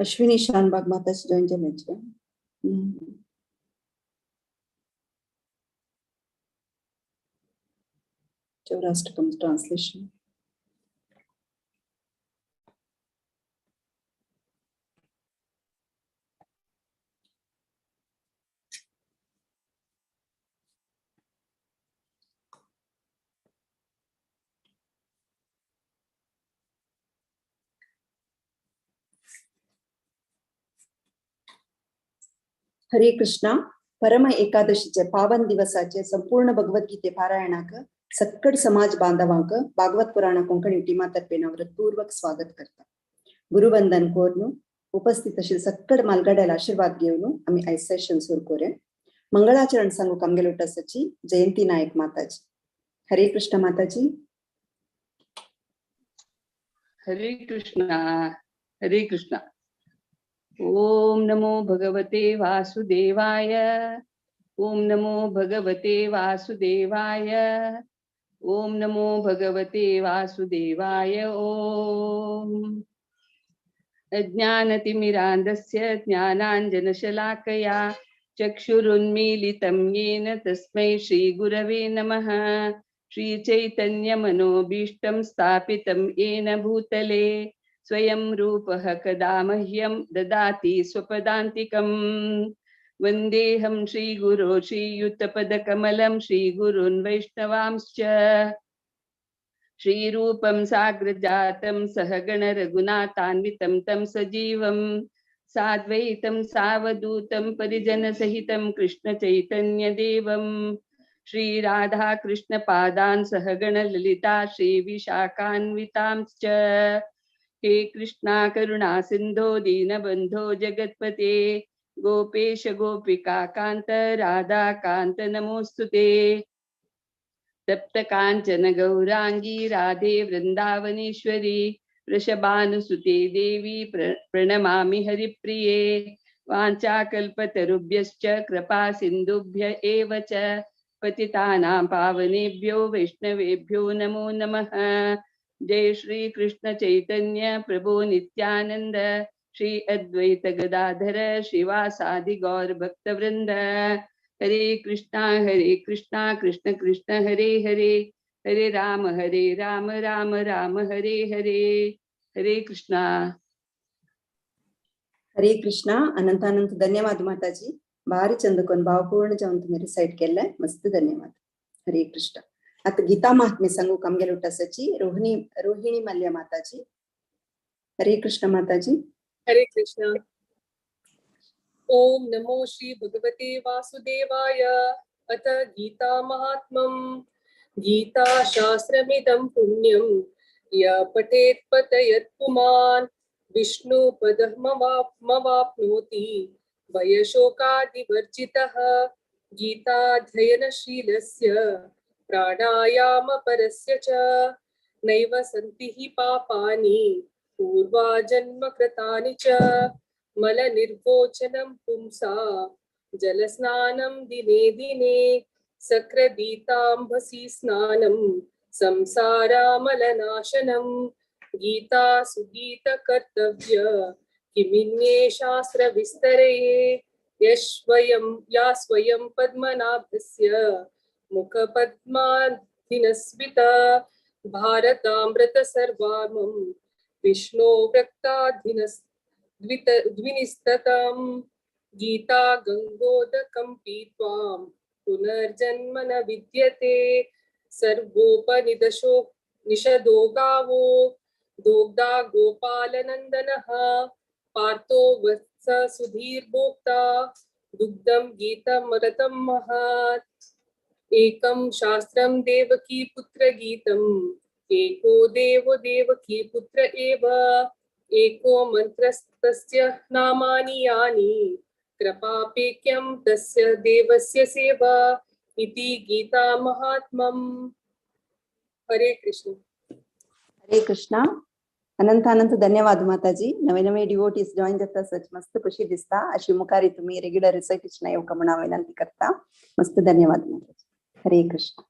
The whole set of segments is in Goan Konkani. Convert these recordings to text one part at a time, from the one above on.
अश्विनी शानबाग माताजी join जाल्याचे. Chaurashtakam translation. Hare Krishna. परम एकादशीचे पावन दिवसाचे संपूर्ण भगवद्गीते पारायणाक सक्कड समाज बांधवांक भागवत पुराण कोंकणी टीमा तर्फे व्रतपूर्वक स्वागत करता. गुरुवंदन कोरनु उपस्थित अशी सक्कड मालगाड्याला आशीर्वाद घेऊन आम्ही आयज सेशन सुरू करूया. मंगळाचरण सांगू आमगेले उटासाची जयंती नायक माताजी. हरे कृष्ण माताजी. हरे कृष्णा हरे कृष्णा. ओम नमो भगवते वासुदेवाय. ओम नमो भगवते वासुदेवाय. ओम नमो भगवते वासुदेवाय. ओम अज्ञानतिमिरान्धस्य ज्ञानाञ्जनशलाकया चक्षुरुन्मीलितं येन तस्मै श्रीगुरवे नमः. श्रीचैतन्यमनोभीष्टं स्थापितं येन भूतले स्वयं रूपः कदा मह्यं ददाति स्वपदान्तिकं. वन्देऽहं श्रीगुरो श्रीयुतपदकमलं श्रीगुरून् वैष्णवांश्च. श्रीरूपं साग्रजातं सहगण रघुनाथान्वितं तं सजीवं साद्वैतं सावधूतं परिजनसहितं कृष्णचैतन्यदेवं. श्रीराधाकृष्णपादान् सहगण ललिता श्रीविशाखान्वितांश्च. हे कृष्णा करुणा सिंधो दीनबंधो जगत्पते गोपेश गोपिका कांत राधा कांत नमोस्तुते. तप्त कांचन गौरांगी राधे वृंदावनेश्वरी वृषभानुसुते देवी प्रणमामि हरिप्रिये. वाञ्छाकल्पतरुभ्यश्च कृपा सिन्धुभ्य एव च पतितानां पावनेभ्यो वैष्णवेभ्यो नमो नमः. जय श्री कृष्ण चैतन्य प्रभु नित्यानंद श्री अद्वैत गदाधर श्रीवासादि गौर भक्त वृंद. हरे कृष्णा कृष्ण कृष्ण हरे हरे, हरे राम राम राम हरे हरे. हरे कृष्णा हरे कृष्णा. अनंत अनंत धन्यवाद माताजी. भारी चंद कोन भावपूर्ण जावन तुम्ही रिसाइट केल्लय. मस्त धन्यवाद. हरे कृष्ण. आता गीता महात्म्य सांगू आमगेले उटासाची रोहिणी रोहिणी मल्य माताजी. हरे कृष्ण माताजी. हरे कृष्ण. ओम नमो श्री भगवते वासुदेवाय. अथ गीता महात्म्यं. गीता शास्त्रमिदं पुण्यं य पठेत् पतयत् पुमान् विष्णुपदमवाप्नोति भयशोकादिवर्जितः. गीताध्ययनशीलस्य प्राणायाम परस्य च नैव सन्ति हि पापानि पूर्वाजन्म कृतानि च. मलनिर्वोचनं पुंसा जलस्नानं दिने दिने सक्रदीताम्भसि स्नानं संसारामलनाशनं. गीता सुगीत कर्तव्य किमिन्ये शास्त्र विस्तरे यस्वयं या स्वयं पद्मनाभस्य मुखपद्माधिनस्विता भारतामृत सर्वामं विष्णो वृक्ताधिनस्द्विनिस्ततं. गीता गंगोदकं पीत्वां पुनर्जन्म न विद्यते. सर्वोपनिषदो निषदो गावो दोग्धा गोपालनन्दनः पार्थो वत्स सुधीर्भोक्ता दुग्धं गीतमरतं महत्. एकं शास्त्रं देवकी पुत्र गीतम् एको देवो देवकी पुत्र एव एको मंत्रस्तस्य नामानि यानि कृपापेक्यं तस्य देवस्य सेवा इति गीता महात्म्यम्. हरे कृष्ण. हरे कृष्णा. अनंत अनंत धन्यवाद माताजी. नवे नवे डिवोटीज जॉईन जाता सच मस्त खुशी दिसता. अशी मुखारी तुम्ही रेग्युलर रिसाइटेशन येवका म्हणून हांव विनंती करता. मस्त धन्यवाद माताजी. हरे कृष्ण.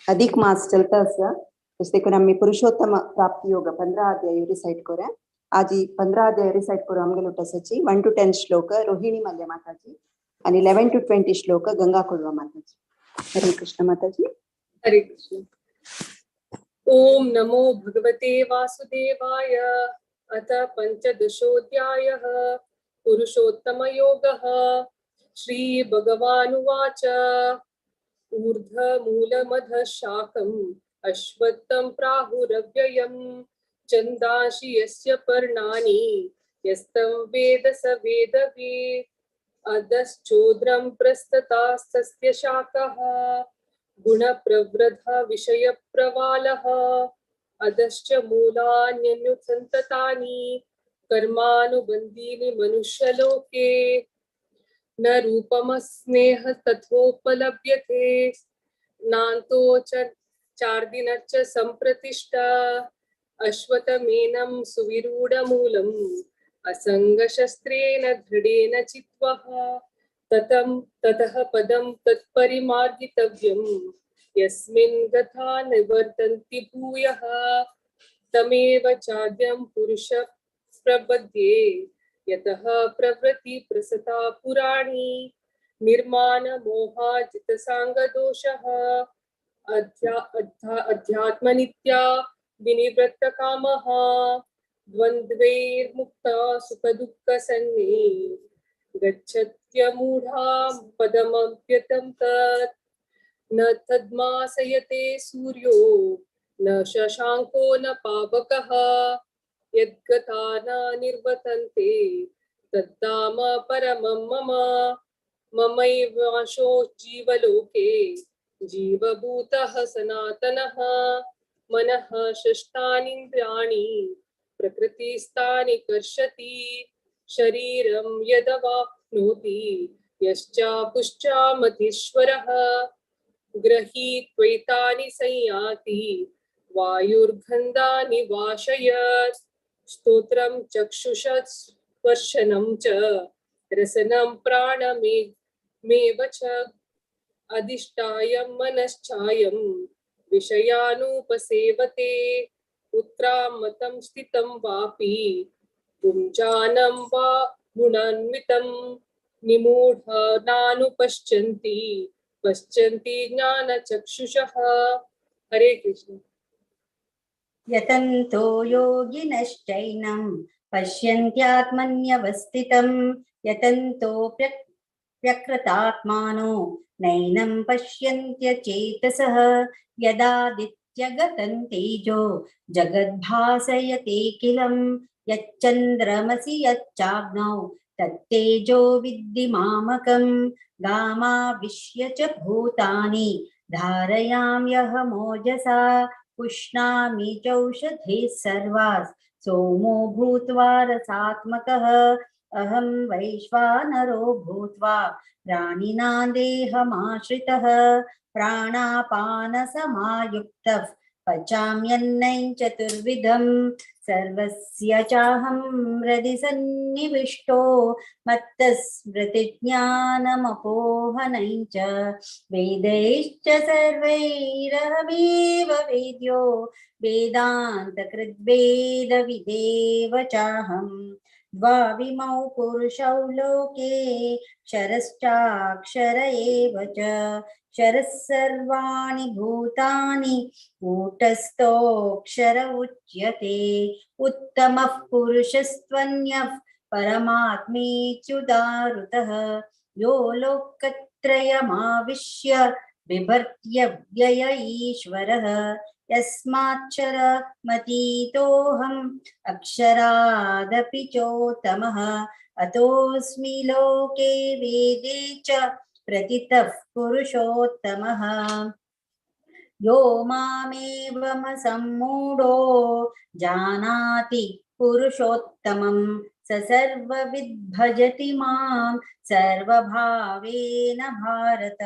अधिक मास चलता आसा तशें देखून आमी पुरुषोत्तम प्राप्ती योग 15 अध्याय रिसाइट करूया. आजी 15 अध्याय रिसाइट करून आमगे लोटसाची 1 to 10 श्लोक रोहिणी मल्य माताजी आणि 11 to 20 श्लोक गंगा कोलवा माताजी. हरे कृष्ण माताजी. हरे कृष्ण. ओम नमो भगवते वासुदेवाय. अथ पंचदशोऽध्यायः पुरुषोत्तमयोगः. श्री भगवानुवाच. ऊर्ध्वमूलमधः शाकम् अश्वत्थं प्राहुरव्ययम् चन्दांसि यस्य पर्णानि यस्तं वेद स वेदवित्. अधश्चोद्रं प्रस्ततास्तस्य शाकः गुणप्रवृद्ध विषयप्रवालः. अधश्च मूलान्यनुसन्ततानि कर्मानुबन्धीनि मनुष्यलोके. न रूपमस्नेह तथोपलभ्यते नान्तो च चार्दिनश्च संप्रतिष्ठा. अश्वतमेनं सुविरूढमूलम् असङ्गशस्त्रेण दृढेन चित्वः. ततः पदं तत्परिमार्गितव्यं यस्मिन् गता निवर्तन्ति भूयः. तमेव चाद्यं पुरुष प्रपद्ये यतः प्रवृत्ति प्रसता पुराणी. निर्माणमोहाजितसाङ्गदोषः अध्यात्मनित्या विनिवृत्तकामः. द्वन्द्वैर्मुक्ता सुखदुःखसन्ने गच्छत्यमूढा पदमव्यतं तत्. न तद्मासयते सूर्यो न शशाङ्को न पावकः. यद्गता न निर्वर्तन्ते तद्धाम परमं मम. ममैवांशो जीवलोके जीवभूतः सनातनः. मनः षष्ठानीन्द्रियाणि प्रकृतिस्थानि कर्षति. शरीरं यदवाप्नोति यश्चापुश्चामधीश्वरः. गृहीत्वैतानि संयाति वायुर्गन्धानि वाशयत्. स्तोत्रं चक्षुषः स्पर्शनं च रसनं प्राणमेव च. अधिष्ठायं मनश्चायं विषयानुपसेवते. उत्क्रामतं स्थितं वापि पुञ्जानं वा गुणान्वितं. निमूढानानुपश्यन्ति पश्यन्ति ज्ञानचक्षुषः. हरे कृष्ण. यतन्तो योगिनश्चैनं पश्यन्त्यात्मन्यवस्थितं. यतन्तो व्यकृतात्मानो नैनं पश्यन्त्यचेतसः. यदादित्यगतं तेजो जगद्भासयते किलं. यच्चन्द्रमसि यच्चाग्नौ तत्तेजो विद्धि मामकं. गामाविश्य च भूतानि धारयाम्यहमोजसा. पुष्णामि चौषधीः सर्वाः सोमो भूत्वा रसात्मकः. अहं वैश्वानरो भूत्वा प्राणिनां देहमाश्रितः. प्राणापानसमायुक्तः पचाम्यन्नं चतुर्विधं. सर्वस्य चाहं हृदि सन्निविष्टो मत्तस्मृतिज्ञानमपोहनं च. वेदैश्च सर्वैरहमेव वेद्यो वेदान्तकृद्वेदविदेव चाहं. द्वाविमौ पुरुषौ लोके क्षरश्चाक्षर एव च. क्षरः सर्वाणि भूतानि कूटस्थोऽक्षर उच्यते. उत्तमः पुरुषस्त्वन्यः परमात्मेत्युदारुतः. यो लोकत्रयमाविश्य बिभर्त्यव्यय ईश्वरः. यस्माक्षरमतीतोऽहम् अक्षरादपि चोत्तमः. अतोऽस्मि लोके वेदे च प्रतितः पुरुषोत्तमः. यो मामेवमसम्मूढो जानाति पुरुषोत्तमं स सर्वविद् भजति मां सर्वभावेन भारत.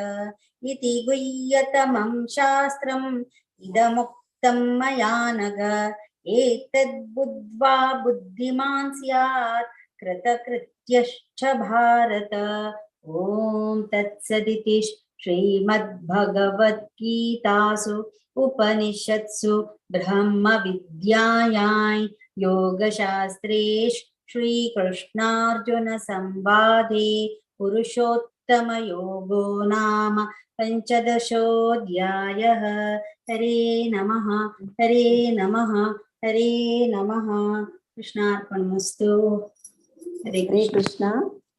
इति गुह्यतमं शास्त्रम् इदमुक्तं मया नघ. एतद्बुद्ध्वा बुद्धिमान् स्यात् कृतकृत्यश्च भारत. ॐ तत्सदिति श्रीमद्भगवद्गीतासु उपनिषत्सु ब्रह्मविद्यायां योगशास्त्रे श्रीकृष्णार्जुनसंवादे पुरुषोत्तमयोगो नाम पञ्चदशोऽध्यायः। हरे नमः, हरे नमः, हरे नमः। कृष्णार्पणमस्तु। हरे हरे कृष्ण। कृष्ण।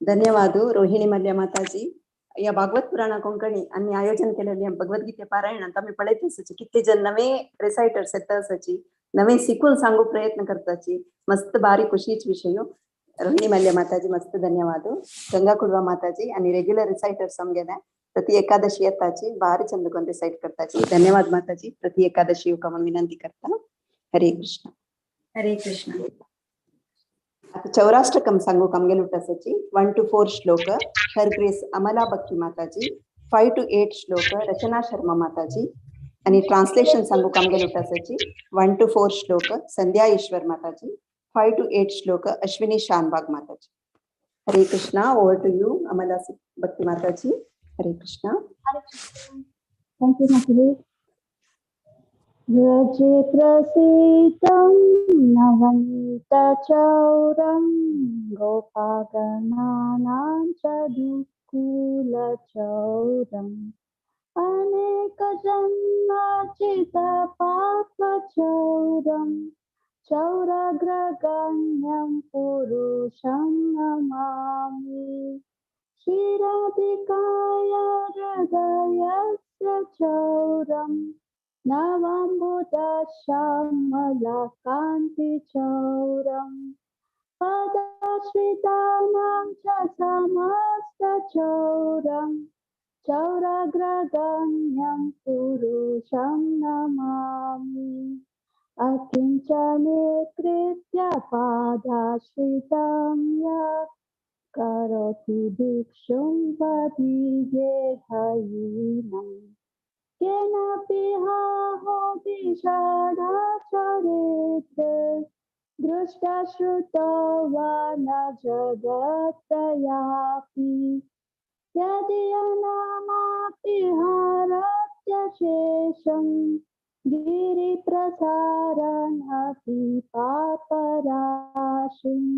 धन्यवाद रोहिणी मल्य माताजी। या भागवत पुराणा कोंकणी आणि आयोजन केलेले भगवद्गीते पारायणात आम्ही पळयत आसाची कितले जण नवे रिसायटर्स येता आसाची, नवे शिकून सांगू प्रयत्न करताची। मस्त बारीक खुशीच विषय। रोहिणी मल्य माताजी मस्त धन्यवाद। गंगा कुडवा माताजी आणि रेग्युलर रिसायटर्स आमगेले प्रति एकादशी येताची भारी चंद कोण रिसाइट करताची। धन्यवाद माताजी। प्रति एकादशी येवका म्हणून विनंती करता। हरे कृष्ण। हरे कृष्ण। आता चौराष्टकम सांगू आमगेले उठासाची 1 to 4 श्लोक हर ग्रेस अमला भक्ती माताजी, 5 to 8 श्लोक रचना शर्मा माताजी आणि ट्रान्सलेशन सांगू आमगेले उठासाची 1 to 4 श्लोक संध्या ईश्वर माताजी, 5 to 8 श्लोक अश्विनी शानबाग माताजी। Hare Krishna. Over to you Amala Bhakti Mataji. Hare Krishna. Thank you Mataji. व्रजे प्रसीतं नवनीतचौरं गोपागणानां च दुःकुलचौरम् अनेकजन्मार्जितपापचौरं चौराग्रगण्यं पुरुषं नमामि। क्षीराधिकाय हृदयस्य चौरं नवाम्बुदश्यामलकान्तिचौरं पदाश्रितानां च समस्तचौरं चौराग्रगण्यं पुरुषं नमामि। अकिञ्चने कृत्य पादाश्रितं या करोति भिक्षुं पतिगेहहीनम् केनापि हाहो विषाणाचरित्रे दृष्टा श्रुतो वा न जगत्तयापि यदि अनामापि हारत्यशेषं गिरिप्रसारणपि पापराशिम्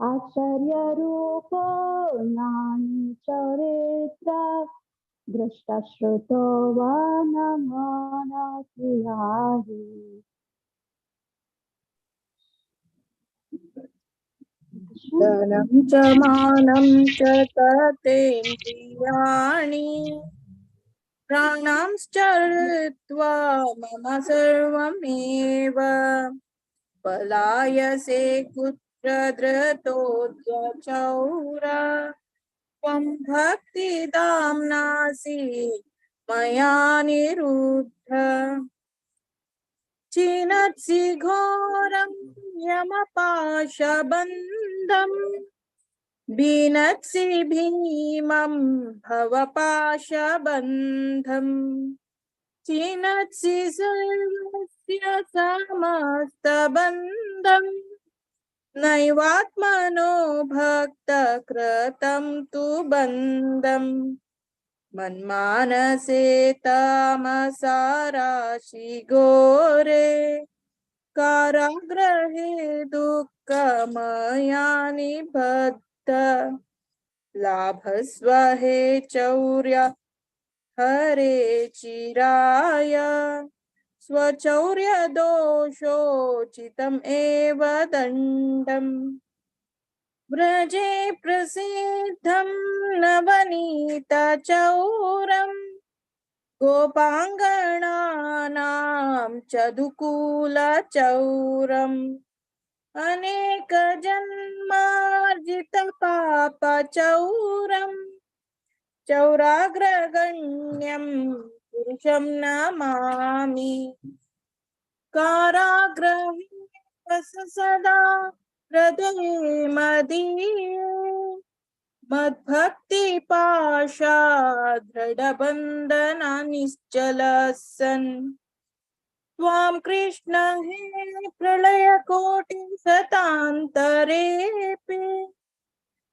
आश्चर्यरूपो नानि चरित्रा दृष्टा श्रुतो वा न मानक्रियाहि। धनं च मानं च ततेन्द्रियाणि प्राणांश्च हृत्वा मम सर्वमेव पलायसे कुत्र धृतोऽद्य चौर त्वं भक्तिदां नासि मया निरुद्ध। छिनत्सि घोरं यमपाशबन्धं बिनत्सि भीमं भवपाशबन्धं छिनत्सि सर्वस्य समस्तबन्धं नैवात्मनो भक्तकृतं तु बन्धं। मन्मानसे तामसाराशि घोरे कारागृहे दुःखमयानि बद्ध लाभस्व हे चौर्य हरे चिराय स्वचौर्य दोषोचितम् एव दण्डम्। व्रजे प्रसिद्धं नवनीतचौरं गोपाङ्गणानां च दुकूलचौरम् अनेकजन्मार्जितपापचौरं चौराग्रगण्यं पुरुषं नमामि। कारागृहे वस सदा हृदये मदीये मद्भक्तिपाशा दृढबन्धना निश्चलः सन् त्वां कृष्ण हे प्रलयकोटिशतान्तरेऽपि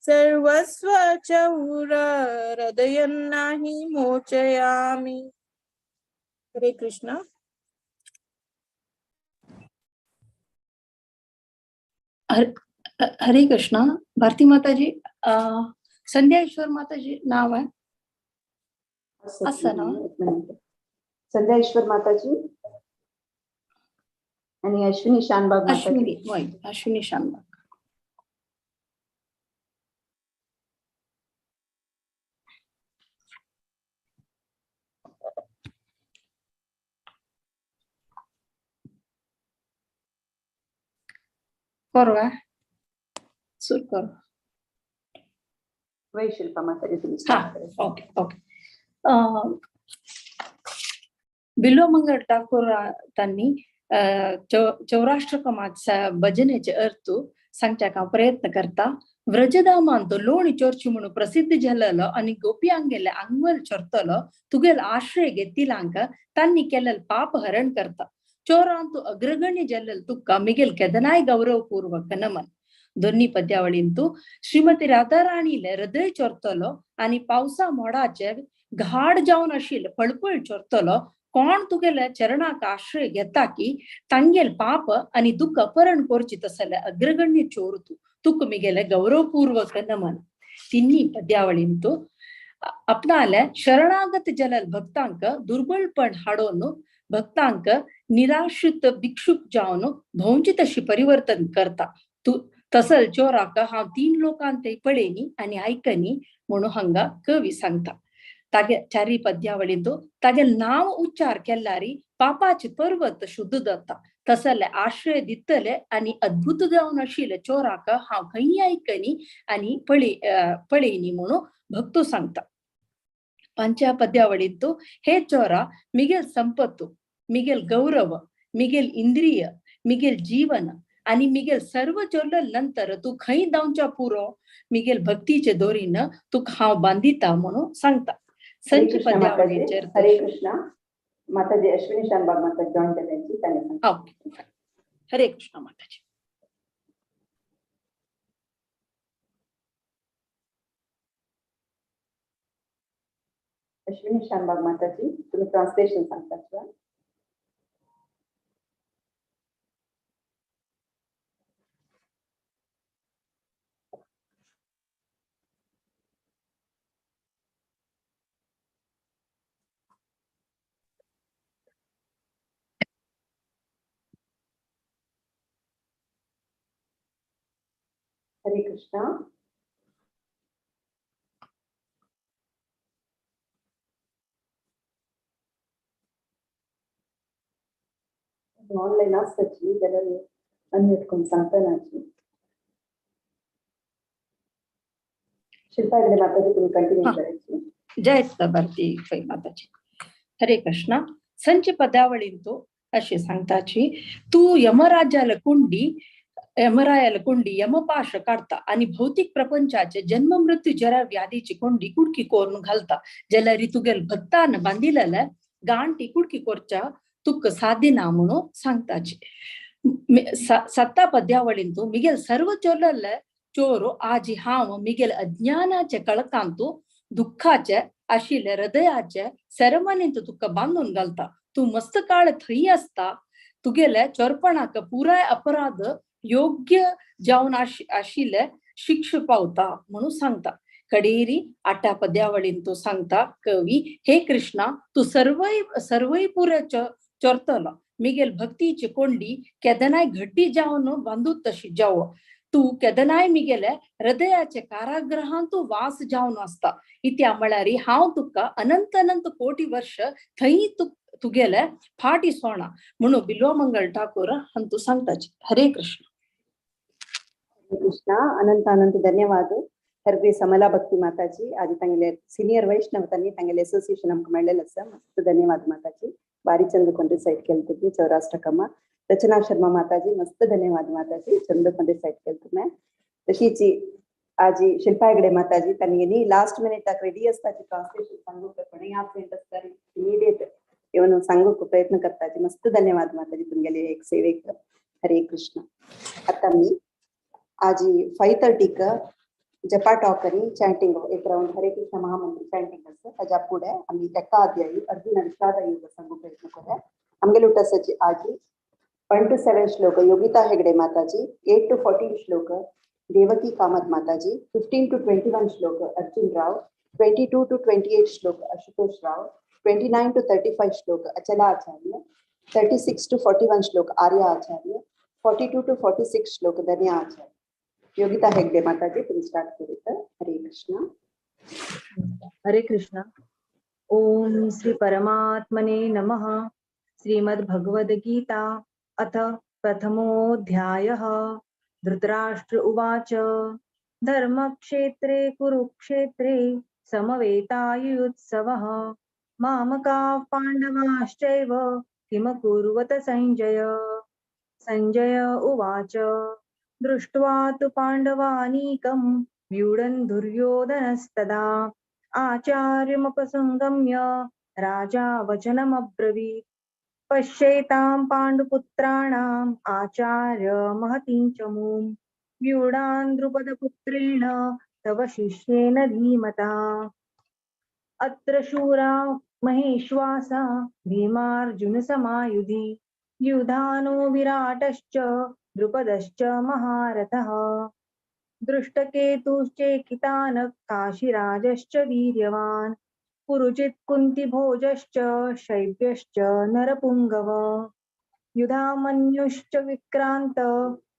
सर्वस्व चौर हृदयं नहि मोचयामि। हरे कृष्ण। हरे कृष्णा. भारती माताजी, संध्या ईश्वर माताजी नाव आहे असं ना? एक मिनिट. संध्या ईश्वर माताजी आणि अश्विनी शानबाग माताजी. अश्विनी, होय, अश्विनी शानबाग. करूया, सुरू करू. वै शिल्पा माताजी, तुम्ही हा. start करा. Okay okay. बिल्वमंगल ठाकूर त्यांनी चौराष्ट्रकमाचा भजनेचे अर्थ सांगच्या प्रयत्न करता. व्रजधामांत लोणी चोरची म्हणून प्रसिद्ध झालेलो आणि गोपियांगेले अंगवल चोरतलो तुगेल आश्रय घेतिलांक त्यांनी केलेलं पाप हरण करता. चोरांतु अग्रगण्य जल्लल तुक्का मिगेल केदनाय गौरवपूर्वक नमन. दोन्ही पद्यावळींतु श्रीमती राधाराणीले हृदय चोरतलो आणि पावसा मोडाचे घाड जावन आशिल्ले फळफळ चोरतलो कोण तुगेले चरणाक आश्रय घेता की तांगेल पाप आणि दुःख अपहरण करची तसले अग्रगण्य चोर तू, तुक मिगेले गौरवपूर्वक नमन. तिन्ही पद्यावळींतु आपणाले शरणागत जलल भक्तांक दुर्बलपण हाडोन भक्तांक निराश्रित भिक्षुक जावन भोंवची तशी परिवर्तन करता. तू तसल चोराक हांव तीन लोकांत पळयनी आनी आयकनी म्हणून हांगा कवी सांगता. तागे चारी पद्यावळींतु तागे नांव उच्चार केल्यारी पापाचे पर्वत शुद्ध जाता. तसले आश्रय दितले आनी अद्भुत जावन आशिल्ले चोराक हांव खंय आयकनी आनी पळयनी म्हणून भक्तो सांगता. पंचा पद्यावळींतु हे चोरा मिगेल संपत्तु, मिगेल गौरव, मिगेल इंद्रिय, मिगेल जीवन आणि मिगेल सर्व चोरले नंतर तू खंय धांवच्या पुरो मिगेल भक्तीचे दोरीन तुका हांव बांदिता म्हणून सांगता. हरे संच कृष्ण माताजी. पद्यावळीचेर हरे कृष्ण माताजी, अश्विनी शानबाग माता जॉईन केल्यांची तांणी सांगता. ओके, हरे कृष्ण माताजी. अश्विनी शानबाग माताजी, तुम्ही ट्रान्सलेशन सांगता शिवाय. हरे कृष्णा. ऑनलाईन आसताची जाल्यार अनम्यूट करून सांगता नाची. शिल्पा हेगडे माताजी, तुम्ही कंटिन्यू हा. करायची. जय भारती माताजी. हरे कृष्णा. संच पदावळींतु अशी सांगताची, तू यमराजाला कुंडी, यमरायाला कोंडी यमपाश काढता आणि भौतिक प्रपंचाचे जन्म मृत्यू जरा व्याधीची कोंडी कुडकी कोरून घालता. ज्याला तुगेल भक्तान बांदिलेले गांठी कुडकी कोरच्या तुक साधिना म्हणून सांगताची. सत्ता पद्यावळींतु मिगेल सर्व चोरलेले चोर आजी हांव मिगेल अज्ञानाचे कळकांतु दुःखाचे आशिल्ले हृदयाचे सेरेमनींत तुका बांदून घालता. तू मस्त काळ थंय आसता, तुगेले चोरपणाक पुराय अपराध योग्य जावन आशिल्ले शिक्ष पावता म्हणून सांगता. कडेरी आठा पद्यावळीन तो सांगता कवी, हे कृष्णा तू सर्वय सर्वय पुरे चोरतलो मिगेल भक्तीची कोंडी केदनाय घट्टी जावन बांदूत तशी जावो. तू केदनाय मिगेले हृदयाचे कारागृहांतु वास जावन आसता. इत्या म्हळ्यार हांव तुका अनंत अनंत कोटी वर्ष थंय तुगेले फाटी सोणा म्हणून बिल्वमंगल ठाकूर हंतु सांगताची. हरे कृष्ण. हरे कृष्णा. अनंत अनंत धन्यवाद हरबी समला भक्ती माताजी. आजी तांगेले सिनियर वैष्णव तांणी तांगेले असोसिएशन आमकां मेळ्ळेलें आसा. मस्त धन्यवाद माताजी. बारी चंद कोण रिसाइट केलं तुम्ही चौराष्ट्र कमा. रचना शर्मा माताजी, मस्त धन्यवाद माताजी, चंद कोण रिसाइट केलं तुम्ही. तशीच आजी शिल्पा हेगडे माताजी तांणी लास्ट मिनिटाक रेडी आसताची ट्रान्सलेशन सांगूक, कोणूय absent आसता इमिडिएट येवन सांगूक प्रयत्न करताची. मस्त धन्यवाद माताजी तुमगेले एक सेवेक. हरे कृष्ण. आता मी आजी 5:30 जपा टॉक आणि चॅन्टिंग एक राउंड हरे कृष्ण महामंत्र चॅन्टिंग आसा. ताज्या फुडें आमी एका अध्यायी अर्जुन विषाद योग सांगू प्रयत्न करूया. आमगेले उठासाची आजी 1 to 7 shloka Yogita Hegde Mataji, 8 to 14 shloka Devaki Kamath Mataji, 15 to 21 shloka Arjun Rao, 22 to 28 shloka Ashutosh Rao, 29 to 35 shloka Achala Acharya, 36 to 41 shloka Arya Acharya, 42 to 46 shloka Dhanya Acharya. Yogita Hegde Mataji, please start with Hare Krishna. Hare Krishna. Om Shri परमात्मने नमः. श्रीमद् भगवद गीता अथ प्रथमोऽध्यायः. धृतराष्ट्र उवाच. धर्मक्षेत्रे कुरुक्षेत्रे समवेतायुयुत्सवः. मामकाः पाण्डवाश्चैव किमकुर्वत संजय. संजय उवाच. दृष्ट्वा तु पाण्डवानीकं व्यूढं दुर्योधनस्तदा आचार्यमुपसंगम्य राजा वचनमब्रवीत्. पश्येतां पाण्डुपुत्राणाम् आचार्य महतीं च मूं व्यूढान् द्रुपदपुत्रेण तव शिष्येन धीमता. अत्र शूरा महेश्वासा भीमार्जुनसमायुधि युधानो विराटश्च द्रुपदश्च महारथः. दृष्टकेतुश्चेकितानः काशीराजश्च वीर्यवान् पुरुजित् कुन्तिभोजश्च शैब्यश्च नरपुङ्गव. युधामन्युश्च विक्रान्त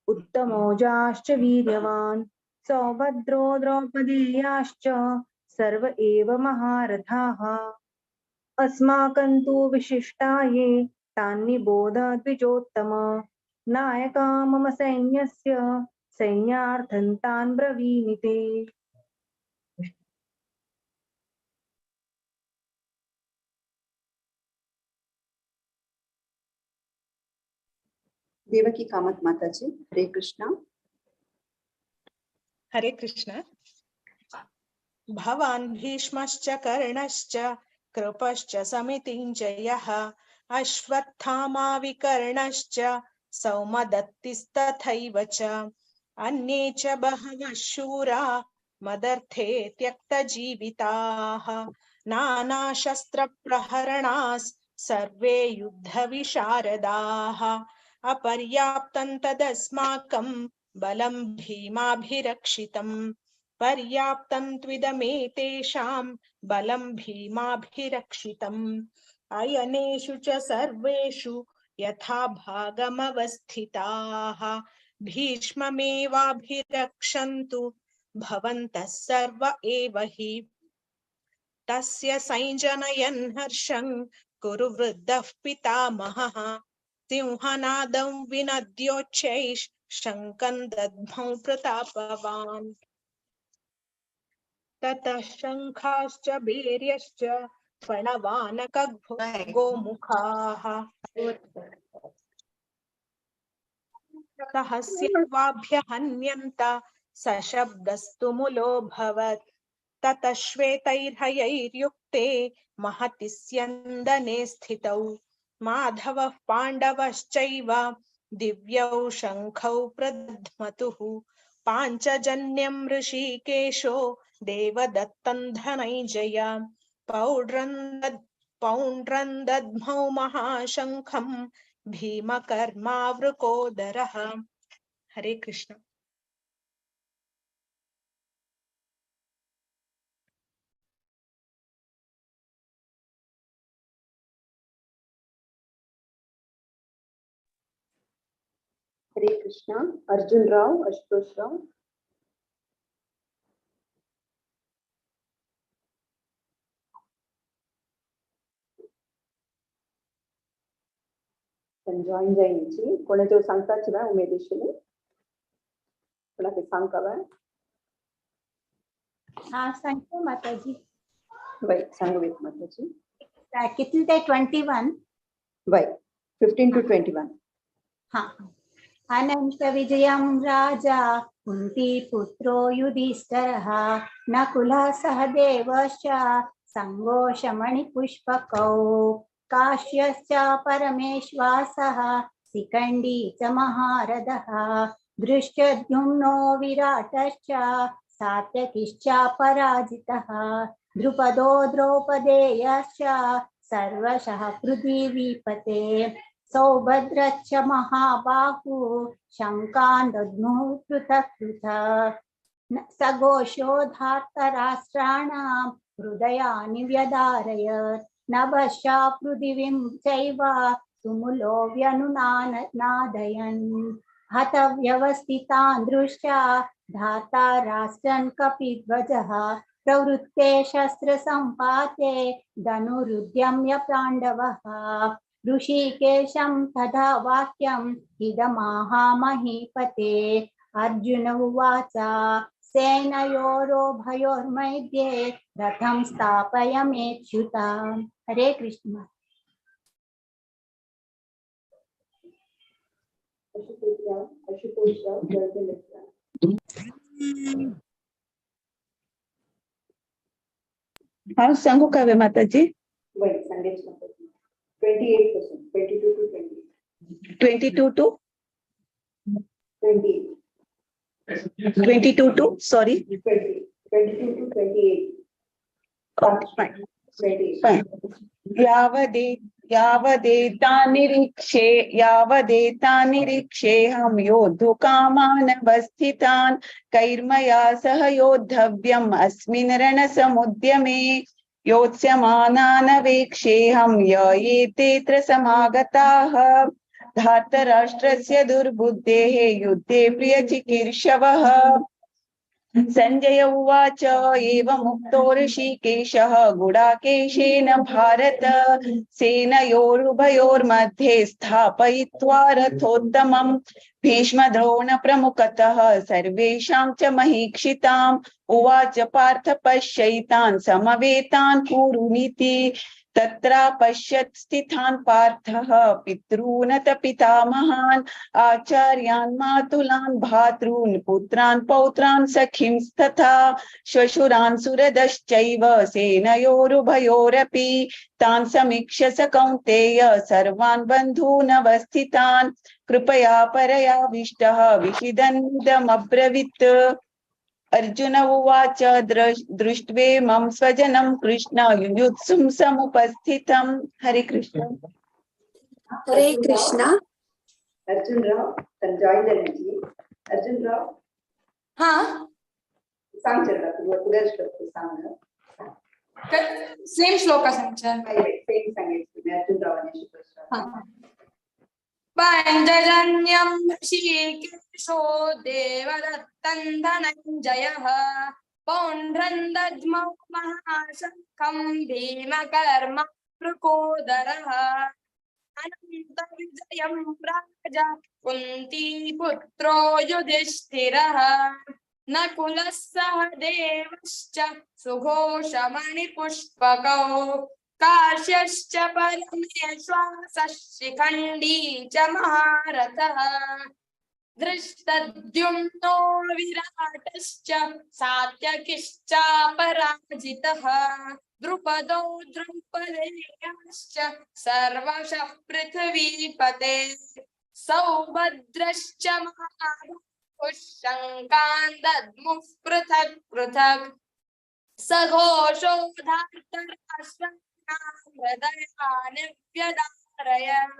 उत्तमौजाश्च वीर्यवान् सौभद्रो द्रौपदेयाश्च सर्व एव महारथाः. अस्माकं तु विशिष्टाये तान्निबोध द्विजोत्तम. नायका मम सैन्यस्य सैन्यार्थं तान् ब्रवीमि ते. Devaki Kamath Mataji, Hare Krishna. Hare Krishna. भवान् भीष्मश्च कर्णश्च कृपश्च समितिञ्जयः अश्वत्थामा विकर्णश्च सौमदत्तिस्तथैव च अन्ये च बहवः शूरा मदर्थे त्यक्तजीविताः. नानाशस्त्रप्रहरणास् सर्वे युद्धविशारदाः. अपर्याप्तं तदस्माकं बलं भीमाभिरक्षितं पर्याप्तं त्विदमेतेषां बलं भीमाभिरक्षितम्. अयनेषु च सर्वेषु यथा भागमवस्थिताः भीष्ममेवाभिरक्षन्तु भवन्तः सर्व एव हि. तस्य संजनयन् हर्षं कुरु वृद्धः पितामहः सिंहनादं विनद्योच्चैः शङ्खं दध्मौ प्रतापवान्. ततः शङ्खाश्च भैर्यश्च फणवानकगोमुखाः सहस्यवाभ्यहन्यन्त सशब्दस्तु मुलोऽभवत्. ततः श्वेतैर्हयैर्युक्ते महति स्यन्दने स्थितौ माधवः पाण्डवश्चैव दिव्यौ शङ्खौ प्रदध्मतुः. पाञ्चजन्यं ऋषिकेशो देवदत्तं धनञ्जय पौण्ड्रं दध्मौ महाशङ्खं भीमकर्मावृकोदरः. हरे Krishna. Hare Krishna. Arjun Rao, Ashutosh Rao. Join जायची कोणाचे सांगताची बाय उमेदीशिनी कोणाक सांग बाय. हा सांगतो माताजी. बाय सांगू माताजी. कितले ते 21 बाय 15 to 21. हा. अनंत विजयं राजा कुंती पुत्रो युधिष्ठिरः नकुलः सहदेवश्च संघोषमणिपुष्पकौ काश्यश्च परमेश्वासः शिखण्डी च महारथः दृष्टद्युम्नो विराटश्च सात्यकिश्च पराजितः द्रुपदो द्रौपदेयश्च सर्वशः पृथिवीपते. सौभद्रश्च महाबाहु शङ्कान् दध्मुः पृथक् पृथक्। सघोषो धार्तराष्ट्राणां हृदयानि व्यदारयत्। नभशा पृथिवीं चैव तुमुलो व्यनुनादयन्। हतव्यवस्थितान् दृष्ट्या धाता राष्ट्रन् कपिध्वजः प्रवृत्ते शस्त्रसम्पाते धनुरुद्यम्य पाण्डवः। ऋषिकेशं तथा वाक्यम् इदमाहामहीपते। अर्जुन उवाच सेनयोरुभयोर्मध्ये रथं स्थापयमेच्युता। हरे कृष्ण। हा सांगू का वे माताजी? सांगेच माताजी. 28%, 22 to 28. 22 to 28. 22 to, sorry, 20, 22 to 28. Okay, fine. 28. Fine. यावदेतानिरीक्षेऽहं योद्धुकामानवस्थितान् कैर्मया सह योद्धव्यम् अस्मिन् रणसमुद्यमे। योत्स्यमानानवेक्षेऽहं य एतेऽत्र समागताः। धार्तराष्ट्रस्य दुर्बुद्धेः युद्धे प्रियचिकीर्षवः। संजय उवाच एवमुक्तो ऋषिकेशः गुडाकेशेन भारत सेनयोरुभयोर्मध्ये स्थापयित्वा रथोत्तमं भीष्मद्रोणप्रमुखतः सर्वेषां च महीक्षिताम् उवाच पार्थ पश्यैतान् समवेतान् कुरुनीति। तत्रापश्यत् स्थितान् पार्थः पितॄनत पितामहान् आचार्यान् मातुलान् भातॄन् पुत्रान् पौत्रान् सखींस्तथा श्वशुरान् सुहृदश्चैव सेनयोरुभयोरपि तान् समीक्ष्य स कौन्तेय सर्वान् बन्धूनवस्थितान् कृपया परयाविष्टः विषिदन्निदमब्रवीत्। अर्जुन उवाच दृष्ट्वेमं स्वजनं कृष्ण युयुत्सुं समुपस्थितं। हरे कृष्ण। हरे Krishna. Arjun Rao can join the energy. Arjun Rao. हा सांग चला तुला श्लोक सांग. सेम श्लोक सांगचा. सेम सांगायचं अर्जुन राव आणि आशुतोष राव. पाञ्चजन्यं ऋषिकेशो देवदत्तं धनञ्जयः पौण्ड्रं दध्मौ महाशङ्खं भीमकर्म वृकोदरः अनन्तविजयं राजा कुन्तीपुत्रो युधिष्ठिरः नकुलः सह देवश्च सुघोषमणिपुष्पकौ काश्यश्च परमेश्वासः शिखण्डी च महारथः धृष्टद्युम्नो विराटश्च सात्यकिश्चापराजितः द्रुपदो द्रौपदेयाश्च सर्वशः पृथ्वीपते सौभद्रश्च महाबाहुः शङ्कान् दद्मुः पृथक् पृथक् सघोषो धार्तराष्ट्राणां हृदयानि व्यदारयत्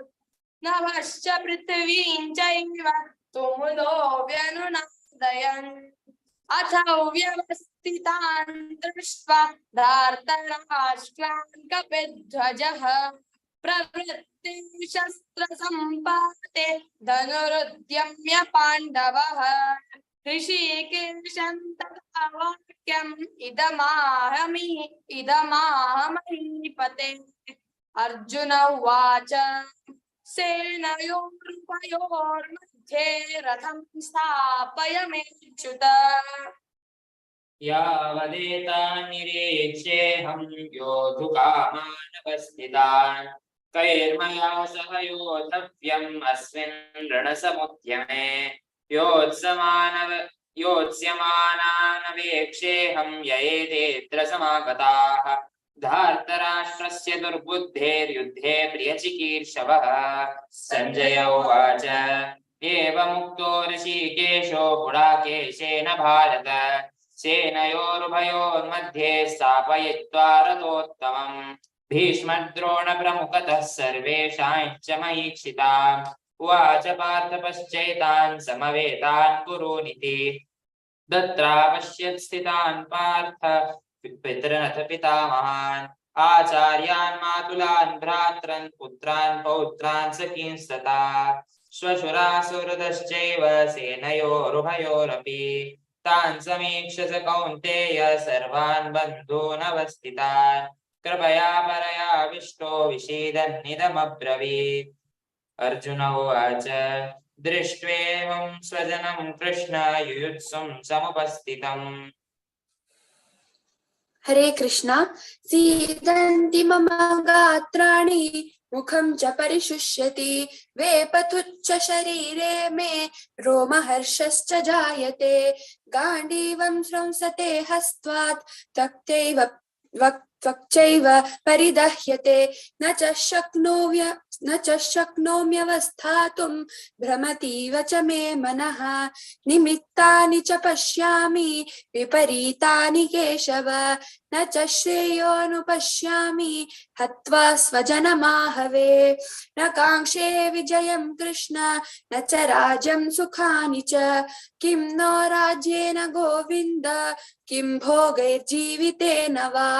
नभश्च पृथिवीं चैव तुमुलो व्यनुनादयन्। अथ व्यवस्थितान् दृष्ट्वा धार्तराष्ट्रान् कपिध्वजः प्रवृत्ते शस्त्रसम्पाते धनुरुद्यम्य पाण्डवः ऋषिकेशं तथा वाक्यम् इदमाहमहीपते। अर्जुन उवाच सेनयोरुभयोर्मध्ये रथं स्थापयमेच्युत। यावदेतान्निरीक्ष्येऽहं योद्धुकामानवस्थितान् कैर्मया सह योद्धव्यम् अस्मिन् रणसमुद्यमे। योत्स्यमानानवेक्षेऽहं य एतेऽत्र समागताः। धार्तराष्ट्रस्य दुर्बुद्धेर्युद्धे प्रियचिकीर्षवः। सञ्जय उवाच एवमुक्तो ऋषिकेशो गुडाकेशेन भारत सेनयोरुभयोर्मध्ये स्थापयित्वा रथोत्तमम् भीष्मद्रोणप्रमुखतः सर्वेषां च महीक्षिताम् उवाच पार्थ पश्चैतान् समवेतान् कुरूनिति दत्रापश्यत् स्थितान् पार्थ पितृनथ पितामहान् आचार्यान् मातुलान् भ्रातॄन् पुत्रान् पौत्रान् सखींस्तथा श्वशुरासुहृदश्चैव सेनयोरुभयोरपि तान् समीक्ष्य स कौन्तेय सर्वान् बन्धूनवस्थितान् कृपया परयाविष्टो विषीदन्निदमब्रवीत्। अर्जुन उवाच दृष्ट्वेमं स्वजनं कृष्ण युयुत्सुं समुपस्थितम्। हरे कृष्णा। सीदन्ति मम गात्राणि मुखं च परिशुष्यति वेपथुच्च शरीरे मे रोमहर्षश्च जायते गाण्डीवं स्रंसते हस्त्वात् त्वक्तैव त्वक्चैव परिदह्यते न च शक्नोम्यवस्थातुं भ्रमतीव च मे मनः निमित्तानि च पश्यामि विपरीतानि केशव न च श्रेयोऽनुपश्यामि हत्वा स्वजनमाहवे न काङ्क्षे विजयं कृष्ण न च राज्यं सुखानि च किं नो राज्येन गोविन्द किं भोगैर्जीवितेन वा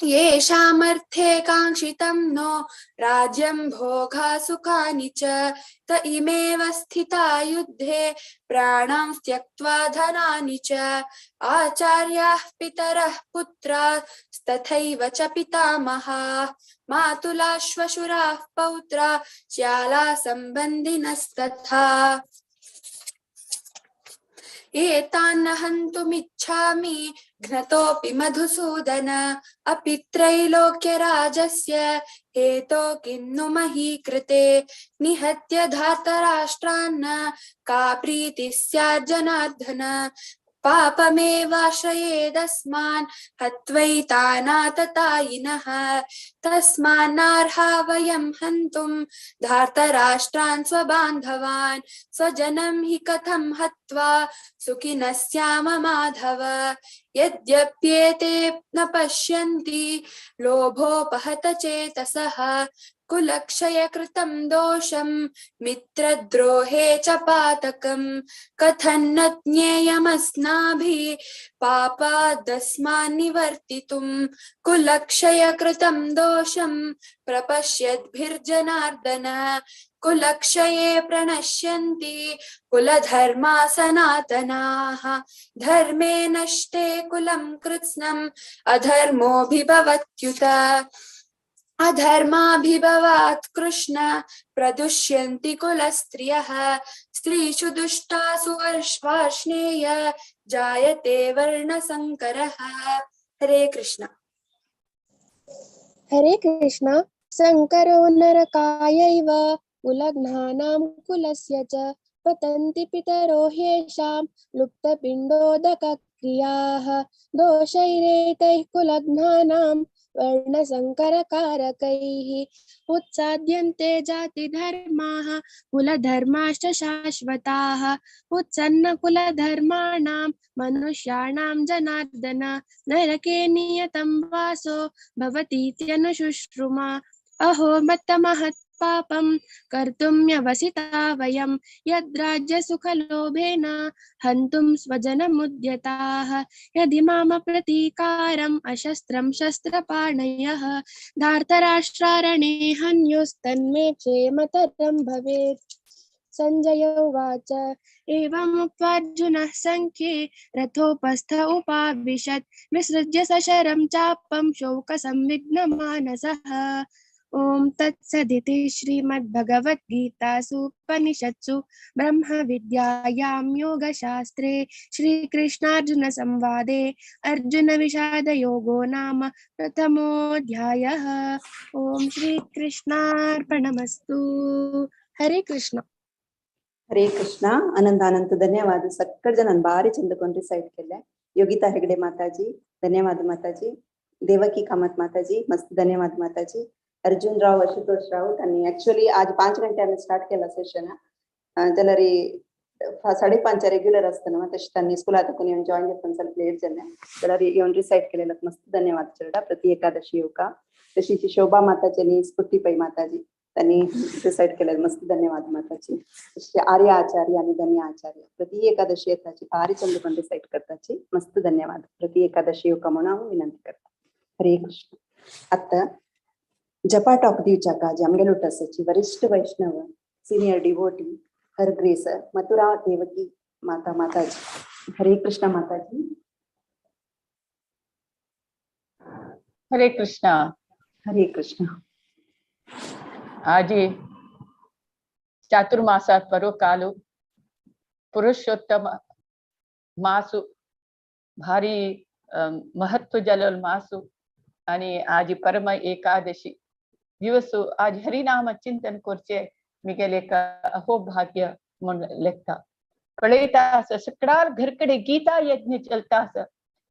येषामर्थे काङ्क्षितं नो राज्यं भोगा सुखानि च त इमेव स्थिता युद्धे प्राणां त्यक्त्वा धनानि च आचार्याः पितरः पुत्रास्तथैव च पितामहाः मातुला श्वशुराः पौत्रा श्याला सम्बन्धिनस्तथा एतान्न हन्तुमिच्छामि घ्नतोऽपि मधुसूदन अपि त्रैलोक्यराजस्य हेतो किन्नु महीकृते निहत्य धार्तराष्ट्रान्न का प्रीतिः स्यात् जनार्दन पापमेवाश्रयेदस्मान् हत्वैतानाततायिनः तस्मान्नार्हा वयं हन्तुं धार्तराष्ट्रान् स्वबान्धवान् स्वजनं हि कथं हत्वा सुखिनः स्याम माधव यद्यप्येते न पश्यन्ति लोभोपहत चेतसः कुलक्षयकृतं दोषं मित्रद्रोहे च पातकं कथं न ज्ञेयमस्नाभिः पापादस्मान् निवर्तितुं कुलक्षयकृतं दोषं प्रपश्यद्भिर्जनार्दन कुलक्षये प्रणश्यन्ति कुलधर्मा सनातनाः धर्मे नष्टे कुलं कृत्स्नम् अधर्मोऽभिभवत्युत अधर्माभिभवात् कृष्ण प्रदुष्यन्ति कुलस्त्रियः स्त्रीषु दुष्टासु वार्ष्णेय जायते वर्णसंकरः। हरे कृष्ण। हरे कृष्ण। संकरो नरकायैव कुलघ्नानां कुलस्य च पतन्ति पितरो ह्येषां लुप्तपिण्डोदकक्रियाः दोषैरेतैः कुलघ्नानां वर्णसंकरकारकैः उत्साद्यन्ते जातिधर्माः कुलधर्माश्च शाश्वताः उत्सन्नकुलधर्माणां मनुष्याणां जनार्दन नरके नियतं वासो भवतीत्यनुशुश्रुमा अहो मत्तमहत् पापं कर्तुं व्यवसिता वयं यद्राज्यसुखलोभेन हन्तुं स्वजनमुद्यताः यदि मामप्रतीकारम् अशस्त्रं शस्त्रपाणयः धार्तराष्ट्रारणे हन्युस्तन्मे क्षेमतरं भवेत्। संजय उवाच एवमुक्त्वार्जुनः सङ्ख्ये रथोपस्थ उपाविशत् विसृज्य सशरं चापं शोकसंविघ्नमानसः। ओम तत्सदिति श्रीमद्भगवद्गीतासूपनिषत्सु ब्रह्मविद्यायां योगशास्त्रे श्रीकृष्णार्जुन संवादे अर्जुन विषादयोगो नाम प्रथमोऽध्यायः। ओम श्रीकृष्णार्पणमस्तु। हरे कृष्ण। हरे कृष्ण। अनंत अनंत धन्यवाद सक्कड़ जन बारी चंद रिसाइट केले। योगिता हेगड़े माताजी धन्यवाद माताजी, देवकी कामत माताजी मस्त धन्यवाद माताजी, अर्जुन राव आशुतोष राउत आणि ऍक्च्युअली आज 5 घंटे आम्ही स्टार्ट केला सेशन जाल्यार 5:30 रेग्युलर असताना तशें तांणी स्कुलात येवन जॉईन जाता ಸ್ವಲ್ಪ लेट जालें जाल्यार येवन रिसाइट केलेलं मस्त धन्यवाद चेडा प्रति एकादशी येवका। तशीच शोभा माताजी आणि स्फूर्ती पै माताजी त्यांनी रिसाईट केलं, मस्त धन्यवाद माताजी. तशी आर्य आचार्य आणि धन्य आचार्य प्रति एकादशी येताची भारी चंद पण रिसाईट करताची, मस्त धन्यवाद. प्रति एकादशी येवका म्हणून हांव विनंती करता. हरे कृष्ण. आता जपा टॉक दिवच्याक आज आमगेलो आसाची वरिष्ठ वैष्णव senior devotee her grace Mathura Devaki Mata Mataji. Hare Krishna Mataji. Hare Krishna. Hare Krishna. आजी चातुर्मासा पर्वकालु पुरुषोत्तम मासु भारी महत्व जलल मासु आणि आजी परम एकादशी दिवसु आज हरिनाम चिंतन करचे मिगेले एक अहोभाग्य म्हूण लेखता. पळयता आसा सगळ्या घरकडे गीता यज्ञ चलता आसा,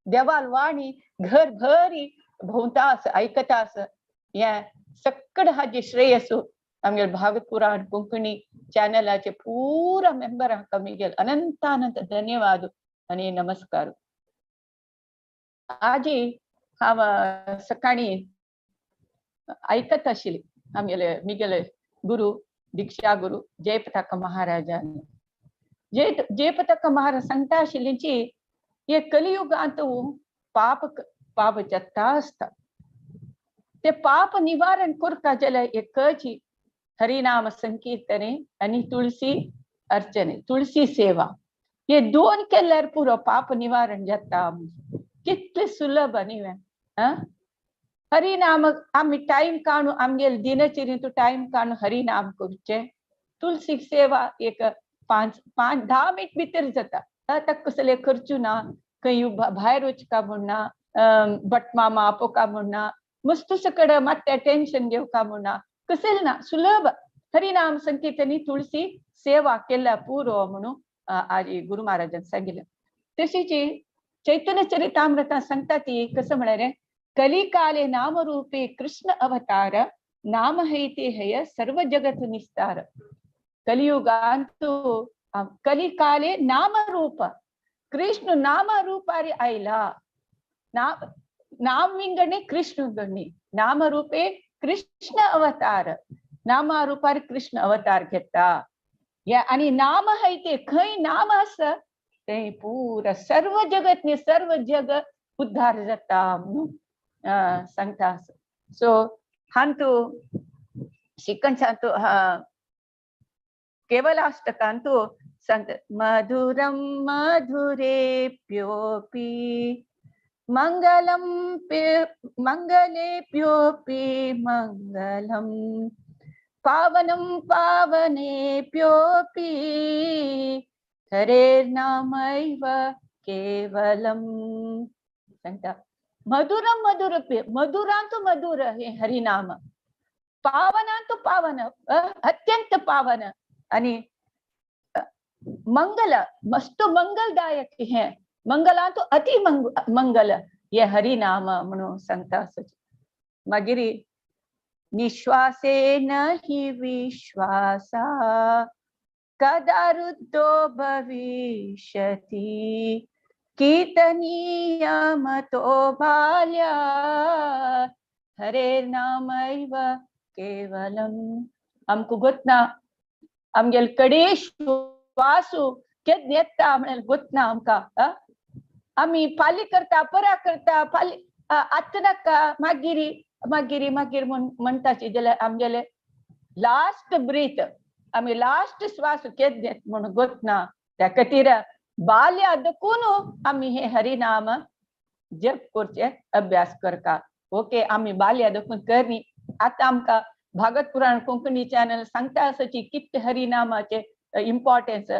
देवाल वाणी घर भरी भोंवता आसा, आयकता आसा. हें सगळें हाजें श्रेयसु आमगेले भागवत पुराण कोंकणी चॅनलाचे पुरा मेंबरांक आमगेले अनंत अनंत धन्यवाद आनी नमस्कार. आजी हांव सकाळी आयकत आशिल्ली आमगेले मिगेले गुरु दीक्षा गुरु जयपताका महाराजान. जयपताका महाराज सांगता आशिल्ली हे कलियुगांत पाप पाप जाता आसता, ते पाप निवारण करता जाल्यार एकच हरिनाम संकीर्तने आनी तुळसी अर्चने तुळसी सेवा हे दोन केल्यार पुरो पाप निवारण जाता. कितले सुलभ न्ही हरिनाम आमी टायम काडून आमगेले दिनचर्येंत टायम काडून हरिनाम करचें. तुळसी सेवा एक 5 5 10 मिनट भितर जाता, ताका कसले खर्चू ना, खंय भायर वचका म्हूण ना, भटमामा आपोवका म्हूण ना, मस्त सकड मात्तें टेन्शन घेवका म्हूण ना, कसलें ना, सुलभ हरिनाम संकीर्तनी तुळसी सेवा केल्या पुरो म्हणून आज गुरु महाराजान सांगितलें. तशीच चैतन्य चरितामृता सांगता ती कसं म्हळ्यार कलिकाले नामरूपे कृष्ण अवतार नाम हैते हय सर्व जगत निस्तार. कलियुगांतु कलिकाले नामरूप कृष्ण नामरूपारी आयला, नाम विंगणे कृष्ण गणी नामरूपे कृष्ण अवतार नामारूपार कृष्ण अवतार घेता आणि नाम है ते खंय नाम आसा ते पुरा सर्व जगत न्ही सर्व जग उद्धार जाता म्हणून सांगता. सो हांतू शिकण सांगतो केवलाष्टकांतू सांगता मधुरम मधुरेभ्योपि मंगलम मंगलेभ्योपि मंगलम पावनम पावनेभ्योपि हरेर्नामैव केवलम. सांगता मधुरम मधुरपि मधुरांतु मधुर हे हरिनाम, पावनांतु पावन अत्यंत पावन आणि मंगल मस्त मंगलदायक हे मंगलांतु अति मंगल हे हरिनाम म्हणून सांगता. मागीर निश्वासेन हि विश्वासा कदा रुद्धो भविष्यति कीर्तनीयमतो बाल्यात् हरेर्नामैव केवलम. आमकां गोतना आमगेले कडे श्वासू केन्ना येता म्हणल्यार गोतना आमकां. आमी फाल्यां करता परा करता फाल्यां आतां नाका मागीर मागीर मागीर म्हणटाची जाल्यार आमगेले लास्ट ब्रीथ आमी लास्ट श्वास केन्ना येता म्हणून गोतना. त्या खातीर बाल्या दकून आमी हे हरिनाम जप करचे अभ्यास करता. ओके आमी बाल्या दकून करनी. आतां आमकां भागवत पुराण कोंकणी चॅनल सांगता आसाची कितले हरिनामाचे इम्पॉर्टन्स.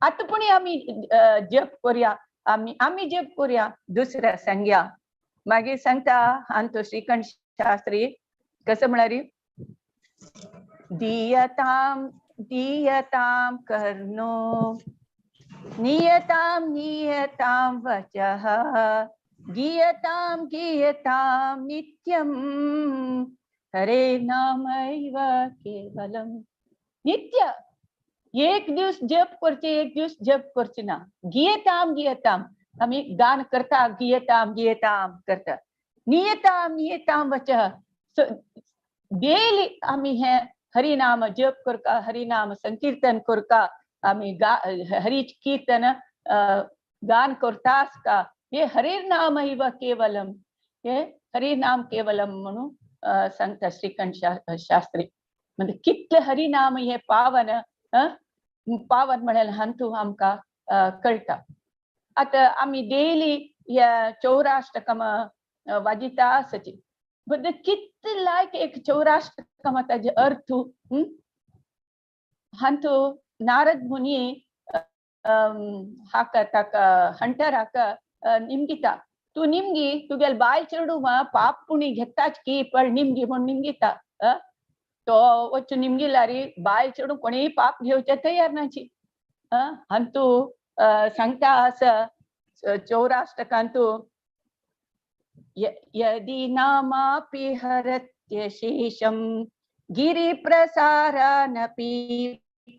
आतां पूण आमी जप करुया, आमी आमी जप करुया दुसऱ्या सांगया. मागीर सांगता आमचो श्रीखंड शास्त्री कसं म्हळ्यार दीयताम दीयताम कर्णो नियताम नियताम वचः गीयताम गीयताम नित्यम हरे नामैव केवलम. नित्य एक दिवस जप करचे एक दिवस जप करचे ना. गीयताम गीयताम आमी गान करता गीयताम गीयताम करता. नियताम नियताम वचः डेली आमी हे हरिनाम जप करका, हरिनाम संकीर्तन करका, आमी हरी कीर्तन गान करता आसता. हे हरिनाम इव केवलम, हे हरिनाम केवलम म्हणून सांगता श्रीकंठ शास्त्री. म्हणजे कितले हरिनाम हे पावन, पावन म्हळ्यार हांतू आमकां कळटा. आतां आमी डेली ह्या चौराष्टकम वाजिता आसची, म्हणजे कितले लायक एक चौराष्टकम ताजे अर्थ. हांतू नारद मुनी हाका ताका हंटराक निमगिता, तूं निमगी तुगेल बायल चेडूं पाप पुणी घेताच की पण निमगी म्हूण निमगिता. तो वचून निमगिलारी बायल चेडूं कोणीय पाप घेवचे तयार नाची. हांतू सांगता आसा चौराष्टकांतू, यदि नामापि हरत्यशेषं गिरिप्रसारानपि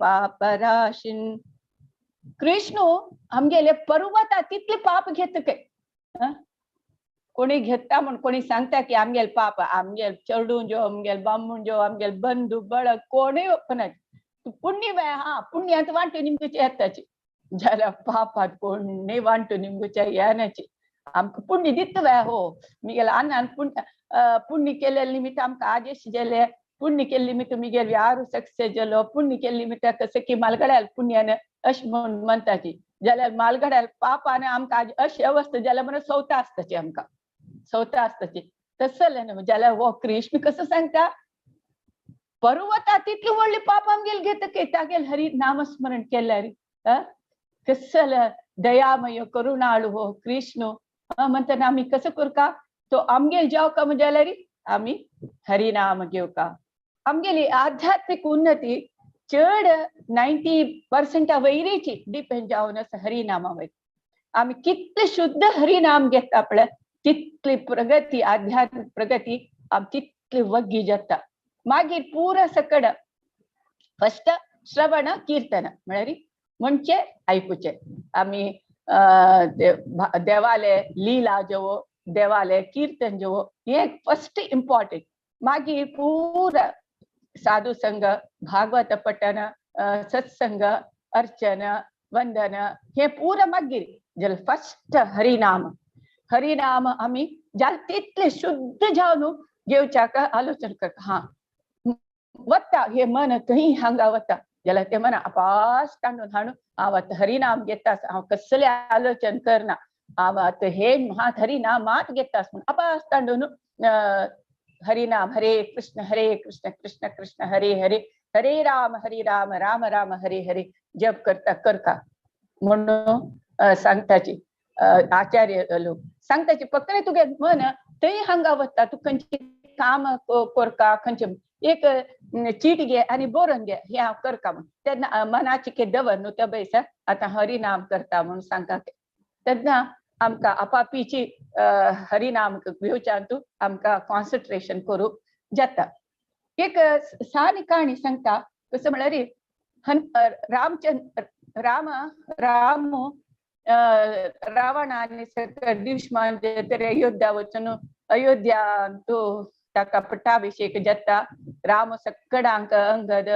पापराशिन. कृष्णू आमगेले पर्वता तितले पाप घेत काय? कोणी घेता म्हण कोणी सांगता की आमगेल पाप, आमगेल चेडूं जो, आमगेल बामूण जो, आमगेल बंधू बळग कोणूय वचनात. पुण्य हा पुण्यांत वांटू निमगेचे येताची, जाल्यार पापात कोणूय वांटू निमगेच्या येनाची. आमकां पुण्य दिता हो मिगेल अन्नान पुण्य पुण्य केलेले निमित्त आमकां आदेश जाले, पुण्य केल्ले निमित्त मिगेल यारू सक्सेस जालो, पुण्य केल्ले निमित्त कसं की मालगड्याल पुण्यान अशें म्हूण म्हणटाची. जाल्यार मालगड्याल पापान आमकां आज अशी अवस्था जाल्यार म्हणून सवता आसताची, आमकां सवता आसताची. तसलें न्हू जाल्यार हो कृष्ण कसो सांगता, पर्वता तितली व्हडली पाप आमगेल घेता की तागेल हरी नामस्मरण केल्यार. कसल दयामय करुणाळू हो कृष्ण म्हणटना आमी कसो करका, तो आमगेल जावका म्हण जाल्यार आमी हरिनाम घेवका. आमगेली आध्यात्मीक उन्नती चड 90% वयरीची डिपेंड जावन आसा हरिनामा वयर. आमी कितले शुद्ध हरिनाम घेता पळय तितली प्रगती, आध्यात्मीक प्रगती आम तितली वग्गी जाता. मागीर पुरा सकड फस्ट श्रवण कीर्तन म्हळ्यार म्हणजे आयकुचें. आमी देवाले लीला जेवो, देवाले कीर्तन जेवो, हे फस्ट इम्पॉर्टंट. मागीर पुरा साधू संघ, भागवत पठन, सत्संग, अर्चन, वंदन, हे पुरा मागीर जाल्यार फस्ट हरिनाम. हरिनाम आमी जाल्यार तितले शुद्ध जावन घेवच्याक आलोचन करता. हा वता हे मन थंय हांगा वता जाल्यार ते मन आपास तांडून हाडून हांव आतां हरिनाम घेता, हांव कसलें आलोचन करना, हांव आतां हे मात हरिनाम मात घेता म्हूण आपास तांडून हरिनाम हरे कृष्ण कृष्ण कृष्ण हरे हरे, हरे राम हरे राम राम राम हरे हरे जप करता करता म्हणून सांगताची आचार्य लोक सांगताची. फक्त तुगे मन थंय हांगा वता, तूं खंयचे काम करका, खंयचे एक चीट घे आनी बरोवन घे हे हांव करका म्हूण, तेन्ना मनाची के दवर न्हू त्या बैसा आतां हरिनाम करता म्हणून सांगता. तेन्ना आमकां आपापीची हरिनाम घेवच्यान तूं आमकां कॉन्सन्ट्रेशन करूंक जाता. एक सान काणी सांगता, कसं म्हळ्यार रामचंद्र राम राम रावणान सगळे दुश्मन अयोध्या वचून अयोध्या तो ताका पट्टाभिषेक जाता. राम सकडांक अंगद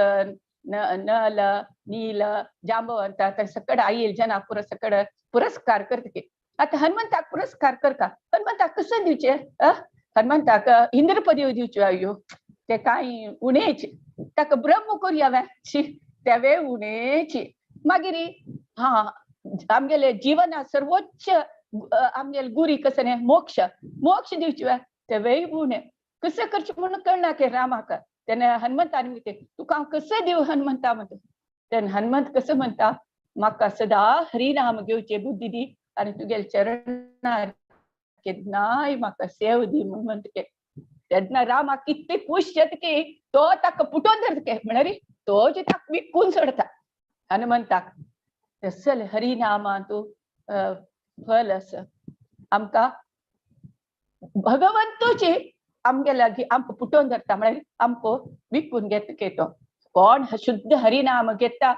नल नील जांबवंत सकड आईल जना पुर सकड पुरस्कार करता. आतां हनुमंताक पुरस्कार करता, हनुमंताक कसं दिवचे, हनुमंताक इंद्र पदवी दिवच्यो आयो ते कांय उणेच, ताका ब्रह्म करया शी तेवे उणेच. मागीर हा आमगेले जीवना सर्वोच्च आमगेले गुरी कसं न्ही मोक्ष, मोक्ष दिवच्यो तेवेय उणें. कसं करचें म्हणून कळना की रामाक. तेन्ना हनुमंतान म्हणते तुका हांव कसं दिवं हनुमंता म्हणटा. तेन्ना हनुमंत कसं म्हणटा, म्हाका सदा हरिनाम घेवचे बुद्धी दी आनी तुगेले चरणार केन्नाय म्हाका सेव दी म्हूण म्हणटा. तेन्ना रामाक कितले खूश जाता की तो ताका पुटोवन धरता, म्हळ्यार तो जे ताका विकून सोडता हनुमंताक. तसले हरिनामांतू फल आसा आमकां भगवंतूची आमगे लागीं आमकां पुटोवन धरता, म्हळ्यार आमकां विकून घेता. तो कोण शुद्ध हरिनाम घेता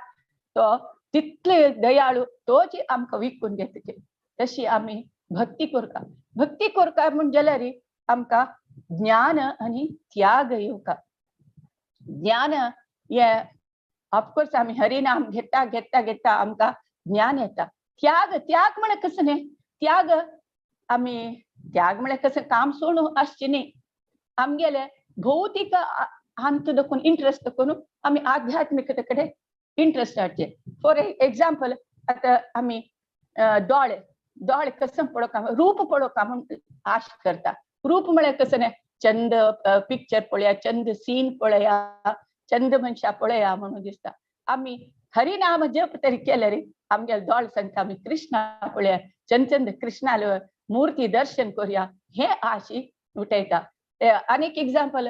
तो तितले दयाळू तोच आमकां विकून घेता. तशी आमी भक्ती करता. भक्ती करता म्हूण जाल्यार आमकां ज्ञान आनी त्याग येवका. ज्ञान हे ऑफकोर्स आमी हरिनाम घेता घेता घेता आमकां ज्ञान येता. त्याग त्याग म्हळ्यार कसं न्ही, त्याग आमी त्याग म्हळ्यार कसं काम सोडून आसचें न्ही. आमगेले भौतीक हांतू दाखोवन इंट्रस्ट दाखोवन आमी आध्यात्मिकते कडेन इंट्रस्ट हाडचे. फॉर एग्जाम्पल आतां आमी दोळे दोळे कसं पळोवका, रूप पळोवका म्हूण आश करता. रूप म्हळ्यार कसं न्ही, चंद पिक्चर पळया, चंद सीन पळया, चंद मनशां पळया म्हणून दिसता. आमी हरिनाम जप तरी केले रे आमगेले दोळे सांगता आमी कृष्णा पळया, चंद चंद कृष्णालो मूर्ती दर्शन करूया, हे आशी उठयता. आनीक एग्जाम्पल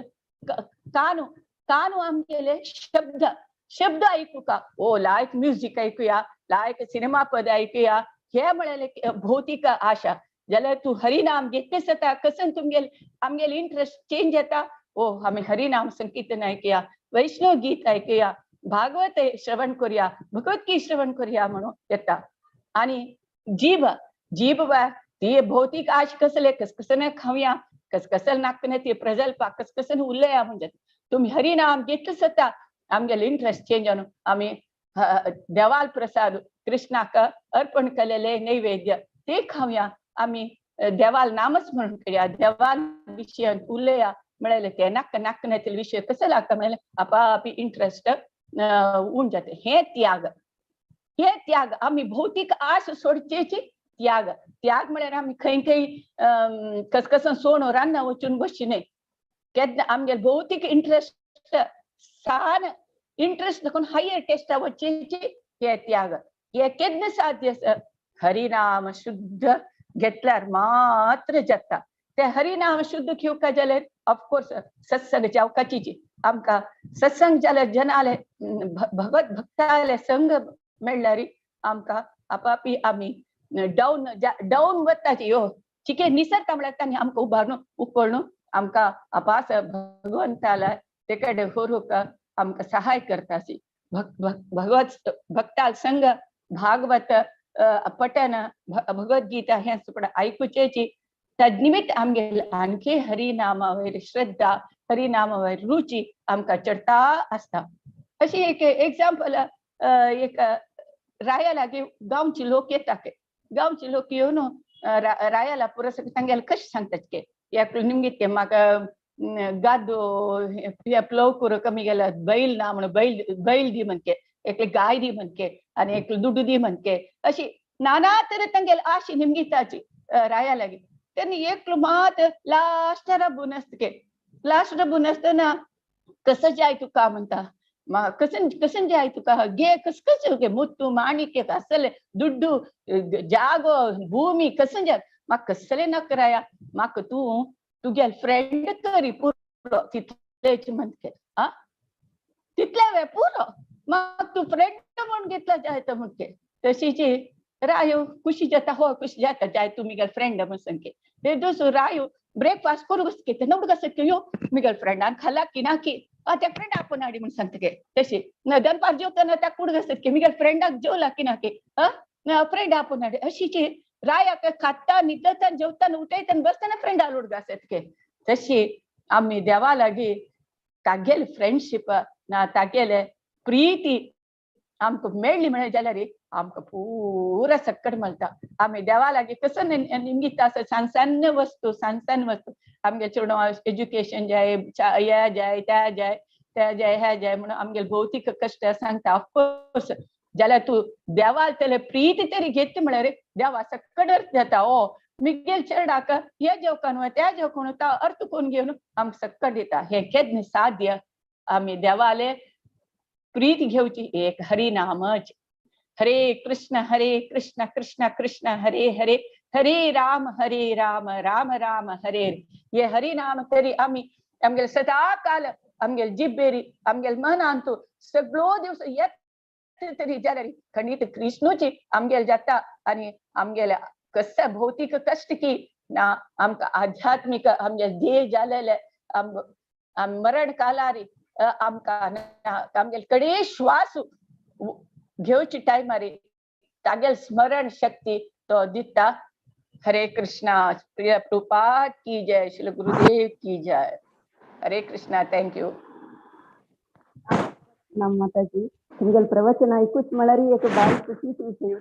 कानू कानू आमगेले शब्द शब्द आयकुका, ओ लायक म्युजीक आयकुया, लायक सिनेमा पद आयकुया, हे म्हळ्यार भौतीक आशा. जाल्यार तूं हरिनाम घेतले जाता कसं तुमगेले आमगेले इंट्रस्ट चेंज जाता. ओ आमी हरिनाम संकीर्तन आयकुया, वैष्णव गीत आयकुया, भागवत श्रवण करूया, भगवत श्रवण करूया म्हणून येता. आनी जीभ जीभ ती भौतीक आश कसले कसकसन खावया, कसकसल नाकने ती प्रजल्पा कसकसन उलया म्हणजे तुम्ही हरिनाम घेतले जाता आमगेले इंट्रस्ट चेंज जावन आमी देवाल प्रसाद कृष्णाक अर्पण केलेले नैवेद्य ते खावया, आमी देवाल नामच म्हणून करूया, देवाल विशयान उलया म्हळ्यार ते नाक नाकण्यातील विशय कसं लागता म्हळ्यार आपापी इंट्रस्ट उण जाता. हे त्याग, हे त्याग आमी भौतीक आश सोडचेची त्याग. त्याग म्हळ्यार आमी खंय खंय कसकसन सोण रान्ना वचून बसची न्हय. केन्ना आमगेले भौतीक इंट्रस्ट सान इंट्रस्ट दाखोवन हायर टेस्टा वचचेची हे त्याग. हे केन्ना साध्य हरिनाम शुद्ध घेतल्यार मात्र जाता. ते हरिनाम शुद्ध घेवका जाल्यार ऑफकोर्स सत्संग जावकाची आमकां सत्संग जाल्यार जनाले भगवत भक्ताले संग मेळ्ळ्यार आमकां आपापी आमी डावन डावन वताची यो चिके निसरता म्हळ्यार तांणी आमकां उबारून उकळून आमकां आपास भगवंताला ते कडेन व्हरूंक आमकां सहाय करता. अशी भगवत भक्ताल संग भागवत पठन भगवद्गीता हें सुद्दां आयकुचेची तदनिमित्त आमगेले आणखी हरिनामा वयर श्रद्धा, हरिनामा वयर रुची आमकां चडता आसता. अशी एक एग्जाम्पल एक राया लागीं गांवची लोक येता, गांवचे लोक येवन रायाला पुरस तांगेले कशें सांगतात के निमगीत के म्हाका गादो हे प्लव करूंक कमी गेल्या बैल ना म्हणून बैल बैल दी म्हणके, एकले गाय दी म्हणके आनी एकले दुडू दी म्हणके, अशी नाना तरे तांगेले आशी निमगिताची राया लागीं. तेन्ना एकलो मात लास्ट रबून आसता के, लास्ट रबून आसतना कसं जाय तुका म्हणटा, कसन कसन जाय तुका घे कस कस गे मुत्तू माणिक्य कसले दुड्डू जागो भूमी कसन जाय म्हाका कसले नाका राया, म्हाका तूं तुगेल फ्रेंड करी पुरो तितलेच म्हणके आ तितले वे पुरो म्हाका तूं फ्रेंड म्हूण घेतला जाय तो म्हणके. तशीची रायो खुशी जाता, हो खुशी जाता जाय तूं मिगेल फ्रेंड म्हूण सांगके. ते दुसरो रायो ब्रेकफास्ट करूंक बसके नवडू कसं यो मिगेल फ्रेंडान खाला की ना की त्या फ्रेंड आपोवन हाडी म्हूण सांगता के. तशी दनपार जेवतना त्या कुड घासत की मिगेल फ्रेंडाक जेवला की ना की फ्रेंड आपोवन हाडी. अशीची रायाक खाता न्हिदता जेवताना उठयताना बसतना फ्रेंडा उडग आसत के. तशी आमी देवा लागीं तागेले फ्रेंडशीप ना तागेले प्रिती आमकां मेळ्ळी म्हळ्यार जाल्यार आमकां पुरा सक्कड मेळटा. आमी देवा लागीं कसो निमगिता आसा सान सान्न वस्तू सान सान वस्तू आमगे चेडूं एज्युकेशन जाय, ह्या जाय त्या जाय त्या जाय ह्या जाय म्हणून आमगेले भौतीक कश्ट सांगता. ऑफकोर्स जाल्यार तूं देवाल तेले प्रीती तरी घेतली म्हळ्यार देवा सक्कड अर्थ जाता. ओ मिगेल चेरडाक हे जेवकान त्या जेवकान तो अर्थ कोण घेवन आमकां सक्कड दिता. हें केन्ना साध्य आमी देवाले प्रीती घेवची एक हरिनामच. हरे कृष्ण हरे कृष्ण कृष्ण कृष्ण हरे हरे हरे राम हरे राम राम राम हरे हरे. हे हरिनाम तरी आमी आमगेले सदा काल आमगेले जिब्बेरी आमगेले मनांतू सगळो दिवस येत तरी जाल्यार खंडीत कृष्णूची आमगेले जाता आनी आमगेले कसं भौतीक कश्ट की ना आमकां आध्यात्मीक आमगे ध्येय जालेले मरण कालारी आमकां आमगेले कडे श्वास घेवची टायमारी तागेल स्मरण शक्ती तो दिता. हरे कृष्णा। प्रिय प्रभुपाद की जय, श्री गुरुदेव की जय। हरे कृष्णा, thank you. ನಮ್ಮ ಮಾತಾಜಿ, तुमगेल प्रवचन ऐकूच म्हळ्यार एक बारीक खुशी तुमची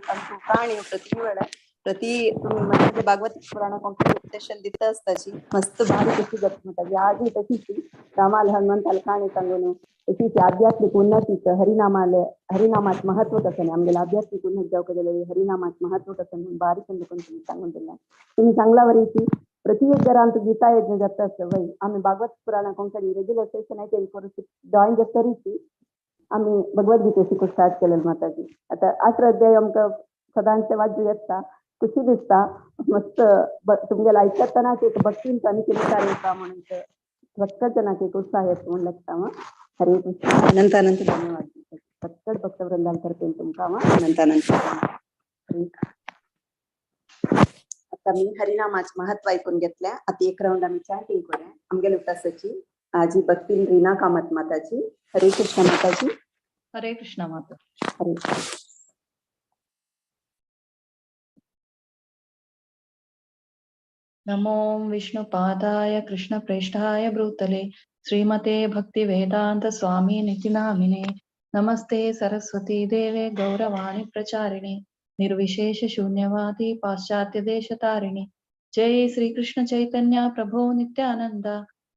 काणी प्रति वेळार प्रति तुम्ही म्हणजे भागवत पुराण कोंकणी सेशन दिता आसताची मस्त बारीक खुशी जाता माताजी. आजूय तशीच रामाल हनुमंताल काणी सांगून तशीच आध्यात्मिक उन्नतीचं हरिनामाले हरिनामात महत्व कसं आमगेले आध्यात्मिक उन्नत जावंक जाल्यार हरिनामात महत्व कसं म्हणून बारीक देखून तुम्ही सांगून दिलें. तुम्ही सांगला वरी प्रति एक घरांत गीता यज्ञ जाता आसता वय आमी भागवत पुराण कोंकणी रेग्युलर सेशन अटेंड करून जॉईन जातरीच आमी भगवद्गीते शिकूंक स्टार्ट केलेले माताजी. आतां 18 अध्याय आमकां सदांच वाचूं येता, खुशी दिसता मस्त. तुमगेले आयकतना एक भक्तीन आनी कितें कार्य म्हणून भक्तजनाक एक उत्साह येता म्हणून लागता. हरे कृष्ण. अनंत अनंत धन्यवाद. सक्कड भक्तवृंदां तर्फेन तुमकां अनंत अनंत धन्यवाद. आता मी हरिनामाचे महत्व ऐकून घेतल्या. आता एक राऊंड आम्ही चॅटिंग करूया. आमगेले उतासाची आजी भक्ती रीना कामत माताजी. हरे कृष्ण माताजी. हरे कृष्ण माता. हरे. नमो विष्णुपादाय कृष्णप्रेष्ठाय भूतले श्रीमते भक्तिवेदांत स्वामी निति नामिने. नमस्ते सरस्वती देवे गौरवाणी प्रचारिणे निर्विशेष शून्यवादी पाश्चात्य देशतारिणे. जय श्री कृष्ण चैतन्य प्रभो नित्यानंद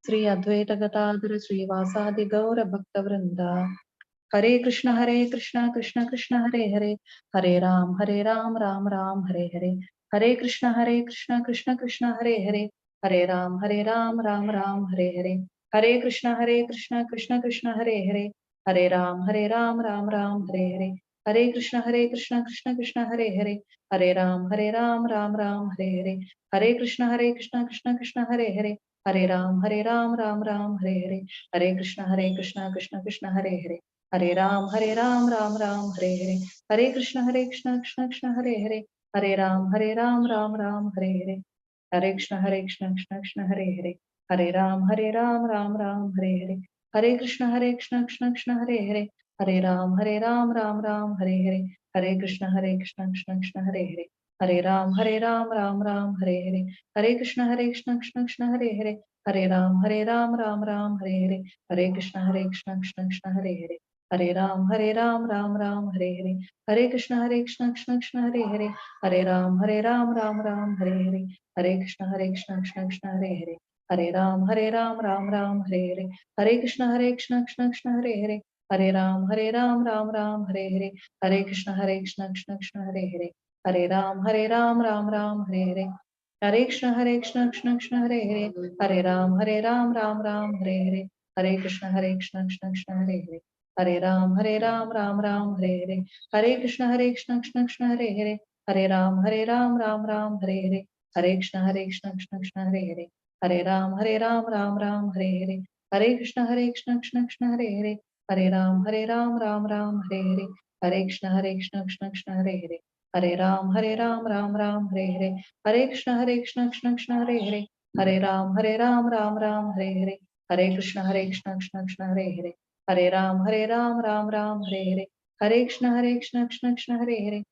श्री अद्वैत गदाधर श्रीवासादि गौर भक्त वृंद. हरे कृष्ण कृष्ण कृष्ण हरे हरे, हरे राम राम राम हरे हरे. हरे कृष्ण कृष्ण कृष्ण हरे हरे, हरे राम राम राम हरे हरे. हरे कृष्ण कृष्ण कृष्ण हरे हरे, हरे राम राम राम हरे हरे. हरे कृष्ण कृष्ण कृष्ण हरे हरे, हरे राम राम राम हरे हरे. हरे कृष्ण कृष्ण कृष्ण हरे हरे, हरे राम राम राम हरे हरे. हरे कृष्ण कृष्ण कृष्ण हरे हरे, हरे राम राम राम हरे हरे. हरे कृष्ण कृष्ण कृष्ण हरे हरे, हरे राम राम राम हरे हरे. हरे कृष्ण कृष्ण कृष्ण हरे हरे, हरे राम राम राम हरे हरे. हरे कृष्ण कृष्ण कृष्ण हरे हरे, हरे राम राम राम हरे हरे. हरे कृष्ण कृष्ण कृष्ण हरे हरे, हरे राम राम राम हरे हरे. हरे कृष्ण कृष्ण कृष्ण हरे हरे, हरे राम राम राम हरे हरे. हरे कृष्ण कृष्ण कृष्ण हरे हरे, हरे राम राम राम हरे हरे. हरे कृष्ण कृष्ण कृष्ण हरे हरे, हरे राम राम राम हरे हरे. हरे कृष्ण कृष्ण कृष्ण हरे हरे, हरे राम राम राम हरे हरे. हरे कृष्ण कृष्ण कृष्ण हरे हरे, हरे राम राम राम हरे हरे. हरे कृष्ण कृष्ण कृष्ण हरे हरे, हरे राम राम राम हरे हरे. हरे कृष्ण कृष्ण कृष्ण हरे हरे, हरे राम राम राम हरे हरे. हरे कृष्ण कृष्ण कृष्ण हरे हरे, हरे राम राम राम हरे हरे. हरे कृष्ण कृष्ण कृष्ण हरे हरे, हरे राम राम राम हरे हरे. हरे कृष्ण कृष्ण कृष्ण हरे हरे, हरे राम राम राम हरे हरे. हरे कृष्ण कृष्ण कृष्ण हरे हरे, हरे राम राम राम हरे हरे. हरे कृष्ण कृष्ण कृष्ण हरे हरे, हरे राम राम राम हरे हरे. हरे कृष्ण कृष्ण कृष्ण हरे हरे, हरे राम राम राम हरे हरे. हरे कृष्ण कृष्ण कृष्ण हरे हरे, हरे राम राम राम हरे हरे. हरे कृष्ण कृष्ण कृष्ण हरे हरे, हरे राम राम राम हरे हरे. हरे कृष्ण कृष्ण कृष्ण हरे हरे,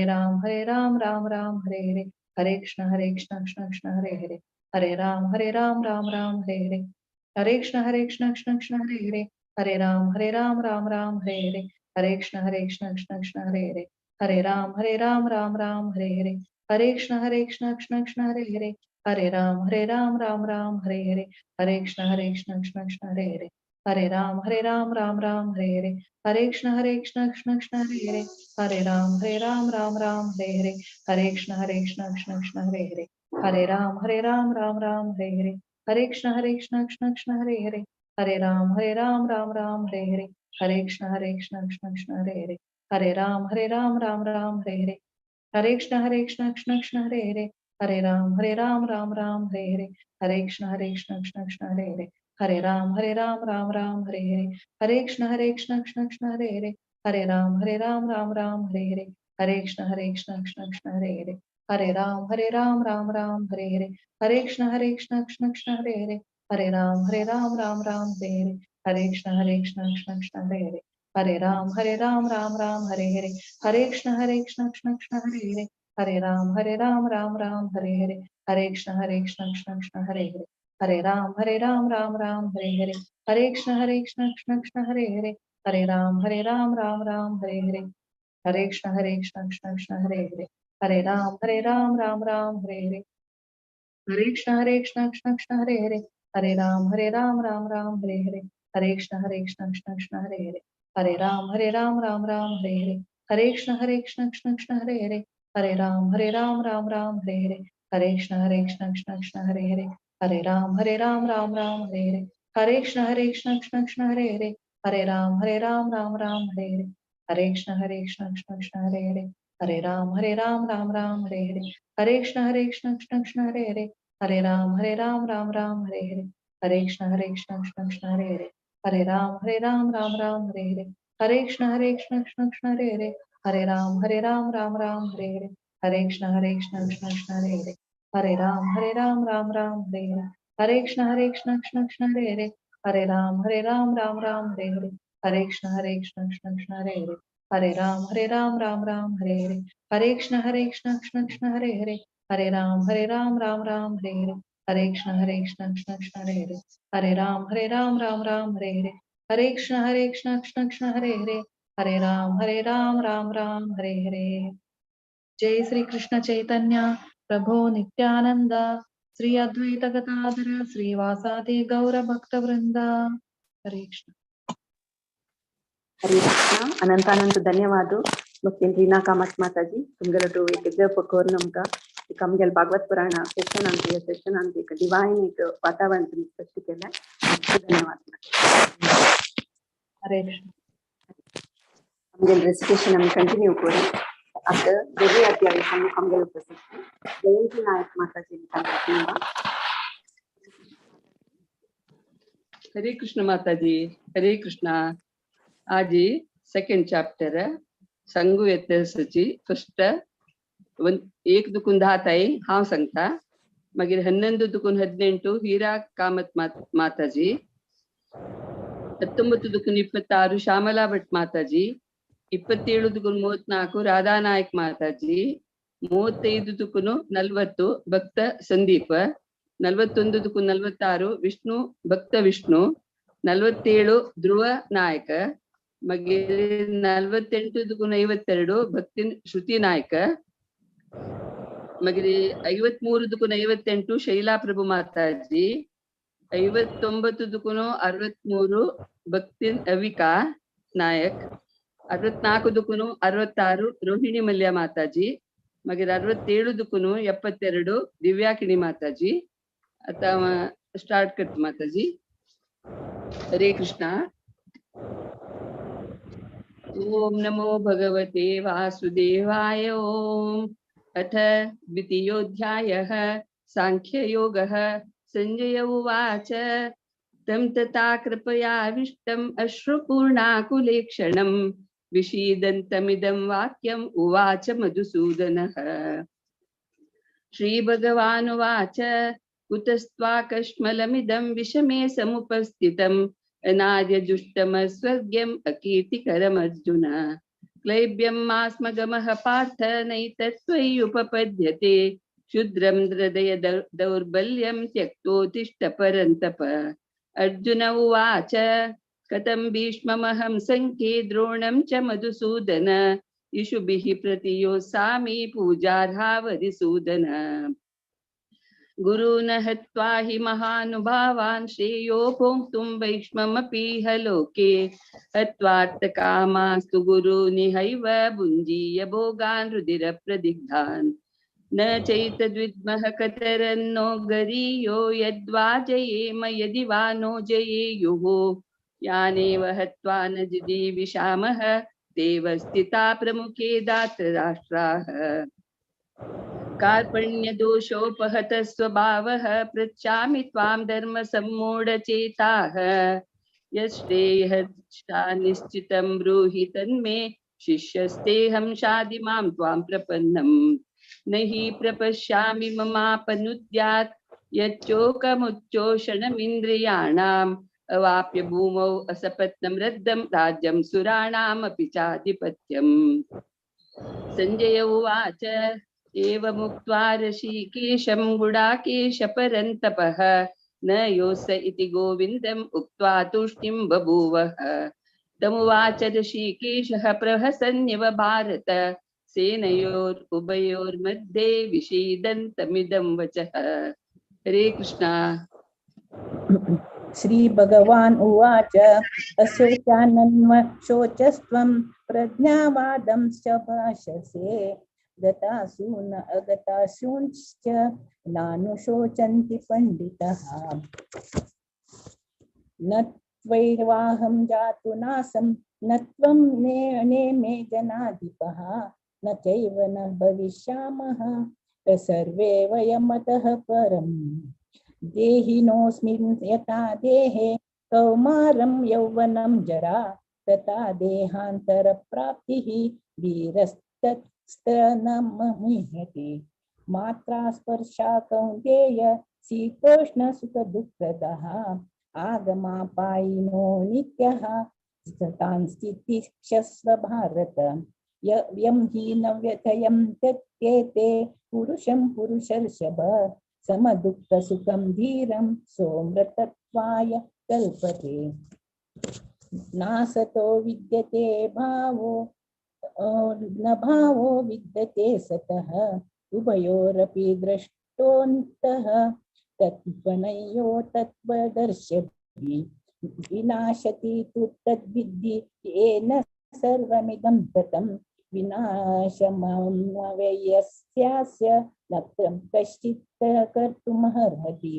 हरे राम राम राम हरे हरे. हरे कृष्ण कृष्ण कृष्ण हरे हरे, हरे राम राम राम हरे हरे. हरे कृष्ण कृष्ण कृष्ण हरे हरे, हरे राम राम राम हरे हरे. हरे कृष्ण कृष्ण कृष्ण हरे हरे, हरे राम राम राम हरे हरे. हरे कृष्ण कृष्ण कृष्ण हरे हरे, हरे राम राम राम हरे हरे. हरे कृष्ण कृष्ण कृष्ण हरे हरे, हरे राम राम राम हरे हरे. हरे कृष्ण कृष्ण कृष्ण हरे हरे, हरे राम राम राम हरे हरे. हरे कृष्ण कृष्ण कृष्ण हरे हरे, हरे राम राम राम हरे हरे. हरे कृष्ण कृष्ण कृष्ण हरे हरे, हरे राम राम राम हरे हरे. हरे कृष्ण कृष्ण कृष्ण हरे हरे, हरे राम राम राम हरे हरे. हरे कृष्ण कृष्ण कृष्ण हरे हरे, हरे राम राम राम हरे हरे. हरे कृष्ण कृष्ण कृष्ण हरे हरे, हरे राम राम राम हरे हरे. हरे कृष्ण कृष्ण कृष्ण हरे हरे, हरे राम राम राम हरे हरे. हरे कृष्ण कृष्ण कृष्ण हरे हरे, हरे राम राम राम हरे हरे. हरे कृष्ण कृष्ण कृष्ण हरे हरे, हरे राम राम राम हरे हरे. हरे कृष्ण कृष्ण कृष्ण हरे हरे, हरे राम राम राम हरे हरे। हरे कृष्ण कृष्ण कृष्ण हरे हरे। हरे राम राम राम हरे हरे। हरे कृष्ण कृष्ण कृष्ण हरे हरे। हरे राम राम राम हरे हरे। हरे कृष्ण कृष्ण कृष्ण हरे हरे। हरे राम राम राम हरे हरे। हरे कृष्ण कृष्ण कृष्ण हरे हरे। हरे राम राम राम हरे हरे। हरे कृष्ण कृष्ण कृष्ण हरे हरे। हरे राम राम राम हरे हरे। हरे कृष्ण कृष्ण कृष्ण हरे हरे। हरे राम राम राम हरे हरे। हरे कृष्ण कृष्ण कृष्ण हरे हरे। हरे राम राम राम हरे हरे। हरे कृष्ण कृष्ण कृष्ण हरे हरे। हरे राम राम राम हरे हरे। हरे कृष्ण कृष्ण कृष्ण हरे हरे। हरे राम राम राम हरे हरे। हरे कृष्ण कृष्ण कृष्ण हरे हरे। हरे राम राम राम हरे हरे। हरे कृष्ण कृष्ण कृष्ण हरे हरे। हरे राम राम राम हरे हरे। हरे कृष्ण कृष्ण कृष्ण हरे हरे। हरे राम राम राम हरे हरे। हरे कृष्ण कृष्ण कृष्ण हरे हरे। हरे राम राम राम हरे हरे। हरे कृष्ण कृष्ण कृष्ण हरे हरे। हरे राम राम राम हरे हरे। हरे कृष्ण कृष्ण कृष्ण हरे हरे। हरे राम राम राम हरे हरे। हरे कृष्ण कृष्ण कृष्ण हरे हरे। हरे राम राम राम हरे हरे। हरे कृष्ण कृष्ण कृष्ण हरे हरे। हरे राम राम राम हरे हरे। हरे कृष्ण कृष्ण कृष्ण हरे हरे। हरे राम राम राम हरे हरे। जय श्री कृष्ण चैतन्य प्रभो नित्यानंद श्री अद्वैत गदाधर श्रीवासादि गौर भक्त वृंद। हरे कृष्ण। हरे कृष्ण। अनंत अनंत धन्यवाद भक्तिन रीना कामत माताजी। तुमगेलो एक जप करून आमकां एक आमगेले भागवत पुराण सेशन आमचे सेशन आमचे एक डिवायन एक वातावरण तुमी सृष्टी केलें। धन्यवाद। हरे कृष्ण। आमगेले रेसिटेशन आमी कंटिन्यू करूं। आतां देवी अध्याय आमगेले उपस्थित जयंती नायक माताजी। हरे कृष्ण माताजी। हरे कृष्ण। आज सेकेंड चॅप्टर सांगू येतची फर्स्ट 1 दुकून 10 ताई हांव सांगता, मागीर 11 दुकून 18 हीरा कामत माताजी, 19 दुकून 26 श्यामला भट माताजी, 27 दुकून 34 राधा नायक माताजी, 35 दुकून 40 भक्त संदीप, 41 दुकून 46 विष्णु भक्त विष्णु, 47 ध्रुव नायक, मागीर 48 दुकून 52 भक्ति श्रुತಿ नायक, मागीर 53 दुकून 58 शैला प्रभु माताजी, 59 दुकून 63 भक्ति अविका नायक, 64 दुकून 66 रोहिणी मल्य माताजी, मागीर 67 दुकून 72 दिव्याकिणी माताजी। आतां स्टार्ट करता माताजी। हरे कृष्णा। ओम नमो भगवते वासुदेवाय। ओम अथ द्वितीयोऽध्यायः सांख्ययोगः। संजय उवाच तं तथा कृपयाविष्टम् अश्रुपूर्णाकुलेक्षणं विषीदन्तमिदं वाक्यम् उवाच मधुसूदनः। श्रीभगवानुवाच कुतस्त्वाकश्मलमिदं विषमे समुपस्थितम् अनार्यजुष्टमस्वर्ग्यम् अकीर्तिकरमर्जुन। क्लैब्यं मास्मगमः पार्थ नैतत्त्वयि उपपद्यते क्षुद्रं हृदय दौर्बल्यं त्यक्तोत्तिष्ठ परन्तप। अर्जुन उवाच कथं भीष्ममहं सङ्ख्ये द्रोणं च मधुसूदन इषुभिः प्रतियोत्सामि पूजार्हावरिसूदन। गुरून् हत्वा हि महानुभावान् श्रेयो भोक्तुं वैष्ममपीह लोके हत्वार्थकामास्तु गुरूनिहैव भुञ्जीय भोगान् रुधिरप्रदिग्धान्। न चैतद्विद्मः कतरन्नो गरीयो यद्वा जयेम यदि वा नो जयेयुः। यानेव हत्वा न जिजीविषामः देव स्थिता प्रमुखे दातराष्ट्राः। कार्पण्यदोषोपहत स्वभावः पृच्छामि त्वां धर्मसम्मूढचेताः। यश्रेयः निश्चितं ब्रूहि तन्मे शिष्यस्तेऽहं शाधि मां त्वां प्रपन्नम्। न हि प्रपश्यामि ममापनुद्यात् यच्चोकमुच्चोषणमिन्द्रियाणाम् अवाप्य भूमौ असपत्नं रद्धं राज्यं सुराणामपि चाधिपत्यम्। संजय उवाच एवमुक्त्वा ऋषिकेशं गुडाकेश परन्तपः न योऽस इति गोविन्दम् उक्त्वा तूष्णीं बभूवः। तमुवाच ऋषिकेशः प्रहसन्निव भारत सेनयोर्उभयोर्मध्ये विषीदन्तमिदं वचः। हरे कृष्णा। श्री भगवान् उवाच अशोचानन्व शोचस्त्वं प्रज्ञावादंश्च भाषसे गतासून अगतासूंश्च नानुशोचन्ति पण्डितः। न त्वैर्वाहं जातु नासं न त्वं नेमे जनाधिपः न चैव न भविष्यामः सर्वे वयमतः परम्। देहिनोऽस्मिन् यथा देहे कौमारं यौवनं जरा तथा देहान्तरप्राप्तिः वीरस्तत्स्तनममुह्यते। मात्रा स्पर्शा कौन्तेय शीतोष्णसुखदुःखदः आगमापायिनो नित्यः तान् स्थितिक्षस्व भारत। यं हि न व्यथयं त्यक्तेते पुरुषं पुरुषर्षभ समदुःखसुखं धीरं सोमृतत्वाय कल्पते। नासतो विद्यते भावो न भावो विद्यते सतः उभयोरपि द्रष्टोऽन्तः तत्त्वनयो तत्त्वदर्शभि विनाशति तु तद्विद्धि येन सर्वमिदं ततं विनाशमव्ययस्यास्य न कश्चित् कर्तुमर्हति।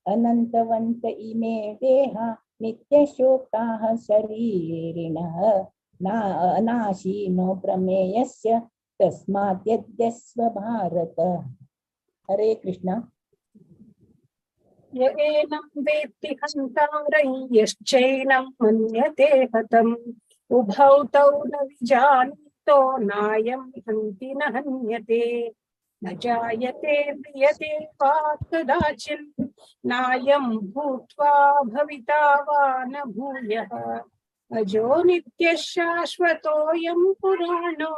अनन्तवन्त इमे देहा नित्यशोक्ताः शरीरिणः अनाशीनो प्रमेयस्य तस्मात् यद्यस्व भारत। हरे कृष्ण। य एनं वेत्ति हन्तारं यश्चैनं मन्यते हतम् उभौ तौ न विजानीतो नायं हन्ति न हन्यते। न जायते म्रियते वा कदाचिन् नायं भूत्वा भविता वा न भूयः। अजो नित्यः शाश्वतोऽयं पुराणो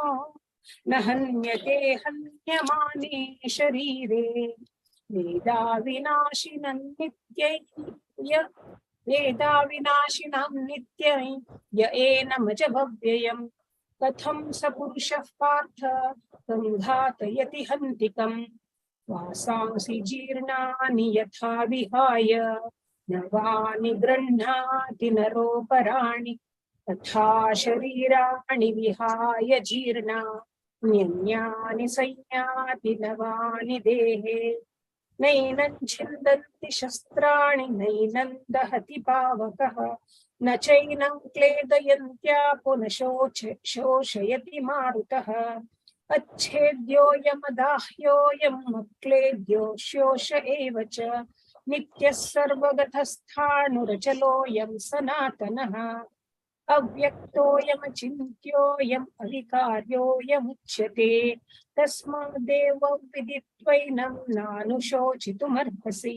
न हन्यते हन्यमाने शरीरे। वेदाविनाशिनं नित्यं य एनमज भव्ययं कथं स पुरुषः पार्थ तं घातयति हन्तिकम्। वासांसि जीर्णानि यथा विहाय नवानि गृह्णाति नरोपराणि तथा शरीराणि विहाय जीर्णा न्यन्यानि संयाति नवानि देहे। नैनं छिन्दन्ति शस्त्राणि नैनं दहति पावकः न चैनं क्लेदयन्त्यापो न शोषयति मारुतः। अच्छेद्योऽयमदाह्योऽयम् अक्लेद्यो शोष एव च नित्यः सर्वगतस्थाणुरचलोऽयं सनातनः। अव्यक्तोऽयमचिन्त्योऽयम् अविकार्योऽयमुच्यते तस्मादेव विदित्वैनं नानुशोचितुमर्हसि।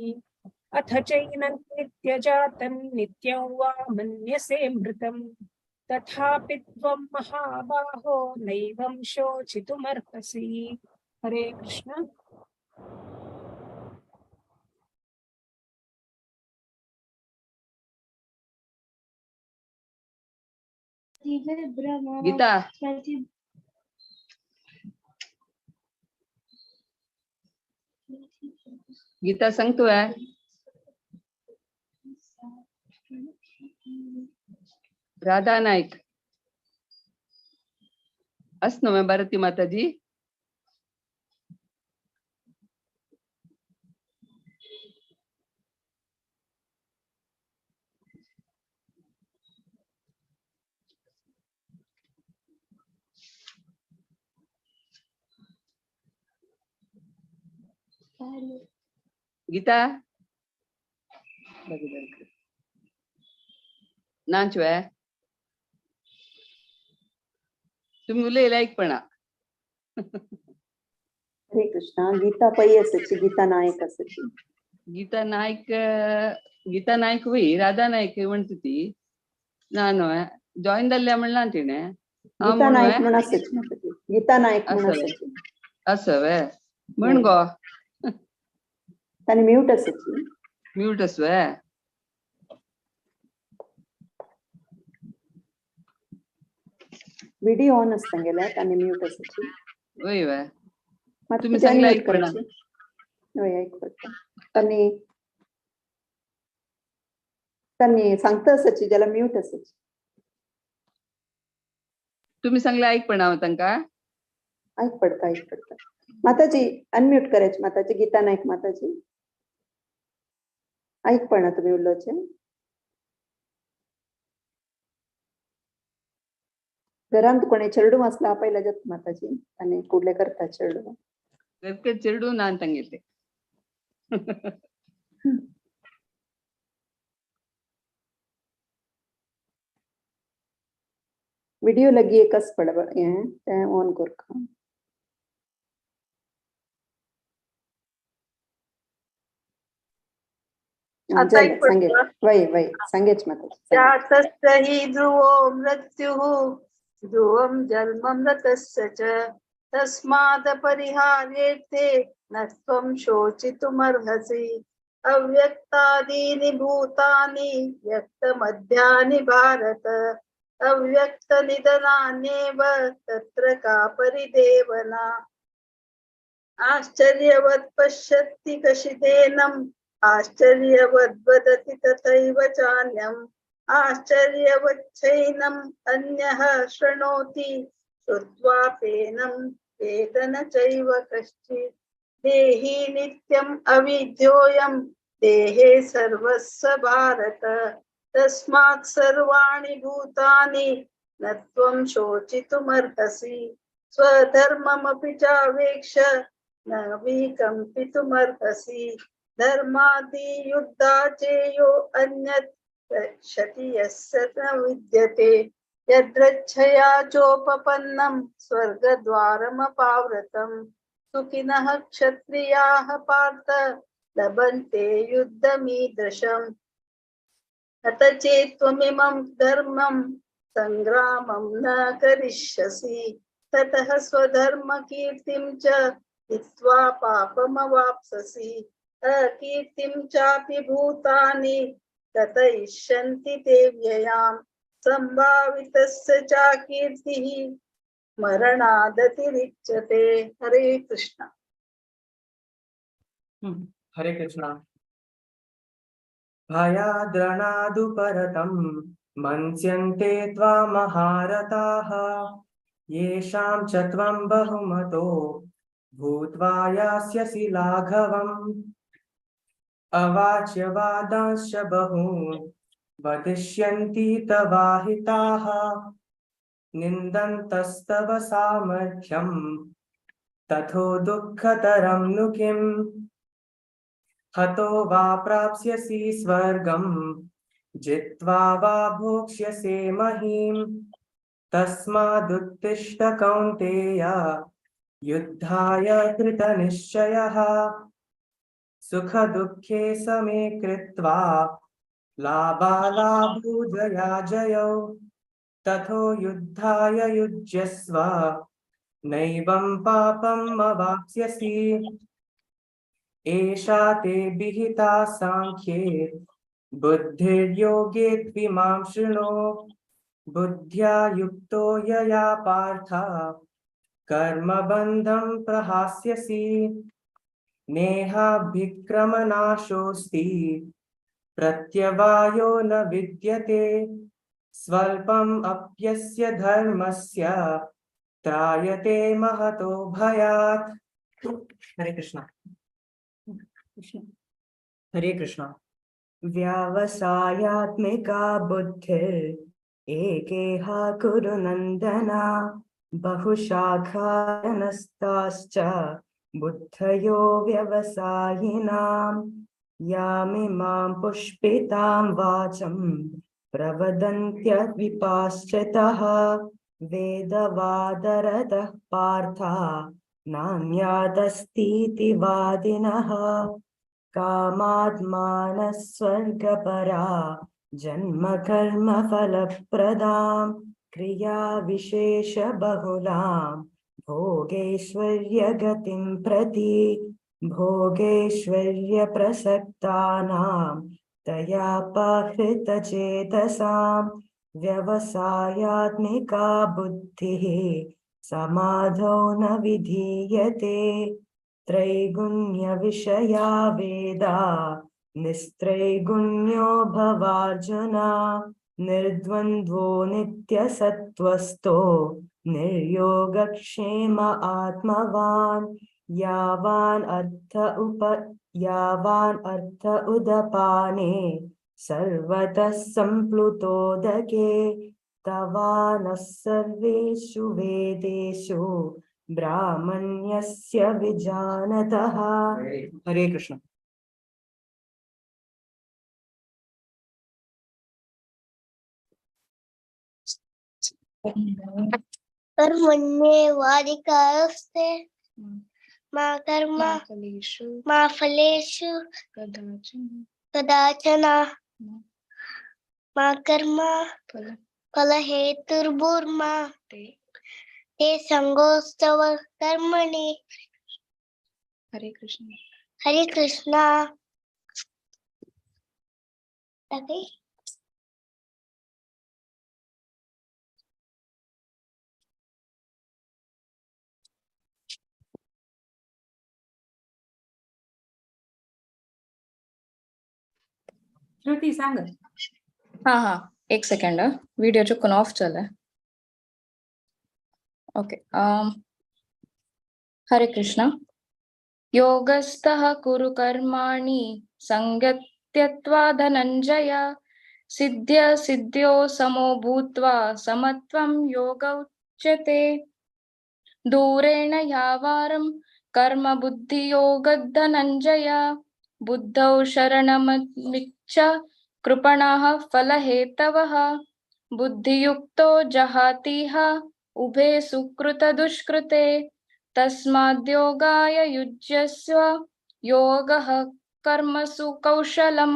अथ चैनं नित्यजातं नित्यं वा मन्यसे मृतं तथापि त्वं महाबाहो नैवं शोचितुमर्हसि। हरे कृष्ण। गीता गीता संग तो है। राधा नाईक असनो मैं भारती माता जी। गीता नाचो है तुम्ही उलयला एकपणा। हरे कृष्णा। गीता पै असाची, गीता नायक असाची। गीता नायक, गीता नायक वय राधा नायक म्हणटा ती ना न्हय जॉईन जाल्ल्या म्हणलां तिणें। गीता नायक म्हणून आसाची, गीता नायक म्हणून आसाची आसा वे। म्हण गो. तांणी म्यूट आसाची. म्यूट आसवे. व्हिडिओ ऑन आसता गेल्यार तांणी म्यूट आसाची. वय वे. मात तुम्ही तुजे सांगले अनम्यूट ऐकपणा. करायची. वय ऐक पडटा. तांणी तांणी सांगता आसाची जाल्यार म्यूट आसाची. तुम्ही सांगले ऐकपणा हांव तांकां. ऐक पडता ऐक पडता. माताजी अनम्यूट करायची. माताजी गीता नायक माताजी ऐक पडना तुमी उलोवचें. घरांत कोणे चेडूं आसला आपयला जाता माताजी आनी कुडले करता चेडूं. घरके चेडूं ना तांगेले. व्हिडिओ लगी एकच पड हें तें ऑन करका. आता जालें एक सांगे. पडटा. वय वय सांगेच माताजी सांगे. जातस्य हि ध्रुवो मृत्युः ध्रुवं जन्म मृतस्य च तस्मादपरिहार्येऽर्थे न त्वं शोचितुमर्हसि. अव्यक्तादीनि भूतानि व्यक्तमध्यानि भारत अव्यक्तनिधनान्येव तत्र का परिदेवना. आश्चर्यवत् पश्यति कशिदेनम् आश्चर्यवद् वदति तथैव चान्यम् आश्चर्यवच्छैनम् अन्यः शृणोति श्रुत्वाप्येनं वेद न चैव कश्चित्. देहि नित्यम् अविद्योऽयं देहे सर्वस्व भारत तस्मात् सर्वाणि भूतानि न त्वं शोचितुमर्हसि. स्वधर्ममपि चावेक्ष न विकम्पितुमर्हसि. धर्मादियुद्धाचेयो अन्यत् क्षति यस्य न विद्यते. यदृच्छया चोपपन्नं स्वर्गद्वारमपावृतं सुखिनः क्षत्रियाः पार्थ लभन्ते युद्धमीदृशम्. अत चेत् त्वमिमं धर्मं संग्रामं न करिष्यसि ततः स्वधर्मकीर्तिं च हित्वा पापमवाप्स्यसि. अकीर्तिं चापि भूतानि कथयिष्यन्ति ते व्ययाम्. संभावितस्य चाकीर्तिः मरणादतिरिच्यते. हरे कृष्ण. हरे कृष्ण. भयाद्रणादुपरतं मन्स्यन्ते त्वामहारथाः येषां च त्वं बहुमतो भूत्वा यास्यसि लाघवम्. अवाच्य वादांश्च बहून् वदिष्यन्ति तवाहिताः निन्दन्तस्तव सामर्थ्यं तथो दुःखतरं नु किम्. हतो वा प्राप्स्यसि स्वर्गं जित्वा वा भोक्ष्यसे महीं. तस्मादुत्तिष्ठ कौन्तेय युद्धाय कृतनिश्चयः. सुखदुःखे समे कृत्वा लाभालाभौ जयाजयौ. तथो युद्धाय युज्यस्व नैवं पापम् अवाप्स्यसि. एषा ते विहिता सांख्ये बुद्धिर्योगे त्विमां शृणु. बुद्ध्या युक्तो यया पार्थ कर्मबन्धं प्रहास्यसि. नेहाभिक्रमनाशोऽस्ति प्रत्यवायो न विद्यते. स्वल्पम् अप्यस्य धर्मस्य त्रायते महतो भयात्. हरे कृष्ण. हरे कृष्ण. व्यवसायात्मिका बुद्धिर् एकेह कुरु नन्दना बहुशाखानस्ताश्च बुद्धयो व्यवसायिनां. यामिमां पुष्पितां वाचं प्रवदन्त्यविपाश्चतः वेदवादरतः पार्थ नान्यादस्तीति वादिनः. कामात्मानस्वर्गपरा जन्म कर्म फलप्रदां क्रियाविशेषबहुलां भोगैश्वर्यगतिं प्रति भोगैश्वर्यप्रसक्तानां तयापहृतचेतसां व्यवसायात्मिका बुद्धिः समाधौ न विधीयते। त्रैगुण्यविषया वेदा निस्त्रैगुण्यो भवार्जुन निर्द्वन्द्वो नित्यसत्त्वस्तो निर्योगक्षेम आत्मवान् यावान् अर्थ उदपाने सर्वतः सम्प्लुतोदके तवानः सर्वेषु वेदेषु ब्राह्मण्यस्य विजानतः। हरे कृष्ण। कर्मण्येवाधिकारस्ते मा कर्म मा फलेषु कदाचन मा कर्म फलहेतुर्भूर्मा ते संगोस्तव कर्मणि। हरे कृष्ण। हरे कृष्ण। श्रुती सांग। हाँ हाँ, एक सेकेंड, वीडियो चुकून ऑफ जालाय। ओके। हरे कृष्ण। योगस्थः कुरु कर्माणि संगत्यत्वा धनंजय सिद्ध्य सिद्ध्यो समो भूत्वा समत्वं योग उच्यते। दूरेण यावारं कर्म बुद्धियोगधनंजय बुद्धौ शरणमिच्छ कृपणाः फलहेतवः बुद्धियुक्तो जहातिह उभे सुकृत दुष्कृते तस्माद्योगाय युज्यस्व योगः कर्मसु कौशलं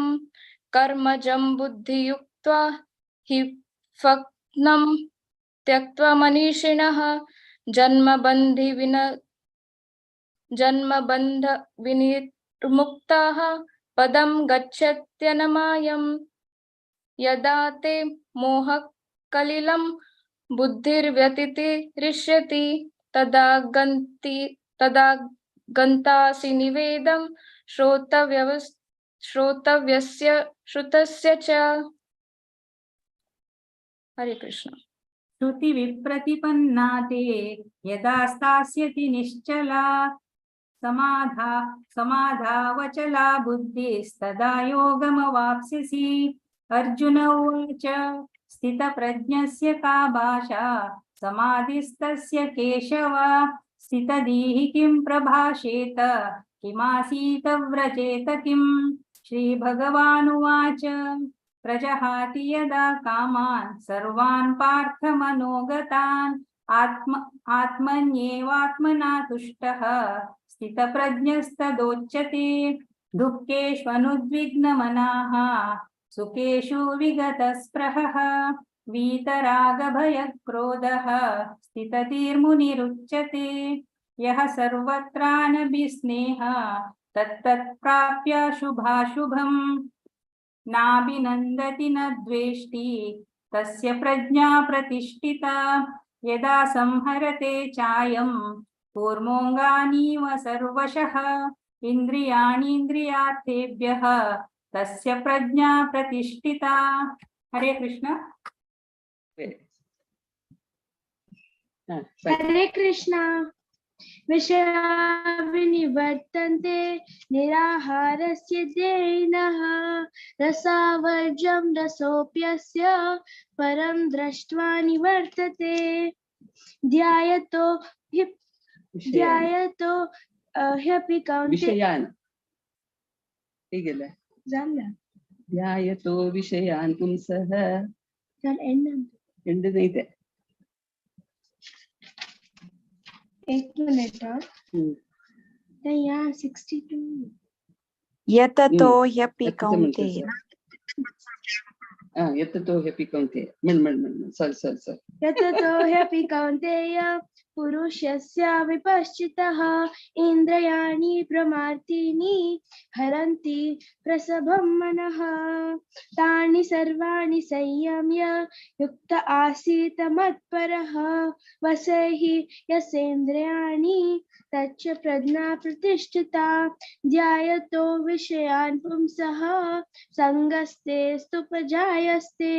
कर्मजं बुद्धियुक्त्वा हि फक्नं त्यक्त्वा मनीषिणः जन्मबन्ध विनिर्मुक्ताः पदं गच्छत्यनमायम्। यदा ते मोहकलिलं बुद्धिर्व्यतिरिष्यति तदा गन्तासि निवेदं श्रोतव्यस्य श्रुतस्य च। हरे कृष्ण। श्रुति विप्रतिपन्ना ते यदा स्थास्यति निश्चला समाधावचला बुद्धिस्तदा योगमवाप्स्यसि। अर्जुन उवाच स्थितप्रज्ञस्य का भाषा समाधिस्तस्य केशव स्थितधीः किं प्रभाषेत किमासीत व्रजेत किम्। श्रीभगवानुवाच प्रजहाति यदा कामान् सर्वान् पार्थ मनोगतान् आत्मन्येवात्मना तुष्टः स्थितप्रज्ञस्तदोच्यते। दुःखेष्वनुद्विग्नमनाः सुखेषु विगतस्पृहः वीतरागभयक्रोधः स्थितधीर्मुनिरुच्यते। यः सर्वत्रानभिस्नेह तत्तत्प्राप्य शुभाशुभं नाभिनन्दति न द्वेष्टि तस्य प्रज्ञा प्रतिष्ठिता। यदा संहरते चायं कूर्मोऽङ्गानीव सर्वशः इन्द्रियाणीन्द्रियार्थेभ्यः तस्य प्रज्ञा प्रतिष्ठिता। हरे कृष्ण। हरे कृष्ण। विषया विनिवर्तन्ते निराहारस्य देहिनः रसावर्जं रसोऽप्यस्य परं दृष्ट्वा निवर्तते। ध्यायतो ह्यपि विषयान् ध्यायतो विषयान् पुंसः ಎಂಟನೇ. एक मिनट यार 62। यततो ह्यपि कौन्तेय। यततो ह्यपि कौन्तेय। मण मण मण सॉरी सॉरी सॉरी। यततो ह्यपि कौन्तेय पुरुषस्य विपश्चितः इन्द्रियाणि प्रमार्तीनि हरन्ति प्रसभं मनः। तानि सर्वाणि संयम्य युक्त आसीत मत्परः वसैः यस्येन्द्रियाणि तच्च प्रज्ञा प्रतिष्ठिता। ध्यायतो विषयान् पुंसः संगस्ते स्तुपजायस्ते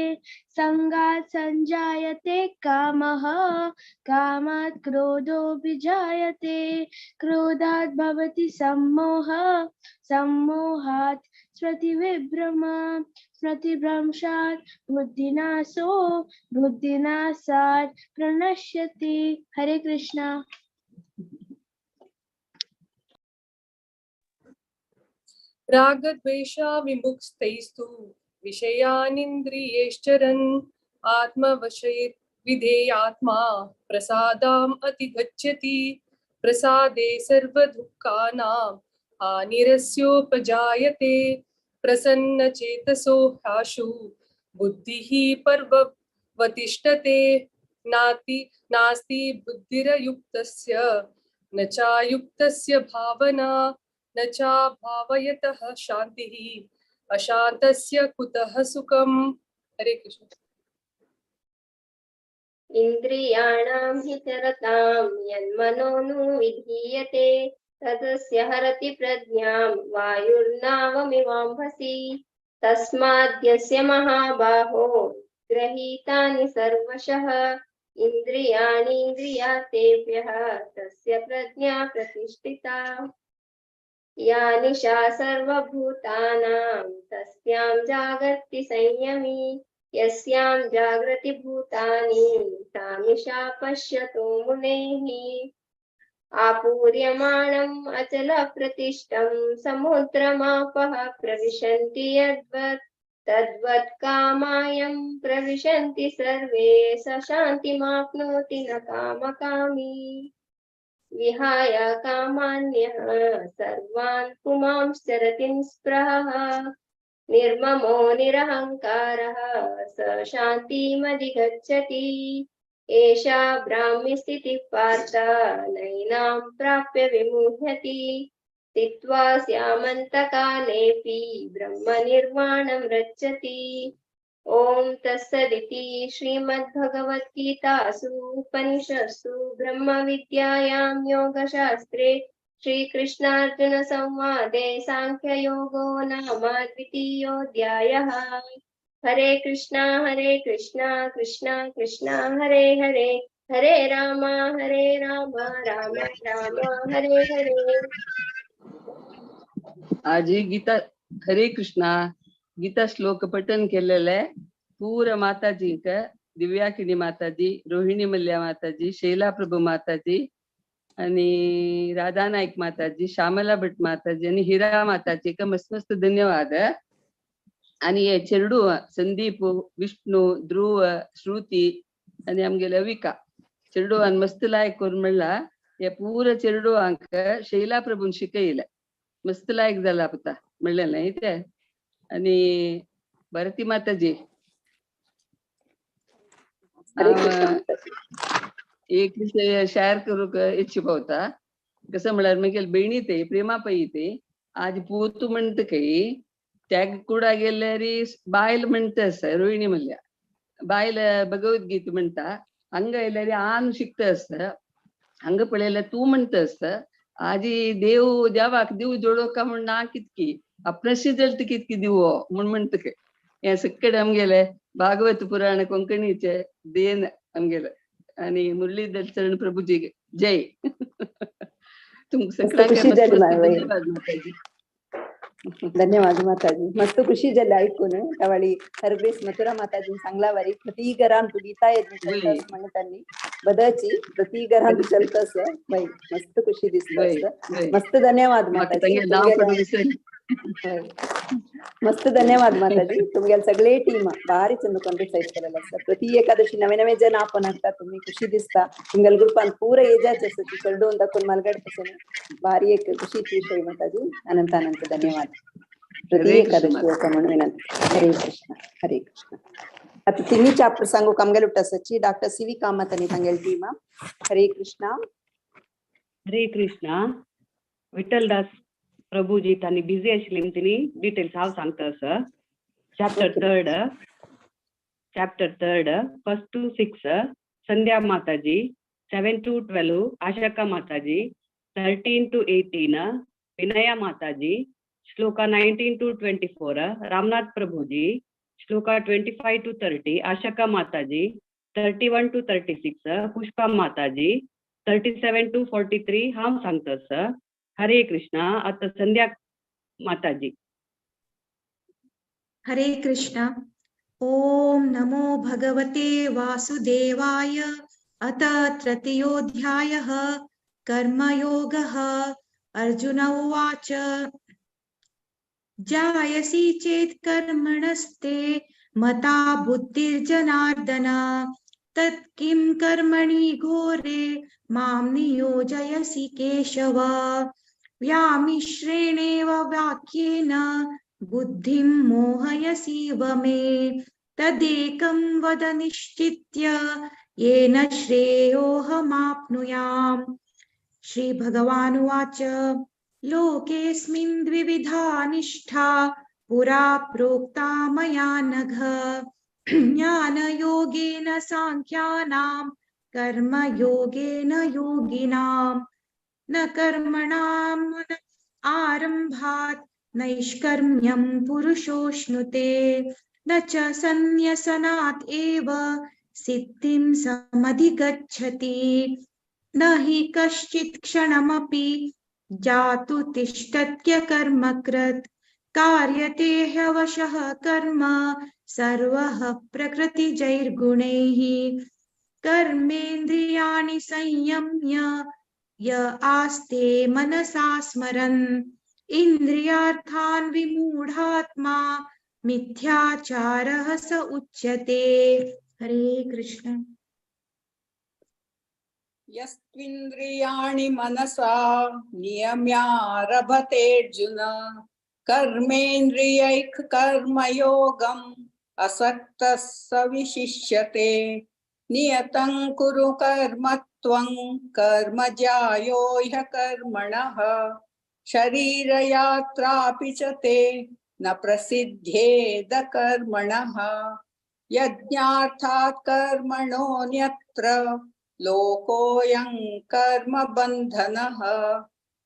संगात् संजायते कामः कामात् क्रोधोऽभिजायते क्रोधात् भवति सम्मोहः सम्मोहात् स्मृतिविभ्रमा स्मृतिभ्रंशात् बुद्धिनाशो बुद्धिनाशात् प्रणश्यति। हरे कृष्णा। रागद्वेषा विमुक्तैस्तु विषयानिन्द्रियैश्चरन् आत्मवशैर् विधेयात्मा प्रसादाम् अतिगच्छति। प्रसादे सर्वदुःखानां हानिरस्योपजायते। प्रसन्नचेतसो ह्याशु बुद्धिः पर्ववतिष्ठते। नास्ति बुद्धिरयुक्तस्य न चायुक्तस्य भावना न चाभावयतः शान्तिः अशान्तस्य कुतः सुखम्। हरे कृष्ण। इन्द्रियाणां हि चरतां यन्मनो नु विधीयते तदस्य हरति प्रज्ञां वायुर्नावमिवाम्भसि। तस्माद्यस्य महाबाहो गृहीतानि सर्वशः इन्द्रियाणीन्द्रियातेभ्यः तस्य प्रज्ञा प्रतिष्ठिता। या निशा सर्वभूतानां तस्यां जागर्ति संयमी यस्यां जागृति भूतानि सा निशा पश्यतो मुनेः। आपूर्यमाणम् अचलप्रतिष्ठं समुद्रमापः प्रविशन्ति यद्वत् तद्वत् कामायं प्रविशन्ति सर्वे स शान्तिमाप्नोति न कामकामी। विहाय कामान्यः सर्वान् पुमांश्चरति निःस्पृहः निर्ममो निरहङ्कारः स शान्तिमधिगच्छति। एषा ब्राह्मी स्थितिः पार्थ नैनां प्राप्य विमुह्यति। स्थित्वा स्यामन्तकालेऽपि ब्रह्मनिर्वाणं रक्षति। ॐ तत्सदिति श्रीमद्भगवद्गीतासु उपनिषत्सु ब्रह्मविद्यायां योगशास्त्रे श्रीकृष्णार्जुनसंवादे साङ्ख्ययोगो नाम द्वितीयोऽध्यायः। हरे कृष्णा कृष्णा कृष्णा हरे हरे हरे राम राम राम हरे हरे। आज गीता हरे कृष्णा गीता श्लोक पठन केलेलं आहे। पूरा माताजींक दिव्याकिणी माताजी, रोहिणी मल्ल्या माताजी, शैला प्रभू माताजी आणि राधा नाईक माताजी, श्यामला भट माताजी आणि हिरा माताजी का मस्त मस्त धन्यवाद। आणि हे चेरडू संदीप, विष्णू, ध्रुव, श्रुती आणि आमगेले अविका चेरडुवान मस्त लायक करून म्हणला। हे पुरा चेरडुवांक शैला प्रभून शिकयले मस्त लायक जाला पता म्हणलें न्ही ते। आणि भारती माताजी एक विषय शेअर करूंक इच्छा पावता। कसं म्हळ्यार मागीर भयणी ते प्रेमा पै ते आज पूत म्हणटा खंय त्या कुडा गेल्यार बायल म्हणटा आसा रोहिणी म्हणल्या बायल भगवद्गीता म्हणटा हांगा आयल्यार आन शिकता आसता हांगा पळयल्यार तूं म्हणटा आसता। आजी देव देवाक देव जोडोका म्हण ना कितकी आपणाशी जलत कितकी दिवो म्हण म्हणटा खंय। हें सगळे आमगेले भागवत पुराण कोंकणीचे देन आमगेले आणि मुरलीधर चरण प्रभुजी जय। तुमकां खुशी जाली धन्यवाद माताजी। धन्यवाद माताजी। मस्त खुशी जाली ऐकून तवाळी हरबेस मथुरा माताजी सांगला वारी प्रति घरान तू गीता येत म्हणून त्यांनी बदची प्रति घरान चलत असं बाई मस्त खुशी दिसत असं। मस्त धन्यवाद माताजी। मस्त धन्यवाद माताजी। तुमगेले सगळे टीम भारी चंद कॉन्ट्रिब्यूट केलेलं असता। प्रति एकादशी नवे नवे जण आपण हाडटा तुम्ही खुशी दिसता तुमगेले ग्रुपान पुरा एजाचे आसा ती चेडून दाखोवन मालगड पासून भारी एक खुशीची विषय माताजी। अनंत अनंत धन्यवाद। प्रति एकादशी म्हणून विनंती। हरे कृष्ण हरे कृष्ण। आतां तिन्ही चॅप्टर सांगूक आमगेले उट्टासाची डॉक्टर सी व्ही कामत आनी तांगेली टीम. हरे कृष्णा. हरे कृष्णा. विठ्ठल दास प्रभुजी तांणी बिझी आशिल्ली तिनी डिटेल्स हांव सांगता sir. Chapter third, chapter third, first to 6 Sandhya Mataji, 7 to 12 Ashakka Mataji, 13 to 18 Vinaya Mataji, shloka 19 to 24 Ramnath Prabhuji, shloka 25 to 30 Ashakka Mataji, 31 to 36 Pushpa Mataji, 37 to 43 हांव सांगता सर. हरे कृष्णा. आता संध्या माताजी. हरे कृष्णा. ओम नमो भगवते वासुदेवाय. अथ तृतीयोऽध्यायः कर्मयोगः. अर्जुन उवाच. जायसी चेत् कर्मणस्ते मता बुद्धिर्जनार्दन तत् किं कर्मणि घोरे मां नियोजयसि केशव. व्यामिश्रेणेव वाक्येन बुद्धिं मोहयसीव मे तदेकं वद निश्चित्य येन श्रेयोऽहमाप्नुयाम्. श्री भगवानुवाच. लोकेऽस्मिन् द्विविधा निष्ठा पुरा प्रोक्ता मया नघ. ज्ञानयोगेन सांख्यानां कर्मयोगेन योगिनां. न कर्मणां आरम्भात् नैष्कर्म्यं पुरुषोऽश्नुते न च संन्यसनात् एव सिद्धिं समधिगच्छति. न हि कश्चित् क्षणमपि जातु तिष्ठत्य कर्मकृत् कार्यते ह्यवशः कर्म सर्वः प्रकृतिजैर्गुणैः. कर्मेन्द्रियाणि संयम्य य आस्ते मनसा स्मरन् इन्द्रियार्थान् विमूढात्मा मिथ्याचारः स उच्यते. हरे कृष्ण. यस्त्विन्द्रियाणि मनसा नियम्यारभतेऽर्जुन कर्मेन्द्रियैः कर्मयोगम् असक्तः स विशिष्यते. नियतं कुरु कर्म त्वं कर्म ज्यायो ह्यकर्मणः शरीरयात्रापि च ते न प्रसिद्ध्येद कर्मणः. यज्ञार्थात् कर्मणोऽन्यत्र लोकोऽयं कर्म बन्धनः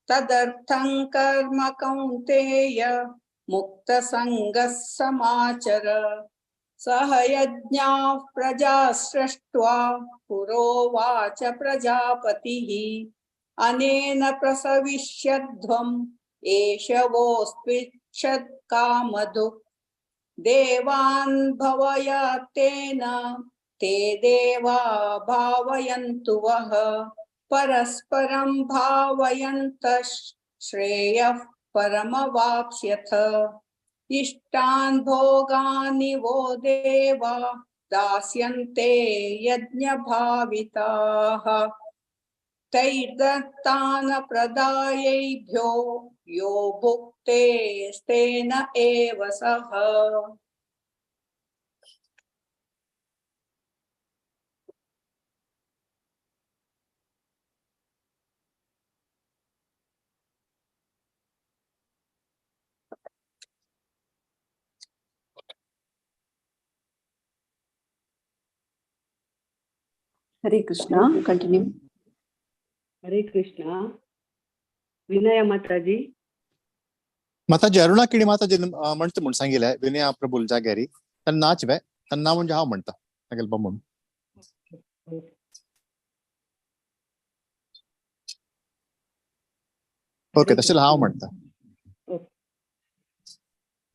तदर्थं कर्म कौन्तेय मुक्तसङ्गः समाचर. सह यज्ञाः प्रजा सृष्ट्वा पुरोवाच प्रजापतिः अनेन प्रसविष्यध्वम् एष वोऽस्त्विच्छत्कामधुक्. देवान् भवयातेन ते देवा भावयन्तु वः परस्परं भावयन्तः श्रेयः परमवाप्स्यथ. इष्टान् भोगानि वो देवा दास्यन्ते यज्ञभाविताः तैर्दत्तान प्रदायैभ्यो यो भुक्तेस्तेन एव सः. Hare Krishna. Continue. Hare Krishna. Vinaya Mataji. Mataji Aruna Kini Mataji म्हणता म्हूण सांगिल्लें विनया प्रभुल जाग्यारी तांकां नाच वे तांकां नांव म्हणजे हांव म्हणटा तांगेले बमून. ओके तशें हांव म्हणटा.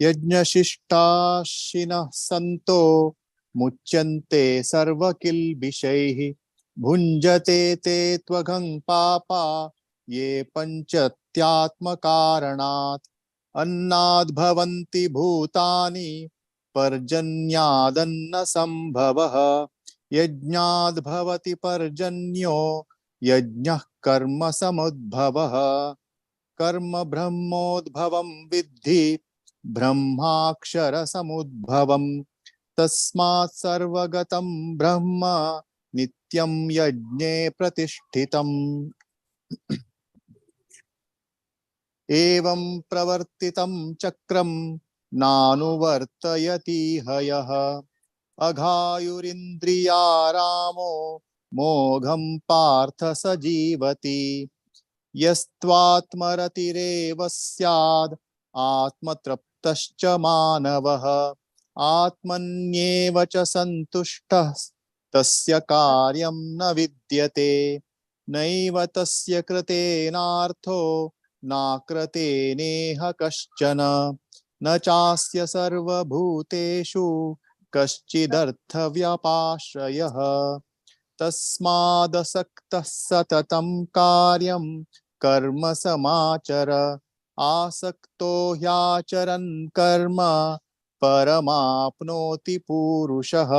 यज्ञशिष्टाशिनः संतो मुच्यन्ते सर्वकिल्बिषैः भुञ्जते ते त्वघं पापा ये पञ्चत्यात्मकारणात्. अन्नाद् भवन्ति भूतानि पर्जन्यादन्न संभवः यज्ञाद् भवति पर्जन्यो यज्ञः कर्म समुद्भवः. कर्म ब्रह्मोद्भवं विद्धि ब्रह्माक्षर समुद्भवम् तस्मात् सर्वगतं ब्रह्म नित्यं यज्ञे प्रतिष्ठितम्। एवं प्रवर्तितं चक्रं नानुवर्तयति हयः। अघायुरिन्द्रियारामो मोघं पार्थ स जीवति। यस्त्वात्मरतिरेव स्याद् आत्मतृप्तश्च मानवः। आत्मन्येव च सन्तुष्टः तस्य कार्यं न विद्यते। नैव तस्य कृतेनार्थो नाकृते नेह कश्चन। न चास्य सर्वभूतेषु कश्चिदर्थव्यपाश्रयः। तस्मादसक्तः सततं कार्यं कर्म समाचर। आसक्तो ह्याचरन् कर्म परमाप्नोति पुरुषः।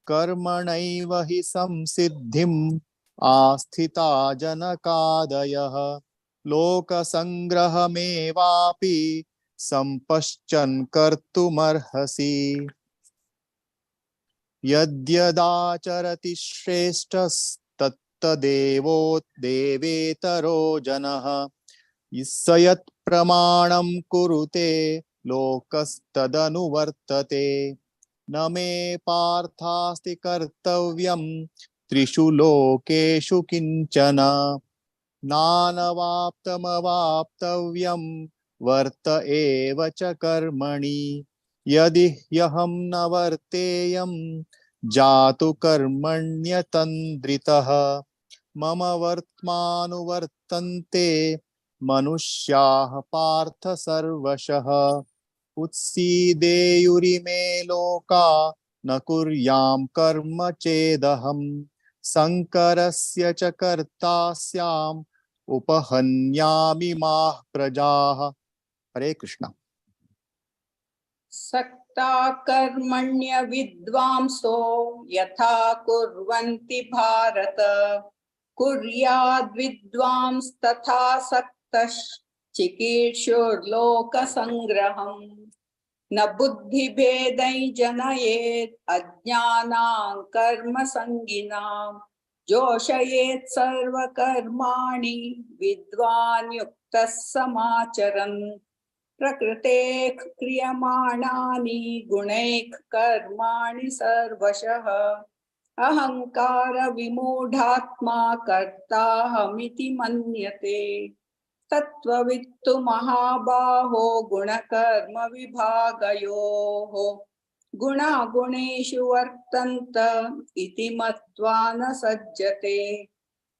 कर्मणैव हि संसिद्धिम् आस्थिता जनकादयः। लोकसंग्रहमेवापि संपश्चन् कर्तुमर्हसि। यद्यदाचरति श्रेष्ठस्तत्तदेवो देवेतरो जनः। स यत्प्रमाणं कुरुते लोकस्तदनुवर्तते। न मे पार्थास्ति कर्तव्यं त्रिषु लोकेषु किञ्चन। नानवाप्तमवाप्तव्यं वर्त एव च कर्मणि। यदि ह्यहं न वर्तेयं जातु कर्मण्यतन्द्रितः। मम वर्त्मानुवर्तन्ते मनुष्याः पार्थ सर्वशः। उत्सीदेयुरिमे लोका न कुर्यां कर्म चेदहं। संकरस्य च कर्ता स्याम् उपहन्यामि माः प्रजाः। हरे कृष्ण। सक्ता कर्मण्य विद्वांसो यथा कुर्वन्ति भारत। कुर्याद् विद्वांस्तथा सक्तश्चिकीर्षुर्लोकसंग्रहम्। न बुद्धिभेदै जनयेत् अज्ञानां कर्मसङ्गिनां। जोषयेत् सर्वकर्माणि विद्वान् युक्तः समाचरन्। प्रकृतेः क्रियमाणानि गुणैः कर्माणि सर्वशः। अहंकार विमूढात्मा कर्ताहमिति मन्यते। तत्त्ववित्तु महाबाहो गुणकर्म विभागयोः। गुणागुणेषु वर्तन्त इति मत्वा न सज्जते।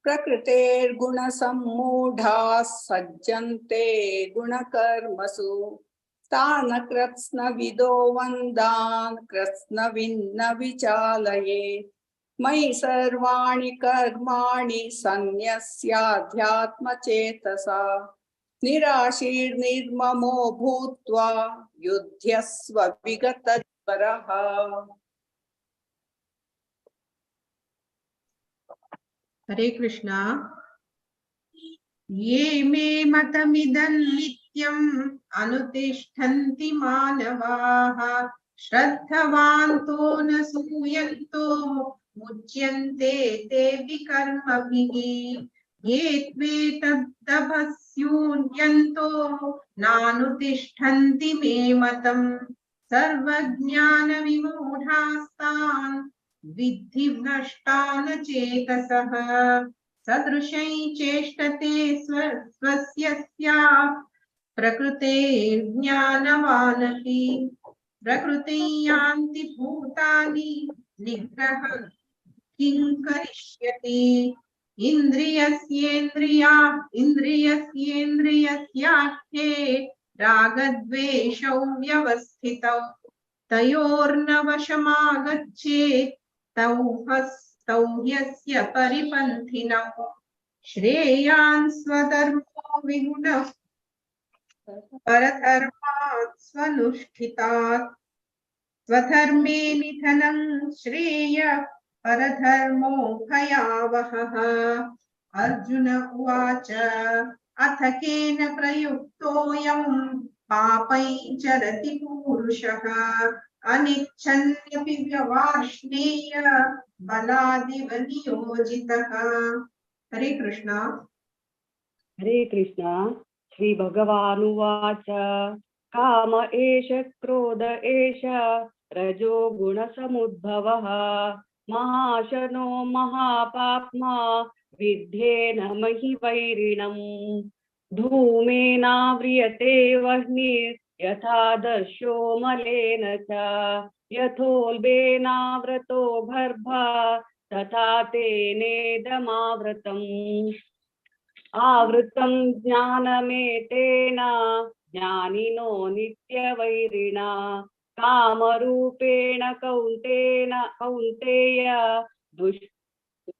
प्रकृतेर्गुणसम्मूढाः सज्जन्ते गुणकर्मसु। तान् कृत्स्नविदो वन्दान् कृत्स्नविन्न विचालयेत्। मयि सर्वाणि कर्माणि सन्न्यस्याध्यात्मचेतसा। निराशीर्निर्ममो भूत्वा युध्यस्व विगतज्वरः। हरे कृष्णा। ये मे मतमिदं नित्यम् अनुतिष्ठन्ति मानवाः। श्रद्धवान्तो न सूयन्तो मुच्यन्ते ते विकर्मभिः। ये त्वेतद्दभस्यून्यन्तो नानुतिष्ठन्ति मे मतम्। सर्वज्ञानविमूढास्तान् विद्धि भ्रष्टान् चेतसः। सदृशै चेष्टते स्वस्य प्रकृतेर्ज्ञानवानपि। प्रकृतिं यान्ति भूतानि निग्रह किं करिष्यति। इन्द्रियस्येन्द्रियस्यार्थे रागद्वेषौ व्यवस्थितौ। तयोर्न वशमागच्छेत् तौ हस्तौ ह्यस्य परिपन्थिनौ। श्रेयान् स्वधर्मो विगुणः परधर्मात् स्वनुष्ठितात्। स्वधर्मे निधनं श्रेय परधर्मो भयावहः। अर्जुन उवाच अथ केन प्रयुक्तोऽयं पापैः चरति पुरुषः। अनिच्छन्यपि व्यवार्ष्णेय बलादिव नियोजितः। हरे कृष्णा। हरे कृष्णा। श्री भगवानुवाच काम एष क्रोध एष रजो गुणसमुद्भवः महाशनो महापाप्मा विद्धेन महि वैरिणम् धूमेनाव्रियते वह्निर्यथा दर्शो मलेन च यथोल्बेनावृतो गर्भः तथा तेनेदमावृतम् आवृतं ज्ञानमेतेन ज्ञानिनो नित्यवैरिणा कामरूपेण कौन्तेन कौन्तेय दुष्पूरेणानलेन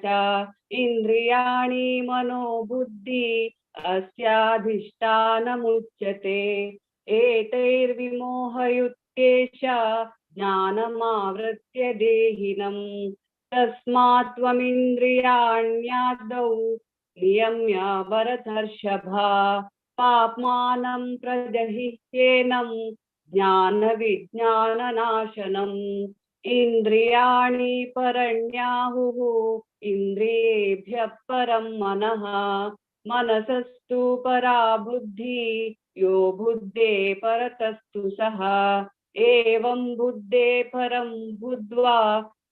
च इन्द्रियाणि मनोबुद्धि अस्याधिष्ठानमुच्यते एतैर्विमोहयुक्तेश ज्ञानमावृत्य देहिनम् तस्मात् त्वमिन्द्रियाण्यादौ नियम्य भरतर्षभा पाप्मानं प्रजहिह्येनं ज्ञानविज्ञाननाशनम् इन्द्रियाणि परण्याहुः इन्द्रियेभ्यः परं मनः मनसस्तु परा बुद्धि यो बुद्धे परतस्तु सः एवं बुद्धे परं बुद्ध्वा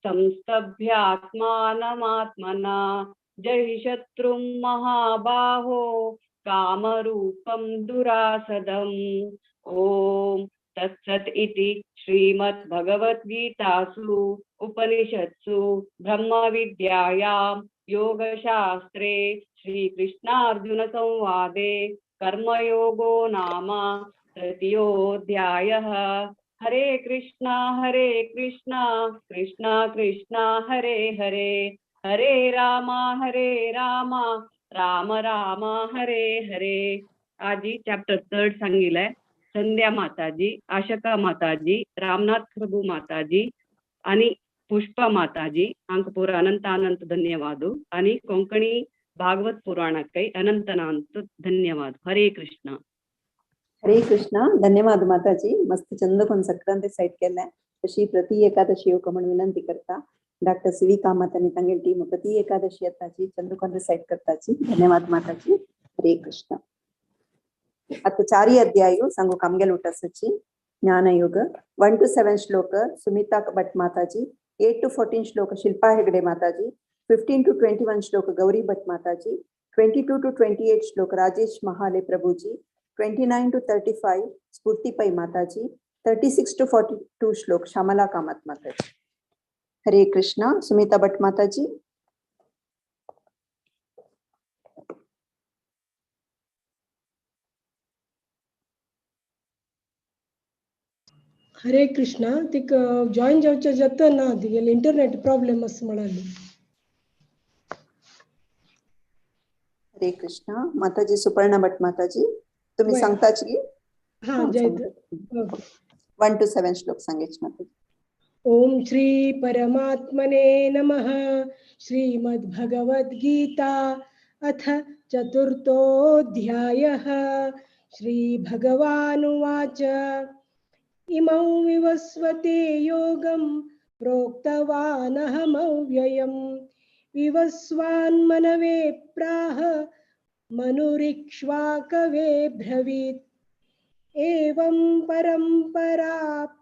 संस्तभ्यात्मानमात्मना जहि शत्रुं महाबाहो कामरूपं दुरासदम्। ॐ तत्सत् इति श्रीमद्भगवद्गीतासु उपनिषत्सु ब्रह्मविद्यायां योगशास्त्रे श्रीकृष्णार्जुनसंवादे कर्मयोगो नाम तृतीयोऽध्यायः। हरे कृष्णा कृष्णा कृष्णा हरे हरे हरे रामा राम राम हरे हरे। आजी चॅप्टर थर्ड सांगितलंय। संध्या माताजी, आशका माताजी, रामनाथ प्रभू माताजी आणि पुष्पा माताजी हांकां पुरा अनंत अनंत धन्यवाद आणि कोंकणी भागवत पुराणाकय अनंत अनंत धन्यवाद। हरे कृष्णा। हरे कृष्णा। धन्यवाद माताजी, मस्त चंद कोण सगळ्यां साईट केलाय। अशी प्रति एकादशी येवका म्हण विनंती करता। डॉक्टर सी we Kamat आणि तांगेली टीम प्रति एकादशी येताची चंद्रकोण रिसाईट करताची। धन्यवाद माताजी। हरे कृष्ण। आता चारी अध्याय सांगू कामगेल उठासाची ज्ञानयोग 1 to 7 श्लोक सुमिता भट माताजी, 8 to 14 श्लोक शिल्पा हेगडे माताजी, 15 to 21 श्लोक गौरी भट माताजी, 22 to 28 श्लोक राजेश महाले प्रभुजी, 29 to 35 Sphoorti Pai Mataji, 36 to 42 श्लोक श्यामला कामत माताजी। हरे कृष्णा। सुमिता भट माताजी। हरे कृष्णा। तिक जॉईन जावचे जाता ना, तिगेले इंटरनेट प्रॉब्लेम आसा म्हणाली। हरे कृष्णा माताजी। सुपर्णा भट माताजी तुम्ही सांगताची? हा, जय। 1 to 7 श्लोक सांगायचे माताजी। ओम श्री परमात्मने नमः। श्रीमद्भगवद्गीता अथ चतुर्थोऽध्यायः। श्री भगवानुवाच इमौ विवस्वते योगं प्रोक्तवानहमव्ययम् विवस्वान्मनवे प्राह मनुरिक्ष्वाकवे ब्रवीत् एवं परंपरा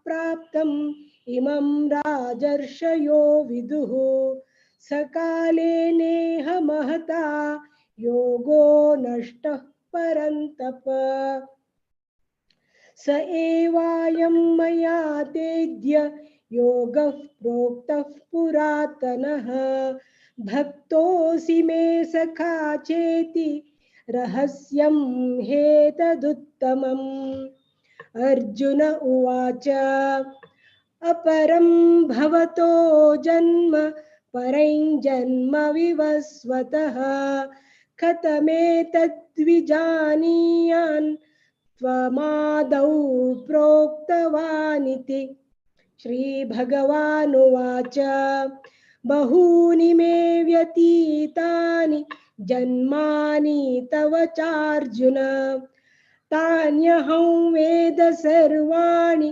प्राप्तम् इमं राजर्षयो विदुः सकाले नेह महता योगो नष्टः परन्तप स एवायं मया तेद्य योगः प्रोक्तः पुरातनः भक्तोऽसि मे सखा चेति रहस्यं हेतदुत्तमम्। अर्जुन उवाच अपरं भवतो जन्म परं जन्म विवस्वतः कथमेतद्विजानीयान् त्वमादौ प्रोक्तवानिति। श्रीभगवानुवाच बहूनि मे व्यतीतानि जन्मानि तव चार्जुन तान्यहं वेद सर्वाणि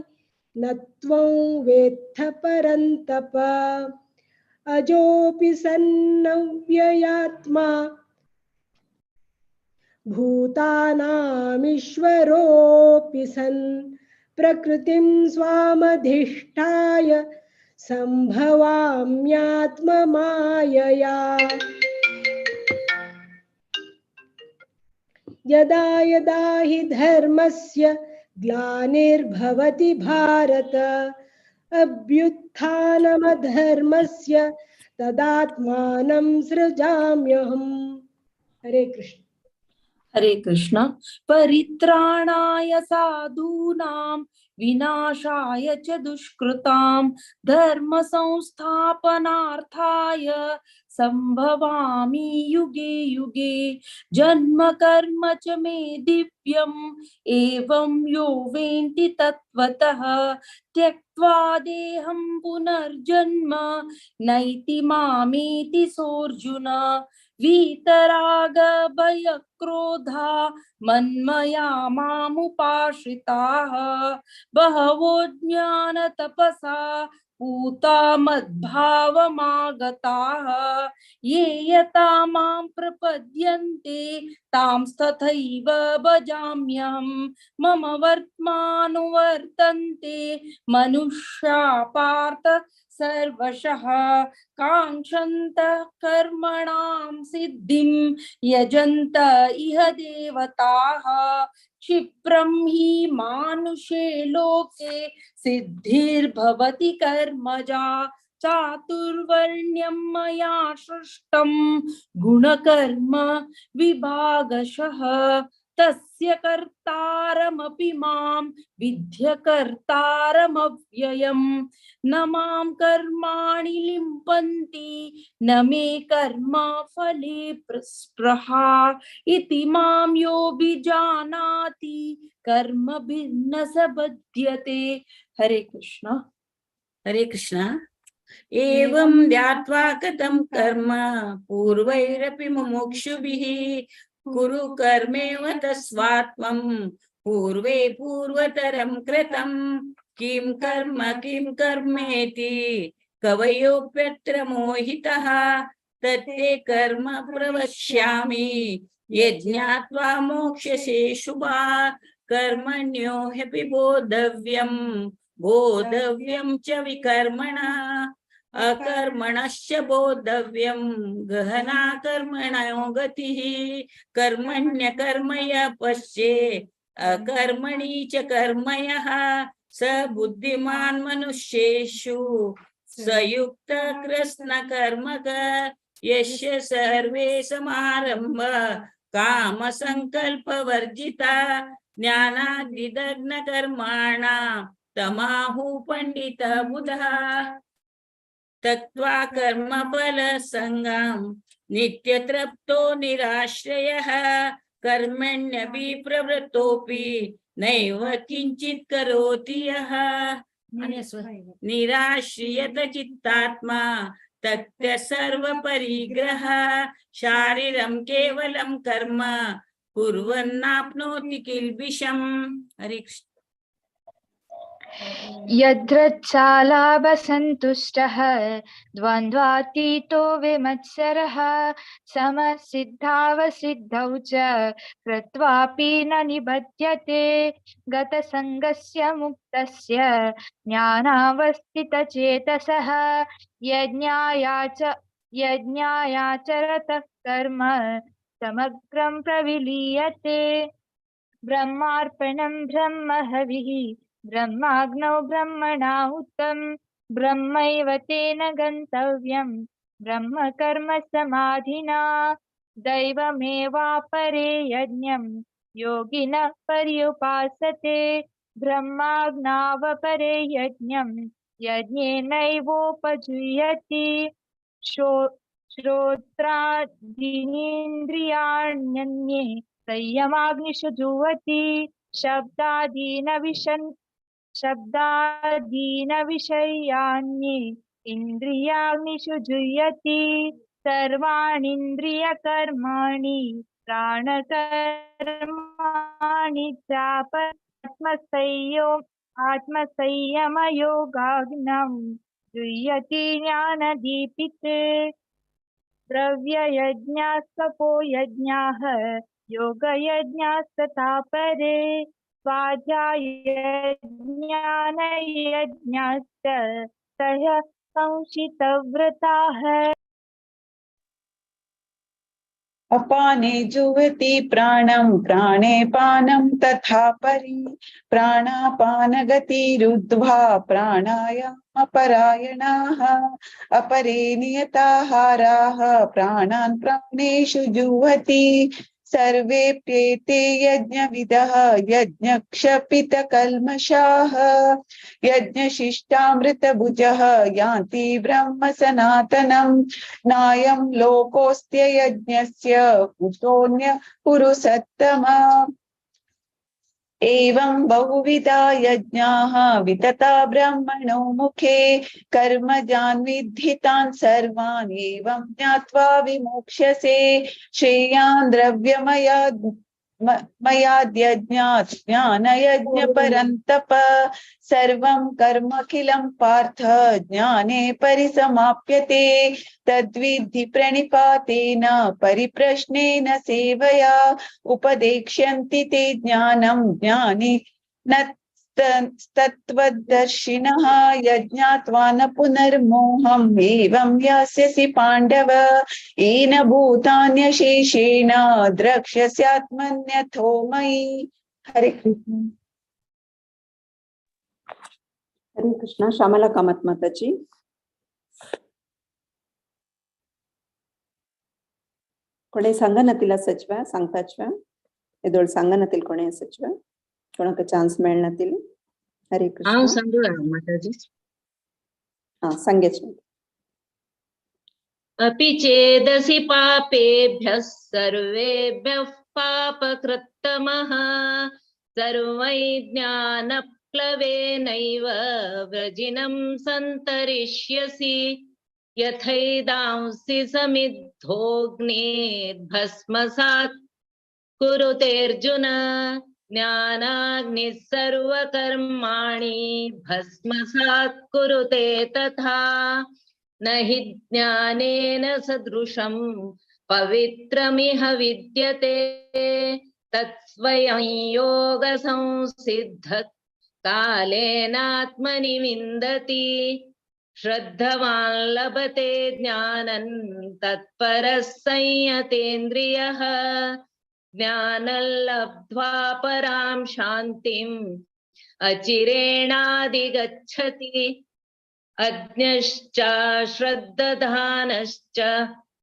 न त्वं वेत्थ परन्तप। अजोऽपि सन्नव्ययात्मा भूतानामीश्वरोऽपि सन् प्रकृतिं स्वामधिष्ठाय संभवाम्यात्ममायया। यदा यदा हि धर्मस्य ग्लानिर्भवति भारत अभ्युत्थानमधर्मस्य तदात्मानं सृजाम्यहम्। हरे कृष्ण। हरे कृष्ण। परित्राणाय साधूनां विनाशाय च दुष्कृतां धर्म संस्थापनार्थाय संभवामि युगे युगे। जन्म कर्म च मे दिव्यम् एवं यो वेन्ति तत्त्वतः त्यक्त्वा देहं पुनर्जन्म नैति मामेति सोऽर्जुन। वीतराग भयक्रोधा मन्मया मामुपाश्रिताः बहवो ज्ञान तपसा पूता मद्भावमागताः। ये यथा मां प्रपद्यन्ते तांस्तथैव भजाम्यहं मम वर्त्मानुवर्तन्ते मनुष्या पार्थ सर्वशः। काङ्क्षन्तः कर्मणां सिद्धिं यजन्त इह देवताः क्षिप्रं हि मानुषे लोके सिद्धिर्भवति कर्मजा। चातुर्वर्ण्यं मया सृष्टं गुणकर्म विभागशः तस्य कर्तारमपि मां विद्य कर्तारमव्ययम्। न मां कर्माणि लिम्पन्ति न मे कर्म फले स्पृहा इति मां योऽभिजानाति कर्मभिर्न स बध्यते। हरे कृष्ण। हरे कृष्ण। एवं ध्यात्वा गतं कर्म पूर्वैरपि मुमुक्षुभिः कुरु कर्मेव तस्वात्मं पूर्वे पूर्वतरं कृतं। किं कर्म किं कर्मेति कवयोऽप्यत्र मोहितः तत्ते कर्म प्रवक्ष्यामि यज्ञात्वा मोक्ष्यसे शुभा। कर्मण्यो ह्यपि बोधव्यं बोधव्यं च विकर्मणा अकर्मणश्च बोधव्यं गहना कर्मणो गतिः। कर्मण्यकर्मय पश्ये अकर्मणि च कर्मयः स बुद्धिमान् मनुष्येषु स युक्त कृष्ण कर्मक। यस्य सर्वे समारंभ काम संकल्प वर्जिता ज्ञानाग्निदग्न कर्माणा तमाहु पंडित बुधा। तत्त्वा कर्म फल संगम नित्यतृप्तो निराश्रयः कर्मण्यपि प्रवृत्तोऽपि नैव किंचित् करोति यः। निराश्रियत चित्तात्मा तत्य सर्व परिग्रह शारीरं केवलं कर्म कुर्वन्नाप्नोति किल्बिषम्। हरे कृष्ण। यद्रच्छालाभसन्तुष्टः द्वन्द्वातीतो विमत्सरः समसिद्धावसिद्धौ च कृत्वापि न निबध्यते। गतसङ्गस्य मुक्तस्य ज्ञानावस्थितचेतसः यज्ञायाचरतः कर्म समग्रं प्रविलीयते। ब्रह्मार्पणं ब्रह्महविः ब्रह्माग्नौ ब्रह्मणाहुतं ब्रह्मैव तेन गन्तव्यं ब्रह्मकर्म समाधिना। दैवमेवापरे यज्ञं योगिनः पर्युपासते ब्रह्माग्नावपरे यज्ञं यज्ञेनैवोपजीयति। श्रोत्रादीनीन्द्रियाण्यन्ये संयमाग्निषु जुह्वति शब्दादीनविषयान्ये इन्द्रियाग्निषु जुह्यति। सर्वाणीन्द्रियकर्माणि प्राणकर्माणि चापत्मसंयो आत्मसंयमयोगाग्नं जुह्यति ज्ञानदीपिते। द्रव्ययज्ञास्तपो यज्ञाः योगयज्ञास्तथा परे स्वाध्याय ज्ञानयज्ञाश्च सह संशितव्रताः। अपाने जुवति प्राणं प्राणे पानं तथा परि प्राणापानगतिरुद्ध्वा प्राणायामपरायणाः अपरे नियताहाराः प्राणान् प्राणेषु जुह्वति। सर्वेप्येते यज्ञविदः यज्ञक्षपितकल्मषाः यज्ञशिष्टामृतभुजः यान्ति ब्रह्म सनातनम्। नायं लोकोऽस्त्य यज्ञस्य कुतोऽन्य कुरु सत्तमा। एवं बहुविधा यज्ञाः वितता ब्रह्मणो मुखे कर्मजान् विद्धि तान् सर्वान् एवं ज्ञात्वा विमोक्ष्यसे। श्रेयान् द्रव्यमयाद्यज्ञात् ज्ञानयज्ञपरन्तप सर्वं कर्मखिलं पार्थ ज्ञाने परिसमाप्यते। तद्विद्धि प्रणिपातेन परिप्रश्नेन सेवया उपदेक्ष्यन्ति ते ज्ञानं ज्ञानि न तत्त्वदर्शिनः। यज्ञात्वा न पुनर्मोहम् एवं यास्यसि पाण्डव। येन भूतान्यशेषेण द्रक्ष्यस्यात्मन्यथो मयि। हरे कृष्ण। हरे कृष्ण। श्यामला कामत माताजी। कोणे सांगनातील सचव्या सांगताचव्या येदोळ सांगनातील कोणे सचव्या कोणाक चान्स मेळनातील। हरे कृष्ण। हांव सांगू माताजी। हा सांगेच। अपि चेदसि पापेभ्यः सर्वेभ्यः पापकृत्तमः सर्वैर्ज्ञानप्लवेनैव व्रजिनं सन्तरिष्यसि। यथैदांसि समिद्धोऽग्निर्भस्मसात् कुरुतेऽर्जुन। ज्ञानाग्निः सर्वकर्माणि भस्मसात् कुरुते तथा। न हि ज्ञानेन सदृशं पवित्रमिह विद्यते। तत्स्वयं योगसंसिद्धः कालेनात्मनि विन्दति। श्रद्धावान् लभते ज्ञानं तत्परः संयतेन्द्रियः। ज्ञानं लब्ध्वा परां शान्तिम् अचिरेणाधिगच्छति। अज्ञश्च श्रद्दधानश्च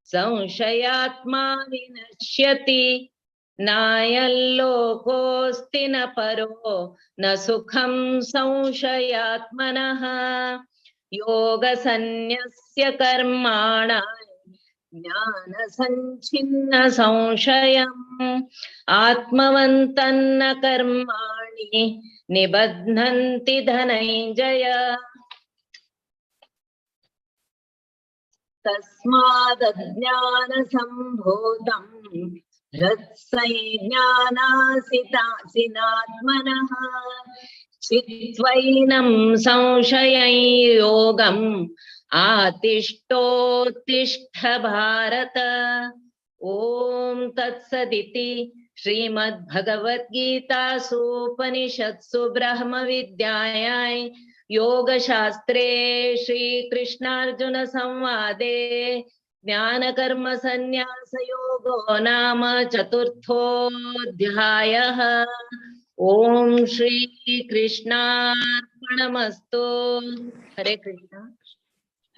संशयात्मा विनश्यति। नायं लोकोऽस्ति न परो न सुखं संशयात्मनः। योगसन्न्यस्य कर्माणा ज्ञानसञ्छिन्न संशयम् आत्मवन्तं न कर्माणि निबध्नन्ति धनञ्जय। तस्मादज्ञानसम्भूतं हृत्संज्ञानासितासिनात्मनः छित्त्वैनं संशयं योगम् आतिष्ठोत्तिष्ठ भारत। ॐ तत्सदिति श्रीमद्भगवद्गीतासूपनिषत्सु ब्रह्मविद्यायां योगशास्त्रे श्रीकृष्णार्जुन संवादे ज्ञानकर्मसन्न्यासयोगो नाम चतुर्थोऽध्यायः। ॐ श्रीकृष्णार्पणमस्तु। हरे कृष्ण।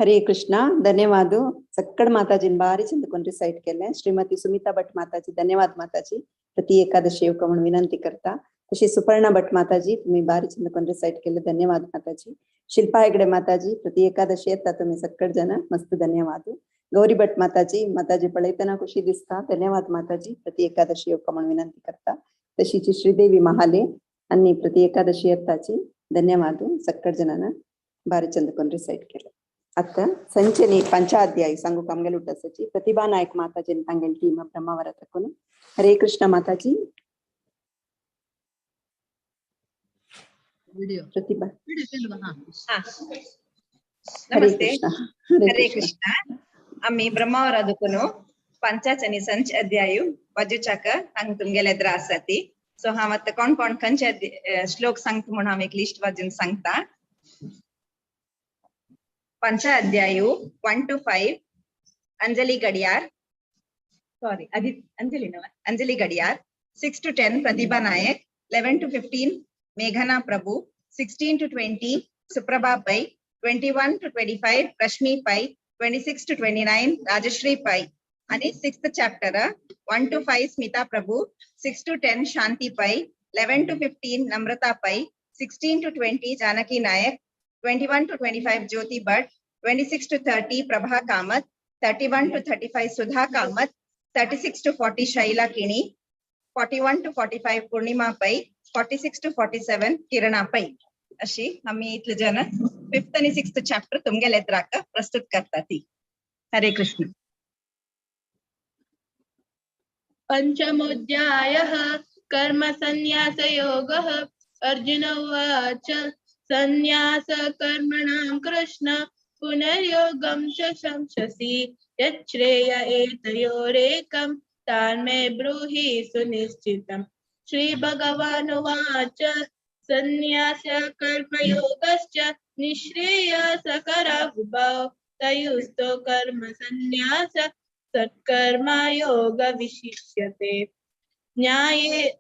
हरे कृष्ण। धन्यवाद सक्कड माताजीन बारी चंद कोण रिसाइट केले। श्रीमती सुमिता भट माताजी धन्यवाद माताजी। प्रति एकादशी येवका म्हणून विनंती करता। तशी सुपर्णा भट माताजी तुम्ही बारी चंद कोण रिसाइट केले धन्यवाद माताजी। शिल्पा हेगडे माताजी प्रति एकादशी येता तुम्ही सक्कड जन मस्त धन्यवाद। गौरी भट माताजी माताजी पळयतना खुशी दिसता धन्यवाद माताजी। प्रति एकादशी येवका म्हणून विनंती करता। तशीची श्रीदेवी महाले आणि प्रति एकादशी येताची धन्यवाद सक्कड जनांना बारी चंद कोण रिसाइट केले। आता संचनी पंचाध्यायी सांगू कामगेल उट्टासाची प्रतिभा नायक माताजी तांगेल टीम ब्रह्मावरा तकून हरे कृष्ण माताजी. प्रतिभा. हरे नमस्ते. कृष्ण. हरे कृष्ण. आम्ही ब्रह्मावरा दुकुनो पंचाच आनी संच अध्यायू वाजूचाक हांग तुमगेले एदरा आसा ती. सो हांव आतां कोण कोण खंयचे श्लोक सांगता म्हूण हांव एक लिस्ट वाजून सांगता. पंच अध्यायू 1 to 5 Anjali Gadiyar, sorry Anjali नव, Anjali Gadiyar. 6 to 10 Pratibha Nayak, 11 to 15 मेघना Prabhu, 16 to 20 Suprabha Pai, 21 to 25 Rashmi Pai, 26 to 29 Rajashree Pai. आणि 6th chapter 1 to 5 Smita Prabhu, 6 to 10 Shanti Pai, 11 to 15 Namrata Pai, 16 to 20 Janaki Nayak, 21 to 25 Jyoti Bhat, 26 to 30 Prabha Kamath, 31 to 35 Sudha Kamath, 36 to 40 Shaila Kini, 41 to 45 Purnima Pai, 46 to 47 Kirana Pai. अशी आम्ही इतले जण 5th आणि 6th chapter तुमगेले एदराक प्रस्तुत करता ती. हरे कृष्ण. पंचमोऽध्यायः कर्मसन्न्यासयोगः. अर्जुन उवाच सन्न्यासकर्मणां कृष्ण पुनर्योगं च शंससि यच्छ्रेय एतयोरेकं तान्मे ब्रूहि सुनिश्चितम्. श्रीभगवानुवाच सन्न्यास कर्मयोगश्च निःश्रेयसकरावुभौ तयोस्तो कर्म सन्न्यास सत्कर्म योग विशिष्यते. न्याये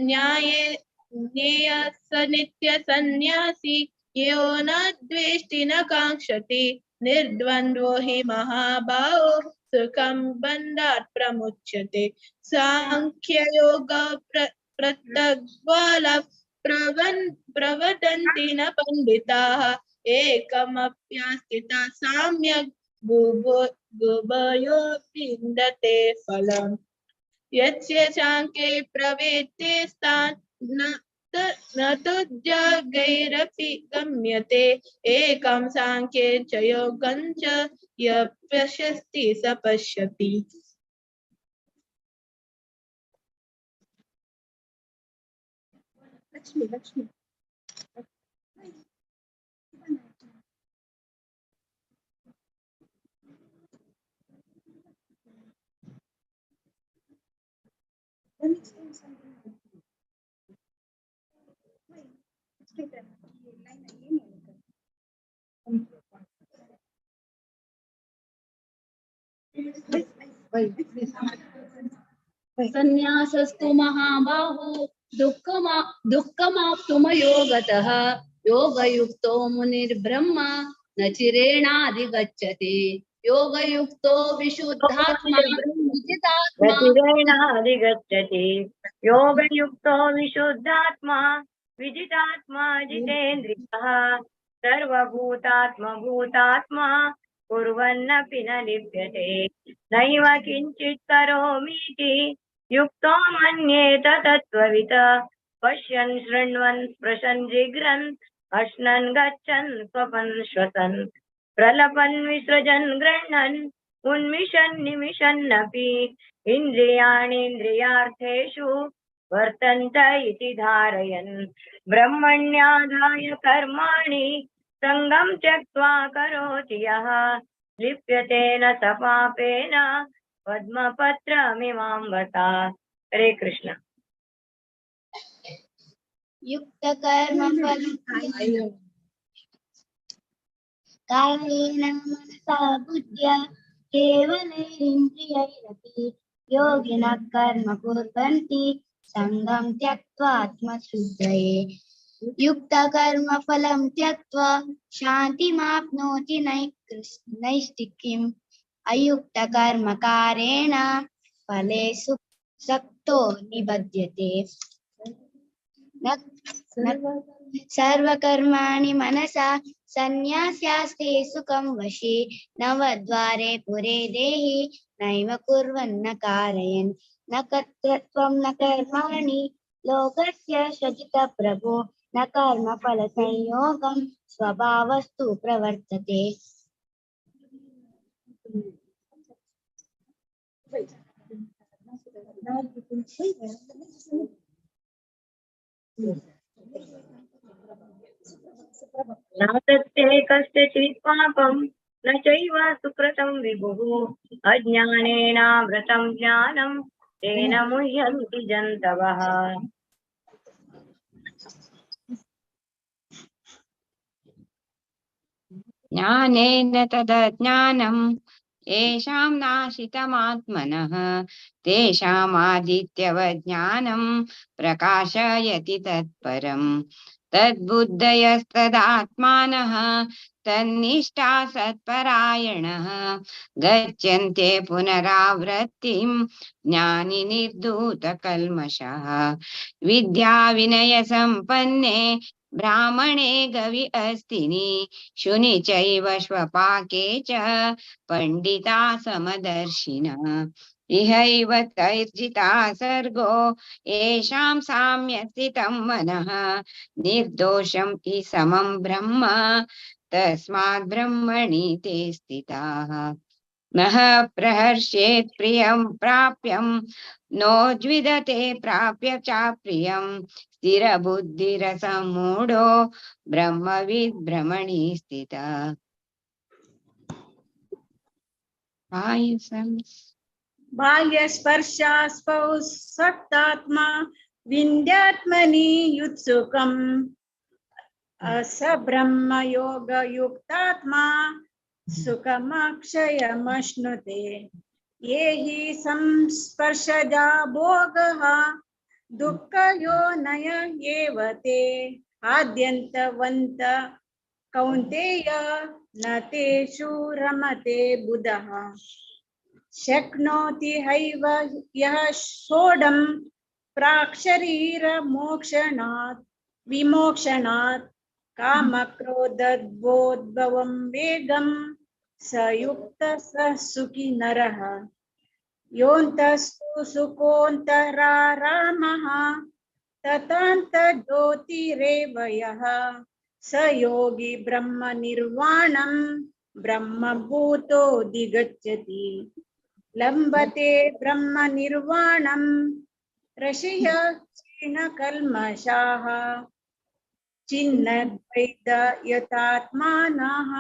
न्याये ज्ञेय स नित्य सन्न्यासी यो न द्वेष्टि न काङ्क्षति निर्द्वन्द्वो हि महाबाहो सुखं बन्धात् प्रमुच्यते. सांख्ययोग प्रत्यग्वाल प्रवदन्ति न पण्डिताः एकमप्यास्थिता साम्यग् गुभयो विन्दते फलम्. यस्य चाङ्के प्रवृत्तिस्तान् न तुज्जगैरपि गम्यते एकं सांख्ये च योगं च यः पश्यति स पश्यति. लक्ष्मी लक्ष्मी. संन्यासस्तु महाबाहो दुःखमाप्तुमयोगतः योगयुक्तो मुनिर्ब्रह्म न चिरेणाधिगच्छति. योगयुक्तो विशुद्धात्मा विजितात्मा न चिरेणाधिगच्छति. योगयुक्तो विशुद्धात्मा विजितात्मा जितेन्द्रियः सर्वभूतात्मभूतात्मा कुर्वन्नपि न लिप्यते. नैव किञ्चित् करोमीति युक्तो मन्येत तत्त्ववित्. पश्यन् शृण्वन् स्पृशन् जिघ्रन् अश्नन् गच्छन् स्वपन् श्वसन् प्रलपन् विसृजन् गृह्णन् उन्मिषन् निमिषन्नपि इन्द्रियाणीन्द्रियार्थेषु वर्तन्त इति धारयन्. ब्रह्मण्याधाय कर्माणि सङ्गं त्यक्त्वा करोति यः लिप्यते न स पापेन पद्मपत्रमिमां वता. हरे कृष्ण. युक्तकर्म कायेन मनसा बुद्ध्या केवलैरिन्द्रियैरपि योगिनः कर्म कुर्वन्ति सङ्गं त्यक्त्वात्मशुद्धये. युक्तकर्मफलं त्यक्त्वा शान्तिमाप्नोति नैष्टिकीम्. अयुक्तकर्मकारेण फले सक्तो निबध्यते. सर्वकर्माणि मनसा सन्न्यास्यास्ते सुखं वशी. नवद्वारे पुरे देहि नैव कुर्वन्न कारयन्. न कर्तृत्वं न कर्माणि लोकस्य सजित प्रभो. न कर्मफलसंयोगं स्वभावस्तु प्रवर्तते. न तत्ते कस्यचित् पापं न चैव सुकृतं विभुः अज्ञानेनावृतं ज्ञानं तेन मुह्यन्ति जन्तवः। ज्ञानेन तदज्ञानं येषां नाशितमात्मनः तेषामादित्यवज्ञानं प्रकाशयति तत्परम्। तद्बुद्धयस्तदात्मानः तन्निष्ठा सत्परायणः गच्छन्ते पुनरावृत्तिं ज्ञानि निर्धूतकल्मषः। विद्या विनय संपन्ने ब्राह्मणे गवि अस्तिनि शुनि चैव श्वपाके च पंडिता समदर्शिनः। इहैव तैर्जिता सर्गो येषां साम्यस्थितं मनः निर्दोषं हि समं ब्रह्म तस्माद् ब्रह्मणि ते स्थिताः। नः प्रहर्षेत् प्रियं प्राप्यं नोज्विदते प्राप्य चाप्रियं स्थिरबुद्धिरसमूढो ब्रह्मविद् भ्रमणि स्थितः। बाह्यस्पर्शास्पौ सत्तात्मा विन्द्यात्मनि युत्सुकम् अस ब्रह्मयोगयुक्तात्मा सुखमक्षयमश्नुते। ये हि संस्पर्शजा भोगः दुःखयोनय एव ते आद्यन्तवन्त कौन्तेय न तेषु रमते बुधः। शक्नोति हैव यः षोडं प्राक्शरीरमोक्षणात् विमोक्षणात् कामक्रोधद्वोद्भवं वेगं स युक्तः स सुखी नरः। योऽन्तस्तु सुकोऽन्तरारामः तथान्तज्योतिरेव यः स योगी ब्रह्मनिर्वाणं ब्रह्मभूतो दिगच्छति। लम्बते ब्रह्मनिर्वाणं ऋषयः क्षीणकल्मषाः छिन्नद्वैतयतात्मानः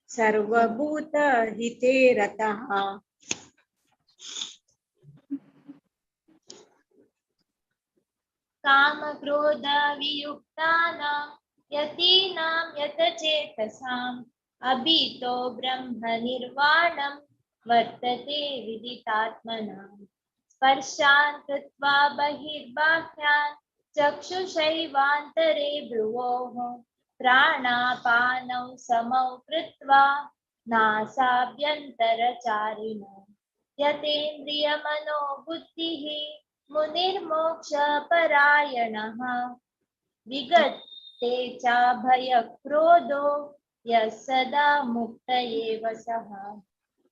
सर्वभूतहिते रतः। कामक्रोधवियुक्तानां यतीनां यतचेतसाम् अभितो ब्रह्मनिर्वाणं वर्तते विदितात्मनां। स्पर्शान् कृत्वा बहिर्बाह्यान् चक्षुषैवान्तरे भ्रुवोः प्राणापानौ समौ कृत्वा नासाभ्यन्तरचारिणौ। यतेन्द्रियमनोबुद्धिः मुनिर्मोक्षपरायणः विगते चाभयक्रोधो यः सदा मुक्त एव सः।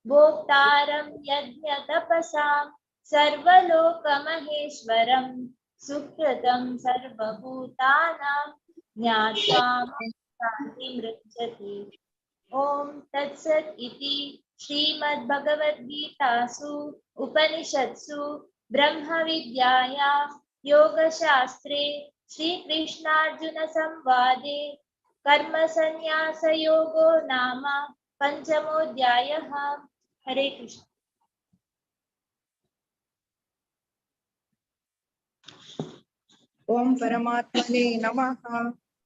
भोक्तारं यज्ञतपसां सर्वलोकमहेश्वरं सुकृतं सर्वभूतानां ज्ञात्वा शान्तिमृच्छति। ॐ तत्सत् इति श्रीमद्भगवद्गीतासु उपनिषत्सु ब्रह्मविद्यायां योगशास्त्रे श्रीकृष्णार्जुनसंवादे कर्मसन्न्यासयोगो नाम पञ्चमोऽध्यायः। हरे कृष्ण। ओम परमात्मने नमः।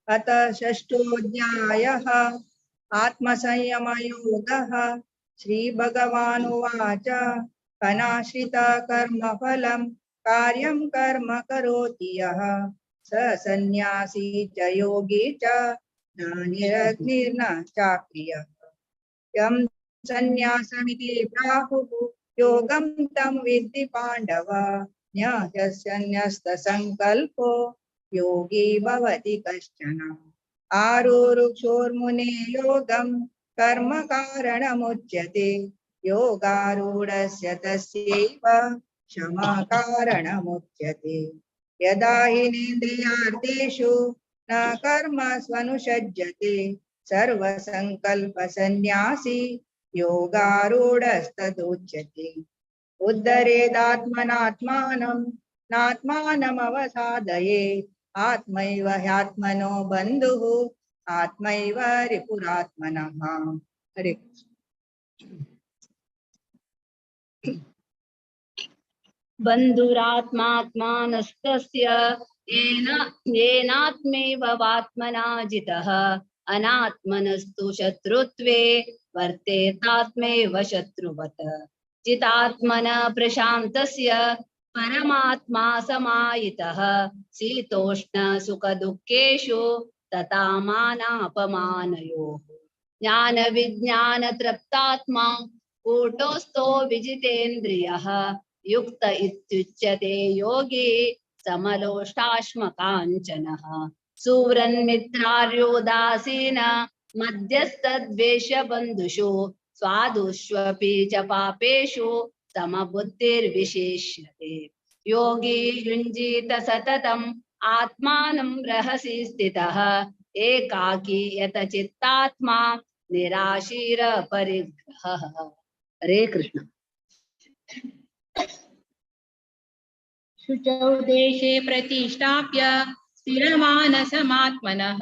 अथ षष्ठोऽध्यायः आत्मसंयमयोगः। श्री भगवानुवाच अनाश्रिता कर्मफलं कार्यं कर्म करोति यः स सन्न्यासी च योगी च न निरग्निर्न चाक्रियः। यं सन्न्यासमिति प्राहुः योगं तं विद्धि पाण्डव न्यस्तसङ्कल्पो योगी भवति कश्चन। आरुरुक्षोर्मुने योगं कर्म कारणमुच्यते योगारूढस्य तस्यैव क्षमा कारणमुच्यते। यदा हि नेन्द्रियार्थेषु न कर्म स्वनुषज्यते सर्वसङ्कल्पसन्न्यासी योगारूढस्तदुच्यते। उद्धरेदात्मनात्मानं नात्मानमवसादये आत्मैव ह्यात्मनो बन्धुः आत्मैव रिपुरात्मनः। हरे कृष्ण। बन्धुरात्मात्मानस्तस्य येन येनात्मैव वात्मना जितः अनात्मनस्तु शत्रुत्वे वर्तेतात्मैव शत्रुवत्। जितात्मन प्रशान्तस्य परमात्मा समाहितः शीतोष्ण सुखदुःखेषु तथा मानापमानयोः। ज्ञान विज्ञान तृप्तात्मा कूटस्थो विजितेन्द्रियः युक्त इत्युच्यते योगी समलोष्टाश्मकाञ्चनः। सुव्रन्मित्रार्योदासीन मध्यस्थद्वेषबन्धुषु स्वादुष्वपि च पापेषु समबुद्धिर्विशेष्यते। योगी युञ्जीत सततम् आत्मानं रहसि स्थितः एकाकी यत चित्तात्मा निराशीर परिग्रहः। हरे कृष्ण। शुचौ देशे प्रतिष्ठाप्य स्थिरमानसमात्मनः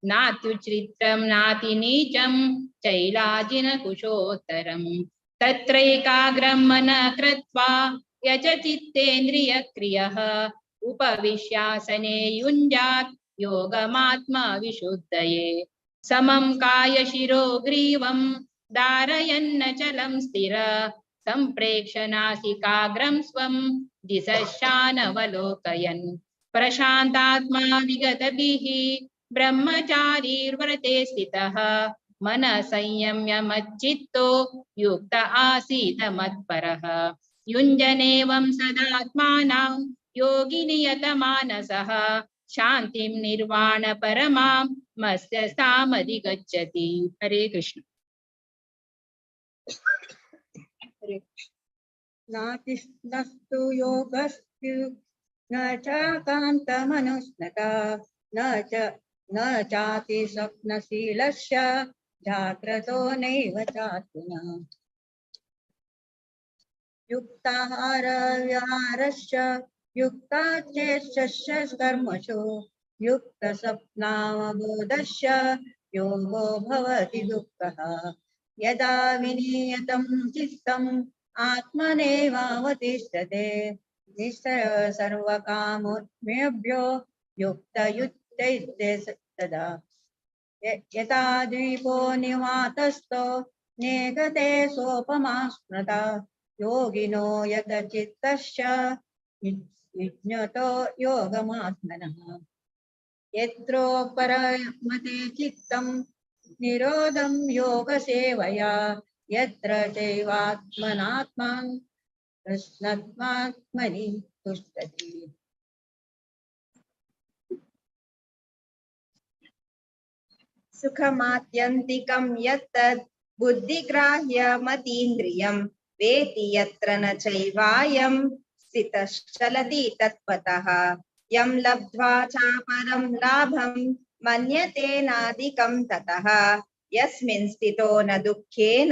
नात्युच्छ्रित्रं नातिनीचं चैलाजिनकुशोत्तरम्। तत्रैकाग्रं मनः कृत्वा यच चित्तेन्द्रियक्रियः उपविश्यासने युञ्जात् योगमात्मा विशुद्धये। समं कायशिरो ग्रीवं धारयन्नचलं स्थिर संप्रेक्ष नासिकाग्रं स्वं दिशशानवलोकयन्। प्रशान्तात्मा विगतभिः ब्रह्मचारीर्व्रते स्थितः मनः संयम्य मच्चित्तो युक्त आसीत मत्परः। युञ्जनेवं सदात्मानां योगिनियतमानसः शान्तिं निर्वाण परमां मत्स्यस्थामधिगच्छति। हरे कृष्ण। हरे कृष्ण। नातिस्तु योगस्तु न च कान्तमनुस्नता न च न चाति स्वप्नशीलस्य जाग्रतो नैव चात्मनः। युक्ताहारविहारस्य युक्ताचेष्टस्य कर्मसु युक्तस्वप्नावबोधस्य योगो भवति दुःखः। यदा विनियतं चित्तम् आत्मनेवावतिष्ठते निश्चय सर्वकामोन्मेभ्यो युक्तयुक्तैते तदा। यथा द्वीपो निवातस्थो नेगते सोपमा स्मृता योगिनो यत चित्तस्य विज्ञतो योगमात्मनः। यत्रो परमते चित्तं निरोधं योगसेवया यत्र चैवात्मनात्मान् कृष्णत्मात्मनि तुष्टति। सुखमात्यन्तिकं यत्तद् बुद्धिग्राह्यमतीन्द्रियं वेति यत्र न चैवायं स्थितश्चलति तत्त्वतः। यं लब्ध्वा चापरं लाभं मन्यते नाधिकं ततः। यस्मिन् स्थितो न दुःखेन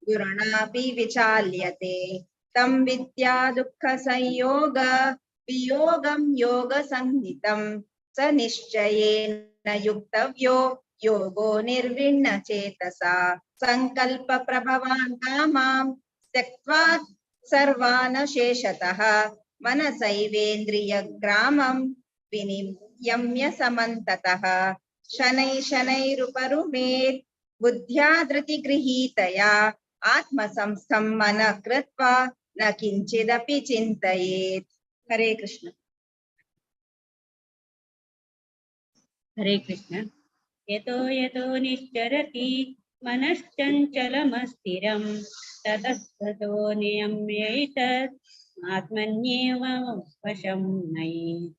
गुरुणापि विचाल्यते। तं विद्या दुःखसंयोग वियोगं योगसंहितं स निश्चयेन युक्तव्यो योगो निर्विण्ण चेतसा। संकल्प प्रभवान् कामां त्यक्त्वा सर्वान् शेषतः मनसैवेन्द्रियग्रामं विनियम्य समन्ततः। शनैः शनैरुपरुमेत् बुद्ध्या धृतिगृहीतया आत्मसंस्थं मनः कृत्वा न किञ्चिदपि चिन्तयेत्। हरे कृष्ण। हरे कृष्ण। यतो यतो निश्चरति मनश्चञ्चलमस्थिरं ततस्ततो नियम्यैतत् आत्मन्येव वशं नयेत्।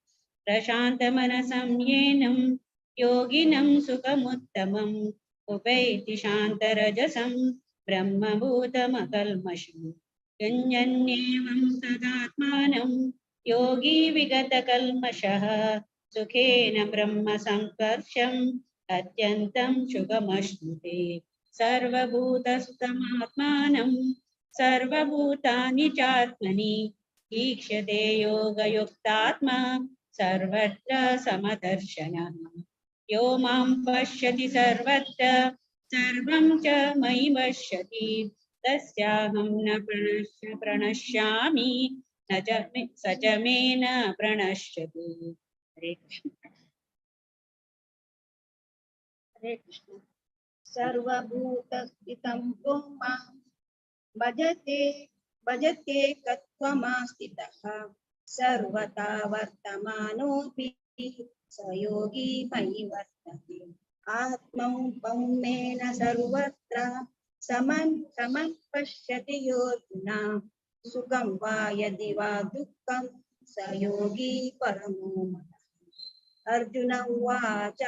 प्रशान्तमनसं येनं योगिनं सुखमुत्तमम् उपैति शान्तरजसं ब्रह्मभूतमकल्मषम्। युञ्जन्येवं तदात्मानं योगी विगतकल्मषः सुखेन ब्रह्मसंस्पर्शम् अत्यन्तं सुखमश्नुते। सर्वभूतस्थमात्मानं सर्वभूतानि चात्मनि ईक्षते योगयुक्तात्मा सर्वत्र समदर्शनः। यो मां पश्यति सर्वत्र सर्वं च मयि पश्यति तस्याहं न प्रणश्यामि न च स च मे न प्रणश्यति। हरे कृष्ण। हरे कृष्ण। सर्वभूतस्थितं मां भजते भजते तत्त्वमास्थितः सर्वथा वर्तमानोऽपि स योगी मयि वर्तते। आत्मौपम्येन सर्वत्र समं समं पश्यति योऽर्जुन सुखं वा यदि वा दुःखं स योगी परमो मतः। अर्जुन उवाच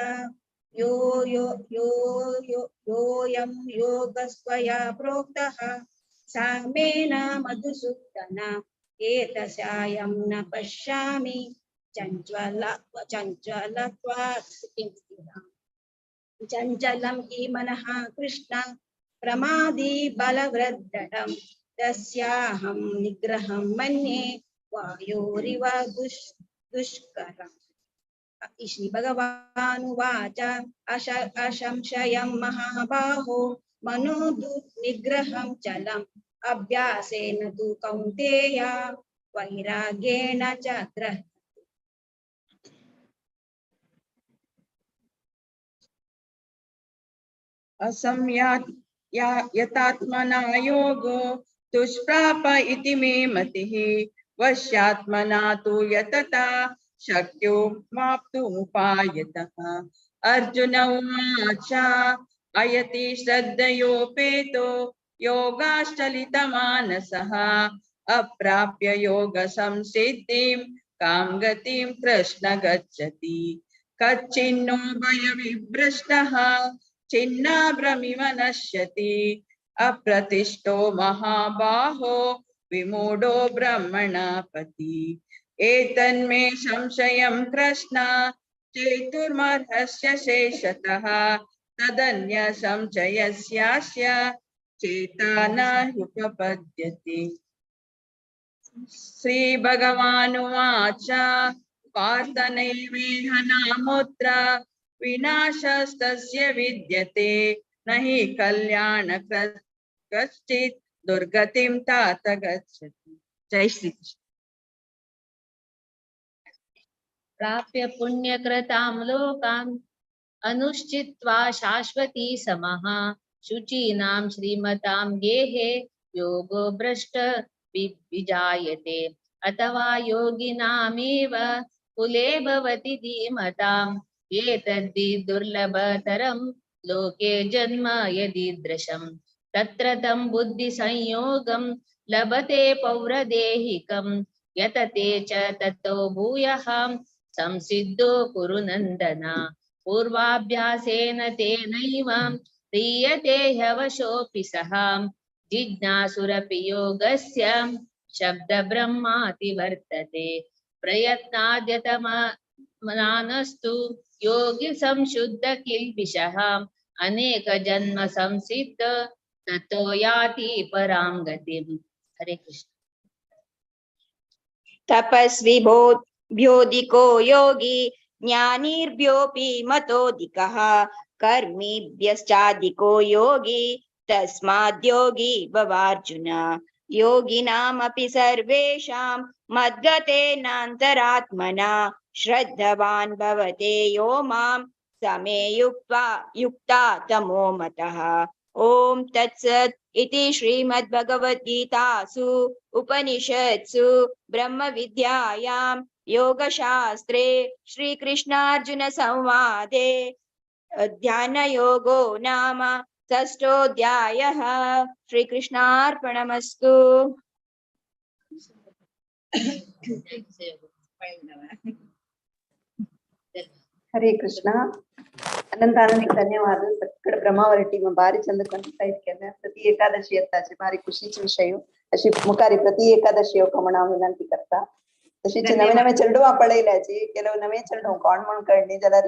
यो यो यो यो योऽयं योगस्त्वया प्रोक्तः सामेन मधुसूदन एतस्यायं न पश्यामि चञ्चलत्वात् स्थितिं चञ्चलं हि मनः कृष्ण प्रमादी बलवृद्धं तस्याहं निग्रहं मन्ये वायोरिव दुष्करम्। श्री भगवानुवाच असंशयं महाबाहो मनो दुर्निग्रहं चलम् अभ्यासेन तु कौन्तेय वैराग्येण च ग्रह्यते। असंयात यतात्मना योगो दुष्प्राप इति मे मतिः वश्यात्मना तु यतता शक्यो माप्तुमुपायतः। अर्जुन उवाच अयति श्रद्धयोपेतो योगाश्चलितमानसः अप्राप्य योगसंसिद्धिं कां गतिं कृष्ण गच्छति। कच्चिन्नो भयविभ्रष्टः छिन्नाभ्रमिव नश्यति अप्रतिष्ठो महाबाहो विमूढो ब्रह्मणपति। एतन्मे संशयं कृष्ण चेतुर्मर्हस्य शेषतः तदन्य संशयस्यास्य चेता न ह्युपपद्यते। श्री भगवानुवाच पार्थ नैवेह नामुत्र विनाशस्तस्य विद्यते न हि कल्याणकृत् कश्चित् दुर्गतिं तात गच्छति। जय श्री कृष्ण। प्राप्य पुण्यकृतां लोकान् अनुष्ठित्वा शाश्वती समः शुचीनां श्रीमतां गेहे योगो भ्रष्ट विजायते अथवा योगिनामेव कुले भवति धीमताम् एतद्धि दुर्लभतरं लोके जन्म यदीदृशं तत्र तं बुद्धिसंयोगं लभते पौरदेहिकं यतते च ततो भूयः संसिद्धो कुरु नन्दन। पूर्वाभ्यासेन तेनैव क्रियते ह्यवशोऽपि सः जिज्ञासुरपि योगस्य शब्दब्रह्माति वर्तते। प्रयत्नाद्यतमानस्तु योगी संशुद्ध किल्बिषः अनेक जन्म संसिद्ध ततो याति परां गतिम्। हरे कृष्ण। तपस्वी भ्योधिको योगी ज्ञानीर्भ्योऽपि मतोऽधिकः कर्मिभ्यश्चाधिको योगी तस्माद्योगी भवार्जुन। योगिनामपि सर्वेषां मद्गतेनान्तरात्मना श्रद्धावान् भवते यो मां समे युक्त्वा युक्ता तमो मतः। ओम तत्सत् इति श्रीमद्भगवद्गीतासु उपनिषत्सु ब्रह्मविद्यायां योगशास्त्रे श्रीकृष्णार्जुन संवादे ध्यानयोगो नाम षष्ठोऽध्यायः। श्रीकृष्णार्पणमस्तु। हरे कृष्ण। अनंत आनंद धन्यवाद। सगळे ब्रह्मावर टीम भारी चंद केलं। प्रति एकादशी येताचे भारी खुशीचे विषय अशी मुखारी प्रति एकादशी येवका म्हणून हांव विनंती करता। तशीच नवे नवे चेडवां पळयल्याची ಕೆಲವು नवे चेडूं कोण म्हूण कळनी जाल्यार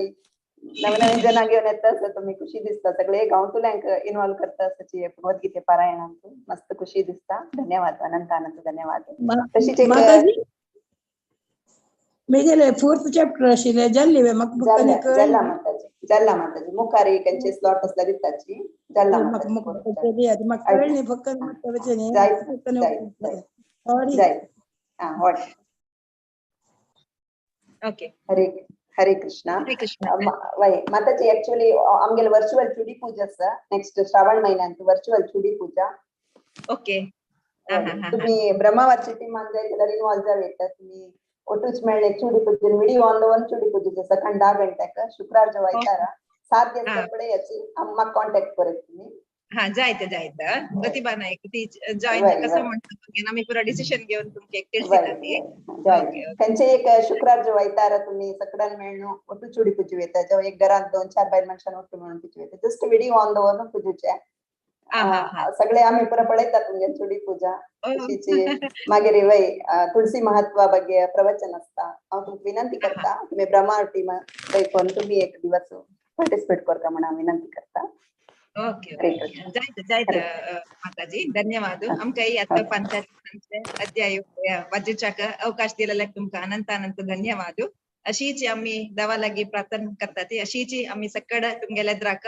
नवे नवीन जणां घेवन येता आसा तुमी, खुशी दिसता. सगळे गांवतुल्यांक इन्वॉल्व करता आसाची भगवद्गीते पारायणांत, मस्त खुशी दिसता. धन्यवाद, अनंत अनंत धन्यवाद. तशीच एक माताजी, मेगेले फोर्थ चॅप्टर आशिल्ले जाल्ले म्हाका. जल्ला माताजी, जल्ला माताजी, मुखार खंयचे स्लॉट असल्यार दिताची. जल्ला माताजी, फक्त जाय. हा, what okay. Hare Hare Krishna. Hare Krishna. वय माताजी, ऍक्च्युअली आमगेले वर्चुअल चुडी पूजा आसा नेक्स्ट श्रावण महिन्यांत, वर्चुअल चुडी पूजा. ओके. तुम्ही ब्रह्मावरची टीमान जाय जाल्यार इन्वॉल्व जावं येता. तुम्ही ಒಟ್ಟುच मेळ्ळे चुडी पूजे विडिओ ऑन दवरून चुडी पूजेचे सकाळ 10 गंट्याक शुक्रार जो आयतारा 7 दिवसा फुडें याची म्हाका कॉन्टॅक्ट करत तुम्ही. हा, जायत जायत. प्रतिभा नायक ती जॉईन कसं म्हणतो आम्ही पुरा डिसिशन घेऊन तुमके ತಿಳಿಸಿದ ती. खंयचे एक शुक्रार जो आयतारा तुम्ही सगळ्यां मेळून ಒಟ್ಟು चुडी पूजे येता, जेव्हा एक घरात 2-4 बायल मनशान ಒಟ್ಟು मेळून पूजे येता, जस्ट विडिओ ऑन दवरून पूजेचे सगळे आम्ही पुरा पळयता तुमगे चुडी पूजा. तशीच मागीर वय तुळसी महत्वा ಬಗ್ಗೆ प्रवचन आसता. हांव तुमकां विनंती करता, तुमी ब्रह्मा टीम करून तुम्ही एक दिवस पार्टिसिपेट करता म्हणून हांव विनंती करता. ओके, जायत जायत माताजी, धन्यवाद. आमकां आतां पंचायत अध्याय वाचूच्याक अवकाश दिलेल्याक तुमकां अनंत अनंत धन्यवाद. अशीच आमी देवा लागीं प्रार्थना करता ती अशीच आमी सकड तुमगेल्या द्राक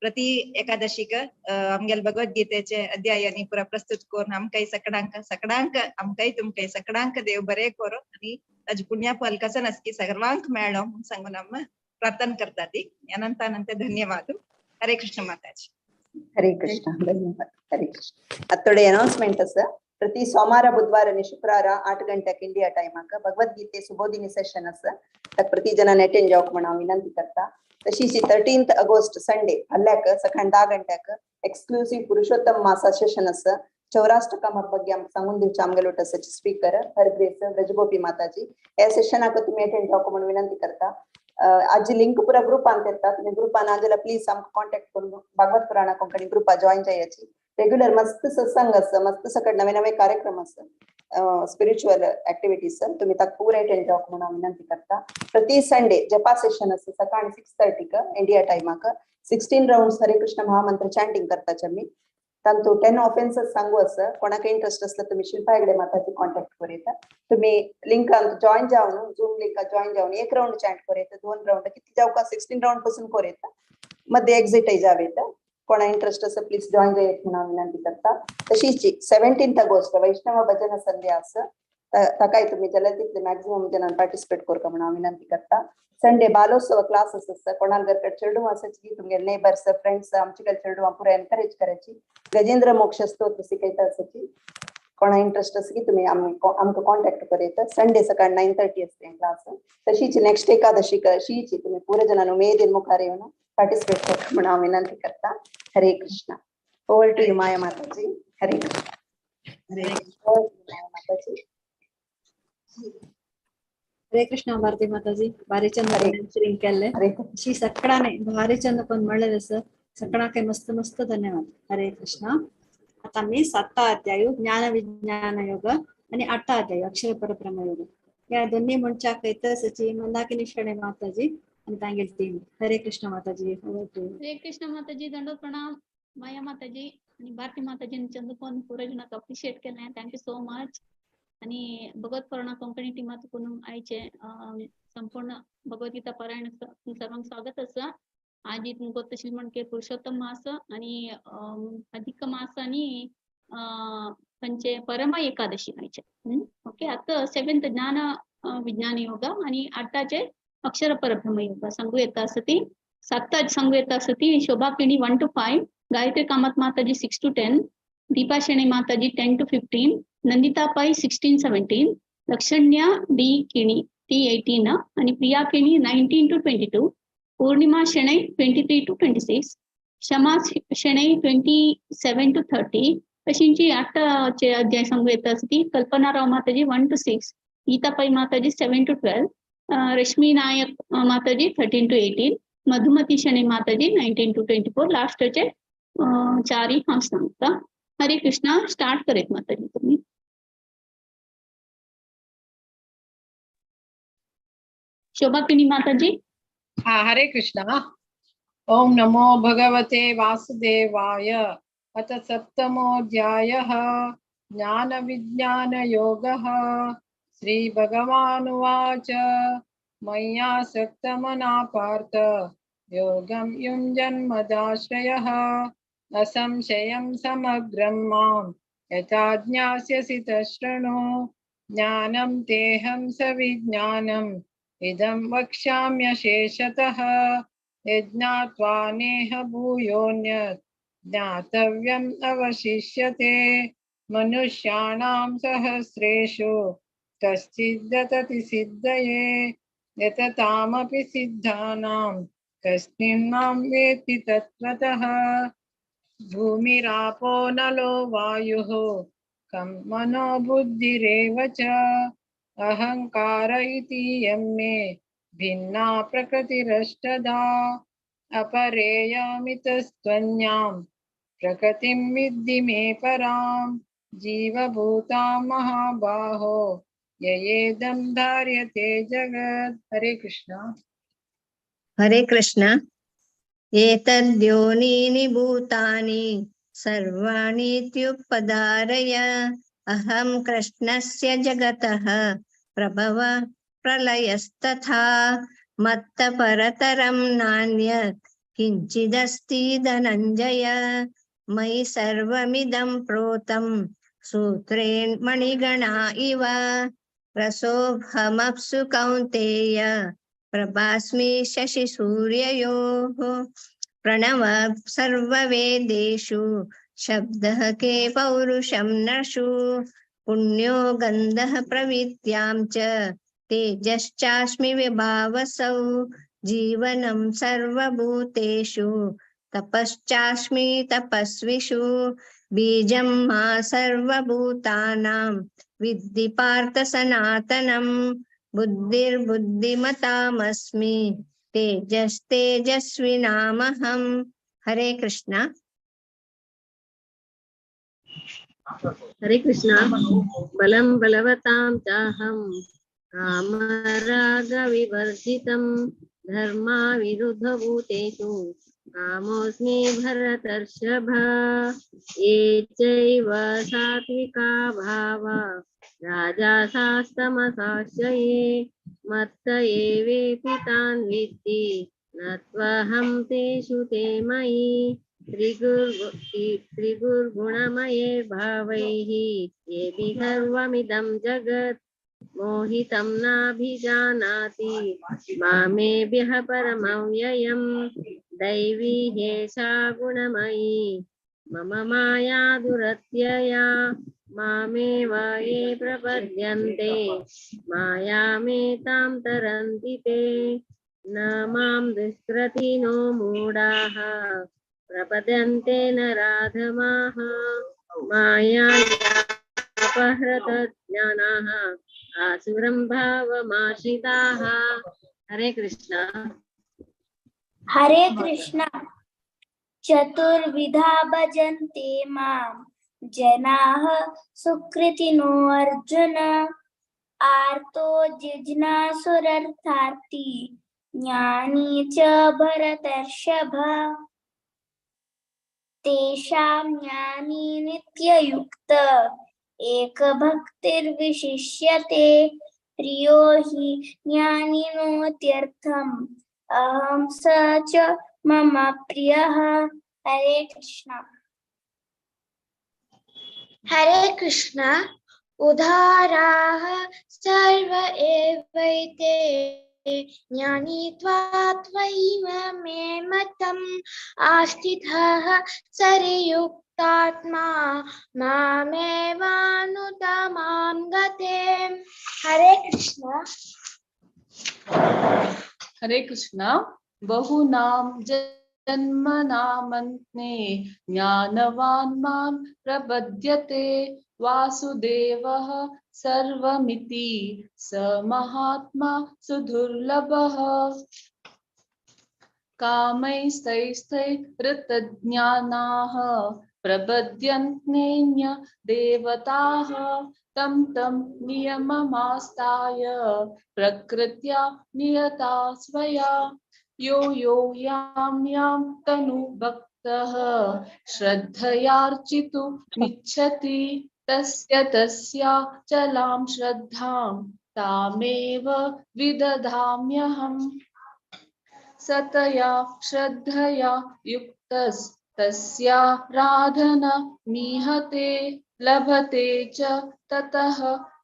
प्रति एकादशीक आमगेले भगवद्गीतेचे अध्याय आनी पुरा प्रस्तुत करून आमकां सकडांक सकडांक आमकांय तुमकां सकडांक देव बरें करो आनी ताजे पुण्या फल कसो नसकी सर्वांक मेळो म्हूण सांगून आमी प्रार्थना करता ती. अनंत अनंत धन्यवाद. हरे कृष्ण माताजी. हरे कृष्ण, धन्यवाद. हरे कृष्ण. आत्तोडे अनाउन्समेंट आसा. प्रति सोमवार, बुधवार आणि शुक्रार 8 गंट्याक इंडिया टायमाक भगवद्गीते सुबोधिनी सेशन आसा. ताका प्रति जणान अटेंड जावंक म्हूण हांव विनंती करता. तशीच 13 ऑगस्ट संडे हल्ल्याक सकाळ 10 गंट्याक एक्सक्लुसिव्ह पुरुषोत्तम मासा सेशन आसा. चौराष्टकामा ಬಗ್ಗೆ आमकां सांगून दिवचे आमगेलो आसाचे स्पीकर हर ग्रेस ब्रजगोपी माताजी. ह्या सेशनाक तुमी अटेंड जावंक म्हूण विनंती करता. आजी लिंक पुरा ग्रुपान येता, तुम्ही ग्रुपान आजाल्यार प्लीज आमकां कॉन्टॅक्ट करून भागवत पुराणा कोंकणी ग्रुपा जॉईन जायाची. रेग्युलर मस्त सत्संग आसा, मस्त सकट नवे नवे कार्यक्रम आसा, स्पिरिच्युअल ऍक्टिव्हिटीज, तुम्ही ताका पुरा अटेंड जावंक म्हणून हांव विनंती करता. प्रति संडे जपा सेशन आसा सकाळी 6:30 इंडिया टायमाक. 16 राउंड्स हरे कृष्ण महामंत्र चॅन्टिंग करताचे आमी. तांतू 10 ऑफेन्सेस सांगू आसा. कोणाक इंट्रस्ट असला तुम्ही शिल्पा हेगडे माताजी कॉन्टॅक्ट करूं येता. तुम्ही लिंकान जॉईन जावन झूम लिंकान जॉईन जावन 1 राउंड चॅन्ट करूं येता, 2 राउंड कितले जावका 16 राउंड पासून करूं येता, मध्ये एक्झिटय जावं येता. कोणा इंट्रस्ट आसा प्लीज जॉईन जायत म्हणून हांव विनंती करता. तशीच 17 ऑगस्ट वैष्णव भजन संध्या आसा, ताकाय तुमी जाल्यार तितले मॅक्झिमम जणांक पार्टिसिपेट करता म्हणून हांव विनंती करता. संडे बालोत्सव क्लासेस आसता. कोणाक घरकडे चेडूं आसाची तुमगे नेबर्स फ्रेंड्स आमचे कडे चेडवां पुरा एनकरेज करायची. गजेंद्र मोक्ष स्तोत्र शिकयता आसाची. कोणा इंट्रस्ट आसा की तुमी आमकां कॉन्टॅक्ट करूं येता. संडे सकाळ 9:30 आसता क्लास. तशीच नेक्स्ट एकादशी शीची तुमी पुरा जणांनी उमेदीन मुखार येवन पार्टिसिपेट करता म्हणून हांव विनंती करता. Hare Krishna. Over to you Maya Mataji. Hare Krishna. Maya Mataji. Hare Krishna Bharati Mataji. भारी चंद श्रींग केल्ले श्री सकडाने भारी चंद पण म्हणले सर सकडाके मस्त मस्त धन्यवाद. हरे कृष्ण. आता मी 7 अध्याय ज्ञान विज्ञान योग आणि 8 अध्याय अक्षर परब्रह्म योग या दोन्ही म्हणच्याक सची मंदाकिनी शणे माताजी आणि तांगेल टीम. हरे कृष्ण माताजी. हरे कृष्ण माताजी, दंडोत प्रणाम. माया माताजी आणि भारती माताजी चंद्रकोन पुरजनाक अप्रिशिएट केलें, thank you so much. आणि भगवत पुराणा कोंकणी टीमात कोण आयचे संपूर्ण भगवद्गीता पारायण सर्वांक स्वागत आसा. आज तुमकां तशें म्हणके पुरुषोत्तम मास आणि अधिक मास आणि खंयचे परमा एकादशी आयचे. ओके, आता 7 ज्ञान विज्ञान योग आणि 8 अक्षर परब्रह्म योग सांगू येता आसा ती. 7 सांगू येता आसा ती Shobha Keni 1 to 5, Gayatri Kamat Mataji 6 to 10, Deepa Shenoy Mataji 10 to 15, Nandita Pai 16 17, Lakshanya D Keni T 18 आणि Priya Keni 19 to 22, Purnima Shenoy 23 to 26, Kshama Shenoy 27 to 30. अशींची 8 अध्याय सांगू येता आसा ती. Kalpana Rao Mataji 1 to 6, Geeta Pai Mataji 7 to 12, Rashmi Nayak Mataji 13 to 18, Madhumati Shenoy Mataji 19 to 24. लास्टचे 4 हांव सांगता. हरे कृष्णा. स्टार्ट करेत माताजी तुम्ही. शोभा किणी माताजी. हा, हरे कृष्णा. ओम नमो भगवते वासुदेवाय. अथ सप्तमोऽध्यायः ज्ञानविज्ञानयोगः. श्री भगवानुवाच. मय्यासक्तमना पार्थ योगं युञ्जन्मदाश्रयः असंशयं समग्रं मां यथा ज्ञास्यसि तशृणु. ज्ञानं तेऽहं सविज्ञानम् इदं वक्ष्याम्यशेषतः. यज्ञात्वा नेह भूयोऽन्यत् ज्ञातव्यम् अवशिष्यते. मनुष्याणां सहस्रेषु कश्चिद्यतति सिद्धये यततामपि सिद्धानां कस्मिन् मां वेत्ति तत्त्वतः. भूमिरापो नलो वायुः खं मनो बुद्धिरेव च अहंकार इति यं मे भिन्ना प्रकृतिरष्टधा. अपरेयमितस्त्वन्यां प्रकृतिं विद्धि मे परां जीवभूतां महाबाहो ययेदं धार्यते जगत्. हरे कृष्णा. हरे कृष्णा. एतद्योनीनि भूतानि सर्वाणीत्युपधारय अहं कृष्णस्य जगतः प्रभव प्रलयस्तथा मत्तपरतरं नान्यत् किञ्चिदस्ति धनञ्जय. मयि सर्वमिदं प्रोतं सूत्रेण मणिगणा इव रसोऽहमप्सु कौन्तेय प्रभास्मि शशिसूर्ययोः. प्रणव सर्ववेदेषु शब्दः के पौरुषं नृषु पुण्यो गन्धः प्रविद्यां च तेजश्चास्मि विभावसौ. जीवनं सर्वभूतेषु तपश्चास्मि तपस्विषु बीजं मा सर्वभूतानां विद्धि पार्थ सनातनं. बुद्धिर्बुद्धिमतामस्मि तेजस्तेजस्विनामहं. हरे कृष्णा. हरे कृष्णा. बलं बलवतां चाहं कामरागविवर्जितं धर्माविरुद्धभूतेषु कामोऽस्मि भरतर्षभ. ये चैव सात्विका भावा राजासास्तमसाश्रये मत्त एवेति तान् विद्धि न त्वहं तेषु ते मयि. त्रिगुर्गुणमये भावैः येभि सर्वमिदं जगत् मोहितं नाभिजानाति मामेभ्यः परमव्ययं. दैवी ह्येषा गुणमयी मम माया दुरत्यया मामेव ये प्रपद्यन्ते मायामेतां तरन्ति ते. न मां दुष्कृतिनो मूढाः प्रपद्यन्ते नराधमाः मायापहृतज्ञानाः आसुरं भावमाश्रिताः. हरे कृष्णा. हरे कृष्णा. चतुर्विधा भजन्ते मां जनाः सुकृतिनो अर्जुन. आर्तो जिज्ञासुरर्थार्थी ज्ञानी च भरतर्षभ. तेषां ज्ञानी नित्ययुक्त एकभक्तिर्विशिष्यते. प्रियो हि ज्ञानिनोत्यर्थम् अहं स च मम प्रियः. हरे कृष्णा. हरे कृष्णा. उदाराः सर्व एवैते ज्ञानी त्वैव मे मतम्. आस्थितः सरियुक्तात्मा मामेवानुतमां गते. हरे कृष्णा. हरे कृष्णा. बहूनां जन्मनामन्ते ज्ञानवान् मां प्रपद्यते. वासुदेवः सर्वमिति स महात्मा सुदुर्लभः. कामैस्तैस्तैरृतज्ञानाः प्रपद्यन्तेऽन्य देवताः तं तं नियममास्ताय प्रकृत्या नियता स्वया. यो यो यां यां तनु भक्तः श्रद्धयार्चितुमिच्छति तस्य तस्याचलां श्रद्धां तामेव विदधाम्यहम्। सतया श्रद्धया युक्तस्तस्याराधनमीहते लभते च ततः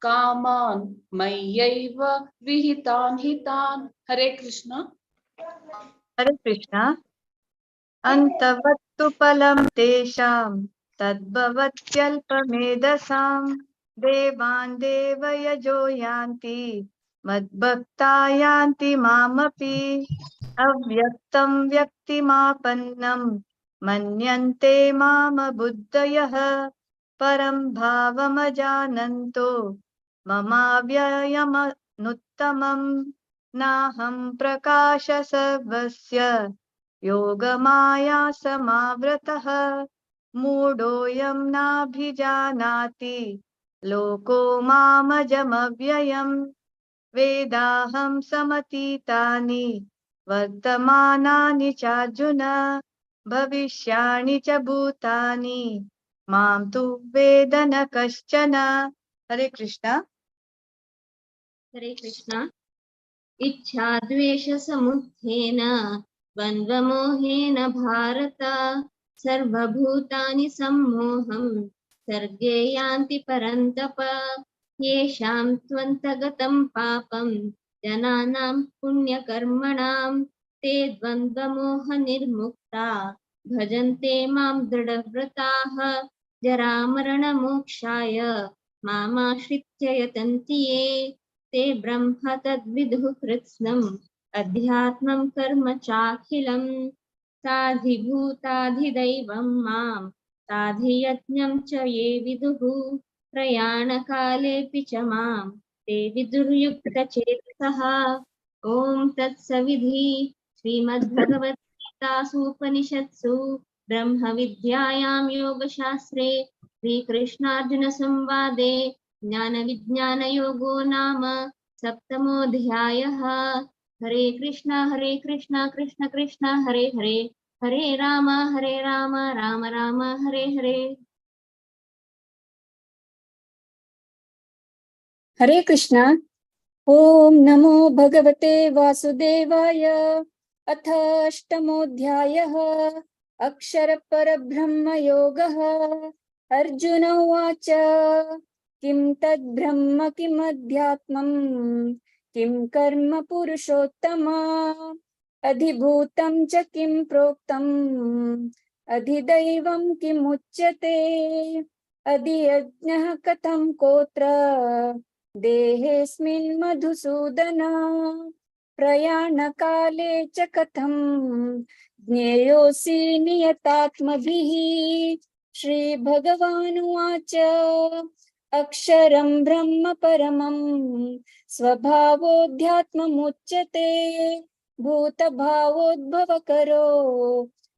कामान् मय्यैव विहितान् हितान्। हरे कृष्ण। हरे कृष्ण। अन्तवत्तु फलं तेषां तद्भवत्यल्पमेधसां देवान् देवयजो यान्ति मद्भक्ता यान्ति मामपि। अव्यक्तं व्यक्तिमापन्नं मन्यन्ते मामबुद्धयः परं भावमजानन्तो ममाव्ययमनुत्तमं। नाहं प्रकाश सर्वस्य योगमाया समावृतः मूढोऽयं नाभिजानाति लोको मामजमव्ययम्। वेदाहं समतीतानि वर्तमानानि चार्जुन भविष्याणि च भूतानि मां तु वेद न कश्चन। हरे कृष्ण। हरे कृष्ण। इच्छा द्वेष समुत्थेन द्वन्द्वमोहेन भारत सर्वभूतानि सम्मोहं सर्गे यान्ति परन्तप। येषां त्वन्तगतं पापं जनानां पुण्यकर्मणां ते द्वन्द्वमोहनिर्मुक्ता भजन्ते मां दृढव्रताः। जरामरणमोक्षाय मामाश्रित्य यतन्ति ये ते ब्रह्म तद्विदुः कृत्स्नम् अध्यात्मं कर्म चाखिलम्। साधिभूताधिदैवं मां साधियज्ञं च ये विदुः प्रयाणकालेऽपि च मां ते विदुर्युक्तचेतसः। ॐ तत्सविधि श्रीमद्भगवद्गीतासूपनिषत्सु ब्रह्मविद्यायां योगशास्त्रे श्रीकृष्णार्जुनसंवादे ज्ञानविज्ञानयोगो नाम सप्तमोऽध्यायः। हरे कृष्ण कृष्ण कृष्ण हरे हरे, हरे राम राम राम हरे हरे। हरे कृष्णा। ओम नमो भगवते वासुदेवाय। अथ अष्टमोऽध्यायः अक्षर परब्रह्म योगः। अर्जुन उवाच, किं तद्ब्रह्म किमध्यात्मं किं कर्म पुरुषोत्तम अधिभूतं च किं प्रोक्तम् अधिदैवं किमुच्यते अधियज्ञः कथं कोत्र देहेऽस्मिन् मधुसूदन प्रयाणकाले च कथं ज्ञेयोऽसि नियतात्मभिः। श्री भगवानुवाच, अक्षरं ब्रह्म परमं स्वभावोऽध्यात्ममुच्यते भूतभावोद्भवकरो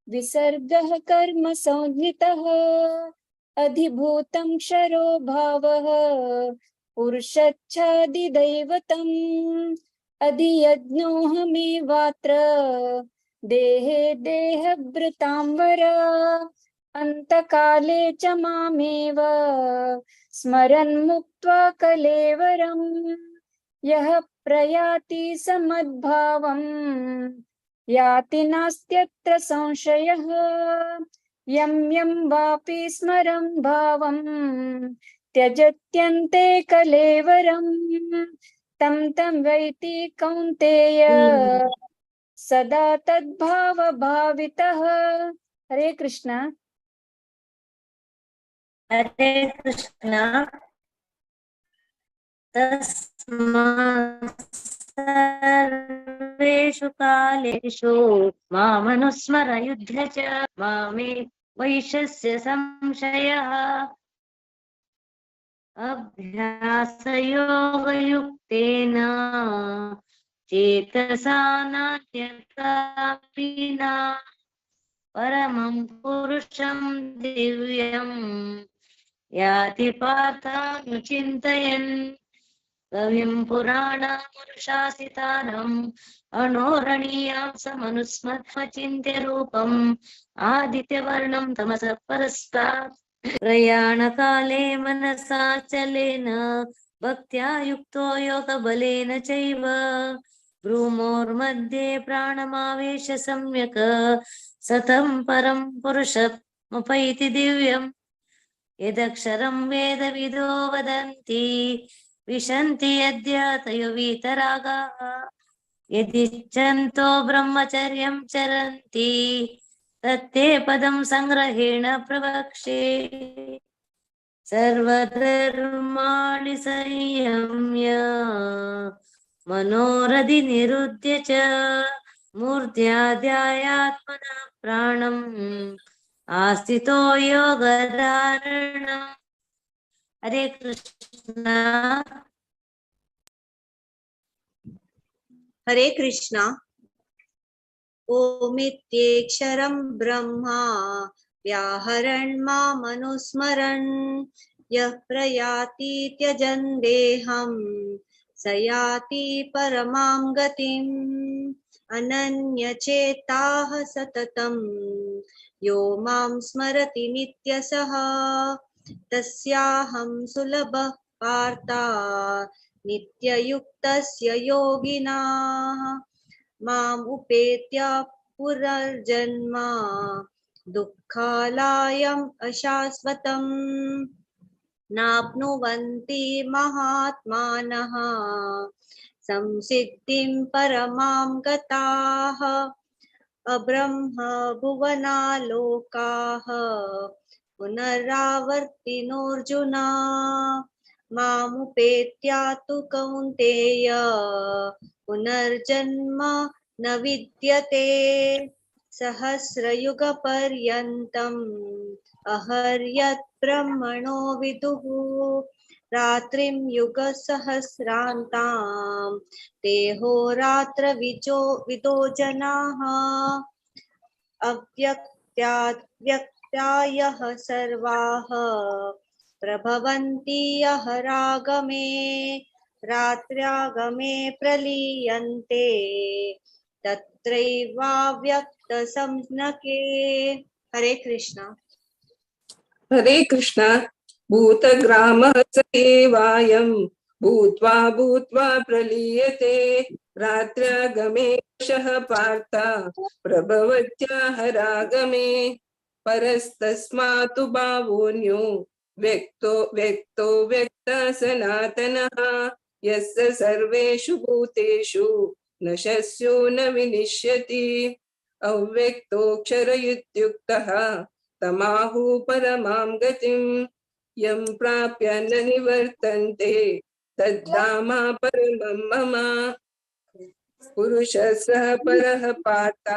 विसर्गः कर्म संज्ञितः अधिभूतं क्षरो भावः पुरुषच्छादिदैवतम् अधियज्ञोऽहमेवात्र देहे देहभृतां वर अन्तकाले च मामेव स्मरन् मुक्त्वा कलेवरम् यः प्रयाति समद्भावं याति नास्त्यत्र संशयः यं यं वापि स्मरं भावं त्यजत्यन्ते कलेवरं तं तं वैति कौन्तेय सदा तद्भावभावितः। हरे कृष्णा। हरे कृष्णा। तस्मात् सर्वेषु कालेषु मामनुस्मर युध्य च मामे वैशस्य संशयः। अभ्यासयोगयुक्तेन चेतसा नान्यथापि न परमं पुरुषं दिव्यं याति पार्थानुचिन्तयन्। कविं पुराणामुरुषासितारम् अणोरणीयां समनुस्मत्मचिन्त्यरूपम् आदित्यवर्णं तमसः परस्तात्। प्रयाणकाले मनसा चलेन भक्त्या युक्तो योगबलेन चैव भ्रूमोर्मध्ये प्राणमावेश सम्यक् सतं परं पुरुषमुपैति दिव्यम्। यदक्षरं वेदविदो वदन्ति विशन्ति यद्यातयो वीतरागाः यदिच्छन्तो ब्रह्मचर्यं चरन्ति तत्ते पदं संग्रहेण प्रवक्षे। सर्वधर्माणि संयम्य मनोरधि निरुध्य च मूर्त्याध्यायात्मनः प्राणम् आस्थितो योगधारणम्। हरे कृष्ण। हरे कृष्णा। ओमित्यक्षरं ब्रह्मा व्याहरन् मामनुस्मरन् यः प्रयाति त्यजन् देहं स याति परमां गतिम्। अनन्यचेताः सततं यो मां स्मरति नित्यसः तस्याहं सुलभः पार्थ नित्ययुक्तस्य योगिनाः। माम् उपेत्य पुनर्जन्म दुःखालयम् अशाश्वतम् नाप्नुवन्ति महात्मानः संसिद्धिं परमां गताः। अब्रह्म भुवनालोकाः पुनरावर्तिनोऽर्जुन मामुपेत्यातु कौन्तेय पुनर्जन्म न विद्यते। सहस्रयुगपर्यन्तम् अहर्यत् ब्रह्मणो विदुः रात्रिं युगसहस्रान्तां तेहोरात्रविजो विदो जनाः। अव्यक्त्याद् व्यक्तायः सर्वाः प्रभवन्ति यः रागमे रात्र्यागमे प्रलीयन्ते तत्रैवाव्यक्तसंज्ञके। हरे कृष्णा। हरे कृष्णा। भूतग्रामः स एवायं भूत्वा भूत्वा प्रलीयते रात्र्यागमे वशः पार्थ प्रभवत्याहरागमे। परस्तस्मातु भावोऽन्यो व्यक्तो व्यक्तो व्यक्तः सनातनः यस्य सर्वेषु भूतेषु न शस्यो न विनिश्यति। अव्यक्तोऽक्षर इत्युक्तः तमाहु परमां गतिं यं प्राप्य न निवर्तन्ते तद्धाम परमं मम। पुरुषः सः परः पार्थ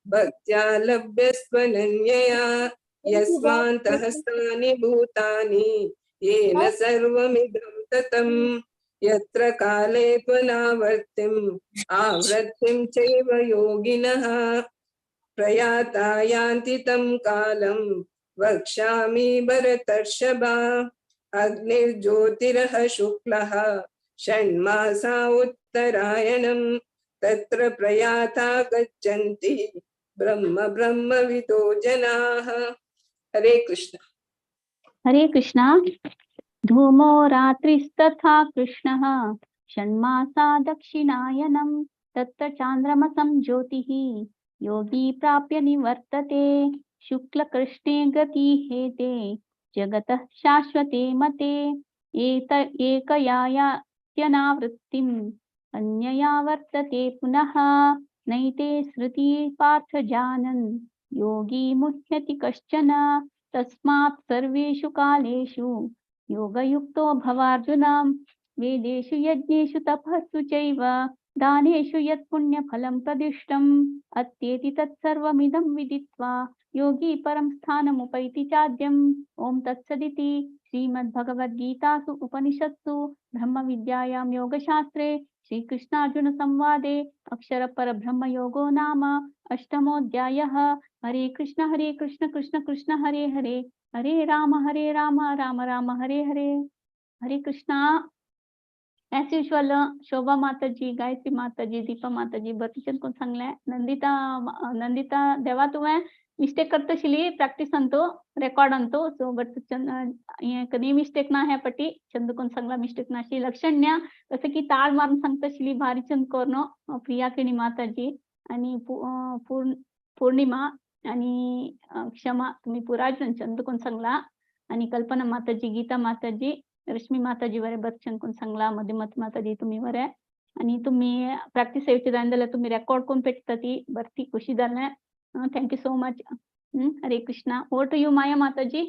भक्त्या लभ्यस्त्वनन्यया यस्मान्तः स्थानि भूतानि येन सर्वमिदं ततम्। यत्र काले त्वनावर्तिम् आवृत्तिं चैव योगिनः प्रयाता यान्ति तं कालं वक्ष्यामि भरतर्षभा। अग्निर्ज्योतिरः शुक्लः षण्मासा उत्तरायणं तत्र प्रयाता गच्छन्ति ब्रह्म ब्रह्मविदो जनाः। हरे कृष्ण। हरे कृष्णा। धूमो रात्रिस्तथा कृष्णः षण्मासा दक्षिणायनं तत्र चान्द्रमसं ज्योतिः योगी प्राप्य निवर्तते। शुक्लकृष्णे गति हेते जगतः शाश्वते मते। एत एकयायात्यनावृत्तिम् अन्यया वर्तते पुनः नैते श्रुति पार्थ जानन् योगी मुह्यति कश्चन। तस्मात् सर्वेषु कालेषु योगयुक्तो भवार्जुन। वेदेषु यज्ञेषु तपस्सु चैव दानेषु यत्पुण्यफलं प्रदिष्टम् अत्येति तत्सर्वमिदं विदित्वा योगी परं स्थानमुपैति चाद्यम्। ॐ तत्सदिति श्रीमद्भगवद्गीतासु उपनिषत्सु ब्रह्मविद्यायां योगशास्त्रे श्रीकृष्णार्जुनसंवादे अक्षरपरब्रह्मयोगो नाम अष्टमोऽध्यायः। हरे कृष्ण कृष्ण कृष्ण हरे हरे, हरे राम राम राम हरे हरे। हरे कृष्णा। एज युजल शोभा माताजी, गायत्री माताजी, दीपा माताजी बरें कोण सांगलें. नंदिता नंदिता देवा तुवें मिस्टेक करतशिली प्रॅक्टिस अंतू रेकॉर्ड अंतू, सो बट हें कधी मिस्टेक ना ह्या पटी चंद कोण सांगला मिस्टेक ना अशी लक्षण्य जसं की ताळ मारून सांगतशिली भारी चंद कोरनो. प्रिया केणी माताजी आणि पूर्णिमा आणि क्षमा तुम्ही पुराज चंद कोण सांगला. आणि कल्पना माताजी, गीता माताजी, रश्मी माताजी बरे बच्चन कोण सांगला, मधुमती माताजी तुम्ही बरे. आणि तुम्ही प्रॅक्टिस येवचे जाय जाल्यार तुम्ही रेकॉर्ड कोण पेटता ती बरती खुशी जालें. Thank you so much. Hare Krishna. Over to you Maya Mataji.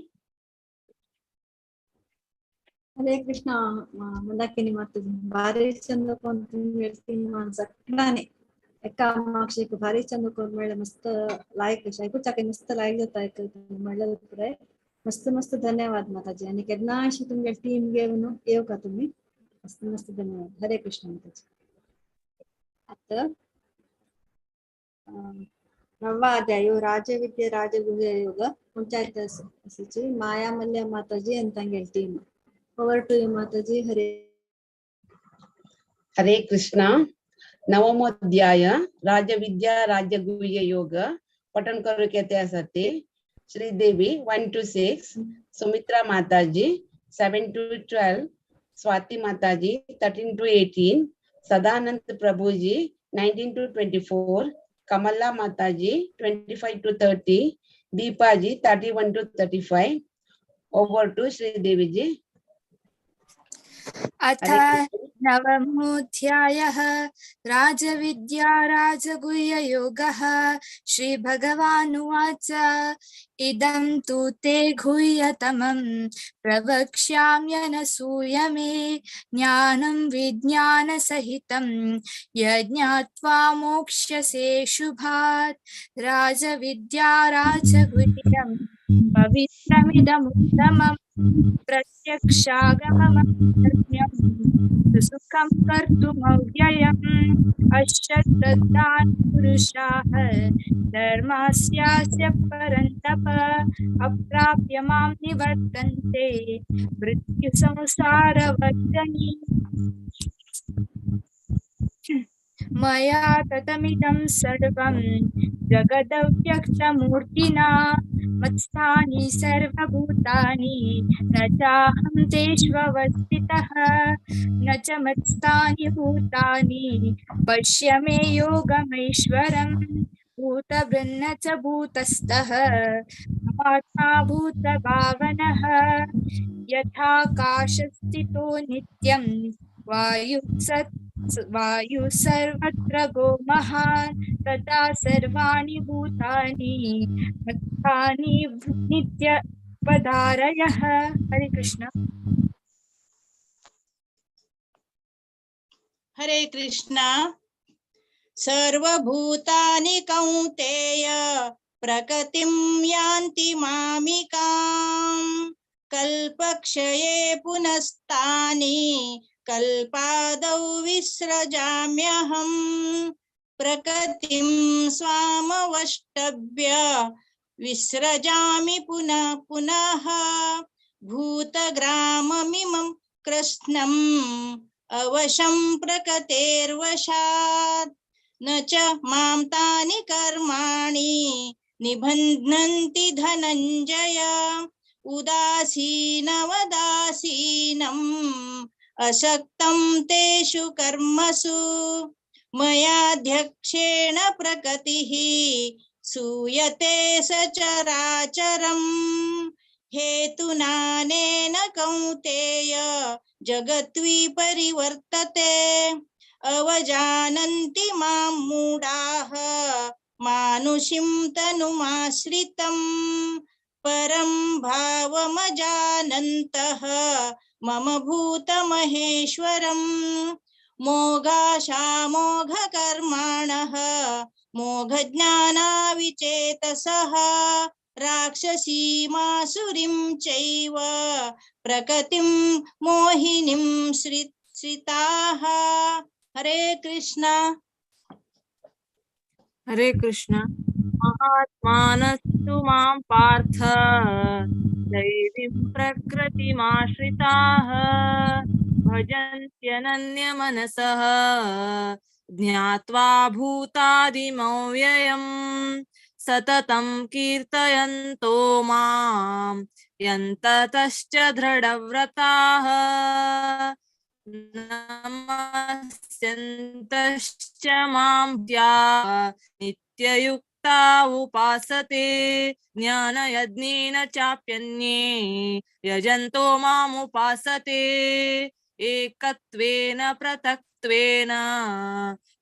Hare Krishna Mandakini Mataji, भारी चंद कोण सगळ्यांनी एका माक्षेक भारी चंद कोण म्हणल्यार मस्त लायक आयकुचाक मस्त लायक जाता म्हणल्यार पुराय मस्त मस्त धन्यवाद माताजी. आणि केन्ना अशी तुमगे टीम घेवन येवका तुम्ही, मस्त मस्त धन्यवाद. हरे कृष्ण माताजी. आता नववा अध्याय राजविद्या राजगुह्य योग पंचायत सचिव माया मल्य माताजी आणि तांगेल team. Over to you Mataji. Hare Hare Krishna. नवमोध्याय राजविद्या राजगुह्य योग पठन करू के आसा Sridevi 1 to 6, Sumitra Mataji 7 to 12, Swati Mataji 13 to 18, Sadanand Prabhuji 19 to 24, Kamala Mataji 25 to 30, Deepaji 31 to 35. Over to Sridevi ji. अथ नवमोऽध्यायः राजविद्या राजगुह्ययोगः. श्रीभगवानुवाच इदं तु ते गुह्यतमं प्रवक्ष्याम्यनसूय मे ज्ञानं विज्ञानसहितं यज्ञात्वा मोक्ष्यसे शुभात्. राजविद्या राजगुह्यं पवित्रमिदमुत्तमं प्रत्यक्षागममर्म्यं सुखं कर्तुमव्ययम्. अश्रद्धान् पुरुषाः धर्मास्यास्य परन्तप अप्राप्य मां निवर्तन्ते मृत्युसंसारवर्तनि. मया ततमिदं सर्वं जगदव्यक्तमूर्तिना मत्स्थानि सर्वभूतानि न चाहं तेष्वस्थितः न च मत्स्थानि भूतानि पश्य मे योगमैश्वरम्. भूतभृन्न च भूतस्थः आत्मा भूतभावनः. यथाकाशस्थितो नित्यं वायुः सर्वत्र गो महान् तथा सर्वाणि भूतानि मत्स्थानि नित्यपदारयः. हरे कृष्ण. हरे कृष्ण. सर्वभूतानि कौन्तेय प्रकृतिं यान्ति मामिकां कल्पक्षये पुनस्तानि कल्पादौ विसृजाम्यहम्. प्रकृतिं स्वामवष्टभ्य विसृजामि पुनः पुनः. भूतग्राममिमं कृष्णम् अवशं प्रकृतेर्वशात्. न च मां तानि कर्माणि निबध्नन्ति धनञ्जय. उदासीनवदासीनम् असक्तं तेषु कर्मसु. मयाध्यक्षेण प्रकृतिः सूयते सचराचरम्. हेतुनानेन कौन्तेय जगद्विपरिवर्तते. अवजानन्ति मां मूढाः मानुषीं तनुमाश्रितं. परं भावमजानन्तः मम भूतमहेश्वरम्. मोघाशामोघकर्माणः मोघज्ञानाविचेतसः. राक्षसीमासुरीं चैव प्रकृतिं मोहिनीं श्रिताः. हरे कृष्ण. हरे कृष्ण. महात्मानस्तु मां पार्थ दैवीं प्रकृतिमाश्रिताः. भजन्त्यनन्यमनसः ज्ञात्वा भूतादिमव्ययम् सततं कीर्तयन्तो मां यन्ततश्च दृढव्रताः नमस्यन्तश्च मां त्या नित्ययुक्ता उपासते ज्ञानयज्ञेन चाप्यन्ये यजन्तो मामुपासते एकत्वेन पृथक्त्वेन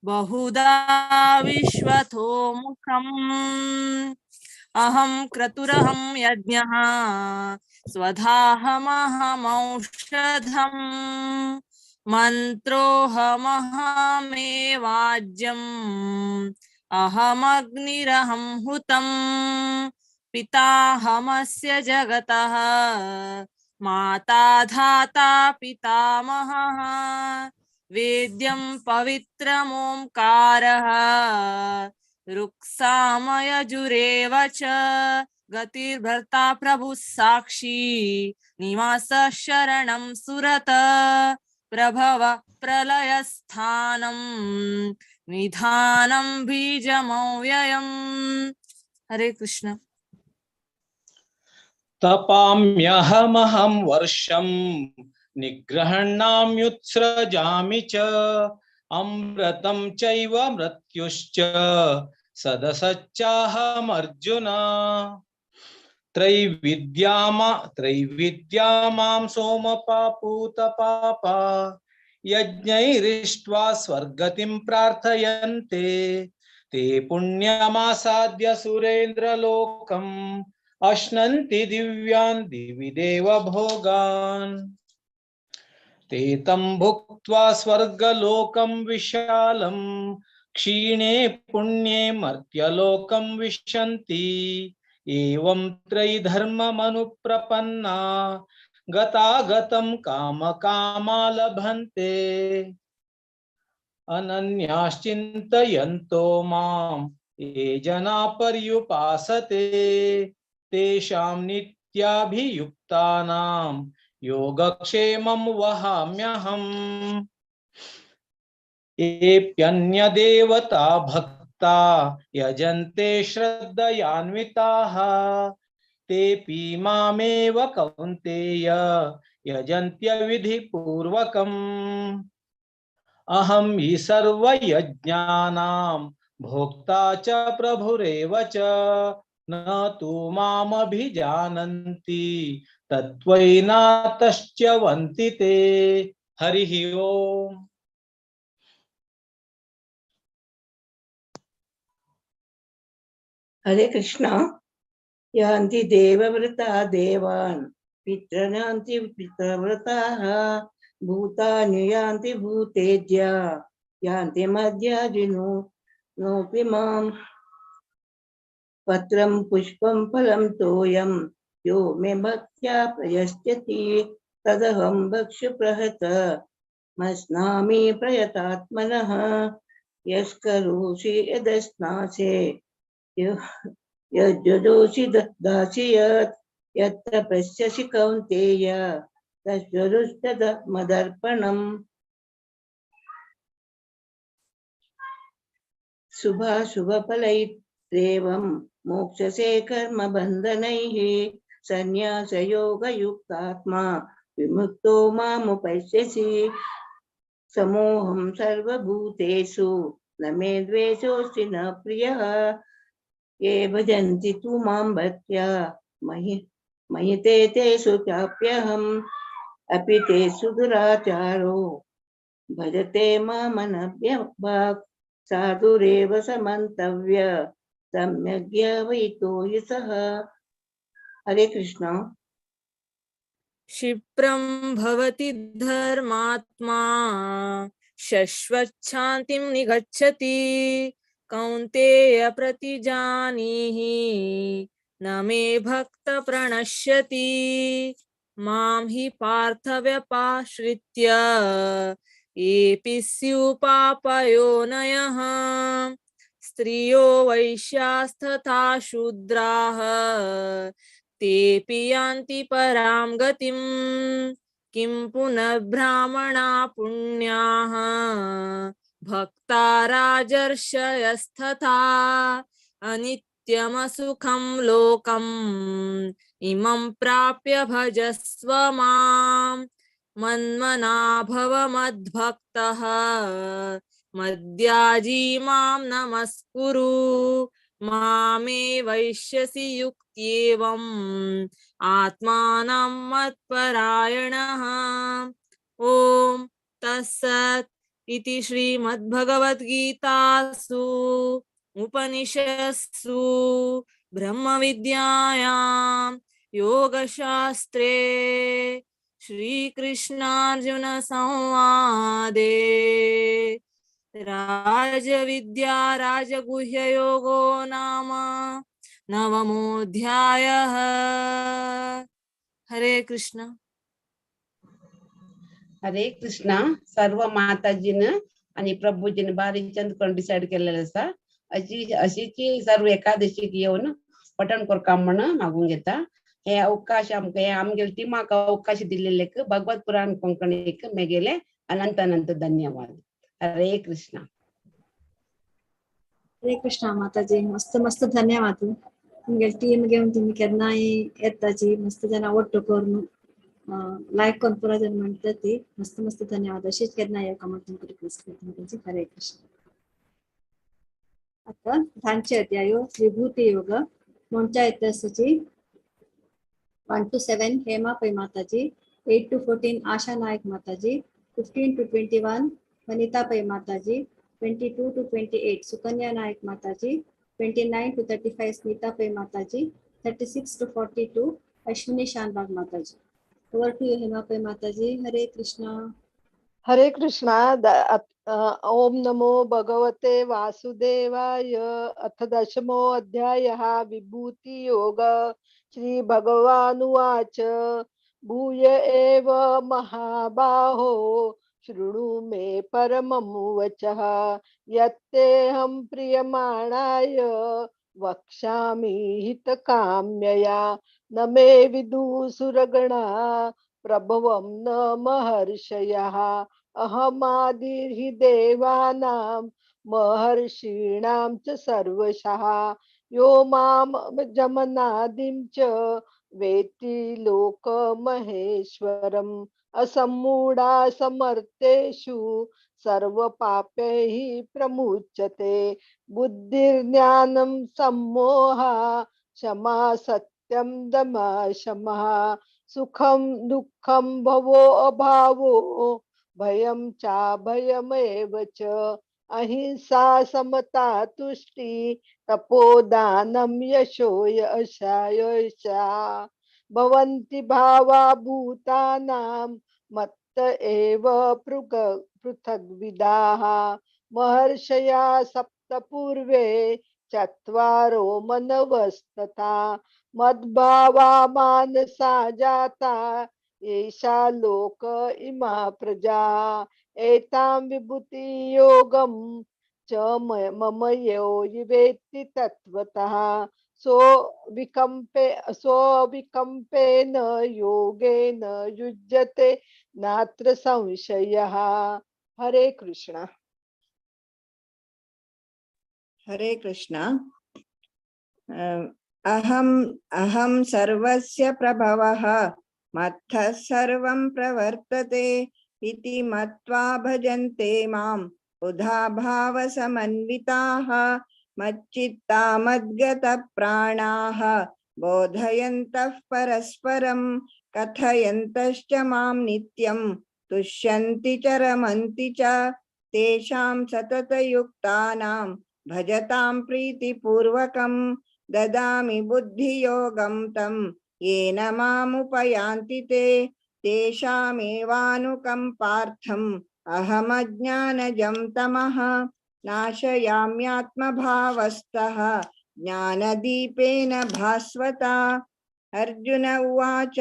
बहुधा विश्वतो मुखम् अहं क्रतुरहं यज्ञः स्वधाहमहमौषधम् मन्त्रोऽहमहमेवाज्यम् अहमग्निरहं हुतम् पिताहमस्य जगतः माता धाता पितामहः वेद्यं पवित्रमोंकारः ऋक्सामयजुरेव च गतिर्भर्ता प्रभुः साक्षी निवासः शरणं सुरत प्रभव प्रलयस्थानं निधानं बीजमव्ययम्। हरे कृष्ण। तपाम्यहमहं वर्षं निग्रहणाम्युत्सृजामि च अमृतं चैव मृत्युश्च सदसच्चाहमर्जुन। त्रैविद्या मां सोमपापूतपापा यज्ञैरिष्ट्वा स्वर्गतिं प्रार्थयन्ते ते पुण्यमासाद्य सुरेन्द्रलोकम् अश्नन्ति दिव्यान् दिवि देव भोगान्। ते तं भुक्त्वा स्वर्गलोकं विशालं क्षीणे पुण्ये मर्त्यलोकं विशन्ति। एवं त्रयीधर्ममनुप्रपन्ना गतागतं कामकामा लभन्ते। अनन्याश्चिन्तयन्तो मां ये जना पर्युपासते तेषां नित्याभियुक्तानां योगक्षेमं वहाम्यहम्। एप्यन्यदेवता भक्ता यजन्ते श्रद्धयान्विताः तेऽपि मामेव कौन्तेय यजन्त्यविधिपूर्वकम्। अहं हि सर्वयज्ञानां भोक्ता च प्रभुरेव च न तु मामभिजानन्ति तत्त्वैनातश्च्यवन्ति ते। हरिः ओम्। हरे कृष्णा। यान्ति देवव्रता देवान् पितॄन्ति पितृव्रताः भूतानि यान्ति भूतेज्या यान्ति मद्याजिनो नोऽपि माम्। पत्रं पुष्पं फलं तोयं यो मे भक्त्या प्रयच्छति तदहं भक्ष्यप्रहत मस्नामि प्रयतात्मनः। यस्करोषि यदस्नासे यज्जोषि ददासि यत् यत्र पश्यसि कौन्तेय तस्योरुस्तद मदर्पणम्। शुभाशुभफलैरेवं मोक्षसे कर्मबन्धनैः सन्न्यासयोगयुक्तात्मा विमुक्तो मामुपैष्यसि। समोऽहं सर्वभूतेषु न मे द्वेषोऽस्ति न प्रियः। ये भजन्ति तु मां भक्त्या मयि ते तेषु चाप्यहम्। अपि तेषु दुराचारो भजते मामनभ्यभाक् साधुरेव समन्तव्य सम्यग् हि सः। हरे कृष्ण। क्षिप्रं भवति धर्मात्मा शश्वच्छान्तिं निगच्छति कौन्तेय प्रतिजानीहि न मे भक्त प्रणश्यति। मां हि पार्थव्यपाश्रित्य येऽपि स्युः पापयोनयः स्त्रियो वैश्यास्तथा शूद्राः तेऽपि यान्ति परां गतिम्। किं पुनर्ब्राह्मणा पुण्याः भक्ता राजर्षयस्तथा। अनित्यमसुखं लोकम् इमं प्राप्य भजस्व मां। मन्मना भव मद्भक्तः मद्याजी मां नमस्कुरु। मामे वैश्यसि युक्त्येवम् आत्मानं मत्परायणः। ॐ तत्सत् इति श्रीमद्भगवद्गीतासु उपनिषत्सु ब्रह्मविद्यायां योगशास्त्रे श्रीकृष्णार्जुन संवादे राजविद्या राजगुह्ययोगो नाम नवमोऽध्यायः। हरे कृष्ण। हरे कृष्णा। सर्व माताजीन आणि प्रभूजीन बारीक चंद करून डिसाइड केलेलं आसा। अशी अशीची सर्व एकादशीक येवन पठण करका म्हण मागून घेता। हे अवकाश आमकां हे आमगेले टिमाक अवकाश दिल्लेक भगवत पुराण कोंकणीक मेगेले अनंत अनंत धन्यवाद। हरे कृष्णा। हरे कृष्णा माताजी, मस्त मस्त धन्यवाद। तुमगेले टीम घेवन तुमी केन्नाय येताची मस्त जाणां ಒಟ್ಟು करून लायक करून पुरा जण म्हणटा ती मस्त मस्त धन्यवाद। अशीच केन्ना येवका म्हण तुमकां रिक्वेस्ट करता माताजी। हरे कृष्ण। आता धांचे अध्याय विभूती योग Morcha येताची 1 to 7 Hema Pai Mataji, 8 to 14 Asha Naik Mataji, 15 to 21 Vanita Pai Mataji, 22 to 28 Sukanya Naik Mataji, 29 to 35 Smita Pai Mataji, 36 to 42 Ashwini Shanbag Mataji. Over to you Hema Pai Mataji. Hare Krishna. Hare Krishna. Om नमो भगवते वासुदेवाय। अथ दशमो अध्यायः विभूति योग। श्री भगवानुवाच भूय एव महाबाहो शृणु मे परमं वचः यत्तेऽहं प्रियमाणाय वक्ष्यामि हितकाम्यया। न मे विदुसुरगणा प्रभवं न महर्षयः। अहमादिर्हि देवानां महर्षीणां च सर्वशः। यो मां जमनादिं च वेत्ति लोकमहेश्वरम्। असम्मूढा समर्थेषु सर्वपापैः प्रमुच्यते। बुद्धिर्ज्ञानं सम्मोहा क्षमा सत्यं दमः शमः। सुखं दुःखं भवो अभावो भयं चाभयमेव च। अहिंसा समता तुष्टि तपोदानं यशो यशा भवन्ति भावा भूतानां मत्त एव पृथग्विदाः। महर्षया सप्त पूर्वे चत्वारो मनवस्तथा। मद्भावा मानसा जाता एषा लोक इमा प्रजा। एतां विभूति योगं च मम यो वेत्ति तत्त्वतः। सोऽविकम्पेन योगेन युज्यते नात्र संशयः। हरे कृष्णा। हरे कृष्णा। अहं अहं सर्वस्य प्रभवः मत्तः सर्वं प्रवर्तते इति मत्वा भजन्ते मां बुधा भावसमन्विताः। मच्चित्ता मद्गतप्राणाः बोधयन्तः परस्परं कथयन्तश्च मां नित्यं तुष्यन्ति च रमन्ति च। तेषां सततयुक्तानां भजतां प्रीतिपूर्वकं ददामि बुद्धियोगं तं येन मामुपयान्ति ते। तेषामेवानुकम्पार्थम् अहमज्ञानजं तमः नाशयाम्यात्मभावस्तः ज्ञानदीपेन भास्वता। अर्जुन उवाच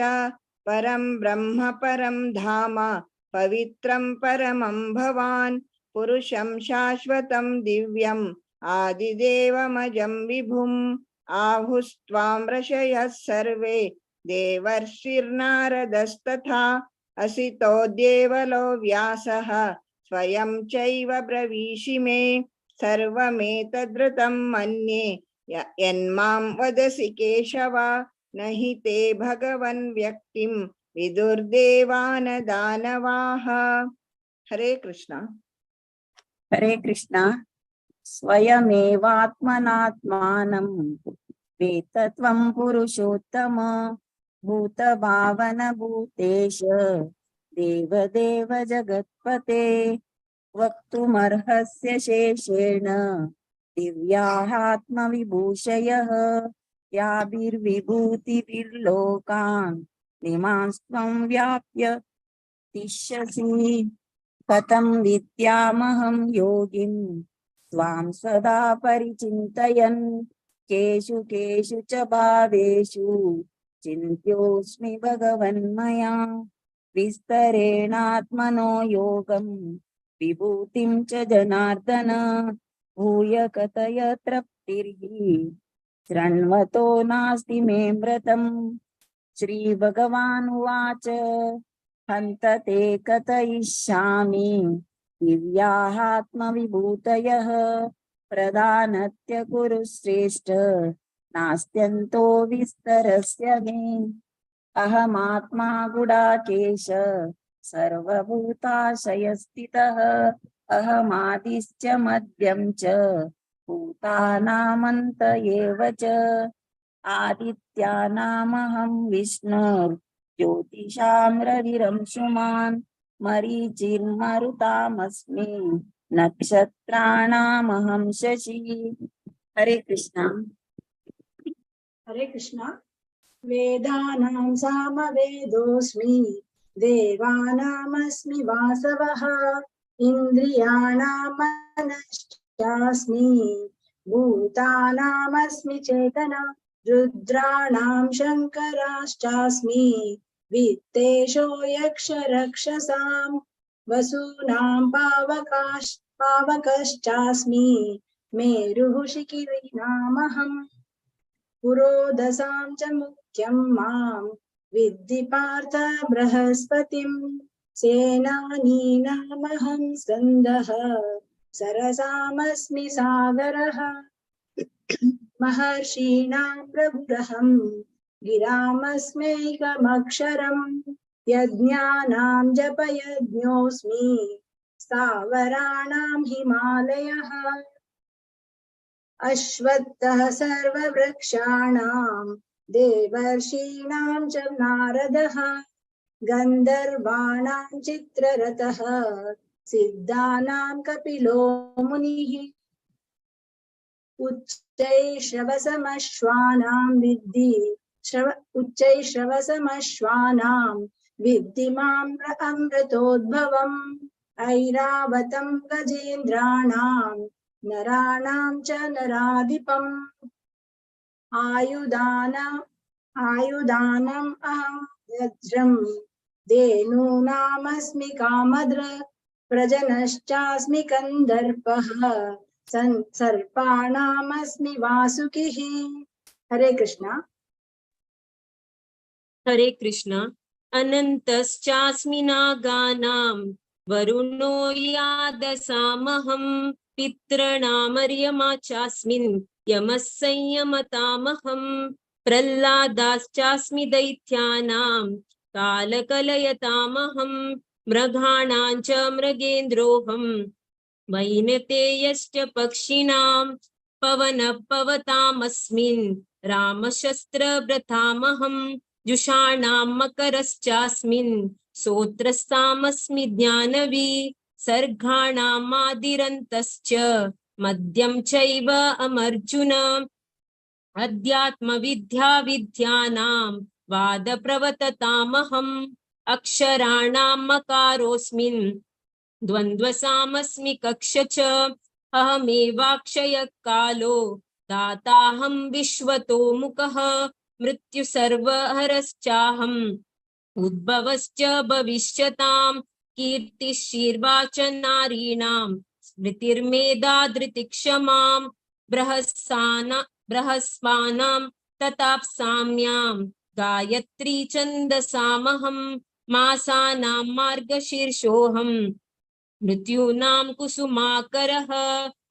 परं ब्रह्म परं धाम पवित्रं परमं भवान् पुरुषं शाश्वतं दिव्यम् आदिदेवमजं विभुम्। आहुस्त्वां ऋषयः सर्वे देवर्षिर्नारदस्तथा असितो देवलो व्यासः स्वयं चैव ब्रवीषि मे। सर्वमेतद्रुतं मन्ये यन्मां वदसि केशव, न हि ते भगवन् व्यक्तिं विदुर्देवान दानवाः। हरे कृष्ण। हरे कृष्ण। स्वयमेवात्मनात्मानं वेत्तत्वं पुरुषोत्तम, भूतभावन भूतेश देवदेव जगत्पते। वक्तुमर्हस्य शेषेण दिव्याहात्मविभूषयः, याभिर्विभूतिभिर्लोकान् निमांस्त्वं व्याप्य तिष्ठसि। कथं विद्यामहं योगिं त्वां सदा परिचिन्तयन्, केषु केषु च भावेषु चिन्त्योऽस्मि भगवन्मया। विस्तरेणात्मनो योगं विभूतिं च जनार्दन, भूय कथय तृप्तिर्हि शृण्वतो नास्ति मे व्रतम्। श्रीभगवानुवाच, हन्त ते कथयिष्यामि दिव्याहात्मविभूतयः, प्रधानत्य कुरु श्रेष्ठ नास्त्यन्तो विस्तरस्य मे। अहमात्मा गुडाकेश सर्वभूताशयस्थितः, अहमादिश्च मध्यं च भूतानामन्त एव च। आदित्यानामहं विष्णुर्ज्योतिषां रविरंशुमान्, मरीचिर्मरुतामस्मि नक्षत्राणामहं शशि। हरे कृष्णा। हरे कृष्णा। वेदानां सामवेदोऽस्मि, देवानामस्मि वासवः, इन्द्रियाणां मनश्चास्मि, भूतानामस्मि चेतना, रुद्राणां शङ्कराश्चास्मि, वित्तेशो यक्षरक्षसां, वसूनां पावकश्चास्मि, मेरुः शिखिनामहं, पुरोधसां च मुख्यं मां विद्धि पार्थ बृहस्पतिं, सेनानीनामहं स्कन्दः, सरसामस्मि सागरः, महर्षीणां प्रभुरहं, गिरामस्मैकमक्षरं, यज्ञानां जपयज्ञोऽस्मि, स्थावराणां हिमालयः, अश्वत्थः सर्ववृक्षाणां, देवर्षीणां च नारदः, गन्धर्वाणां चित्ररथः, सिद्धानां कपिलो मुनिः, उच्चैश्रवसमश्वानां विद्धि उच्चैश्रवसमश्वानां विद्धि मां अमृतोद्भवम्, ऐरावतं गजेन्द्राणां नराणां च नराधिपम्, आयुधानम् अहं वज्रं, धेनूनामस्मि कामदृक्, प्रजनश्चास्मि कन्दर्पः, सर्पाणामस्मि वासुकिः। हरे कृष्णा। हरे कृष्णा। अनन्तश्चास्मि नागानां, वरुणो यादसामहं, पितॄणामर्यमा चास्मिन्, यमः संयमतामहं, प्रह्लादाश्चास्मि दैत्यानां, कालकलयतामहं, मृगाणां च मृगेन्द्रोऽहं, वैनतेयश्च पक्षिणां, पवनः पवतामस्मिन्, रामशस्त्रभृतामहं, जुषाणां मकरश्चास्मिन्, सोत्रस्तामस्मि ज्ञानवी, सर्गाणामादिरन्तश्च मद्यं चैव अमर्जुन। अध्यात्मविद्या विद्यानां वादप्रवततामहम्, अक्षराणां मकारोऽस्मिन्, द्वन्द्वसामस्मि कक्ष च, अहमेवाक्षयः कालो दाताहं विश्वतो मुखः, मृत्युसर्वहरश्चाहम्, उद्भवश्च भविष्यतां, कीर्तिशीर्वा च नारीणां, स्मृतिर्मेधा धृतिक्षमां, बृहस्पानां तथाप्साम्यां, गायत्री छन्दसामहं, मासानां मार्गशीर्षोऽहं मृत्यूनां कुसुमाकरः।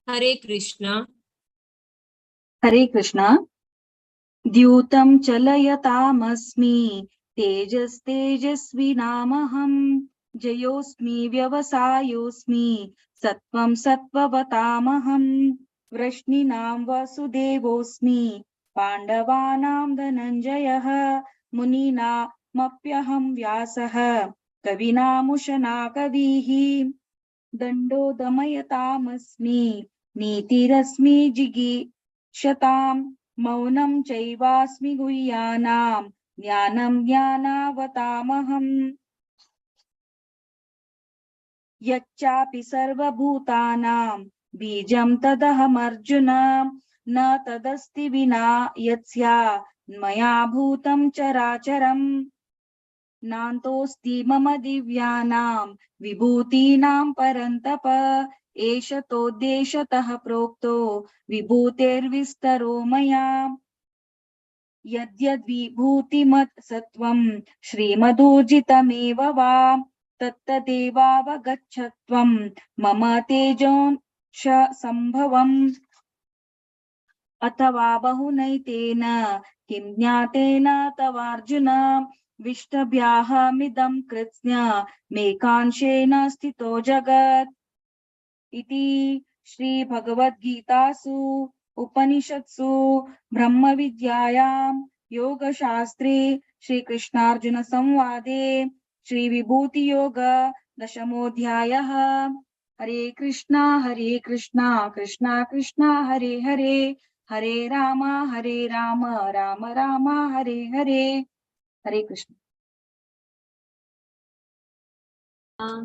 हरे कृष्णा। हरे कृष्णा। द्यूतं चलयतामस्मि तेजस्तेजस्विनामहं जयोस्मि व्यवसायोस्मि सत्त्वं सत्त्ववतामहं वृष्णीनां वासुदेवोऽस्मि पाण्डवानां धनञ्जयः मुनीनामप्यहं व्यासः कवीनामुशना कविः। दण्डो दमयतामस्मि नीतिरस्मि जिगीषतां मौनं चैवास्मि गुह्यानां ज्ञानं ज्ञानावतामहम्। यच्चापि सर्वभूतानां बीजं तदहमर्जुन न तदस्ति विना यत्स्यान्मया भूतं चराचरम्। नान्तोऽस्ति मम दिव्यानां विभूतीनां परन्तप एष तोद्देशतः प्रोक्तो विभूतेर्विस्तरो मया। यद्यद्विभूतिमत् सत्त्वं श्रीमदूर्जितमेव वा तत्तदेवावगच्छत्वं मम तेजोंश संभवम्। अथवा बहुनैतेन किं ज्ञातेन तवार्जुन विष्टभ्याहमिदं कृत्स्नमेकांशेन स्थितो जगत्। इति श्रीभगवद्गीतासु उपनिषत्सु ब्रह्मविद्यायां योगशास्त्रे श्रीकृष्णार्जुन संवादे श्रीविभूतियोग दशमोऽध्यायः। हरे कृष्णा कृष्णा कृष्णा हरे हरे, हरे राम राम राम हरे हरे। हरे कृष्ण।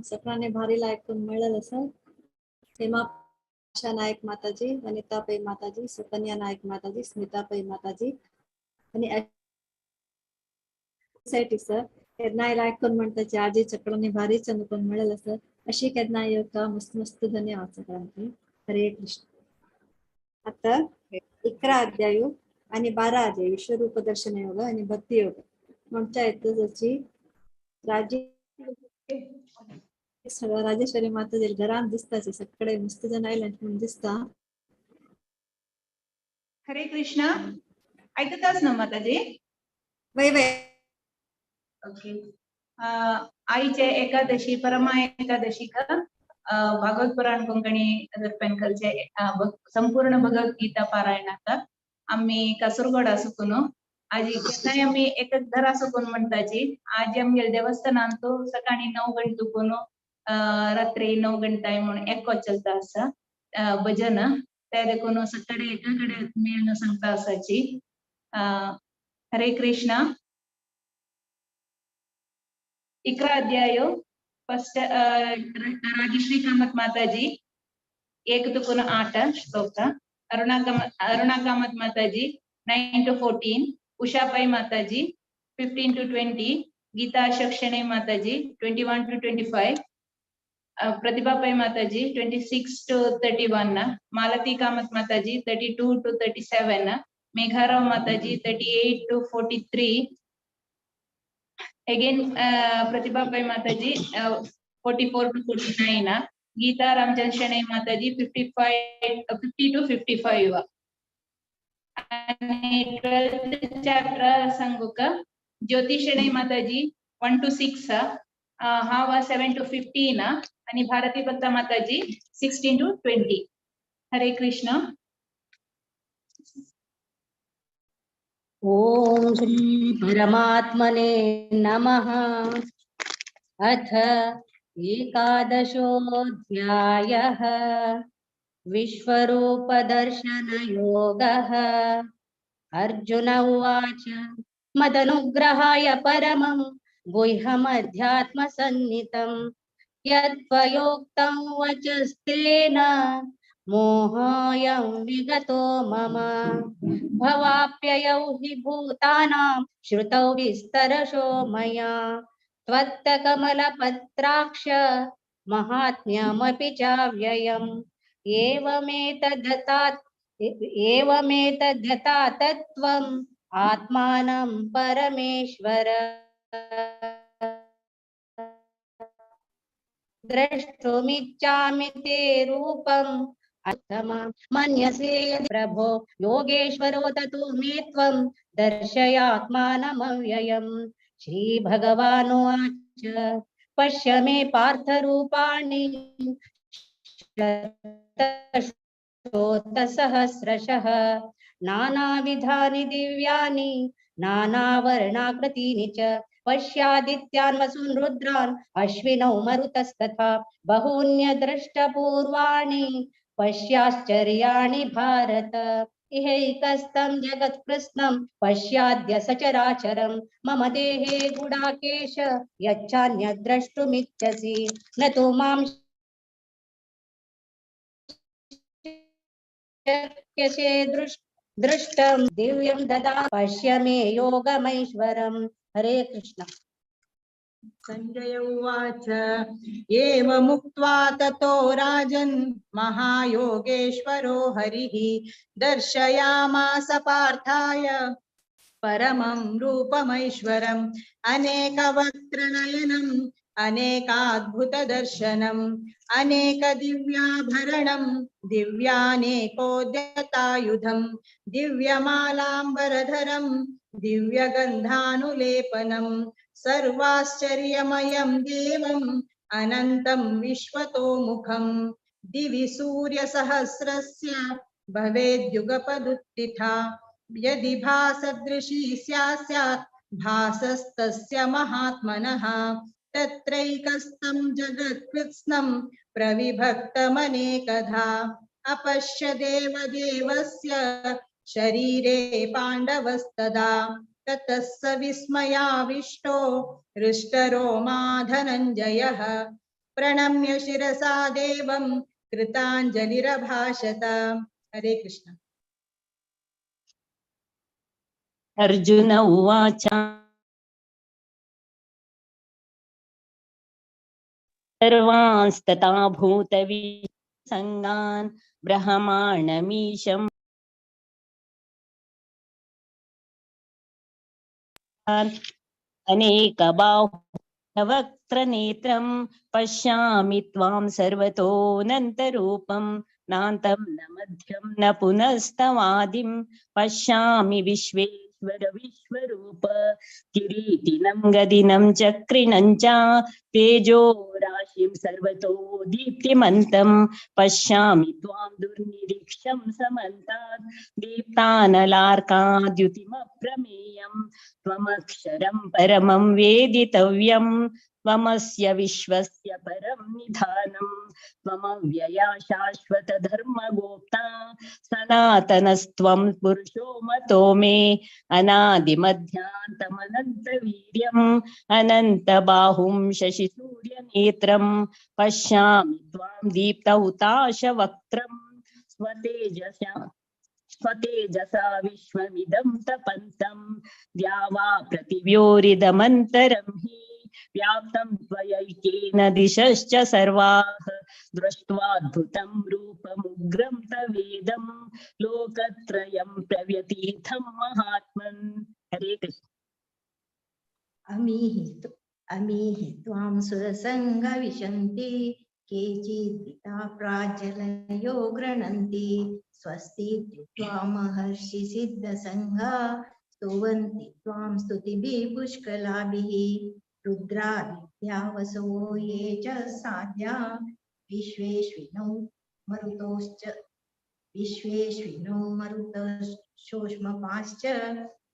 सगळ्यांनी भारी लायक मिळालं सर। हेमा नायक माताजी, वनिता पै माताजी, सुकन्या नायक माताजी, स्मिता पै माताजी आणि सोसायटी सर केन्नाय लायक करून म्हणटाची आजी चकडांनी भारी चंद करून मिळालं सर। अशी केन्ना येवका मस्त मस्त धन्यवाद सगळ्यांचे। हरे कृष्ण। आता 11 अध्याय आणि 12 अध्याय विश्वरूप दर्शन योग आणि भक्ती योग म्हणच्या येतची राजेश्वरी माताजी घरान दिसताचे सगळे मस्त जण आयले म्हणून दिसता। हरे कृष्ण। ऐकताच ना माताजी? वय वय। ओके। आईचे एकादशी परमा एकादशीक भागवत पुराण कोंकणी पेनकलचे संपूर्ण भगवद्गीता पारायणाक आम्ही कासरगोडा सुकून आजी केन्नाय आमी एक घरा सुकून म्हणटाची। आज आमगेले देवस्थानांत सकाळी 9 गंटुकून रात्री 9 गंटाय म्हणून एको चलता आसा भजन ते देखून सकाळी एका कडेन मेळून सांगता आसाची। हरे कृष्ण। 11 अध्याय फर्स्ट राजश्री कामत माताजी 1 to 8 श्लोक, Aruna Kamath Mataji 9 to 14, Usha Pai Mataji 15 to 20, Geeta Ashok Shenoy Mataji 21 to 25, Pratibha Pai Mataji 26 to 31, Malati Kamath Mataji 32 to 37, Megharao Mataji 38 to 43, again Pratibha Pai Mataji 44 to 49, Geeta Ramchandra Shenoy Mataji 50 to 55. आणि 12th chapter सांगू का ज्योती शेणै माताजी 1 to 6, हावा 7 to 15 आणि भारती भक्ता माताजी 16 to 20. हरे कृष्ण। ओम श्री परमात्मने नमः। अथ एकादशोऽध्यायः विश्वरूपदर्शनयोगः। अर्जुन उवाच मदनुग्रहाय परमं गुह्यमध्यात्मसन्नितं यत्त्वयोक्तं वचस्तेन मोहायं विगतो मम। भवाप्ययौ हि भूतानां श्रुतौ विस्तरशो मया त्वत्तकमलपत्राक्ष महात्म्यमपि चाव्ययम्। एवमेतद्यथा तत्त्वम् आत्मानं परमेश्वर। द्रष्टुमिच्छामि ते रूपम् अत्तमं मन्यसे यदि प्रभो योगेश्वरो ततो मे त्वं दर्शयात्मानमव्ययम्। श्रीभगवानुवाच पश्य मे पार्थरूपाणि शतशोतसहस्रशः नानाविधानि दिव्यानि नानावर्णाकृतीनि च पश्यादित्यान् वसून् रुद्रान् अश्विनौ मरुतस्तथा बहून्यदृष्टपूर्वाणि पश्याश्चर्याणि भारत। इहैकस्तं जगत्कृत्स्नं पश्याद्य सचराचरं मम देहे गुडाकेश यच्चान्यद्रष्टुमिच्छसि न तु मां शक्यसे दृष्टं दिव्यं ददा पश्य मे योगमैश्वरम्। हरे कृष्ण। संजय उवाच एवमुक्त्वा ततो राजन् महायोगेश्वरो हरिः दर्शयामास पार्थाय परमं रूपमैश्वरम् अनेकवक्त्रनयनम् अनेकाद्भुतदर्शनम् अनेकदिव्याभरणं दिव्यानेकोद्यतायुधं दिव्यमालाम्बरधरं दिव्यगन्धानुलेपनं सर्वाश्चर्यमयं देवम् अनन्तं विश्वतोमुखं दिवि सूर्यसहस्रस्य भवेद्युगपदुत्थिता यदि भासदृशी स्यात् भासस्तस्य महात्मनः तत्रैकस्तं जगत्कृत्स्नं प्रविभक्तमनेकधा अपश्य देवदेवस्य शरीरे पाण्डवस्तदा ततः स विस्मयाविष्टो हृष्टरोमा धनञ्जयः प्रणम्य शिरसा देवं कृताञ्जलिरभाषत। हरे कृष्ण। अर्जुन उवाच सर्वांस्तथा भूतविसङ्गान् ब्रह्माणमीशम् अनेकबाहुवक्त्रनेत्रं पश्यामि त्वां सर्वतोऽनन्तरूपं नान्तं न मध्यं न पुनस्तवादिं पश्यामि विश्वेश्वर विश्वरूप किरीटिनं गदिनं चक्रिणं च तेजो राशिं सर्वतो दीप्तिमन्तं पश्यामि त्वां दुर्निरीक्षं समन्तात् दीप्तानलार्काद्युतिमप्रमेयं त्वमक्षरं परमं वेदितव्यं त्वमस्य विश्वस्य परं निधानं त्वमव्यया शाश्वतधर्मगोप्ता सनातनस्त्वं पुरुषो मतो मे अनादिमध्यान्तमनन्तवीर्यम् अनन्तबाहुं शशिसूर्यनेत्रं पश्यामि त्वां दीप्तहुताशवक्त्रं स्वतेजसा विश्वमिदं तपन्तं द्यावा पृथिव्योरिदमन्तरं हि व्याप्तं त्वयैकेन दिशश्च सर्वाः दृष्ट्वाद्भुतं रूपमुग्रं तवेदं लोकत्रयं प्रव्यतीतं महात्मन्। हरे कृष्ण। अमीहि त्वां सुरसङ्गविशन्ति केचिद्विता प्राजलयो गृह्णन्ति स्वस्तीत्युक्त्वा महर्षि सिद्धसङ्गा स्तुवन्ति त्वां स्तुतिभिः पुष्कलाभिः रुद्रादित्या वसवो ये च साध्या विश्वेश्विनौ मरुतोश्चोष्मपाश्च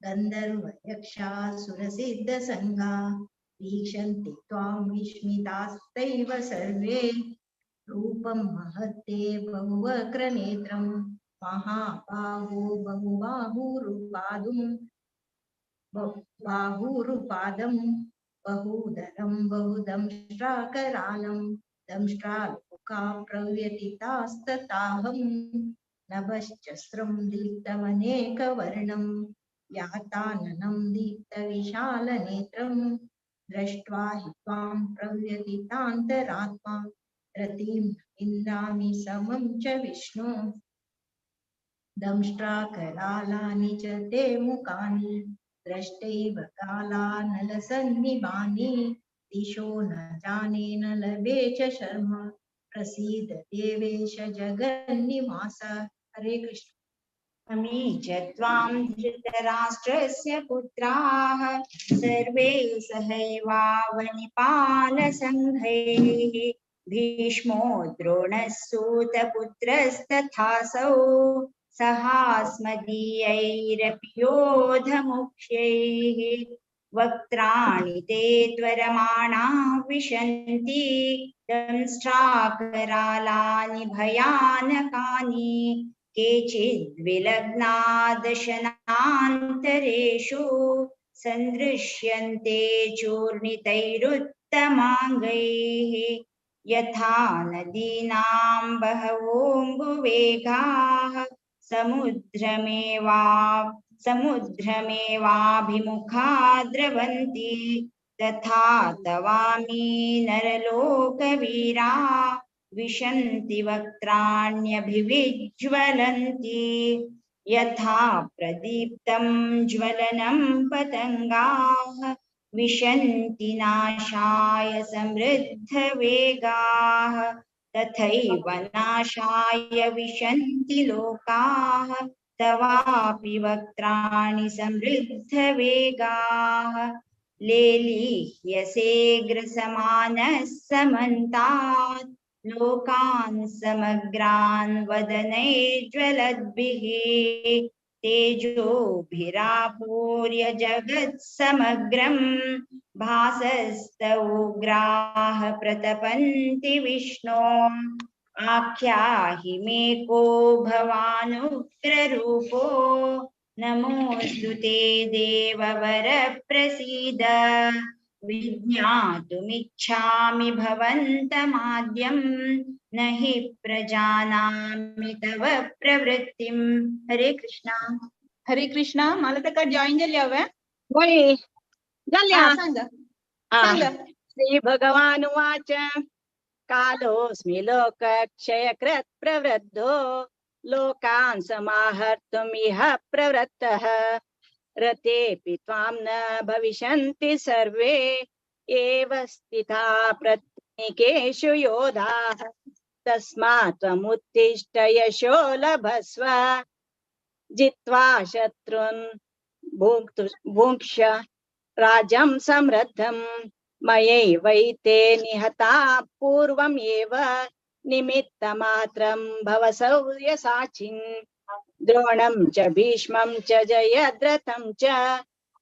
गन्धर्वयक्षासुरसिद्धसङ्गा वीक्षन्ति त्वां विस्मितास्तैव सर्वे रूपं महत्ते बहुवक्रनेत्रं महाबाहो बहुबाहुरुपादं बहुदरं बहुदंष्ट्राकरालं दंष्ट्रालोका प्रव्यतितास्तताहं नभश्चस्रं दीप्तमनेकवर्णं याताननं दीप्तविशालनेत्रं दृष्ट्वा हि त्वां प्रव्यतितान्तरात्मा रतिं इन्दामि समं च विष्णु दंष्ट्राकरालानि च ते मुखानि दृष्टैव कालानलसन्निभानि दिशो न जाने न लभे च शर्म प्रसीद देवेश जगन्निवास। हरे कृष्ण। अमी च त्वां धृतराष्ट्रस्य पुत्राः सर्वे सहैवावनिपालसङ्घैः भीष्मो द्रोणः सूतपुत्रस्तथासौ सहास्मदीयैरपि योधमुख्यैः वक्त्राणि ते त्वरमाणा विशन्ति दंष्ट्राकरालानि भयानकानि केचिद्विलग्नादशनान्तरेषु सन्दृश्यन्ते चूर्णितैरुत्तमाङ्गैः यथा नदीनां बहवोऽम्बुवेगाः समुद्रमेवाभिमुखा द्रवन्ति तथा तवामि नरलोकवीरा विशन्ति वक्त्राण्यभिविज्वलन्ति यथा प्रदीप्तं ज्वलनं पतङ्गाः विशन्ति नाशाय समृद्धवेगाः तथैव नाशाय विशन्ति लोकाः तवापि वक्त्राणि समृद्धवेगाः लेलीह्यसेऽग्रसमानः समन्तात् लोकान् समग्रान् वदनैर्ज्वलद्भिः तेजोभिरापूर्य जगत्समग्रं भासस्त उग्राः प्रतपन्ति विष्णो। आख्याहि मे को भवानुग्ररूपो नमोऽस्तु ते देववर प्रसीद। विज्ञातुमिच्छामि भवन्तमाद्यं न हि प्रजानामि तव प्रवृत्तिं। हरे कृष्णा। हरे कृष्णा। मालतका जॉइन जाल्या हांवें? वय जाल्या। सांगा सांगा। श्री भगवानुवाच कालोऽस्मि लोकक्षयकृत् प्रवृद्धो लोकान् समाहर्तुमिह प्रवृत्तः रतेऽपि त्वां न भविष्यन्ति सर्वे एव स्थिता प्रत्येकेषु योधाः तस्मात् त्वमुत्तिष्ठ यशो लभस्व जित्वा शत्रून् भुङ्क्ष राज्यं समृद्धं मयैवैते निहता पूर्वमेव निमित्तमात्रं भव सव्यसाचिन्। द्रोणं च भीष्मं च जयद्रथं च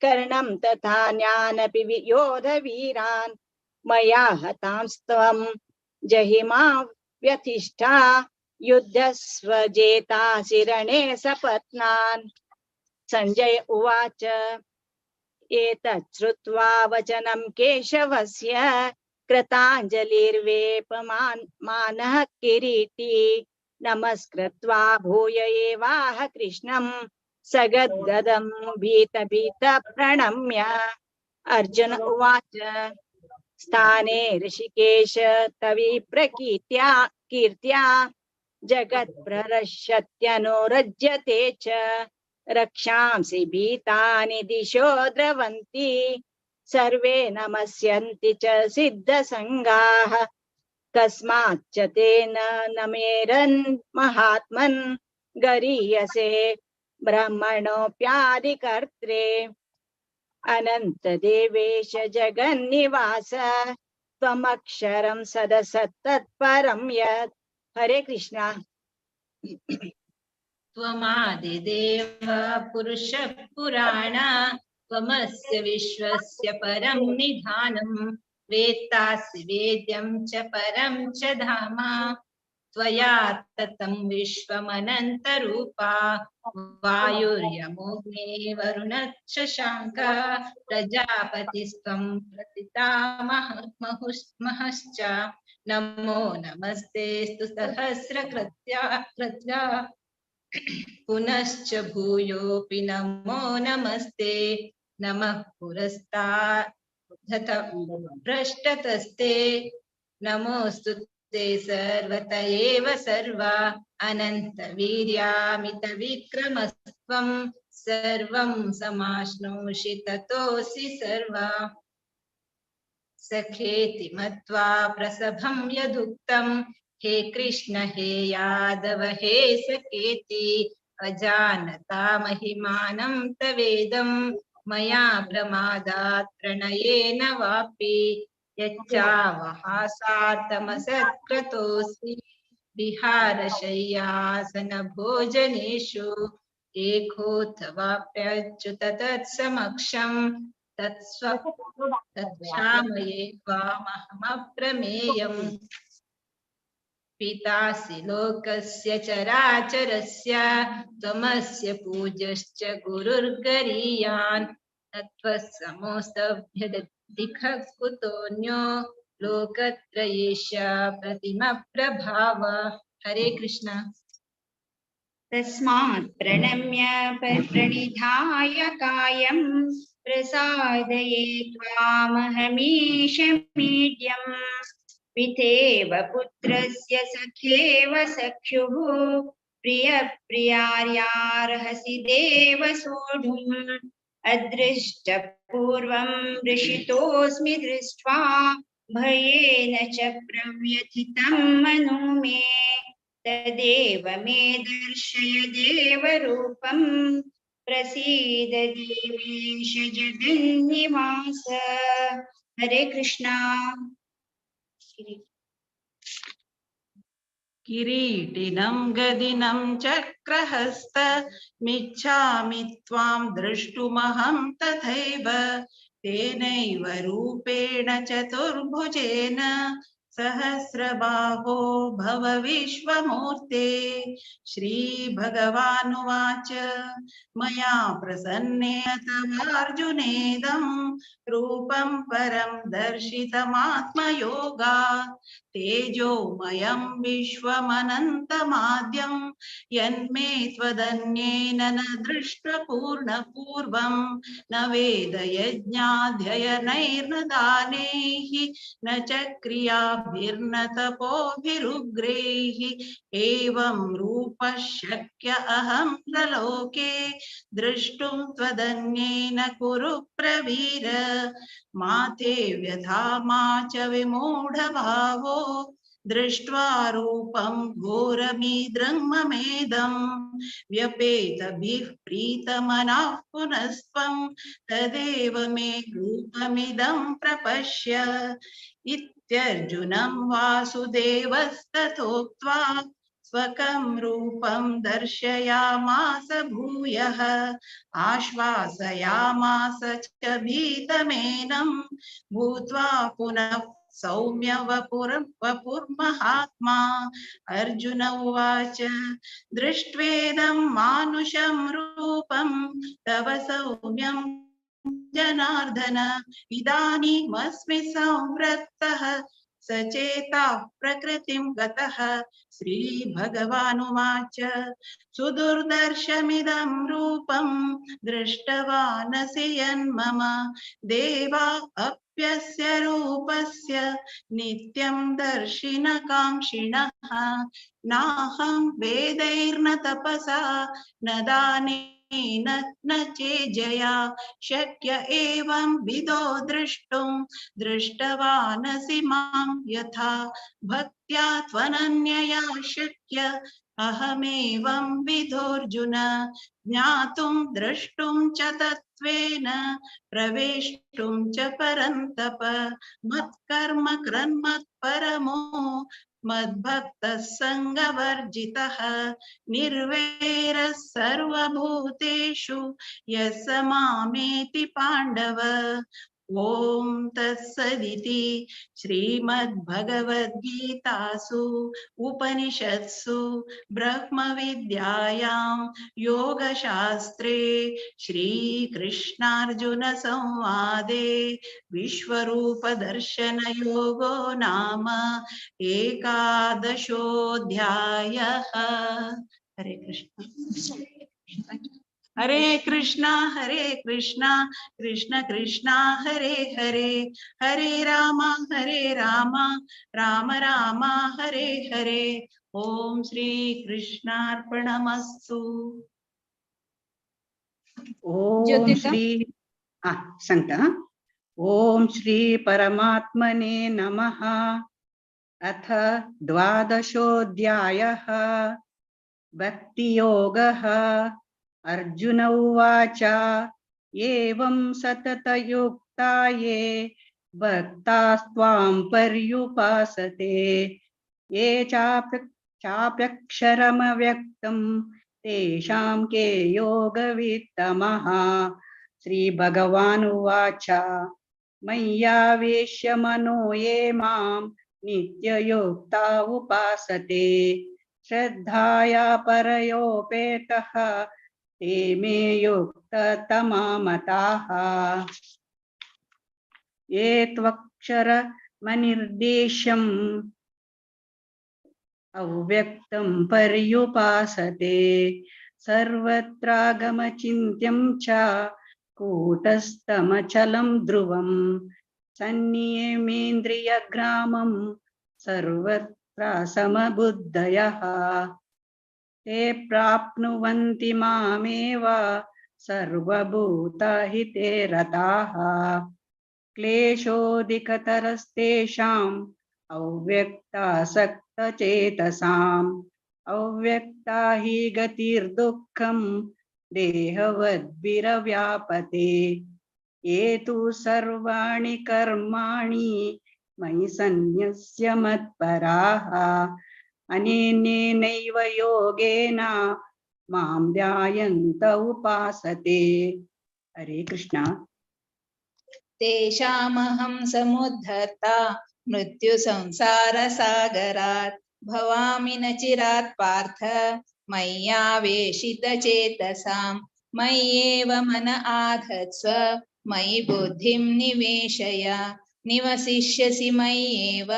कर्णं तथा ज्ञानपि योधवीरान् मया हतांस्त्वं जहि मा व्यथिष्ठा युध्यस्व जेतासि रणे सपत्नान्। संजय उवाच एतत् श्रुत्वा वचनं केशवस्य कृताञ्जलिर्वेपमान मानः किरीटी नमस्कृत्वा भूय एवाह कृष्णं सगद्गदं भीत भीत प्रणम्य। अर्जुन उवाच स्थाने ऋषिकेश तवि प्रकीर्त्या कीर्त्या जगत्प्ररश्यत्यनुरज्यते च रक्षांसि भीतानि दिशो द्रवन्ति सर्वे नमस्यन्ति च सिद्धसङ्गाः कस्माच्च तेन नमेरन् महात्मन् गरीयसे ब्रह्मणोऽप्यादिकर्त्रे। अनन्त देवेश जगन्निवास त्वमक्षरं सदसत्तत्परं यत्। हरे कृष्णा। त्वमादिदेव पुरुषः पुराण त्वमस्य विश्वस्य परं निधानं वेत्तासि वेद्यं च परं च धाम त्वया ततं विश्वमनन्तरूपा वायुर्यमोऽग्ने वरुणश्शशाङ्क प्रजापतिस्त्वं प्रतितामहश्च। नमो नमस्तेऽस्तु सहस्रकृत्या कृत्या पुनश्च भूयोऽपि नमो नमस्ते। नमः पुरस्तात् पृष्ठतस्ते नमोऽस्तु ते सर्वत एव सर्वा अनन्तवीर्यामितविक्रमस्त्वं सर्वं समाश्नोषि ततोऽसि सर्वा। सखेति मत्वा प्रसभं यदुक्तं हे कृष्ण हे यादव हे सखेति अजानता महिमानं तवेदं मया प्रमादात् प्रणयेन वापि यच्चावहासात्तमसत्क्रतोऽसि विहारशय्यासन भोजनेषु एकोऽथवाप्यच्युत तत्समक्षं तत्क्षामये त्वामहमप्रमेयम्। पितासि लोकस्य चराचरस्य त्वमस्य पूज्यश्च गुरुर्गरीयान् तत्त्वसमोऽस्तभ्यधिकः कुतोऽन्यो लोकत्रयेश प्रतिमप्रभाव। हरे कृष्ण। तस्मात् प्रणम्य प्रणिधाय कायं प्रसादये त्वामहमीशमीड्यम्। पितेव पुत्रस्य सखेव सख्युः प्रियप्रियार्यार्हसि देव सोढुम्। अदृष्टपूर्वं वृषितोऽस्मि दृष्ट्वा भयेन च प्रव्यथितं मनो मे। तदेव मे दर्शय देवरूपं प्रसीद देवेश जगन्निवास। हरे कृष्णा। किरीटिनं गदिनं चक्रहस्तमिच्छामि त्वां द्रष्टुमहं तथैव तेनैव रूपेण चतुर्भुजेन सहस्रबाहो भव विश्वमूर्ते। श्रीभगवानुवाच मया प्रसन्नेन तवार्जुनेदं रूपं परं दर्शितमात्मयोगात् तेजोमयं विश्वमनन्तमाद्यं यन्मे त्वदन्येन न दृष्टपूर्णपूर्वं न वेदयज्ञाध्ययनैर्न दानैः न च क्रियाभिर्न तपोभिरुग्रैः एवं रूपः शक्य अहं प्रलोके द्रष्टुं त्वदन्येन कुरु प्रवीर। मा ते व्यथा मा च विमूढभावो दृष्ट्वा रूपं घोरमीदृङ् ममेदं व्यपेतभिः प्रीतमनाः पुनस्त्वं तदेव मे रूपमिदं प्रपश्य। इत्यर्जुनं वासुदेवस्तथोक्त्वा स्वकं रूपं दर्शयामास भूयः आश्वासयामास च भीतमेनं भूत्वा पुनः सौम्य वपुर्महात्मा। अर्जुन उवाच दृष्ट्वेदं मानुषं रूपं तव सौम्यं जनार्दन इदानीमस्मि संवृत्तः सचेताः प्रकृतिं गतः। श्रीभगवानुवाच सुदुर्दर्शमिदं रूपं दृष्टवानसि यन्मम देवा अप्यस्य रूपस्य नित्यं दर्शिन काङ्क्षिणः। नाहं वेदैर्न तपसा न दानेन न चेजया शक्य एवं विदो द्रष्टुं दृष्टवानसि मां यथा भक्त्या त्वनन्यया शक्य अहमेवं विधोऽर्जुन ज्ञातुं द्रष्टुं च तत्त्वेन प्रवेष्टुं च परन्तप। मत्कर्म कृन्मत्परमो मद्भक्तः सङ्गवर्जितः निर्वैरः सर्वभूतेषु यः स मामेति पाण्डव। ॐ तत्सदिति श्रीमद्भगवद्गीतासु उपनिषत्सु ब्रह्मविद्यायां योगशास्त्रे श्रीकृष्णार्जुनसंवादे विश्वरूपदर्शनयोगो नाम एकादशोऽध्यायः। हरे कृष्ण हरे कृष्णा कृष्ण कृष्णा हरे हरे हरे राम राम राम हरे हरे। ओम श्री कृष्णार्पणमस्तु। ओम श्री सांगता। ओम श्री परमात्मने नमः। अथ द्वादशोऽध्यायः भक्तियोगः। अर्जुन उवाच, एवं सततयुक्ता ये भक्तास्त्वां पर्युपासते, ये चाप्यक्षरमव्यक्तं तेषां के योगवित्तमः। श्री भगवानुवाच, मय्यावेश्य मनो ये मां नित्ययुक्ता उपासते, श्रद्धाया परयोपेतः ते मे युक्ततमा मताः। ये त्वक्षरमनिर्देश्यम् अव्यक्तं पर्युपासते, सर्वत्रागमचिन्त्यं च कूटस्थमचलं ध्रुवं, सन्नियमेन्द्रियग्रामं सर्वत्र समबुद्धयः। ते प्राप्नुवन्ति मामेव सर्वभूतहिते रताः, क्लेशोऽधिकतरस्तेषाम् अव्यक्तासक्तचेतसाम्। अव्यक्ता हि गतिर्दुःखं देहवद्भिरव्यापते, ये तु सर्वाणि कर्माणि मयि सन्न्यस्य मत्पराः, अनन्येनैव योगेन मां ध्यायन्त उपासते। हरे कृष्णा। तेषामहं समुद्धर्ता मृत्युसंसारसागरात्, भवामि न चिरात् पार्थ मय्यावेशितचेतसां, मय्येव मन आधत्स्व मयि बुद्धिं निवेशय, निवसिष्यसि मय्येव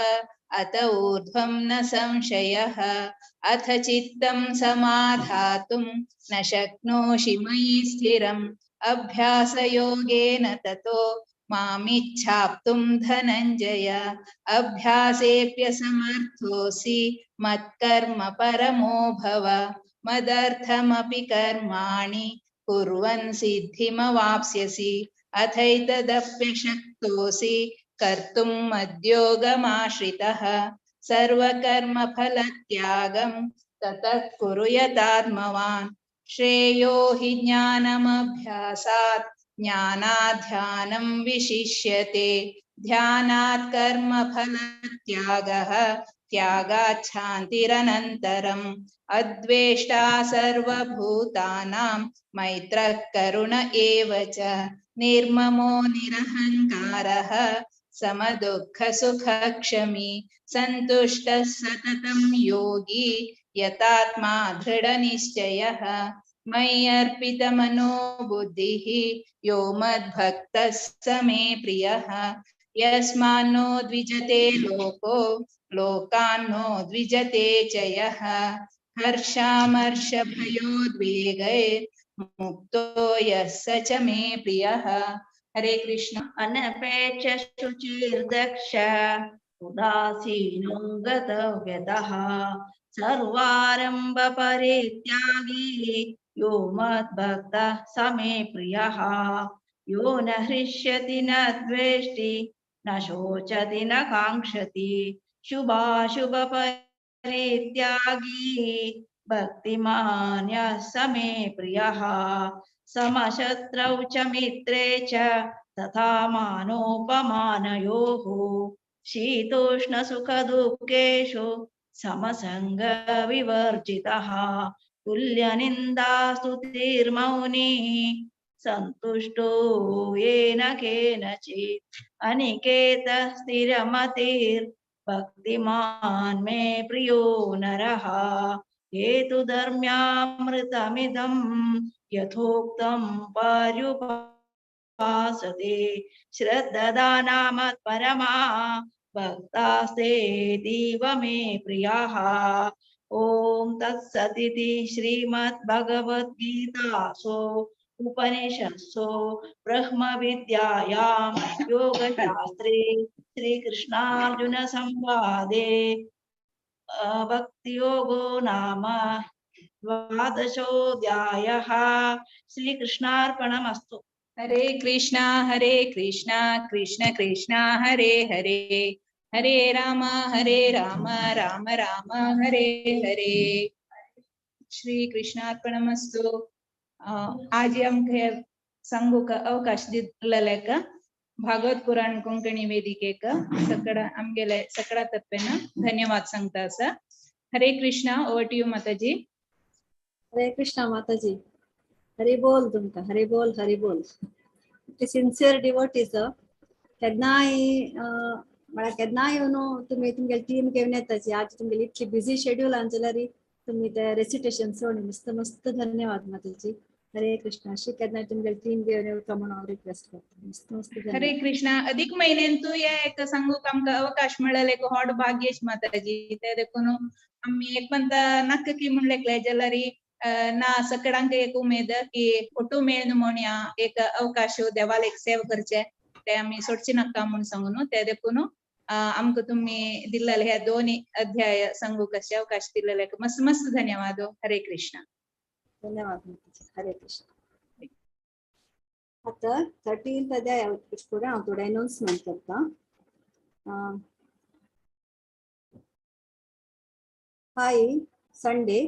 अत ऊर्ध्वं न संशयः। अथ चित्तं समाधातुं न शक्नोषि मयि स्थिरम्, अभ्यासयोगेन ततो मामिच्छाप्तुं धनञ्जय। अभ्यासेऽप्यसमर्थोऽसि मत्कर्म परमो भव, मदर्थमपि कर्माणि कुर्वन् सिद्धिमवाप्स्यसि। अथैतदप्यशक्तोऽसि कर्तुं मद्योगमाश्रितः, सर्वकर्मफलत्यागं ततः कुरु यतात्मवान्। श्रेयो हि ज्ञानमभ्यासात् ज्ञानाध्यानं विशिष्यते, ध्यानात् कर्मफलत्यागः त्यागाच्छान्तिरनन्तरम्। अद्वेष्टा सर्वभूतानां मैत्रः करुण एव च, निर्ममो निरहङ्कारः समदुःखसुखक्षमी, सन्तुष्टः सततं योगी यतात्मा दृढनिश्चयः। मय्यर्पितमनो बुद्धिः यो मद्भक्तः स मे प्रियः, यस्मान्नो द्विजते लोको लोकान्नो द्विजते च यः। हर्षामर्षभयोद्वेगैर्मुक्तो यः स च मे प्रियः। हरे कृष्ण। अनपेक्ष शुचिर्दक्ष उदासीनो गतव्यतः, सर्वारंभ परित्यागी यो मद्भक्तः स मे प्रियः। यो न हृष्यति न द्वेष्टि न शोचति न काङ्क्षति, शुभाशुभ परित्यागी भक्तिमान् यः स मे प्रियः। समशत्रौ च मित्रे च तथा मानोपमानयोः, शीतोष्णसुखदुःखेषु समसङ्गविवर्जितः, तुल्यनिन्दास्तुतिर्मौनी सन्तुष्टो येन केनचित्, अनिकेतः स्थिरमतिर्भक्तिमान् मे प्रियो नरः। हेतुधर्म्यामृतमिदं यथोक्तं पर्युपासते, श्रद्दधानामत्परमा भक्तास्ते देव मे प्रियाः। ॐ तत्सदिति श्रीमद्भगवद्गीतासु उपनिषत्सु ब्रह्मविद्यायां योगशास्त्रे श्रीकृष्णार्जुन संवादे भक्तियोगो नाम द्वादशोऽध्यायः। श्रीकृष्णार्पणमस्तु। हरे कृष्णा कृष्ण कृष्ण हरे हरे, हरे राम राम राम हरे हरे। श्री कृष्णार्पणमस्तु। आज आमकां सांगूक अवकाश दिल्लेक भागवत पुराण कोंकणी वेदिकेक सकड़ा आमगेले सकड़ा तर्फेन धन्यवाद सांगता आसा। Hare Krishna. Over to you Mataji. Hare Krishna Mataji. Hari बोल तुमकां. हरी बोल, हरी बोल. ते सिन्सियर डिवोटीज केन्नाय म्हळ्यार केन्नाय येवन तुमी तुमगेली टीम घेवन येताची. आज तुमगेली इतली बिजी शेड्यूल जाल्यार तुमी ते रेसिटेशन सोडून मस्त मस्त धन्यवाद माताजी. हरे कृष्णा. अशी केन्नाय तुमगेली टीम घेवन येवका म्हणून हांव रिक्वेस्ट करता. मस्त मस्त हरे कृष्णा. अधिक म्हयन्यान तूं हे एक सांगूक आमकां अवकाश मेळ्ळें एक व्हड भाग्येश माताजी. ते देखून आमी एक म्हणटा नाका की म्हण लेखले जाल्यार ना सकडांक एक उमेद की ಒಟ್ಟು मेळ्ळें म्हूण ह्या एक अवकाश देवाक एक सेवा करचे ते आमी सोडचे नाका म्हूण सांगून ते देखून आमकां तुमी दिल्लेले हे दोन अध्याय सांगूक अशे अवकाश दिल्लेले मस्त मस्त धन्यवाद. हरे कृष्णा. धन्यवाद माताजी. हरे कृष्ण. आता 13th अध्याय फुडें हांव थोडे अनाउन्समेंट करता. हाय संडे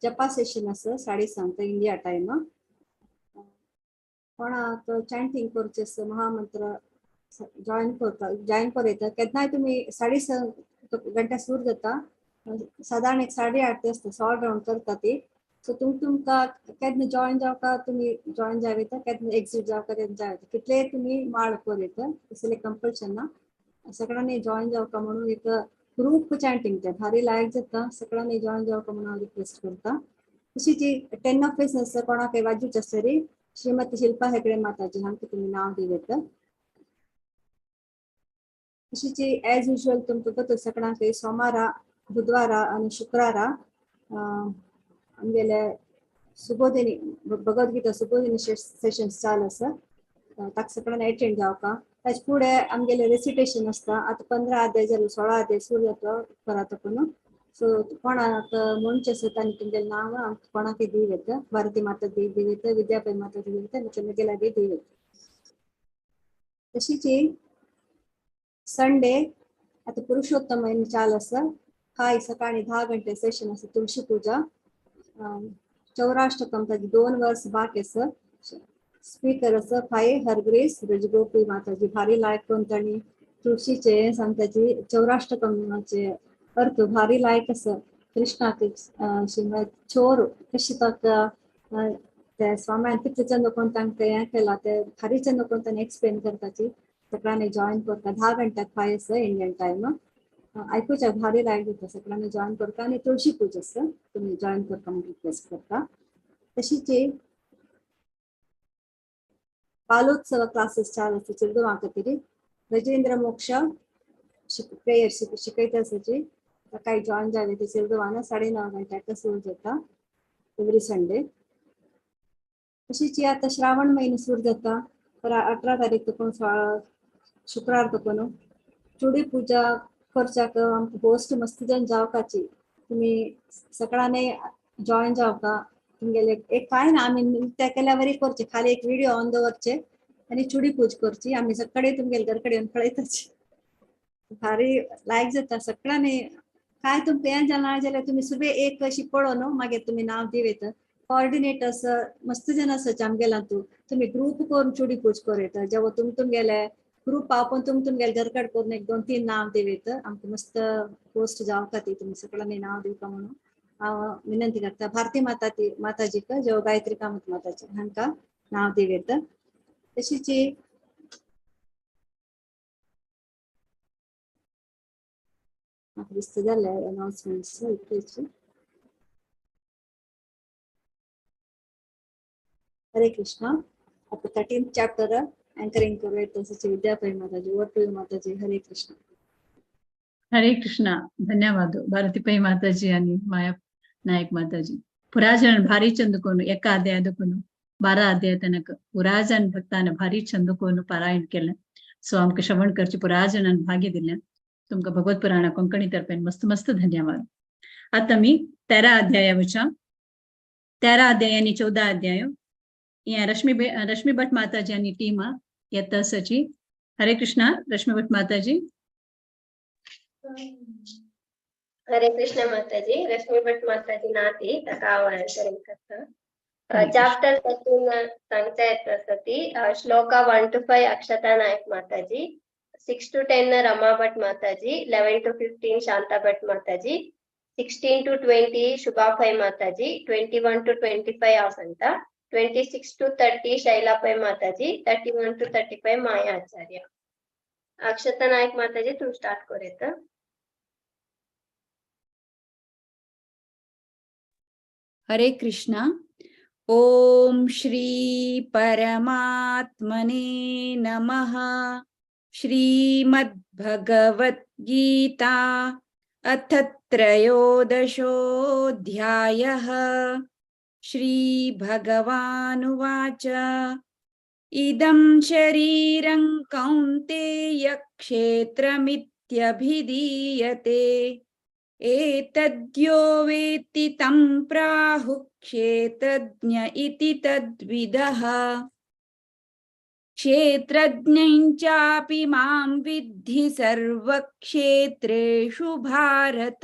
जपा सेशन आसा 7:30 इंडिया टायम. कोणाक चॅन्टिंग करचें आसा महामंत्र जॉयन करता जॉयन करूं येता. केन्नाय तुमी 6:30 घंटा सुरू जाता, सादारण एक 8:30 आसता, 100 राउंड करता ती. सो तुमकां केन्ना जॉयन जावका तुमी जॉयन जावं येता, केन्ना एक्झिट जावका तेन्ना जावं येता. कितले तुमी माळ करूं येता, तसलें कंपल्शन ना. सगळ्यांनी जॉयन जावका म्हणून एक ग्रुप चॅन्टिंग ते भारी लायक जाता. सगळ्यांनी जॉयन जावका म्हणून हांव रिक्वेस्ट करता. तशीच 10 ऑफ आसा कोणाक वाजूच आसतरी श्रीमती शिल्पा हेगडे माताजी हांकां तुमी नांव दिवं येता. तशीच एज युजल तुमकां गत सगळ्यांक सोमारा, बुधवारा आनी शुक्रारा आमगेले सुबोधिनी भगवद्गीता सुबोधिनी सेशन चालू आसा. ताका सगळ्यांनी एटेंड जावका. ताचे फुडें आमगेले रेसिटेशन आसता. आतां 15 अध्याय जालो, 16 अध्याय सुरू जाता परत पूण. सो कोणाक म्हणचें आसा तांणी तुमगेलें नांव कोणाकय दिवं येता. भारती माता दिवं येता, विद्यापय माता दिवं येता, म्हगेल्या बी दिवं येता. तशीच संडे आतां पुरुषोत्तम म्हयनो चालू आसा. हाय सकाळी 10 घंटे सेशन आसा. तुळशी पुजा चौराष्टकम ताजी 2 वर्स बाकी आसा. स्पीकर आसा फाय हरग्रेस रजगोपी माताजी. भारी लायक करून तांणी तुळशीचे सांगताची चौराष्टकमाचे अर्थ भारी लायक आसा. कृष्णाक चोर कशी ताका ते स्वाम्यान कितले चंद कोण तांकां हें केलां ते भारी चंद कोण तांणी एक्सप्लेन करताची. सगळ्यांनी जॉयन करता. 10 घंट्याक फाय आसा इंडियन टायम. आयकुच्याक भारी लायक जाता. सगळ्यांनी जॉयन करता आनी तुळशी पूजा आसा तुमी जॉयन करता म्हणून रिक्वेस्ट करता. तशीच बालोत्सव क्लासेस चालू आसा चेडवां खातीर. गजेंद्र मोक्ष प्रेयर शिकयता आसाची. ताकाय जॉयन जावं ते चेडवान 9:30 घंट्याक सुरू जाता एवरी संडे. तशीच आतां श्रावण म्हयनो सुरू जाता. 18 तारीख तकून शुक्रार तकून चुडी पुजा करच्याक आमकां होस्ट मस्त जण जावकाची. तुमी सगळ्यांनी जॉयन जावका. तुमगेले एक काय ना आमी त्या केल्या वरी करचे, खाली एक व्हिडिओ ऑन दवरचे आनी चुडी पूज करची. आमी सगळे तुमगेले घर कडेन पळयताची. भारी लायक जाता सगळ्यांनी. काय तुमकां हें जालें जाल्यार तुमी सुबे एक अशी पळोवन न्हू मागीर तुमी नांव दिवं येता. कॉर्डिनेटर्स मस्त जण आसा आमगेला तूं तुमी ग्रूप करून चुडी पूज करूं येता. जेव्हा तुम तुमगेले ग्रूप आपोवन तुम तुमगेले घरकड करून 1 2 3 नांव दिवं येता. आमकां मस्त पोस्ट जावका ती तुमी सगळ्यांनी नांव दिवका म्हणून हांव विनंती करता. भारती माता माताजीक जेव गायत्री कामत माताजी हांकां नांव दिवं येता. तशीच म्हाका दिसता जालें अनाउन्समेंट्स इतलेच. हरे कृष्णा. आता 13th chapter anchoring करूं येता तशीच Vidyapai Mataji. Over to you Mataji. Hare Krishna. Hare Krishna. धन्यवाद भारतीपै माताजी आणि माया नायक माताजी. पुराजन भारी चंदकोन एका अध्याय 12 अध्याय तनक पुराजन भक्तान भारी चंदकोन पारायण केलें. सो आमकां श्रवण करचे पुराजनान भाग्य दिलें. तुमकां भगवत पुराणा कोंकणी तर्फेन मस्त मस्त धन्यवाद. आता मी 13 अध्याया वचा 13 अध्याय आणि 14 अध्याय या रश्मि रश्मि भट माताजी आनी टीम येता सची. हरे कृष्णा रश्मि भट माताजी. हरे कृष्ण माताजी. रश्मि भट माताजी नाती ताका हांव आन्सरींग करता. चॅप्टर 13 सांगता येता आसा ती shloka 1 to 5 Akshata Naik Mataji, 6 to 10 Rama Bhat Mataji, 11 to 15 Shanta Bhat Mataji, 16 to 20 Shubha Pai Mataji, 21 to 25 Vasanta, 26 to 30 Shaila Pai Mataji, 31 to 35 Maya Acharya. Akshata Naik Mataji तूं स्टार्ट कर येता. हरे कृष्णा. ओम श्री परमात्मने नमः. श्रीमद्भगवद्गीता अथ त्रयोदशोऽध्यायः. श्री भगवानुवाच. इदं शरीरं कौन्तेय क्षेत्रमित्यभिधीयते. एतद्यो वेत्ति तं प्राहुः क्षेत्रज्ञ इति तद्विदः. क्षेत्रज्ञं चापि मां विद्धि सर्वक्षेत्रेषु भारत.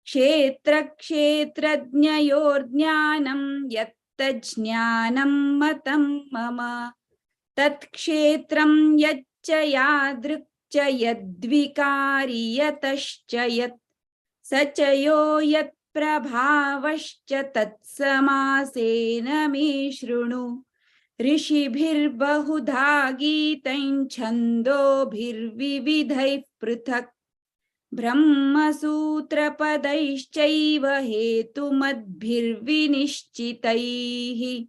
क्षेत्रक्षेत्रज्ञयोर्ज्ञानं यत्तज्ज्ञानं मतं मम. तत्क्षेत्रं यच्च यादृक् च यद्विकारि यतश्च यत् स च यो यत्प्रभावश्च तत्समासेन मे शृणु. ऋषिभिर्बहुधा गीतं छन्दोभिर्विविधैः पृथक्. ब्रह्मसूत्रपदैश्चैव हेतुमद्भिर्विनिश्चितैः.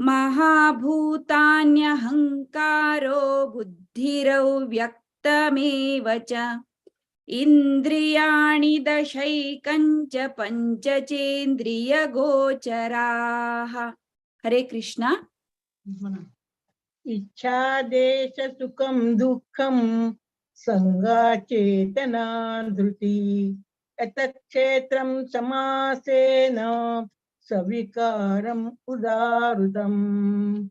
महाभूतान्यहङ्कारो बुद्धिरौ व्यक्तमेव च. इंद्रियाणि दशैकञ्च पंचचेन्द्रियगोचराः. हरे कृष्णा. इच्छा देश सुखं दुःखं संगाचेतना धृति. एतत्क्षेत्रं समासेन सविकारम् उदाहृतम्.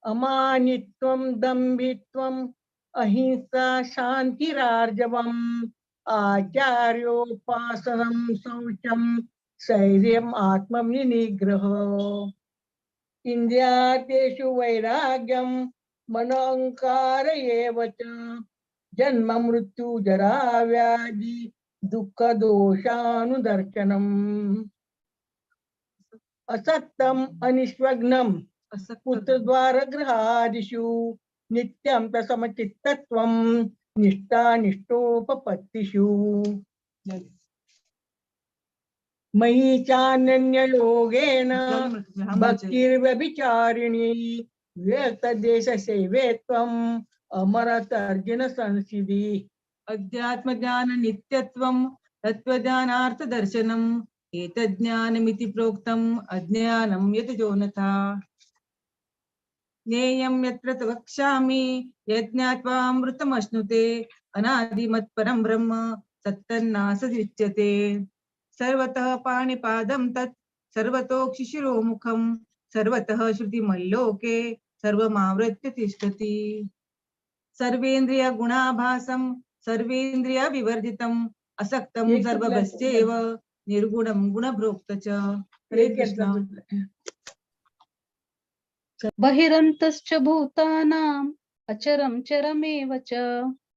अमानित्वं दंभित्वं अहिंसा शांतिरार्जवम् आचार्योपासनं शौचं शैर्यम् आत्मविनिग्रह. इंद्रियातेषु वैराग्यं मनोऽहंकार एव च. जन्म मृत्यु जरा व्याधि दुःख दोषानुदर्शनम्. असक्तम् अनिष्वग्नं पुत्रद्वारगृहादिषु नित्यं तसमचित्तत्वं निष्ठा निष्ठोपपत्तिषु. मयि चानन्ययोगेन भक्तिर्व्यभिचारिणी व्यक्तदेशसेवे त्वम् अमरतर्जन संसिद्धि. अध्यात्मज्ञान नित्यत्वं तत्त्वज्ञानार्थदर्शनम् एतज्ज्ञानमिति प्रोक्तम् अज्ञानं यत् जोनथा. ज्ञेयं यत्र वक्ष्यामि यज्ञात्वामृतमश्नुते. अनादिमत्परं ब्रह्म सत्तन्नासदुच्यते. सर्वतः पाणिपादं तत् सर्वतोक्षिशिरोमुखं सर्वतः श्रुतिमल्लोके सर्वमावृत्य तिष्ठति. सर्वेन्द्रिय गुणाभासं सर्वेन्द्रिय विवर्जितम् असक्तं सर्वभस्यैव निर्गुणं गुणभोक्त च. हरे कृष्ण. बहिरन्तश्च भूतानाम् अचरं चरमेव च.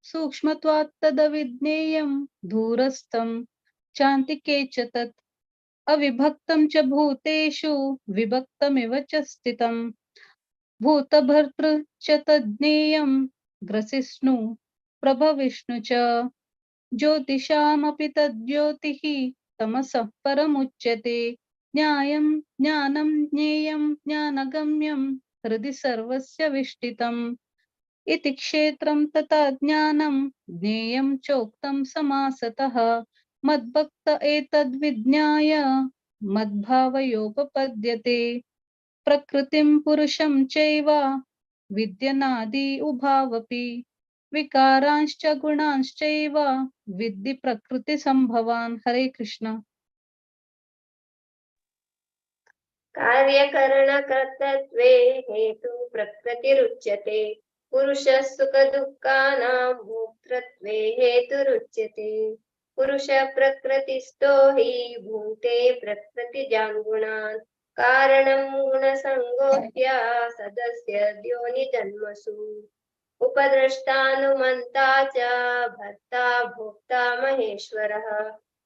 सूक्ष्मत्वात् तदविज्ञेयं दूरस्थं चान्तिके च तत्. अविभक्तं च भूतेषु विभक्तमिव च स्थितं. भूतभर्तृ च तज्ज्ञेयं ग्रसिष्णु प्रभविष्णु च. ज्योतिषामपि तज्ज्योतिः तमसः परमुच्यते. ज्ञायं ज्ञानं ज्ञेयं ज्ञानगम्यं हृदि सर्वस्य विष्ठितम्. इति क्षेत्रं तथा ज्ञानं ज्ञेयं चोक्तं समासतः. मद्भक्त एतद्विज्ञाय मद्भावयोपपद्यते. प्रकृतिं पुरुषं चैव विद्यनादि उभावपि. विकारांश्च गुणांश्चैव विद्धि प्रकृति संभवान्. हरे कृष्ण. कार्यकरणकर्तृत्वे हेतु प्रकृतिरुच्यते। पुरुषः सुखदुःखानां भोक्तृत्वे हेतुरुच्यते। पुरुष प्रकृतिस्थो हि भुङ्क्ते प्रकृतिजान् गुणान् कारणं गुणसङ्गोऽस्य सदस्य द्योनिजन्मसु। उपद्रष्टानुमन्ता च भर्ता भोक्ता महेश्वरः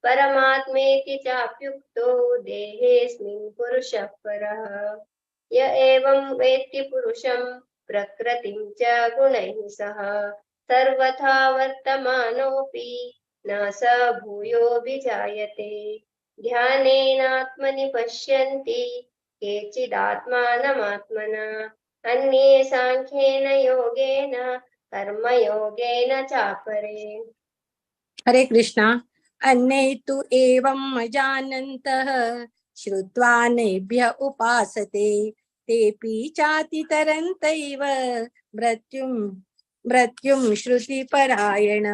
परमात्मेति चाप्युक्तो देहेऽस्मिन् पुरुषः परः। य एवं वेत्ति पुरुषं प्रकृतिं च गुणैः सह सर्वथा वर्तमानोऽपि न स भूयोऽभिजायते। ध्यानेनात्मनि पश्यन्ति केचिदात्मानमात्मना अन्ये सांख्येन योगेन कर्मयोगेन चापरे। हरे कृष्णा। अन्ये तु एवं जानन्तः श्रुत्वा नेभ्य उपासते तेऽपि चातितरन्तैव मृत्युं मृत्युं श्रुतिपरायण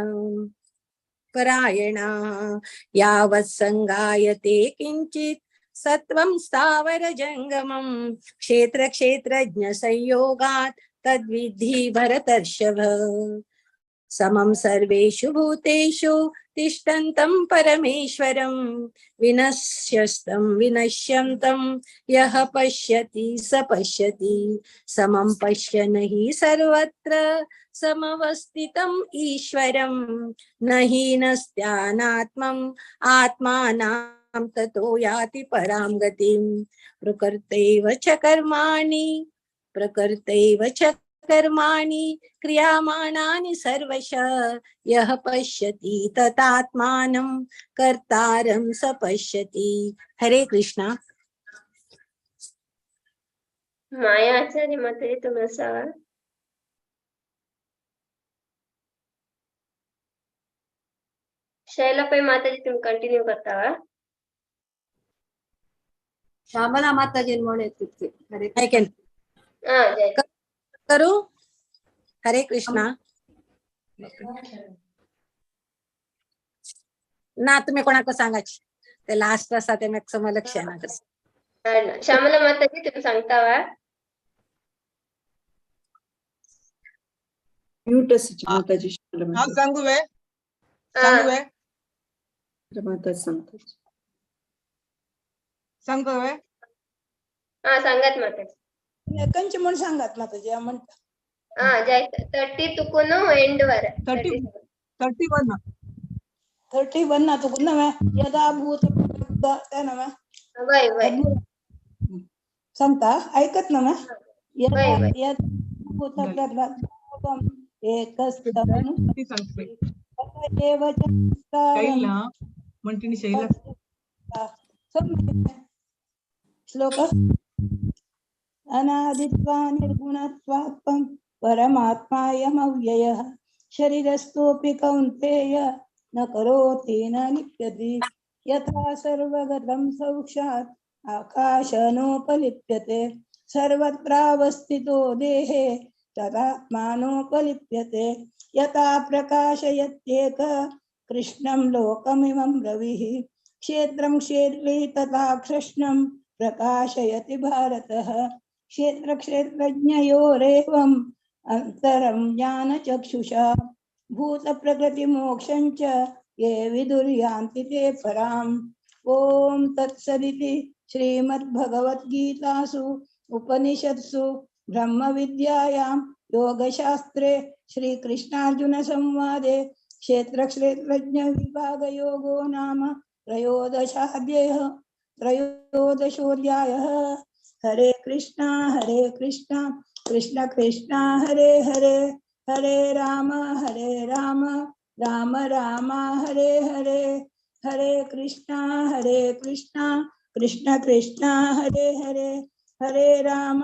परायणाः। यावत् सङ्गायते किञ्चित् सत्वं स्थावर जङ्गमं क्षेत्र क्षेत्रज्ञ संयोगात् तद्विद्धि भरतर्षभ। समं सर्वेषु भूतेषु तिष्ठन्तं परमेश्वरं विनश्यस्तं विनश्यन्तं यः पश्यति स पश्यति। समं पश्यन् हि सर्वत्र समवस्थितम् ईश्वरं न हीनस्त्यानात्मम् आत्मानां ततो याति परां गतिं। प्रकृतैव च कर्माणि प्रकृतैव च कर्माणि क्रियमाणानि सर्वश यः पश्यति ततात्मानं कर्तारं स पश्यति। हरे कृष्णा। माया आचार्य माताजी तुम्ही असावा। शैलापै माताजी तुम्ही कंटिन्यू करता वा? श्यामला माताजी म्हणून तिथे। हरे कृष्णा। करू। हरे कृष्णा। ना तुम्ही कोणाक सांगाची ते लास्ट आसा ते मॅक्सिमम लक्ष ना। श्यामला माताजी तुम्ही सांगता वा? म्यूट माताजी। हांव सांगू वे? सांगू वे? माता सांगता सांगू वे? हा सांगात माताजी। कंचे म्हण सांगात माताजी म्हणता। हा जाय 30 तुकून एंड वर 31 31 ना तुकून नव्हे यदा भूत ते नव्हे वय वय सांगता ऐकत नव्हे यदा यदा भूत प्रभावम एकस्तम एव च शैला म्हणतीनी शैला श्लोक अनादित्वा निर्गुणत्वात् परमात्मायमव्ययः शरीरस्थोऽपि कौन्तेय न करोति न लिप्यते। यथा सर्वगतं साक्षात् आकाशनोपलिप्यते सर्वत्रावस्थितो देहे तदात्मानोपलिप्यते। यथा प्रकाशयत्येक कृष्णं लोकमिमं रविः क्षेत्रं क्षेत्री तथा कृष्णं प्रकाशयति भारतः। क्षेत्र क्षेत्रज्ञयोरेवम् अंतरं ज्ञानचक्षुषा भूत प्रकृतिमोक्षं च ये विदुर्यान्ति ते पराम्। ॐ तत्सदिति श्रीमद्भगवद्गीतासु उपनिषत्सु ब्रह्मविद्यायां योगशास्त्रे श्रीकृष्णार्जुनसंवादे क्षेत्र क्षेत्रज्ञ विभागयोगो नाम त्रयोदशोऽध्यायः। हरे कृष्णा कृष्ण कृष्ण हरे हरे हरे राम राम राम हरे हरे हरे कृष्णा कृष्ण कृष्ण हरे हरे हरे राम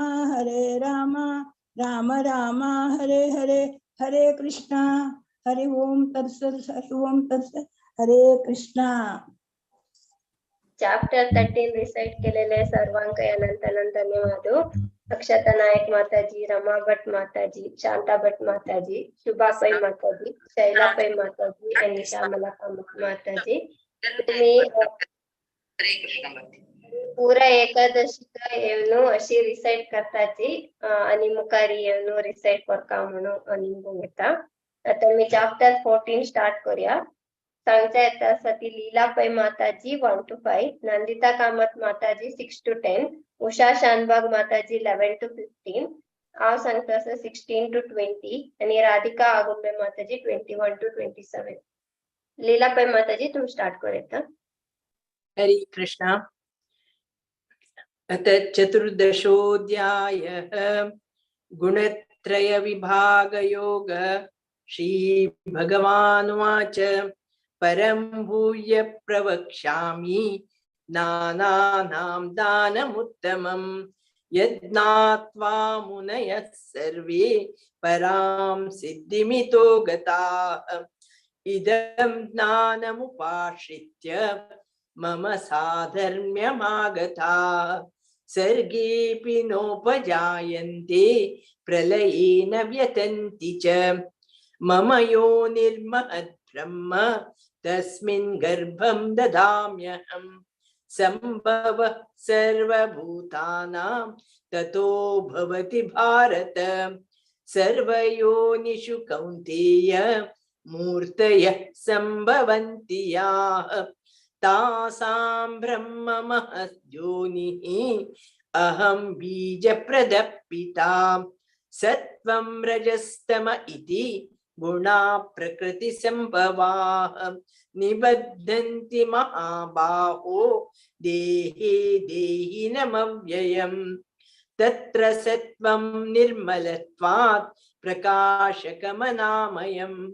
राम राम हरे हरे हरे कृष्णा। हरि ओम तत्सत् हरि ओम तत्सत्। हरे कृष्णा। चॅप्टर 13 रिसाइट केलेले सर्वांक अनंत अनंत धन्यवाद। अक्षता नायक माताजी, रमा भट माताजी, शांता भट माताजी, शुभा पै माताजी, शैला पै माताजी आणि श्यामला कामत माताजी। तुम्ही पुरा एकादशीक येवन अशी रिसायट करताची आणि मुखारी येवन रिसायट करका म्हणून निमगूंक येता. आतां आमी चॅप्टर 14 स्टार्ट करूया. सांगचा येता आसा ती Leela Pai Mataji 1 to 5, Nandita Kamat Mataji 6 to 10, Usha Shanbhag Mataji 11 to 15, हांव सांगता आसा 16 to 20 आणि राधिका आगुंबे माताजी 21 to 27. Leela Pai Mataji तुम स्टार्ट करूं येता. हरे कृष्णा. अथ चतुर्दशोऽध्यायः गुणत्रयविभागयोग. श्री भगवानुवाच परं भूय प्रवक्ष्यामि नानानां दानमुत्तमं यज्ञात्वा मुनयः सर्वे परां सिद्धिमितो गताः. इदं ज्ञानमुपाश्रित्य मम साधर्म्यमागता सर्गेऽपि नोपजायन्ते प्रलये न व्यतन्ति च. मम योनिर्महद्ब्रह्म तस्मिन् गर्भं ददाम्यहम्. सम्भवः सर्वभूतानां ततो भवति भारत. सर्वयोनिषु कौन्तेय मूर्तयः सम्भवन्ति याः. तासां ब्रह्म महद्योनिः अहं बीजप्रदः पिता. सत्त्वं रजस्तम इति गुणा प्रकृतिसम्भवाः. निबध्नन्ति महाबाहो देहे देहिनमव्ययम्. तत्र सत्त्वं निर्मलत्वात् प्रकाशकमनामयम्.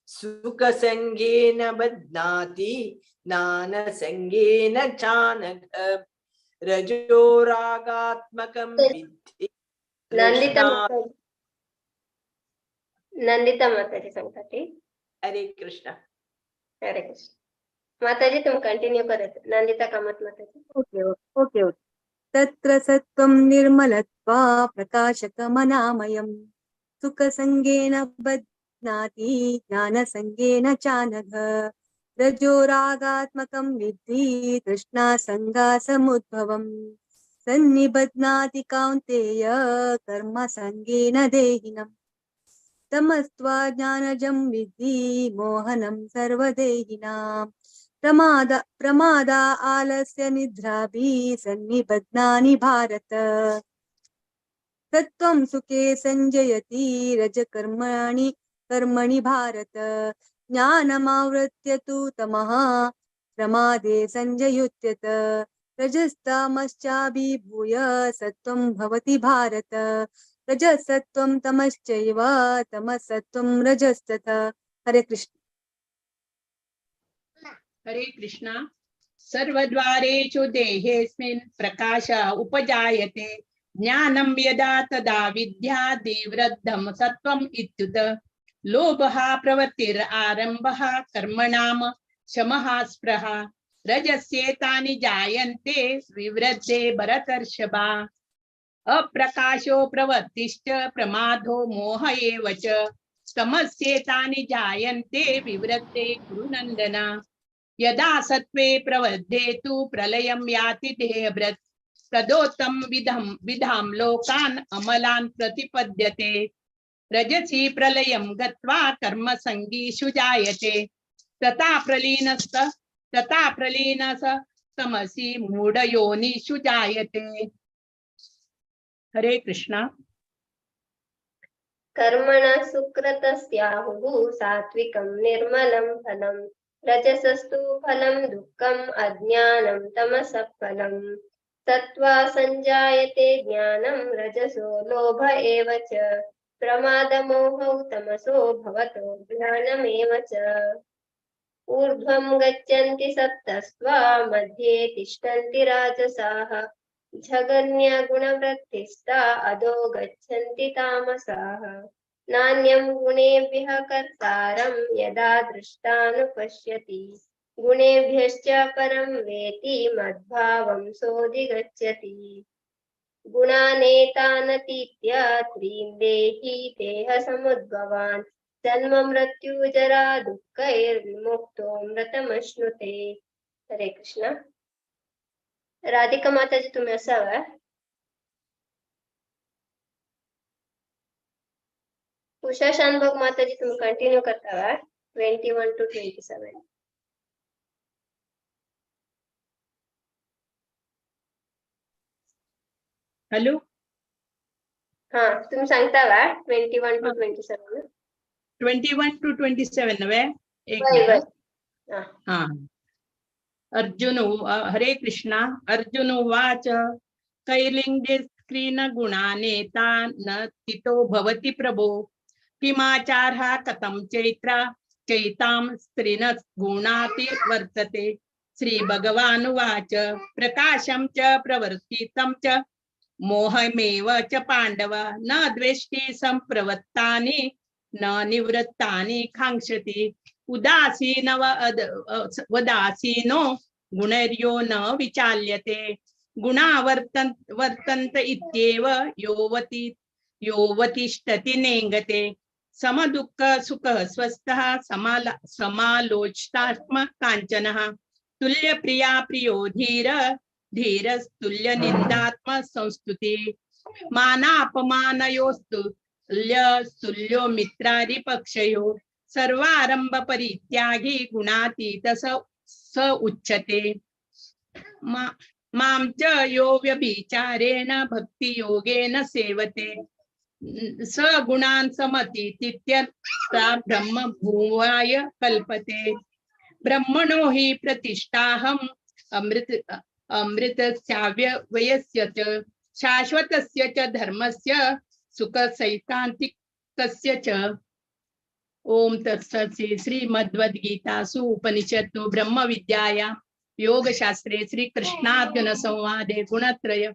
सुखसङ्गेन बध्नाति ज्ञानसङ्गेन चानघ. रजोरागात्मकं विद्धि. नंदिता माताजी सांगता ती. हरे कृष्ण. हरे कृष्ण माताजी, तुम कंटिन्यू करत. नंदिता कामत माताजी. Okay okay okay. तत्र सत्त्वं निर्मलत्वा प्रकाशकमनामयं सुखसङ्गेन बध्नाति ज्ञानसङ्गेन चानघ. रजोरागात्मकं विद्धि तृष्णासङ्गासमुद्भवम्. सन्निबध्नाति कौन्तेय कर्मसङ्गेन देहिनम्. तमस्त्वा ज्ञानजं विद्धि मोहनं सर्वदेहिनां. प्रमादा आलस्य निद्राभिः सन्निबध्नानि भारत. सत्त्वं सुखे संजयति रजकर्मणि कर्मणि भारत. ज्ञानमावृत्य तु तमः प्रमादे संजयुत्यत. रजस्तमश्चाभिभूय सत्त्वं भवति भारत. रजसत्त्वं तमश्चैव तमसत्त्वं रजस्तथा. हरे कृष्ण. हरे कृष्णा. सर्वद्वारेषु देहेऽस्मिन् प्रकाश उपजायते. ज्ञानं यदा तदा विद्या दिवृद्धं सत्त्वम् इत्युत. लोभः प्रवृत्तिर् आरम्भः कर्मणां शमः स्पृहा. रजस्येतानि जायन्ते विवृद्धे भरतर्षभा. अप्रकाशो प्रवृत्तिश्च प्रमादो मोह एव च. तमस्येतानि जायन्ते विवृद्धे कुरुनन्दन. यदा सत्त्वे प्रवृद्धे तु प्रलयं याति देहभृत्. तदोत्तम विधां लोकान् अमलान् प्रतिपद्यते. रजसि प्रलयं गत्वा कर्मसङ्गीषु जायते. तथा प्रलीनस तमसि मूढयोनिषु जायते. हरे कृष्णा. कर्मणा सुकृतस्याहुः सात्विकं निर्मलं फलं. रजसस्तु फलं दुःखम् अज्ञानं तमसः फलम्. सत्त्वा संजायते ज्ञानं रजसो लोभ एव च. प्रमादमोहौ तमसो भवतो ज्ञानमेव च. ऊर्ध्वं गच्छन्ति सप्तस्त्वा मध्ये तिष्ठन्ति राजसाः. जघन्यगुणवृत्तिस्ता अधो गच्छन्ति तामसाः. नान्यं गुणेभ्यः कर्तारं यदा दृष्टानुपश्यति. गुणेभ्यश्च परं वेति मद्भावं सोऽधिगच्छति. गुणानेतानतीत्य त्रीन् देहि देह समुद्भवान्. जन्म मृत्यु जरा दुःखैर्विमुक्तो मृतमश्नुते. हरे कृष्ण. राधिका माताजी तुम्ही आसा वे? उषा शानभाग माताजी तुम्ही कंटिन्यू करता वे? 21 to 27. Hello. हा, तुम्ही सांगता वा 21 to 27? 21 to 27 नव्हे? एक वय वय. मिनिट. हा, अर्जुन हरे कृष्णा. अर्जुन उवाच कैलिंगे स्क्रीन गुणानेता न तितो भवति प्रभो किमाचारः कथं चैत्रा चैतां स्त्रीन गुणाति वर्तते. श्री भगवानुवाच प्रकाशं च प्रवर्तितं च मोहमेव च पांडव न द्वेष्टि संप्रवृत्तानि न निवृत्तानि काङ्क्षति उदासीनव वदासीनो गुणैर्यो न विचाल्यते गुणा वर्तन्त इत्येव योवतिष्ठति नेङ्गते समदुःख सुखः स्वस्थः समालोचनात्म काञ्चनः तुल्य प्रिया प्रियो धीर धीरस्तुल्य निंदात्म संस्तुति मानापमानयोस्तुल्य तुल्यो मित्रारिपक्षयो सर्वारंभ परित्यागी गुणातीत स उच्यते. मां च यो व्यभिचारेण भक्तियोगेन सेवते स गुणान् समतीतीत्यर्था ब्रह्म भूयाय कल्पते. ब्रह्मणो हि प्रतिष्ठाहम् अमृतस्याव्ययस्य च शाश्वतस्य च धर्मस्य सुखसैकान्तिकस्य च. ओम तत्सत्. श्री श्रीमद्भगवद्गीतासु उपनिषत्सु ब्रह्म विद्यायां योगशास्त्रे श्री कृष्णार्जुन संवादे गुणत्रय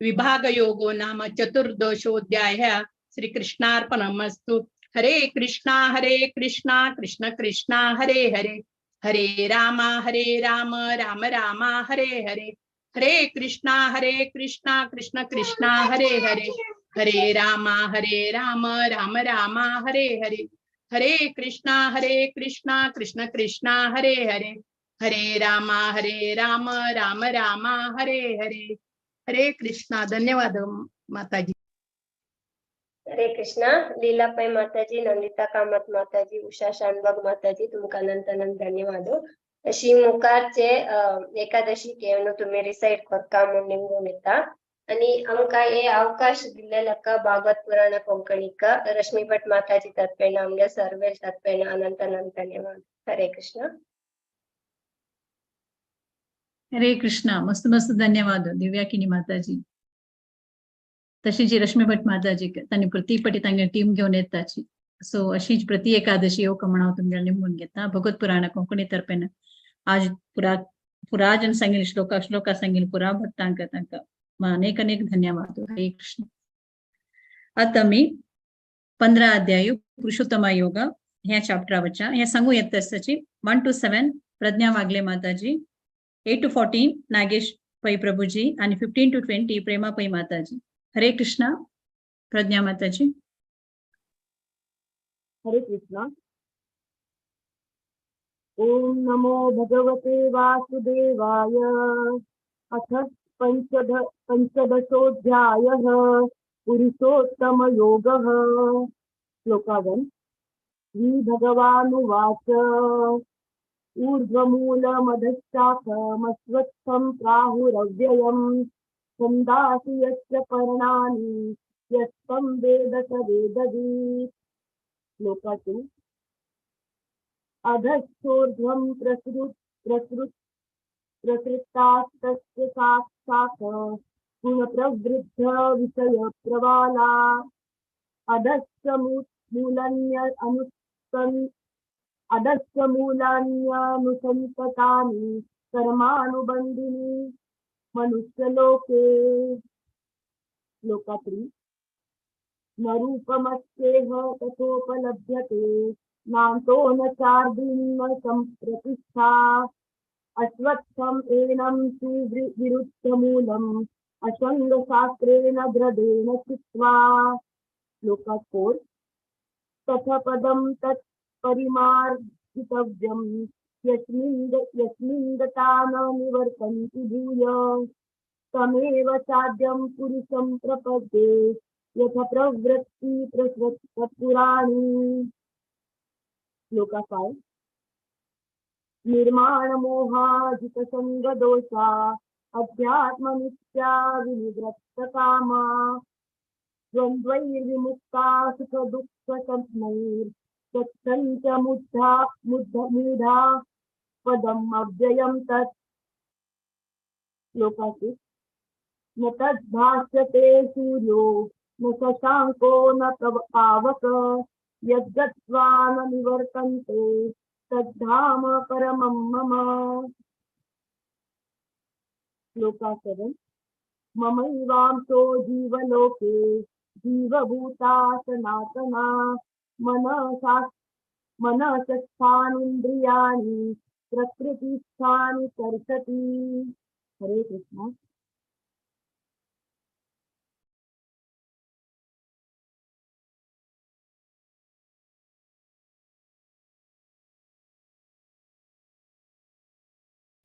विभाग योगो नाम चतुर्दशोऽध्यायः. श्री कृष्णार्पणमस्तु. हरे कृष्णा कृष्ण कृष्णा हरे हरे हरे राम राम राम हरे हरे हरे कृष्णा कृष्ण कृष्णा हरे हरे हरे राम राम राम हरे हरे हरे कृष्णा कृष्ण कृष्णा हरे हरे हरे राम राम राम हरे हरे. हरे कृष्णा. धन्यवाद माताजी. हरे कृष्णा. लीला पै माताजी, नंदिता कामत माताजी, उषा शानबाग माताजी, तुमका अनंत अनंत धन्यवाद. अशी मुखारचे एकादशी घेवन तुम्ही रिसाइट करता म्हूण निमगून येता आनी आमकां हे अवकाश दिल्लेलका भागवत पुराण कोंकणीक रश्मी भट माताजी तर्फेन आमगे सर्वेल तर्फेन अनंत अनंत धन्यवाद. हरे कृष्णा. हरे कृष्णा. मस्त मस्त धन्यवाद दिव्याकिनी माताजी. तशीच रश्मी भट माताजी तांणी प्रति पटी तांगे टीम घेवन येताची. सो अशीच प्रति एकादशी येवका म्हण हांव तुमगे निमगून घेता. भगवत पुराण कोंकणी तर्फेन आज पुरा पुराजन सांगील श्लोका श्लोका सांगील पुरा भक्तांक तांकां अनेक अनेक धन्यवाद. हरे कृष्ण. आतां आमी 15 अध्याय पुरुषोत्तमा योग ह्या चॅप्टरा वच्या हें सांगू येता आसताची 1 to 7 Pragya Wagle Mataji, 8 to 14 Nagesh Pai Prabhuji आणि 15 to 20 Prema Pai Mataji. Hare Krishna. Pragya Mataji. Hare Krishna. Om नमो भगवते वासुदेवाय. अथ पंचदशोऽध्यायः पुरुषोत्तमयोगः. श्लोका 1. श्री भगवानुवाच ऊर्ध्वमूलमधश्चाखमश्वत्थं प्राहुरव्ययम् छन्दांसि यस्य पर्णानि यस्तं वेद स वेदवित्. श्लोका 2. अधश्चोर्ध्वं प्रसृतास्तस्य साक्षात् गुणप्रवृद्ध विषयप्रवाला अधश्च मूलान्यनुसन्ततानि कर्मानुबन्धिनि मनुष्यलोके. श्लोका 3. न रूपमस्येह तथोपलभ्यते नान्तो न चार्दिन्न सम्प्रतिष्ठा अश्वत्थम् एनं सुविरुद्धमूलम् असङ्गशास्त्रेण दृढेन चित्वा. श्लोका 4. तथ पदं तत् परिमार्जितव्यं यस्मिन् गता न निवर्तन्ति भूय तमेव चाद्यं पुरुषं प्रपद्ये यथ प्रवृत्ति प्रसृतपुराणी। श्लोका 5। निर्माणमोहाजितसङ्गदोषा अध्यात्मनित्या विनिवृत्तकामा द्वन्द्वैर्विमुक्ता सुखदुःखसंज्ञैर्गच्छन्त मूढा पदम् अव्ययं तत्। श्लोका 6। न तद्भास्यते सूर्यो न शशाङ्को न पावक यद्गत्वा न निवर्तन्ते तद्धाम परमं मम। श्लोका 7। ममैवांशो जीवलोके जीवभूता सनातना मनसस्थानीन्द्रियाणि प्रकृतिस्थानि कर्षति। हरे कृष्ण।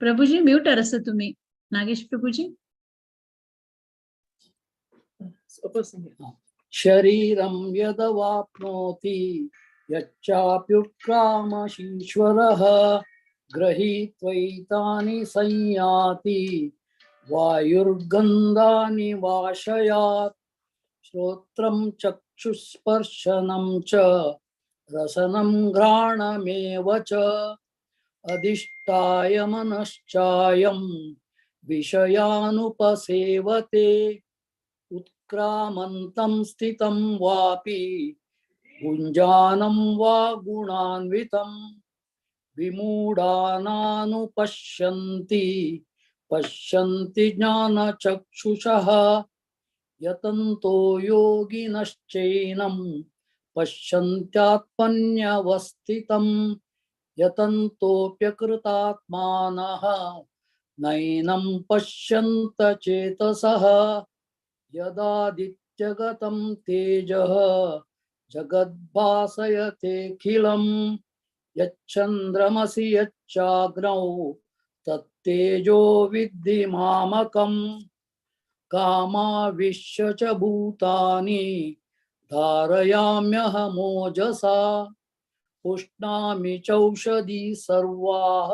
प्रभुजी म्यूट आसा तुम्ही, नागेश प्रभुजी। शरीरं यदवाप्नोति यच्चाप्युत्क्रामशीश्वरः गृहीत्वैतानि संयाति वायुर्गन्धानि वाशयात्। श्रोत्रं चक्षुस्पर्शनं च रसनं घ्राणमेव च अधिष्ठाय मनश्चायं विषयानुपसेवते। उत्क्रामन्तं स्थितं वापि भुञ्जानं वा गुणान्वितं विमूढानानुपश्यन्ति पश्यन्ति ज्ञानचक्षुषः। यतन्तो योगिनश्चैनं पश्यन्त्यात्मन्यवस्थितं यतन्तोऽप्यकृतात्मानः नैनं पश्यन्त चेतसः। यदादित्यगतं तेजः जगद्भासयतेऽखिलं यच्चन्द्रमसि यच्चाग्नौ तत्तेजो विद्धि मामकम्। कामाविश्य च भूतानि धारयाम्यहमोजसा पुष्णामि चौषधी सर्वाः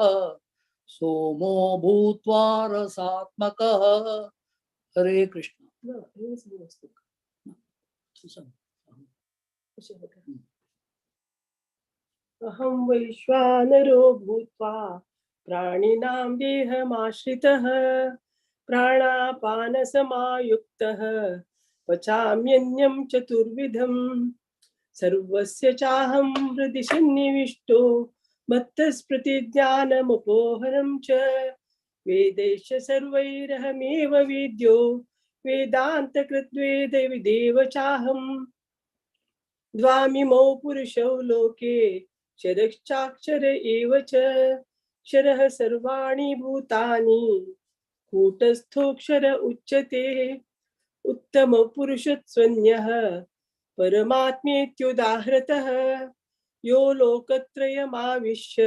सोमो भूत्वा रसात्मकः। हरे कृष्ण। अहं वैश्वानरो भूत्वा प्राणिनां देहमाश्रितः प्राणापानसमायुक्तः पचाम्यन्यं चतुर्विधम्। सर्वस्य चाहं हृदि सन्निविष्टो मत्तस्मृतिज्ञानमुपोहनं च वेदैश्च सर्वैरहमेव वेद्यो वेदान्तकृद्वेदविदेव चाहम्। द्वामिमौ पुरुषौ लोके क्षरश्चाक्षर एव च क्षरः सर्वाणि भूतानि कूटस्थोऽक्षर उच्यते। उत्तमपुरुषत्वन्यः परमात्मेत्युदाहृतः यो लोकत्रयमाविश्य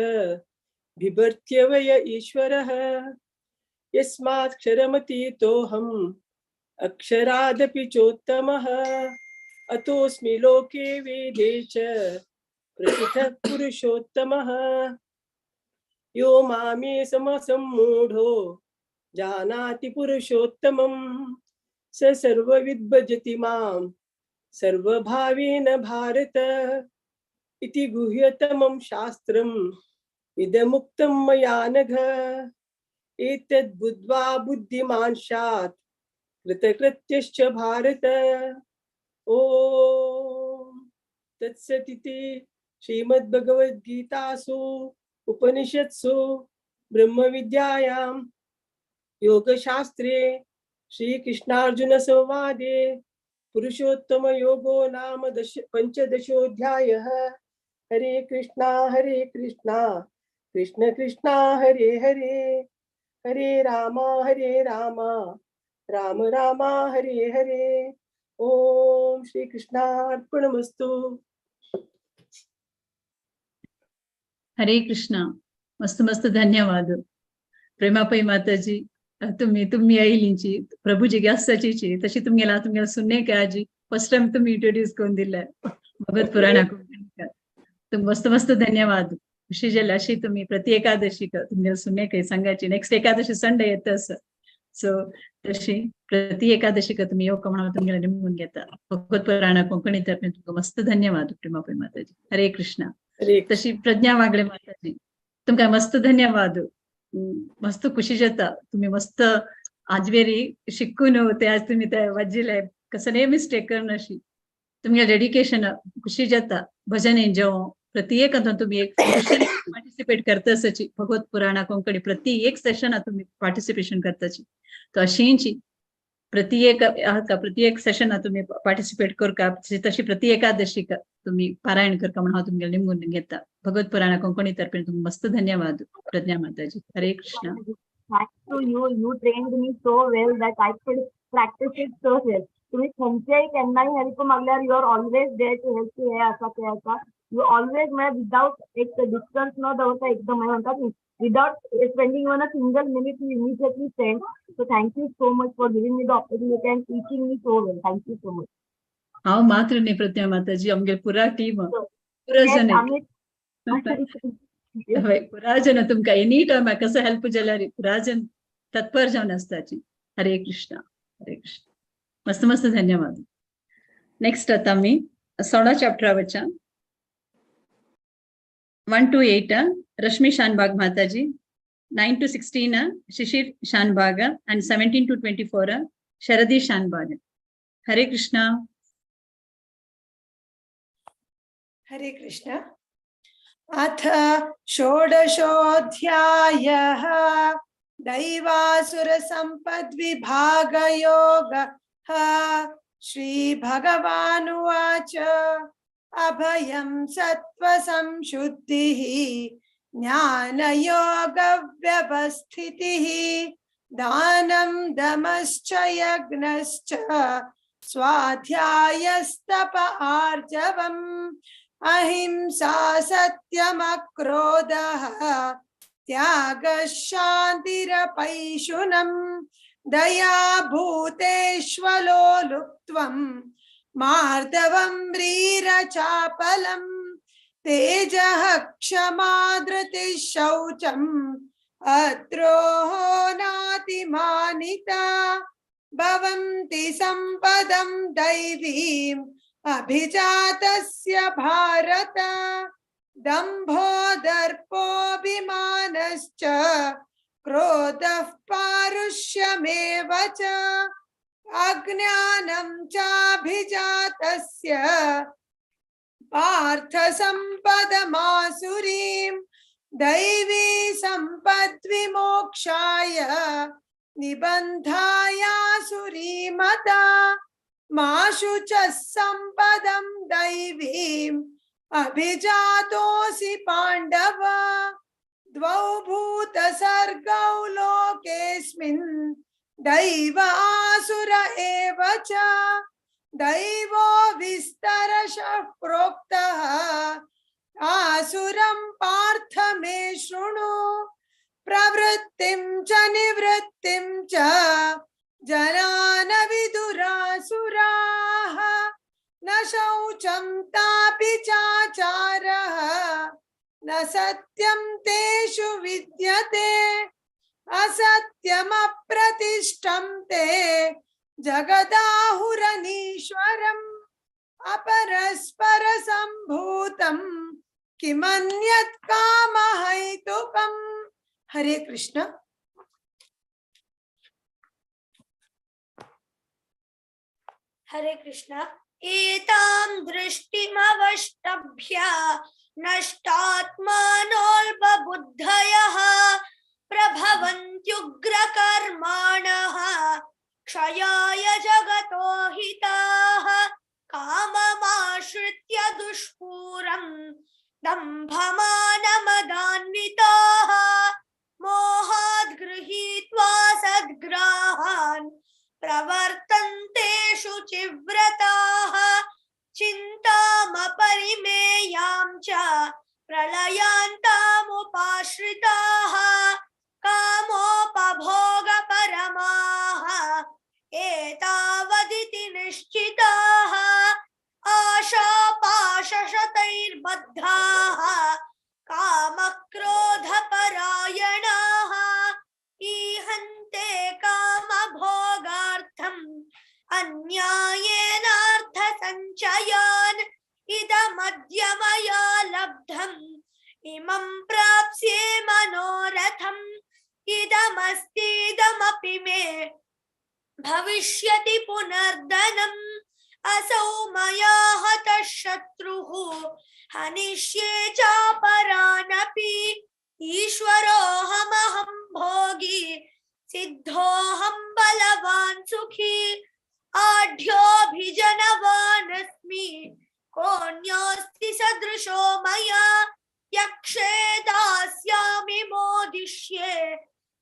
बिभर्त्यवय ईश्वरः। यस्मात् क्षरमतीतोऽहम् अक्षरादपि चोत्तमः अतोऽस्मि लोके वेदे च प्रथितः पुरुषोत्तमः। यो मामे समसम्मूढो जानाति पुरुषोत्तमं स सर्वविद्भजति मां सर्वभावेन भारत। इति गुह्यतमं शास्त्रम् इदमुक्तं मया नघ। एतद् बुद्ध्वा बुद्धिमान् स्यात् कृतकृत्यश्च भारत। ॐ तत्सदिति श्रीमद्भगवद्गीतासु उपनिषत्सु ब्रह्मविद्यायां योगशास्त्रे श्रीकृष्णार्जुनसंवादे पुरुषोत्तमयोगो नाम पंचदशोऽध्यायः। हरे कृष्णा कृष्ण कृष्णा हरे हरे, हरे रामा राम राम हरे हरे। ओम श्री कृष्णार्पणमस्तु। हरे कृष्णा। मस्त मस्त धन्यवाद प्रेमा पै माताजी. तुम्ही तुम्ही आयलींची प्रभूजी आसाची तशी तुमगेला तुमगेला सुन्ने काय आजी फर्स्ट टाइम तुम्ही इंट्रोड्यूस करून दिले भगवत पुराणा. तुम मस्त मस्त धन्यवाद. खुशी जाली अशी तुम्ही प्रति एकादशी तुमगेला सुन्ने काय सांगायची. नेक्स्ट एकादशी संडे येत असं, सो तशी प्रति एकादशी का तुम्ही येवका म्हणून तुमगेला निमून घेता. भगवत पुराणा कोंकणी तर्फे तुमका मस्त धन्यवाद प्रेमा पै माताजी. हरे कृष्णा. तशी प्रज्ञा वागळे माताजी तुमका मस्त धन्यवाद. मस्त खुशी जाता तुम्ही मस्त आजवेरी शिकून ते आज तुम्ही ते वाजिले कसं नाही मिस्टेक करनाशी तुमगे डेडिकेशन खुशी जाता. भजन जेवण प्रत्येक तुम्ही एक पार्टिसिपेट करताची भगवत पुराणा कोंकणी प्रति एक सेशन तुम्ही पार्टिसिपेशन करताची. तो अशींची प्रत्येक प्रत्येक सेशन तुम्ही पार्टिसिपेट करका तशी प्रति एकादशी तुम्ही पारायण करका म्हणून हांव तुमगे निमगून घेता. भगवत पुराणा कोंकणी तर्फे तुमकां मस्त धन्यवाद प्रज्ञा माताजी. हरे Krishna. Thanks to you, you trained me so well that I could practice it so well. तुम्ही खंयच्याय केन्नाय help मागल्यार you are always there to help. हे आसा ते आसा, you always म्हळ्यार विदाउट एक डिस्टन्स न दवरता एकदम म्हणतात न्ही, without spending even a single minute you immediately send. So thank you so much for giving me the opportunity and teaching me so well. Thank you so much. हांव मात्र न्ही प्रज्ञा माताजी, आमगे पुरा टीम पुरा जण पुरा जण तुमकां एनी टायम कसो हेल्प जाल्यार पुरा जण तत्पर जावन आसताची. हरे कृष्णा. हरे कृष्ण. मस्त मस्त धन्यवाद. नेक्स्ट आता आमी 16 चॅप्टरा वच्या 1 to 8 Rashmi Shanbhag Mataji, 9 to 16 Shishir Shanbhag and 17 to 24 Sharadi Shanbhag. Hare Krishna. Hare Krishna. अथ षोडशोऽध्यायः दैवासुरसम्पद्विभागयोगः. श्रीभगवानुवाच अभयं सत्त्वसंशुद्धिः ज्ञानयोगव्यवस्थितिः दानं दमश्च यज्ञश्च स्वाध्यायस्तप आर्जवम् अहिंसा सत्यमक्रोधः त्यागः शान्तिरपैशुनम् दया भूतेष्वलोलुप्त्वं मार्दवं व्रीरचापलं तेजः क्षमा धृतिः शौचं अद्रोहो नातिमानिता भवन्ति संपदं दैवीम् अभिजातस्य भारत दंभो दर्पोऽभिमानश्च क्रोधः पारुष्यमेव च अज्ञानं चाभिजातस्य पार्थ संपदमासुरीं दैवी संपद्विमोक्षाय निबन्धायासुरीमता माशु च संपदं दैवीम् अभिजातोऽसि पाण्डव द्वौ भूतसर्गौ लोकेऽस्मिन् दैव आसुर एव च दैवो विस्तरशः प्रोक्तः आसुरं पार्थ मे शृणु प्रवृत्तिं च निवृत्तिं च जनान विदुरासुराः न शौचं तापि चाचारः न सत्यं तेषु विद्यते असत्यमप्रतिष्ठं ते जगदाहुरनीश्वरम् अपरस्परसम्भूतं किमन्यत् कामहैतुकम्. हरे कृष्ण. हरे कृष्ण. एतां दृष्टिमवष्टभ्य नष्टात्मानोऽल्पबुद्धयः प्रभवन्त्युग्रकर्माणः क्षयाय जगतो हिताः काममाश्रित्य दुष्पूरं दम्भमानमदान्विताः मोहाद् गृहीत्वा सद्ग्राहान् प्रवर्तन्ते शुचिव्रताः चिन्तामपरिमेयां च प्रलयान्तामुपाश्रिताः. आश्रिताः कामोपभोगपरमाः एतावदिति निश्चिताः आशापाशशतैर्बद्धाः कामक्रोधपरायणाः ईहन्ते कामभोगार्थम् अन्यायेनार्थसञ्चयान् इदमद्य मया लब्धम् इमं प्राप्स्ये मनोरथम् इदमस्तीदमपि मे भविष्यति पुनर्धनम् असौ मया हतः शत्रुः हनिष्ये चापरानपि ईश्वरोऽहमहं भोगी सिद्धोऽहं बलवान् सुखी आढ्योऽभिजनवानस्मि कोऽन्योऽस्ति सदृशो मया यक्षे दास्यामि मोदिष्ये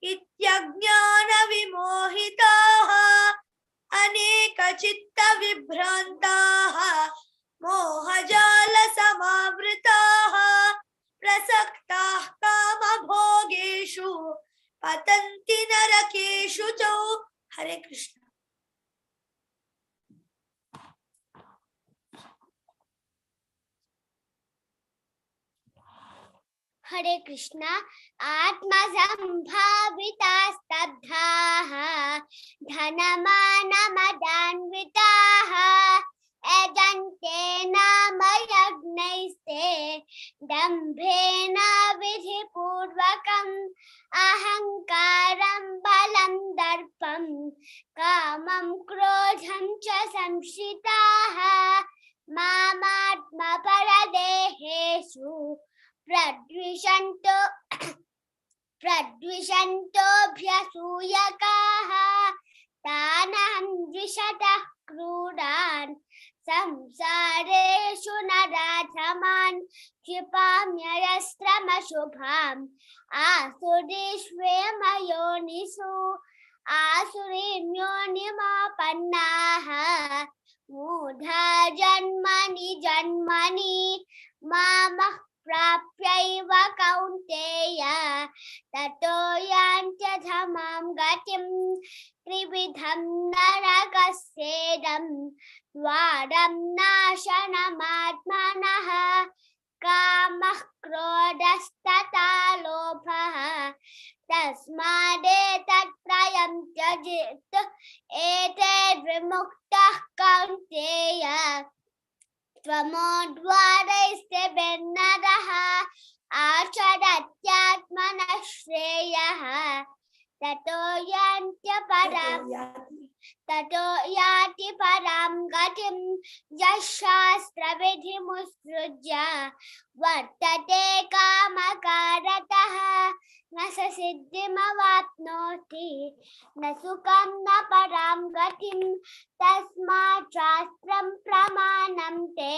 इत्यज्ञानविमोहिताः अनेकचित्तविभ्रान्ताः मोहजालसमावृताः प्रसक्ताः कामभोगेषु पतन्ति नरकेषु च। हरे कृष्ण। हरे कृष्णा। आत्मसंभाविता स्तब्धाः धनमानमदान्विताः यजन्ते नाम यज्ञैस्ते दम्भेन विधिपूर्वकम् अहङ्कारं बलं दर्पं कामं क्रोधं च संश्रिताः मामात्मपरदेहेषु प्रद्विषन्तोऽभ्यसूयकाः तानहं द्विषतः क्रूरान् संसारेषु नराधमान् क्षिपाम्ययस्त्रमशुभाम् आसुरीष्वेमयोनिषु आसुरीं योनिमापन्नाः मूढा जन्मनि जन्मनि मामः प्राप्यैव कौन्तेय ततो यान्त्यधमां गतिं त्रिविधं नरकस्येदं द्वारं नाशनमात्मनः कामः क्रोधस्तथा लोभः तस्मादेतत्त्रयं त्यजेत् एतैर्विमुक्तः कौन्तेय त्वमोद्वारैस्त्रिभिर्नरः आचरत्यात्मनः श्रेयः ततो याति परां गतिं यः शास्त्रविधिमुत्सृज्य वर्तते कामकारतः न स सिद्धिमवाप्नोति न सुखं न परां गतिं तस्मात् शास्त्रं प्रमाणं ते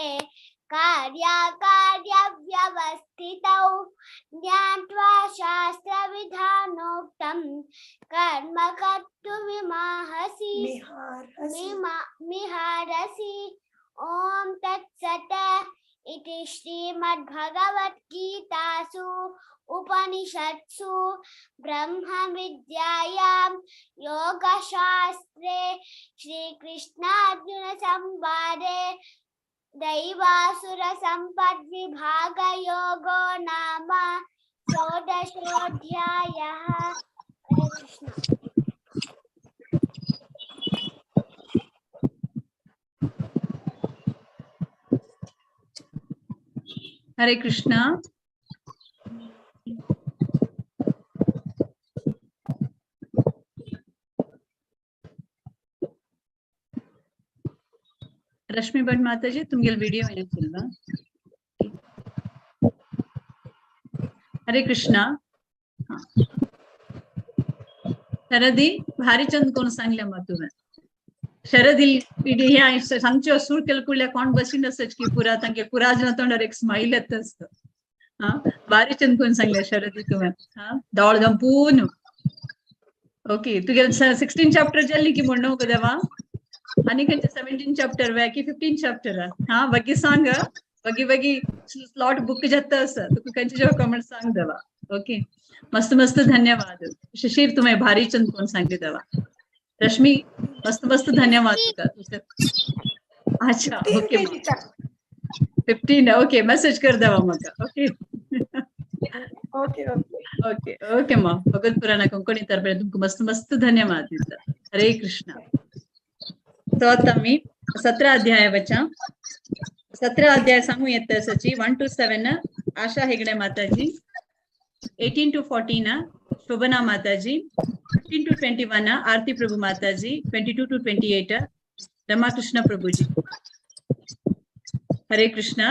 कार्याकार्यव्यवस्थितौ ज्ञात्वा शास्त्रविधानोक्तं कर्म कर्तुमिमाहसि मिहारसि। ॐ तत्सत् इति श्रीमद्भगवद्गीतासु उपनिषत्सु ब्रह्मविद्यायां योगशास्त्रे श्रीकृष्णार्जुनसंवादे दैवासुरसम्पद्विभागयोगो नाम षोडशोऽध्यायः। हरे कृष्ण। हरे कृष्णा। रश्मि भट माताजी तुमगेल वीडियो येयल्वा। हरे कृष्णा। शरदी भारी चंद कोण सांगल्या मा तुवें शरदी ह्या सांगच्यो सूर केल कुडल्या कोण बसीन आसच की पुरा तांगे पुरा जना तोंडार एक स्माईल येता आसता। हा भारी चंद कोण सांगल्या शरदी तुवें। हा दोळ दंपून ओके तुगेल 16 चॅप्टर जाल्ली की म्हण न्हू देवा आनी खंयचे 17 चॅप्टर वे की 15 चॅप्टर। हा बगी सांग बगी बगी स्लॉट बुक जाता आसा तुका खंयचे जेव्हा कमेंट सांग देवा। ओके, मस्त मस्त धन्यवाद शिशिर, तुम्हें भारी चंद कोण सांगली तेव्हा. रश्मी मस्त मस्त धन्यवाद तुका. अच्छा ओके, 15 ओके, मेसेज कर देवा म्हाका. ओके ओके ओके ओके मा, भगवत पुराणा कोंकणी तर्फे तुमकां मस्त मस्त धन्यवाद दिता. हरे कृष्णा. तो आता मी 17 अध्याय वचा, 17 अध्याय सांगू येत सची 1 to 7 Asha Hegde Mataji, 18 to 14 Shobhana Mataji, 15 to 21 Aarti Prabhu Mataji, 22 to 28 Ramakrishna Prabhuji. Hare Krishna.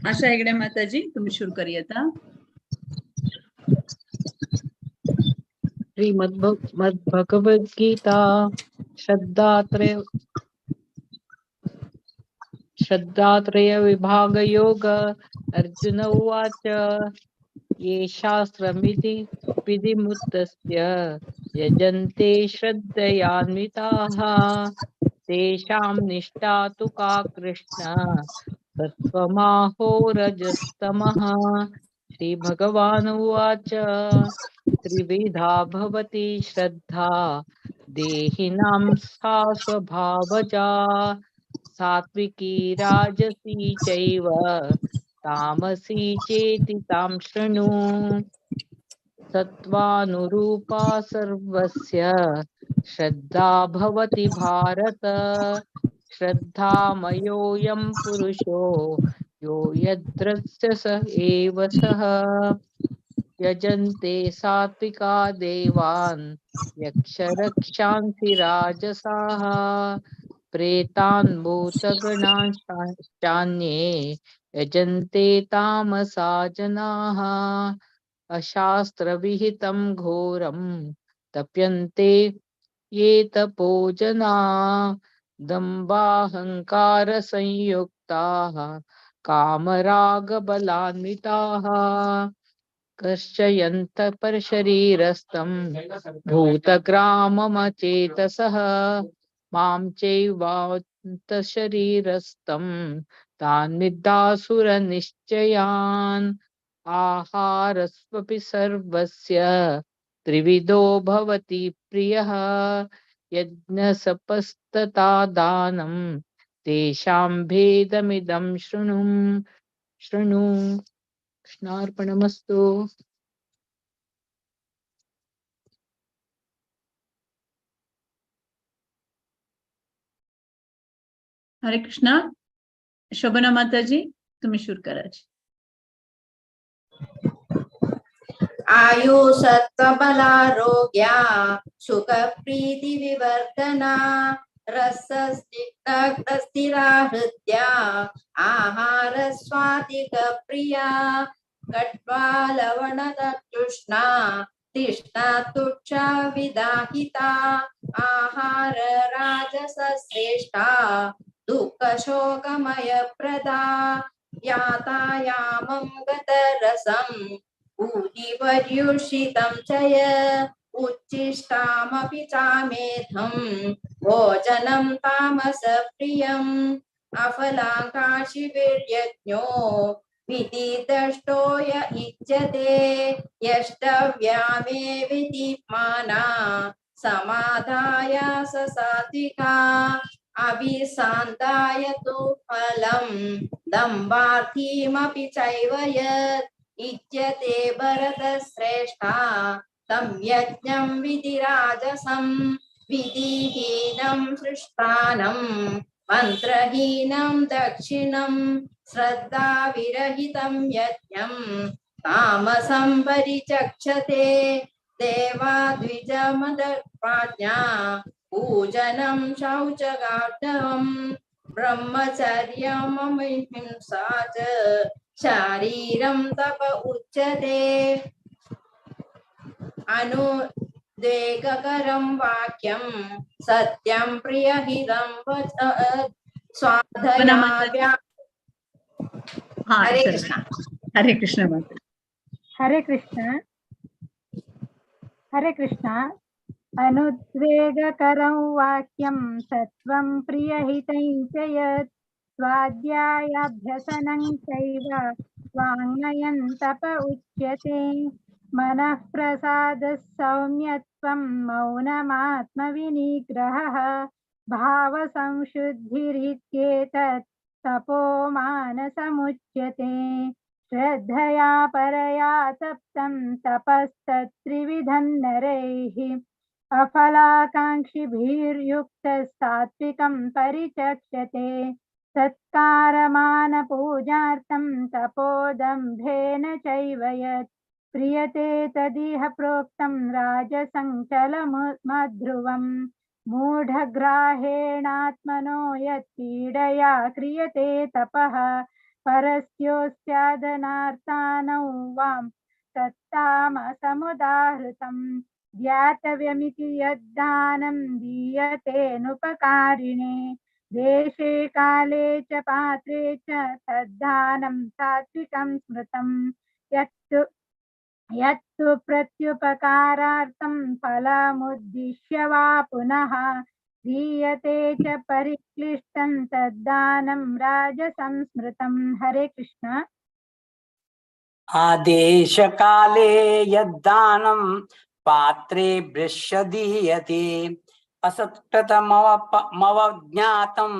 Asha Hegde Mataji तुम्ही सुरू करूया. श्रीमद्भगवद्गीता श्रद्धात्रय विभाग योग. अर्जुन उवाच, ये शास्त्रमिति विधिमुक्तस्य यजन्ते श्रद्धयान्विताः तेषां निष्ठा तु का कृष्ण सत्त्वमाहो रजस्तमः. श्री भगवान उवाच, त्रिविधा भवति श्रद्धा देहिनां सा स्वभावजा, सात्विकी राजसी चैव तामसी चेति तां शृणु. सत्त्वानुरूपा सर्वस्य श्रद्धा भवति भारत, श्रद्धामयोऽयं पुरुषो यो यद्रस्य स एव सः. यजन्ते सात्विका देवान् यक्षरक्षांसि राजसाः, प्रेतान् भूतगणांश्चान्ये यजन्ते तामसा जनाः. अशास्त्रविहितं घोरं तप्यन्ते ये तपो जना, दम्भाहङ्कारसंयुक्ताः कामरागबलान्विताः. कर्षयन्तः परशरीरस्थं भूतग्राममचेतसः, मां चैवान्तशरीरस्थं तान् विद्दासुरनिश्चयान्. आहारस्वपि सर्वस्य त्रिविधो भवति प्रियः, यज्ञसपस्तथा दानं तेषां भेदमिदं शृणु शृणु. कृष्णार्पणमस्तु. हरे कृष्णा. शोभना माताजी तुम्ही सुरू करायची. आयु सत्त्वबलारोग्या सुख प्रीति विवर्धना, रसस्निग्धस्थिरा हृद्या, आहार स्वातिक प्रिया, कट्वा लवणतृष्णा तृष्णा तुच्छा विदाहिता, आहार राजस श्रेष्ठा दुःख शोकमय प्रदा, यातायामं गतरसं ऊतिपर्युषितं च उच्छिष्टामपि चामेधं भोजनं तामसप्रियम्, अफलाकांक्षिभिर्यज्ञो विधिदष्टो य इच्छते, यष्टव्यामे विधिमाना समाधाय स सात्विका, अभिसान्ताय तु फलं दम्भार्थीमपि चैव यत् इज्यते भरतश्रेष्ठा तं यज्ञं विधिराजसं विधिहीनं सृष्टानं मन्त्रहीनं दक्षिणं श्रद्धाविरहितं यज्ञं तामसं परिचक्षते. देवा द्विजमदपाज्ञा पूजनं शौचगार्धवं ब्रह्मचर्यमहिंसा च शारीरं तप उच्यते. अनुद्वेगकरं वाक्यं सत्यं प्रियहितं वच स्वाधया. हरे कृष्ण. हरे कृष्ण माता. हरे कृष्ण. हरे कृष्ण. अनुद्वेगकरं वाक्यं सत्वं प्रियहितं च यत् स्वाध्यायाभ्यसनं चैव वाङ्मयं तप उच्यते. मनः प्रसादः सौम्यत्वं मौनमात्मविनिग्रहः भावसंशुद्धिरित्येतत् तपो मानसमुच्यते। श्रद्धया परया तप्तं तपस्तत्त्रिविधं नरैः अफलाकाङ्क्षिभिर्युक्तः सात्विकं परिचक्षते। सत्कारमानपूजार्थं तपोदम्भेन चैव यत् प्रियते तदिह प्रोक्तं राजसञ्चलमध्रुवम्। मूढग्राहेणात्मनो यत्पीडया क्रियते तपः परस्योस्यादनार्तानौ वां तत्तामसमुदाहृतं। ज्ञातव्यमिति यद्दानं दीयतेऽनुपकारिणे देशे काले च पात्रे च तद्दानं सात्विकं स्मृतं। यत्तु यत्तु प्रत्युपकारार्थं फलमुद्दिश्य वा पुनः दीयते च परिक्लिष्टं तद्दानं राजसंस्मृतं। हरे कृष्ण। आदेशकाले यद्दानं पात्रे दीयते असत्कृतमवज्ञातं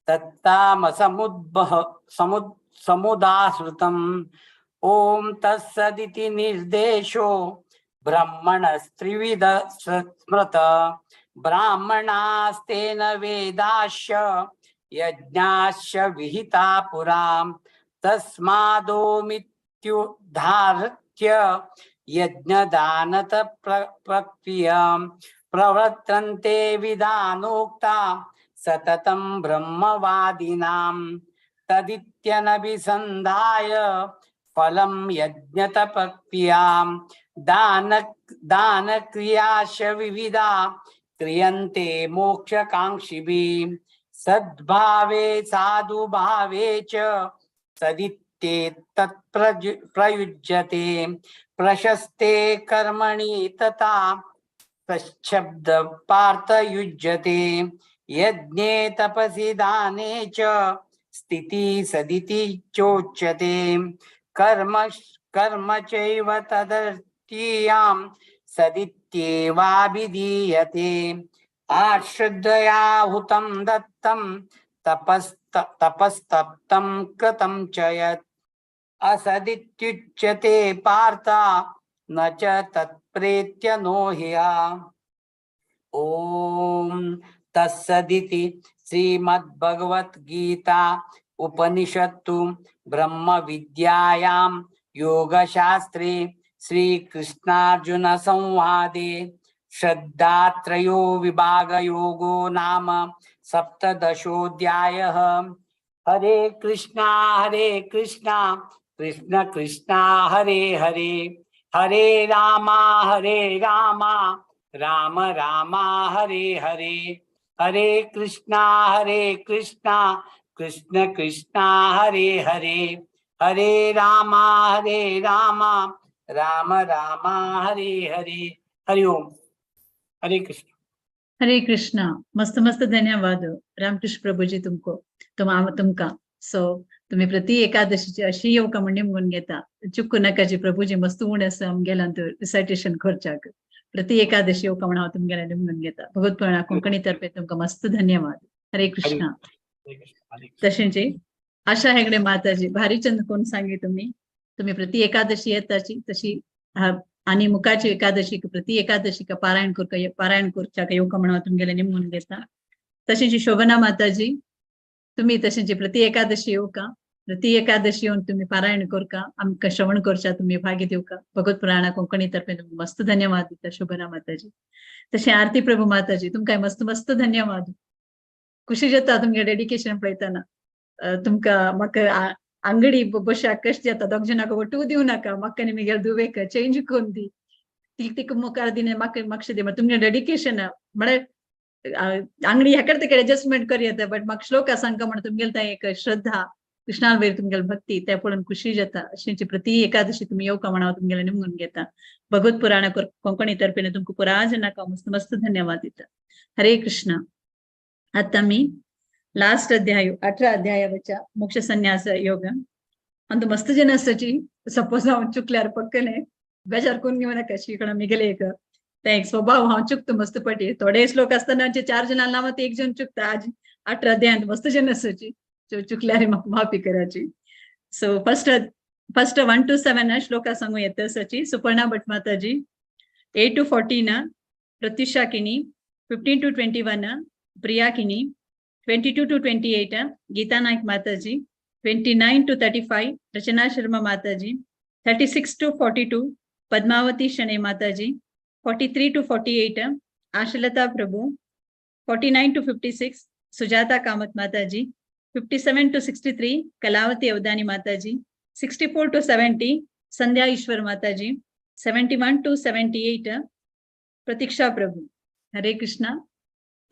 तत्तामसमुद्भः समुदाहृतम्। ॐ तत्सदिति निर्देशो ब्रह्मणस्त्रिविध स्मृत। ब्राह्मणास्तेन वेदाश्च यज्ञाश्च विहिता पुरां तस्मादोमित्युद्धारत्य यज्ञदानत प्रक्रियां प्रवर्तन्ते विधानोक्ता सततं ब्रह्मवादिनां। तदित्यनभिसन्धाय फलं यज्ञतपक्रियां दानक्रियाश्च विविधा क्रियन्ते मोक्षकाङ्क्षिभिः। सद्भावे साधुभावे च सदित्ते तत्प्रयुज्यते। प्रशस्ते कर्मणि तथा तच्छब्द पार्थयुज्यते। यज्ञे तपसि दाने च स्थिति सदिति चोच्यते। कर्म कर्म चैव तदर्थीयां सदित्येवाभिधीयते। आश्रद्धया हुतं दत्तं तपस्तप्तं कृतं च यत् असदित्युच्यते पार्थ न च तत्प्रेत्य नो ह्यः। ॐ तत्सदिति श्रीमद्भगवद्गीता उपनिषत्सु ब्रह्म विद्यायां योगशास्त्रे श्रीकृष्णार्जुन संवादे श्रद्धात्रयो विभागयोगो नाम सप्तदशोऽध्यायः। हरे कृष्णा कृष्ण कृष्णा हरे हरे, हरे रामा राम रामा हरे हरे, हरे कृष्णा कृष्ण कृष्णा हरे हरे, हरे रामा राम रामा हरे हरे। हरि ओम। हरे कृष्ण। हरे कृष्णा। मस्त मस्त धन्यवाद रामकृष्ण प्रभुजी तुमको तुमका। सो तुम्ही प्रति एकादशीची अशी येवका म्हण निमगून घेता चुकू नाकाची प्रभुजी मस्त उण आसा आमगेल्यान रिसायटेशन करच्याक प्रति एकादशी येवका म्हण हांव तुमगेल्या निमगून घेता। भगवत कोंकणी तर्फे तुमकां मस्त धन्यवाद। हरे कृष्णा। तशेंच आशा हेगडे माताजी भारी चंद कोण सांगे तुम्ही तुम्ही प्रति एकादशी येताची तशी आणि मुखाची एकादशी प्रति एकादशी का पारायण पारायण करच्याक येवका म्हण हांव तुमगेल्या निमगून घेता। तशेंच शोभना माताजी तुम्ही तशेंच प्रति एकादशी येवका प्रति एकादशी येवन तुम्ही पारायण करका आमकां श्रवण करच्या तुम्ही भागी दिवका। भगवत पुराणा कोंकणी तर्फे तुमकां मस्त धन्यवाद दिता शोभना माताजी। तशें आरती प्रभू माताजी तुमकां मस्त मस्त धन्यवाद। खुशी जाता तुमगे डेडिकेशन पळयतना तुमकां म्हाका आंगडी बशाक कशें जाता दोग जाणांक वटू दिवं नाका म्हाका आनी म्हगेल्या धुवेक चेंज करून दी ती तिका मुखार दिना म्हाका मातशें दी तुमगें डेडिकेशन म्हळ्यार आंगडी हेकडे तेकडे एडजस्टमेंट करी येता बट म्हाका श्लोक सांगका म्हण तुमगेले तें एक श्रद्धा कृष्णा वयर तुमगेली भक्ती तें पळोवन खुशी जाता। अशेंची प्रति एकादशी तुमी येवका म्हण हांव तुमगेलें निमगून घेता। भगवत पुराणा कोंकणी तर्फेन तुमकां पुरा जाणांक हांव मस्त मस्त धन्यवाद दिता। हरे कृष्णा। आतां आमी लास्ट अध्याय 18 अध्यायाच्या मोक्ष संन्यास योग अंत मस्त जन आसाची सपोज हांव चुकल्यार पक्कलें बेजार करून घेवं नाका शिकणा मिगेले एक तें एक स्वभाव हांव चुकता मस्त पटी थोडे श्लोक आसतना जे 4 जणां नांव ते एक जण चुकता. आज 18 अध्यायांत मस्त जण आसाची चुकल्यार म्हाका माफी कराची. So first first 1 to 7 Shloka सांगू येता आसाची. Suparna Bhat Mataji, 8 to 14 Pratyusha Kini, 15 to 21 Priya Kini, 22 to 28 Geeta Naik Mataji, 29 to 35 Rachana Sharma Mataji, 36 to 42 Padmavati Shane Mataji, 43 to 48 Ashalata Prabhu, 49 to 56 Sujata Kamath Mataji, 57 to 63 Kalavati Avadhani Mataji, 64 to 70 Sandhya Ishwar Mataji, 71 to 78 Pratiksha Prabhu. Hare Krishna.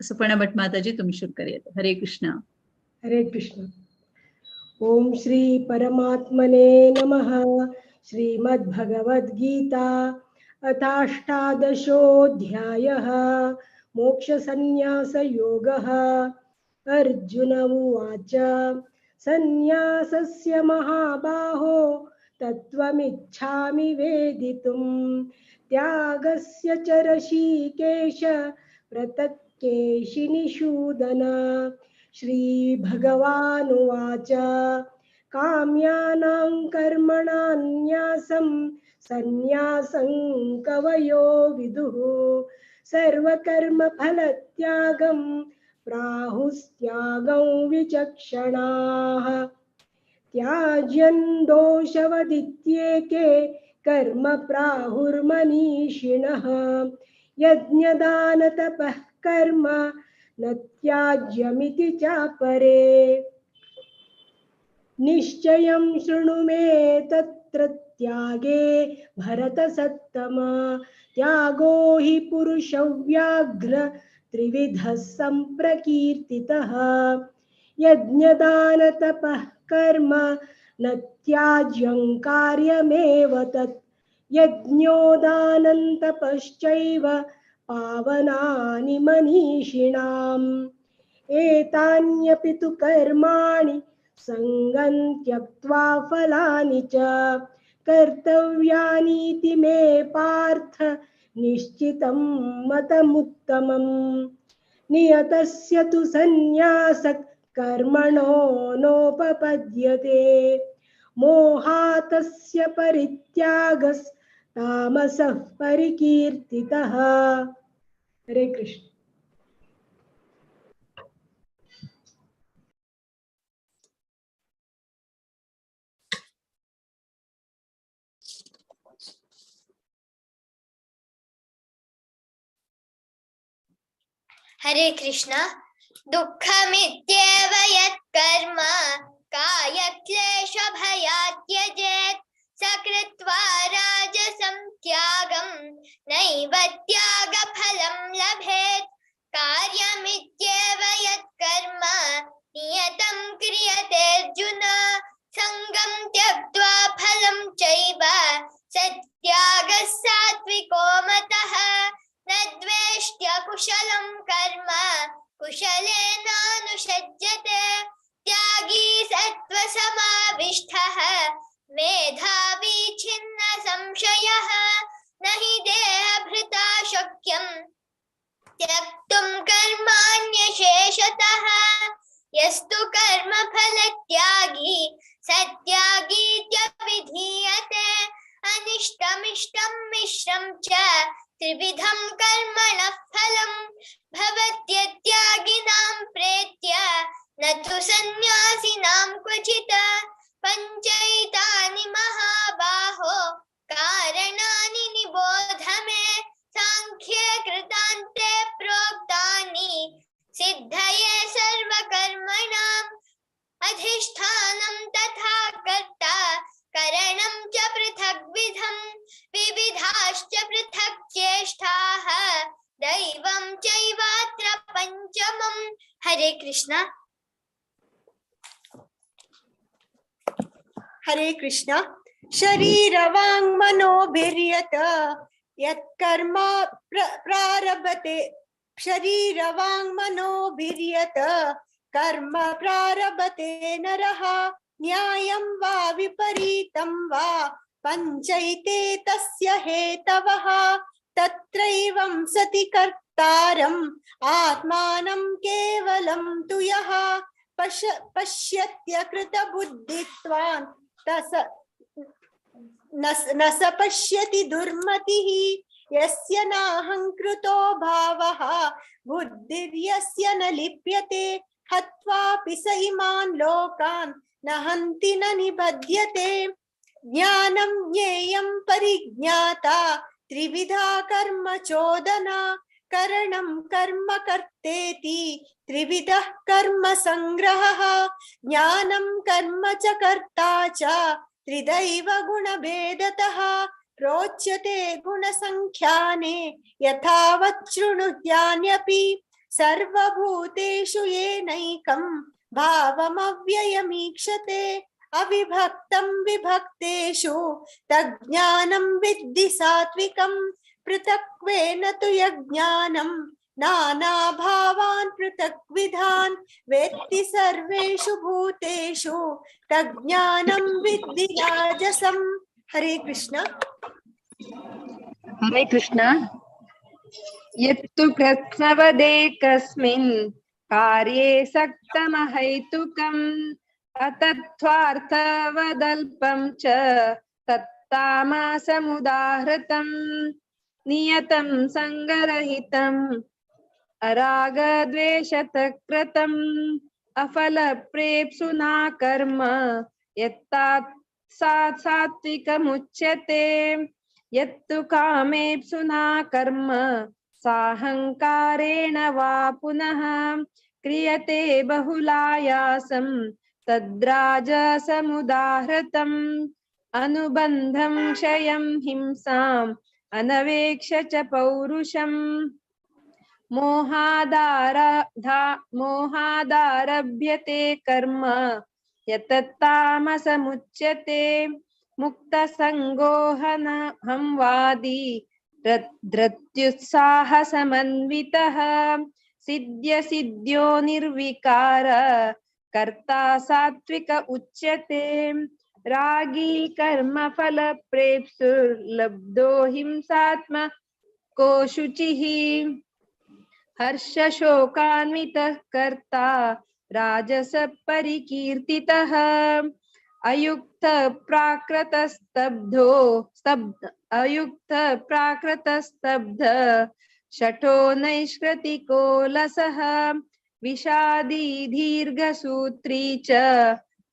Suparna Bhat Mataji तुम्ही सुरू करूयात. हरे कृष्णा. हरे कृष्ण. ओम श्री परमात्मने नमः. श्रीमद्भगवद्गीता अथाष्टादशोऽध्यायः मोक्षसंन्यासयोगः. अर्जुन उवाच संन्यासस्य महाबाहो तत्त्वमिच्छामि वेदितुं त्यागस्य च ऋषिकेश पृथक् केशिनिषूदन. श्री भगवानुवाच काम्यानां कर्मणां न्यासं संन्यासं कवयो विदुः सर्वकर्मफलत्यागं प्राहुस्त्यागं विचक्षणाः. त्याज्यं दोषवदित्येके कर्म प्राहुर्मनीषिणः यज्ञदानतपः कर्म न त्याज्यमिति चापरे. निश्चयं शृणु मे तत्र त्यागे भरतसत्तम त्यागो हि पुरुषव्याघ्र त्रिविधः संप्रकीर्तितः. यज्ञदानतपः कर्म न त्याज्यं कार्यमेव तत् यज्ञोदानं तपश्चैव पावनानि मनीषिणाम्. एतान्यपि तु कर्माणि सङ्गं त्यक्त्वा फलानि च कर्तव्यानीति मे पार्थ निश्चितं मतमुत्तमम्. नियतस्य तु संन्यासः कर्मणो नोपपद्यते मोहातस्य परित्यागस्तामसः परिकीर्तितः. हरे कृष्ण. हरे कृष्ण. दुःखमित्येव यत्कर्म कायक्लेशभयात् त्यजेत् स कृत्वा राजसं त्यागं नैव त्यागफलं लभेत्. कार्यमित्येव यत्कर्म नियतं क्रियतेऽर्जुन सङ्गं त्यक्त्वा फलं चैव सत्यागः सात्विको मतः. न द्वेष्ट्य कुशलं कर्म कुशलेनानुषज्यते त्यागी सत्त्वसमाविष्टः मेधावी छिन्न संशयः. न हि देहभृता शक्यं त्यक्तुं कर्माण्यशेषतः. यस्तु कर्मफलत्यागी सत्यागीत्यभिधीयते. अनिष्टमिष्टं मिश्रं च त्रिविधं कर्मणः फलं भवत्यत्यागिनां प्रेत्य न तु सन्न्यासिनां क्वचित्. पञ्चैतानि महाबाहो कारणानि निबोध मे साङ्ख्ये कृतान्ते प्रोक्तानि सिद्धये सर्वकर्मणाम्. अधिष्ठानं तथा कर्ता करणं च पृथग्विधं विविधाश्च पृथक् चेष्टाः दैवं चैवात्र पञ्चमम्. हरे कृष्ण. हरे कृष्ण. शरीरवाङ्मनोभिर्यत यत्कर्म प्रारभते शरीरवाङ्मनोभिर्यत कर्म प्रारभते नरः न्यायं वा विपरीतं वा पञ्चैते तस्य हेतवः। तत्रैवं सति कर्तारम् आत्मानं केवलं तु यः पश्यत्यकृतबुद्धित्वान् न स पश्यति दुर्मतिः। यस्य नाहङ्कृतो भावः बुद्धिर्यस्य न लिप्यते हत्वापि स इमान् लोकान् न हन्ति न निबध्यते। ज्ञानं ज्ञेयं परिज्ञाता त्रिविधा कर्म चोदना करणं कर्म कर्तेति त्रिविधः कर्म संग्रहः। ज्ञानं कर्म च कर्ता च त्रिदैव गुणभेदतः प्रोच्यते गुणसंख्याने यथावत् शृणुयान्यपि। सर्वभूतेषु येनैकं भावमव्ययमीक्षते अविभक्तं विभक्तेषु तज्ज्ञानं विद्धि सात्विकं। पृथक्त्वेन तु यज्ञानं नानाभावान् पृथक्विधान् वेत्ति सर्वेषु भूतेषु तज्ज्ञानं विद्धि राजसम्। हरे कृष्ण। हरे कृष्ण। यत्तु कृत्स्नवदेकस्मिन् कार्ये सक्तमहैतुकम् अतत्त्वार्थवदल्पं च तत्तामसमुदाहृतम् नियतं सङ्गरहितम् अरागद्वेषतकृतम् अफलप्रेप्सुना कर्म यत्तात् सात्विकमुच्यते। यत्तु कामेप्सुना कर्म साहङ्कारेण वा पुनः क्रियते बहुलायासं तद्राजसमुदाहृतम् अनुबन्धं क्षयं हिंसाम् अनवेक्ष च पौरुषम् मोहादारभ्यते कर्म यतत्तामसमुच्यते। मुक्तसङ्गोहनहं वादी धृत्युत्साहसमन्वितः सिद्ध्यसिद्ध्यो निर्विकार कर्ता सात्विक उच्यते। रागी कर्मफल प्रेप्सुर्लब्धो हिंसात्मको शुचिः हर्षशोकान्वितः कर्ता राजस परिकीर्तितः अयुक्त प्राकृतस्तब्धो अयुक्त प्राकृतस्तब्ध शठो नैष्कृतिको लसः विषादी दीर्घसूत्री च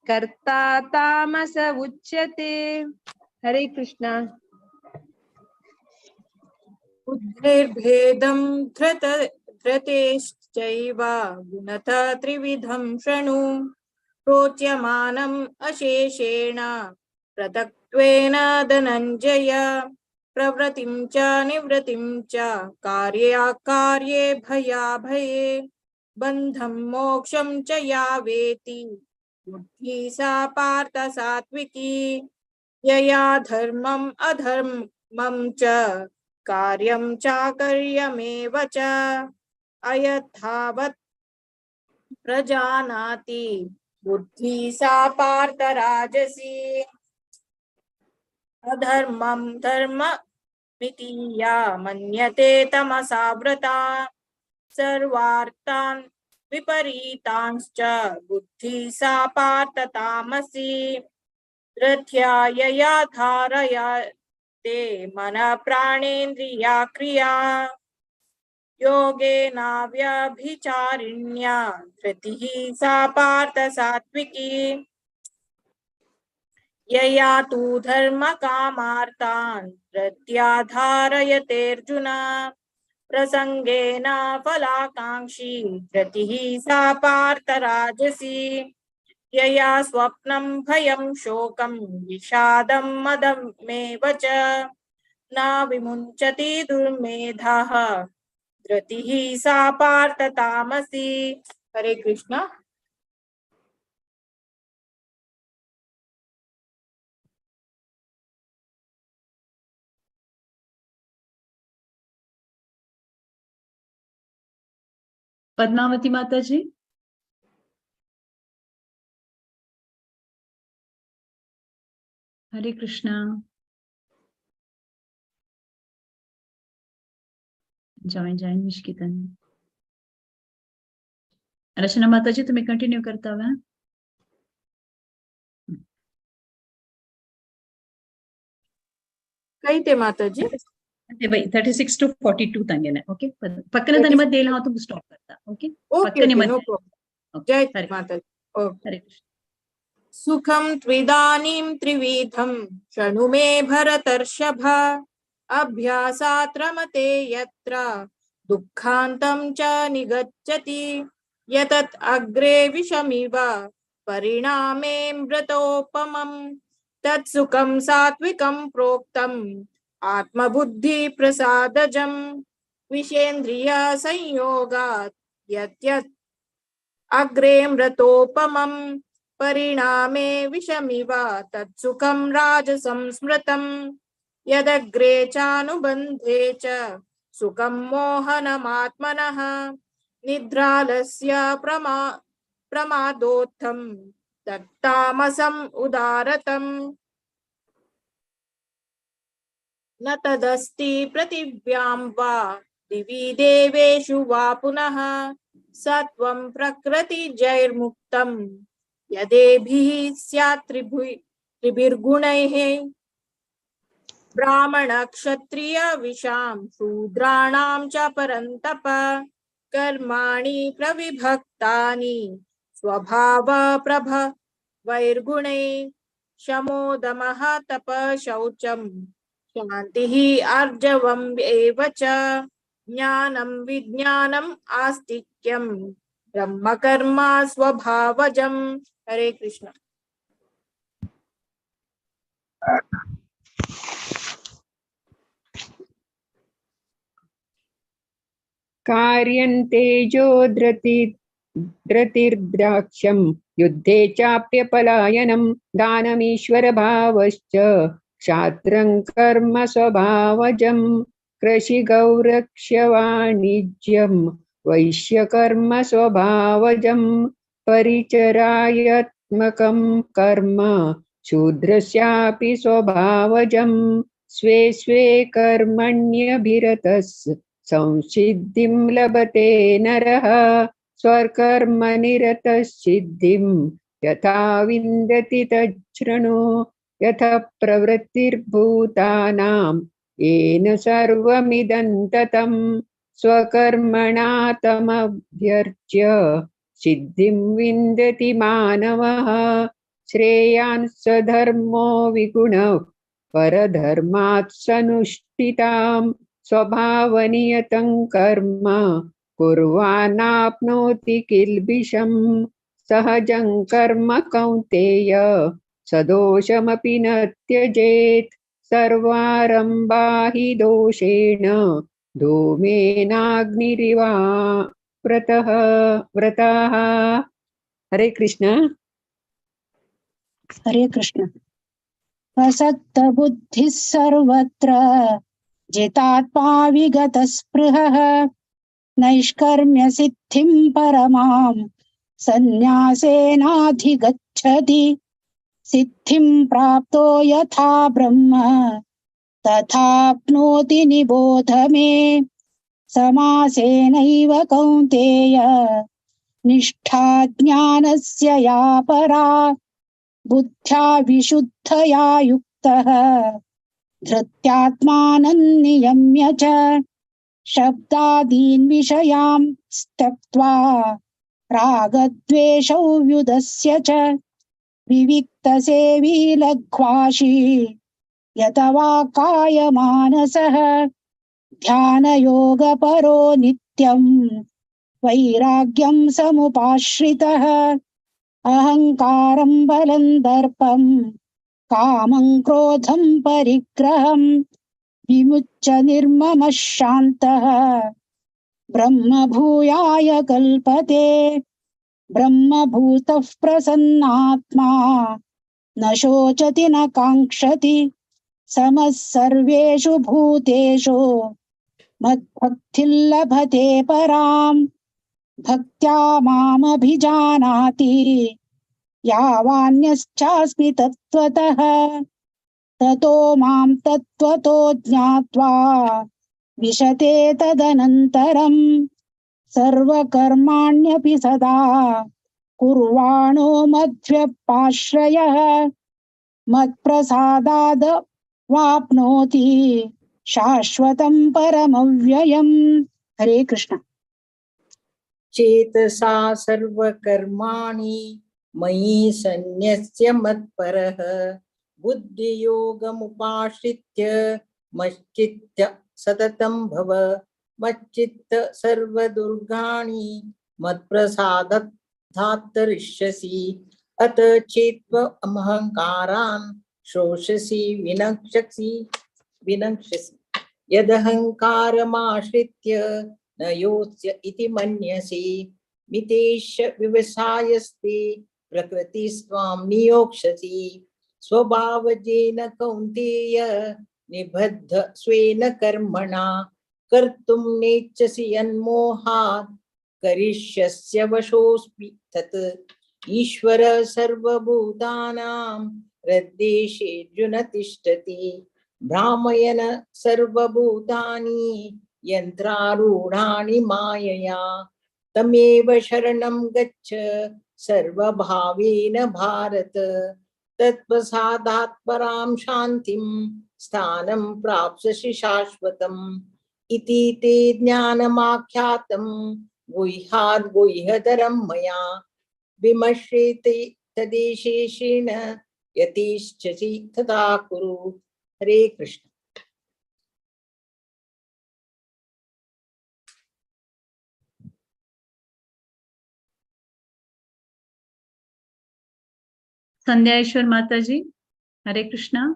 कर्ता तामस उच्यते। हरे कृष्णा। बुद्धिर्भेदं धृतेश्चैव गुणतः त्रिविधं शृणु प्रोच्यमानम् अशेषेण पृथक्त्वेन धनञ्जय प्रवृत्तिं च निवृत्तिं च कार्याकार्ये भयाभये बन्धं मोक्षं च या वेति बुद्धिः सा पार्थ सात्विकी। यया धर्मम् अधर्मं च कार्यं चाकर्यमेव च अयथावत् प्रजानाति बुद्धिः सा पार्थ राजसी। अधर्मं धर्ममिति या मन्यते तमसावृता सर्वार्थान् विपरीतांश्च बुद्धिः सा पार्थ तामसी। धृत्या यया धारयते मनः प्राणेन्द्रिया क्रिया योगेनाव्यभिचारिण्या धृतिः सा पार्थ सात्विकी। यया तु धर्मकामार्थान् धृत्या धारयतेऽर्जुन प्रसङ्गेन फलाकाङ्क्षी धृतिः सा पार्थ राजसी। यया स्वप्नं भयं शोकं विषादं मदमेव च न विमुञ्चति दुर्मेधाः धृतिः सा पार्थ तामसी। हरे कृष्णा। पद्मावती माता जी। हरे कृष्णा। जॉईन जॉईन निश्कितन. रचना माताजी, तुम्ही कंटिन्यू करता वा? काही ते माताजी? ते बाई 36 टू 42 तांगेले. ओके, पक्कने तानी मध्ये हांव तुमकां स्टॉप करता. ओके. ओके. पक्कने ओके, नो मध्ये. प्रॉब्लेम. जय माताजी. ओके. हरे कृष्ण. सुखं त्विदानीं त्रिविधं शृणु मे भरतर्षभ. अभ्यासात् रमते यत्र दुःखान्तं च निगच्छति. यतत् अग्रे विषमिव परिणामे मृतोपमं तत्सुखं सात्विकं प्रोक्तम् आत्मबुद्धिप्रसादजं. विषेन्द्रिय संयोगात् यत् यत् अग्रे मृतोपमं परिणामे विषमिव तत्सुखं राजसं स्मृतम्. यदग्रे चानुबन्धे च सुखं मोहनमात्मनः निद्रालस्य प्रमादोत्थं तत्तामसम् उदारतम्. न तदस्ति पृथिव्यां वा दिवि देवेषु वा पुनः सत्वं प्रकृतिजैर्मुक्तं यदेभिः स्यात् त्रिभिर्गुणैः. ब्राह्मण क्षत्रिय विषां शूद्राणां च परन्तप कर्माणि प्रविभक्तानि स्वभाव प्रभ वैर्गुणै. शमोदमः तप शौचं शान्तिः आर्जवम् एव च ज्ञानं विज्ञानम् आस्तिक्यं ब्रह्मकर्म स्वभावजम्. हरे कृष्ण. कार्यं तेजो धृतिर्द्राक्ष्यं युद्धे चाप्यपलायनं दानमीश्वरभावश्च क्षात्रं कर्म स्वभावजं. कृषिगौरक्ष्यवाणिज्यं वैश्यकर्म स्वभावजं परिचरायत्मकं कर्म शूद्रस्यापि स्वभावजं. स्वे स्वे कर्मण्यभिरतस् संसिद्धिं लभते नरः स्वकर्मनिरतः सिद्धिं यथा विन्दति तच्छृणु. यथ प्रवृत्तिर्भूतानां येन सर्वमिदं ततं स्वकर्मणा तमभ्यर्च्य सिद्धिं विन्दति मानवः. श्रेयान् सधर्मो विगुणः परधर्मात् सनुष्ठितां स्वभावनियतं कर्म कुर्वानाप्नोति किल्बिषं. सहजं कर्म कौन्तेय सदोषमपि न त्यजेत्. सर्वारम्भा हि दोषेण धूमेनाग्निरिवा व्रतः. हरे कृष्ण. हरे कृष्ण. असक्तबुद्धिः सर्वत्र जितात्मा विगतस्पृहः नैष्कर्म्य सिद्धिं परमां संन्यासेनाधिगच्छति. सिद्धिं प्राप्तो यथा ब्रह्म तथाप्नोति निबोध मे. समासेनैव कौन्तेय निष्ठा ज्ञानस्य या परा. बुद्ध्या विशुद्धया युक्तः धृत्यात्मानं नियम्य च शब्दादीन् विषयां त्यक्त्वा रागद्वेषौ व्युदस्य च विविक्तसेवी लघ्वाशी यत वा कायमानसः. ध्यानयोगपरो नित्यं वैराग्यं समुपाश्रितः. अहंकारं बलं दर्पं कामं क्रोधं परिग्रहं विमुच्य निर्ममः शान्तः ब्रह्मभूयाय कल्पते. ब्रह्मभूतः प्रसन्नात्मा न शोचति न काङ्क्षति. समः सर्वेषु भूतेषु मद्भक्तिं लभते पराम्. भक्त्या मामभिजानाति यावान्यश्चास्मि तत्त्वतः. ततो मां तत्त्वतो ज्ञात्वा विशते तदनन्तरं सर्वकर्माण्यपि सदा कुर्वाणो मद्व्यपाश्रयः मत्प्रसादाद् वाप्नोति शाश्वतं परमव्ययम्। हरे कृष्ण। चेतसा सर्वकर्माणि मयि सन्न्यस्य मत्परः बुद्धियोगमुपाश्रित्य मच्चित्त सततं भव मच्चित्त सर्वदुर्गाणि मत्प्रसादात् धातरिष्यसि। अत चेत्त्वमहङ्कारान् शोषसि विनक्षसि विनक्षसि यदहङ्कारमाश्रित्य न योत्स्य इति मन्यसे मितेश व्यवसायस्ते प्रकृतिस्त्वां नियोक्ष्यसि। स्वभावजेन कौन्तेय निबद्ध स्वेन कर्मणा कर्तुं नेच्छसि यन्मोहात् करिष्यस्य वशोऽस्मि तत्। ईश्वर सर्वभूतानां हृद्देशेऽर्जुन तिष्ठति भ्रामयन सर्वभूतानि यन्त्रारूढानि मायया तमेव शरणं गच्छ सर्वभावेन भारत तत्प्रसादात् परां शान्तिं स्थानं प्राप्स्यसि शाश्वतम्। इति ते ज्ञानमाख्यातं गुह्याद् गुह्यतरं मया विमर्शेते तदेशेषेण यतिष्ठसि तथा कुरु। हरे कृष्ण। संध्याश्वर माता जी, हरे कृष्णा।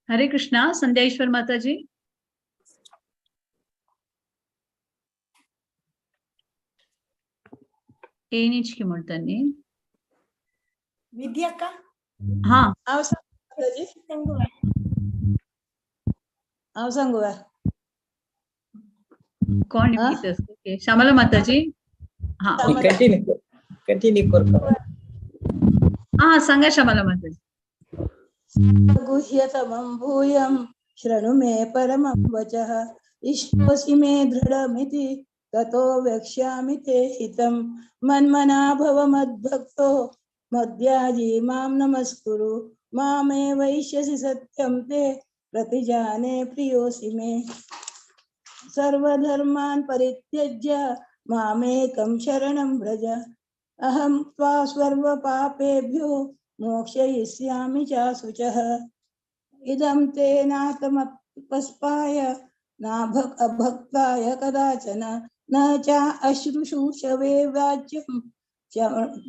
हरे कृष्णा संध्याश्वर माता जी। एनिचकी म्हणतानी विद्या का? हा, हांव सांगू कोण? श्यामला माताजी। हा, कंटिन्यू कंटिन्यू कर। हा, सांगा श्यामला माताजी। गुह्यतमं भूयं शृणु मे परमं वचः इष्टोऽसि मे दृढमिति ततो वक्ष्यामि ते हितं। मन्मना भव मद्भक्तो मद्याजी मां नमस्कुरु मामे वैश्यसि सत्यं ते प्रतिजाने प्रियोऽसि मे। सर्वधर्मान् परित्यज्य मामेकं शरणं व्रज अहं त्वा सर्वपापेभ्यो मोक्षयिष्यामि च शुचः। इदं ते नातमपस्पाय नाभक्ताय कदाचन न च अश्रुशूषवे वाच्यं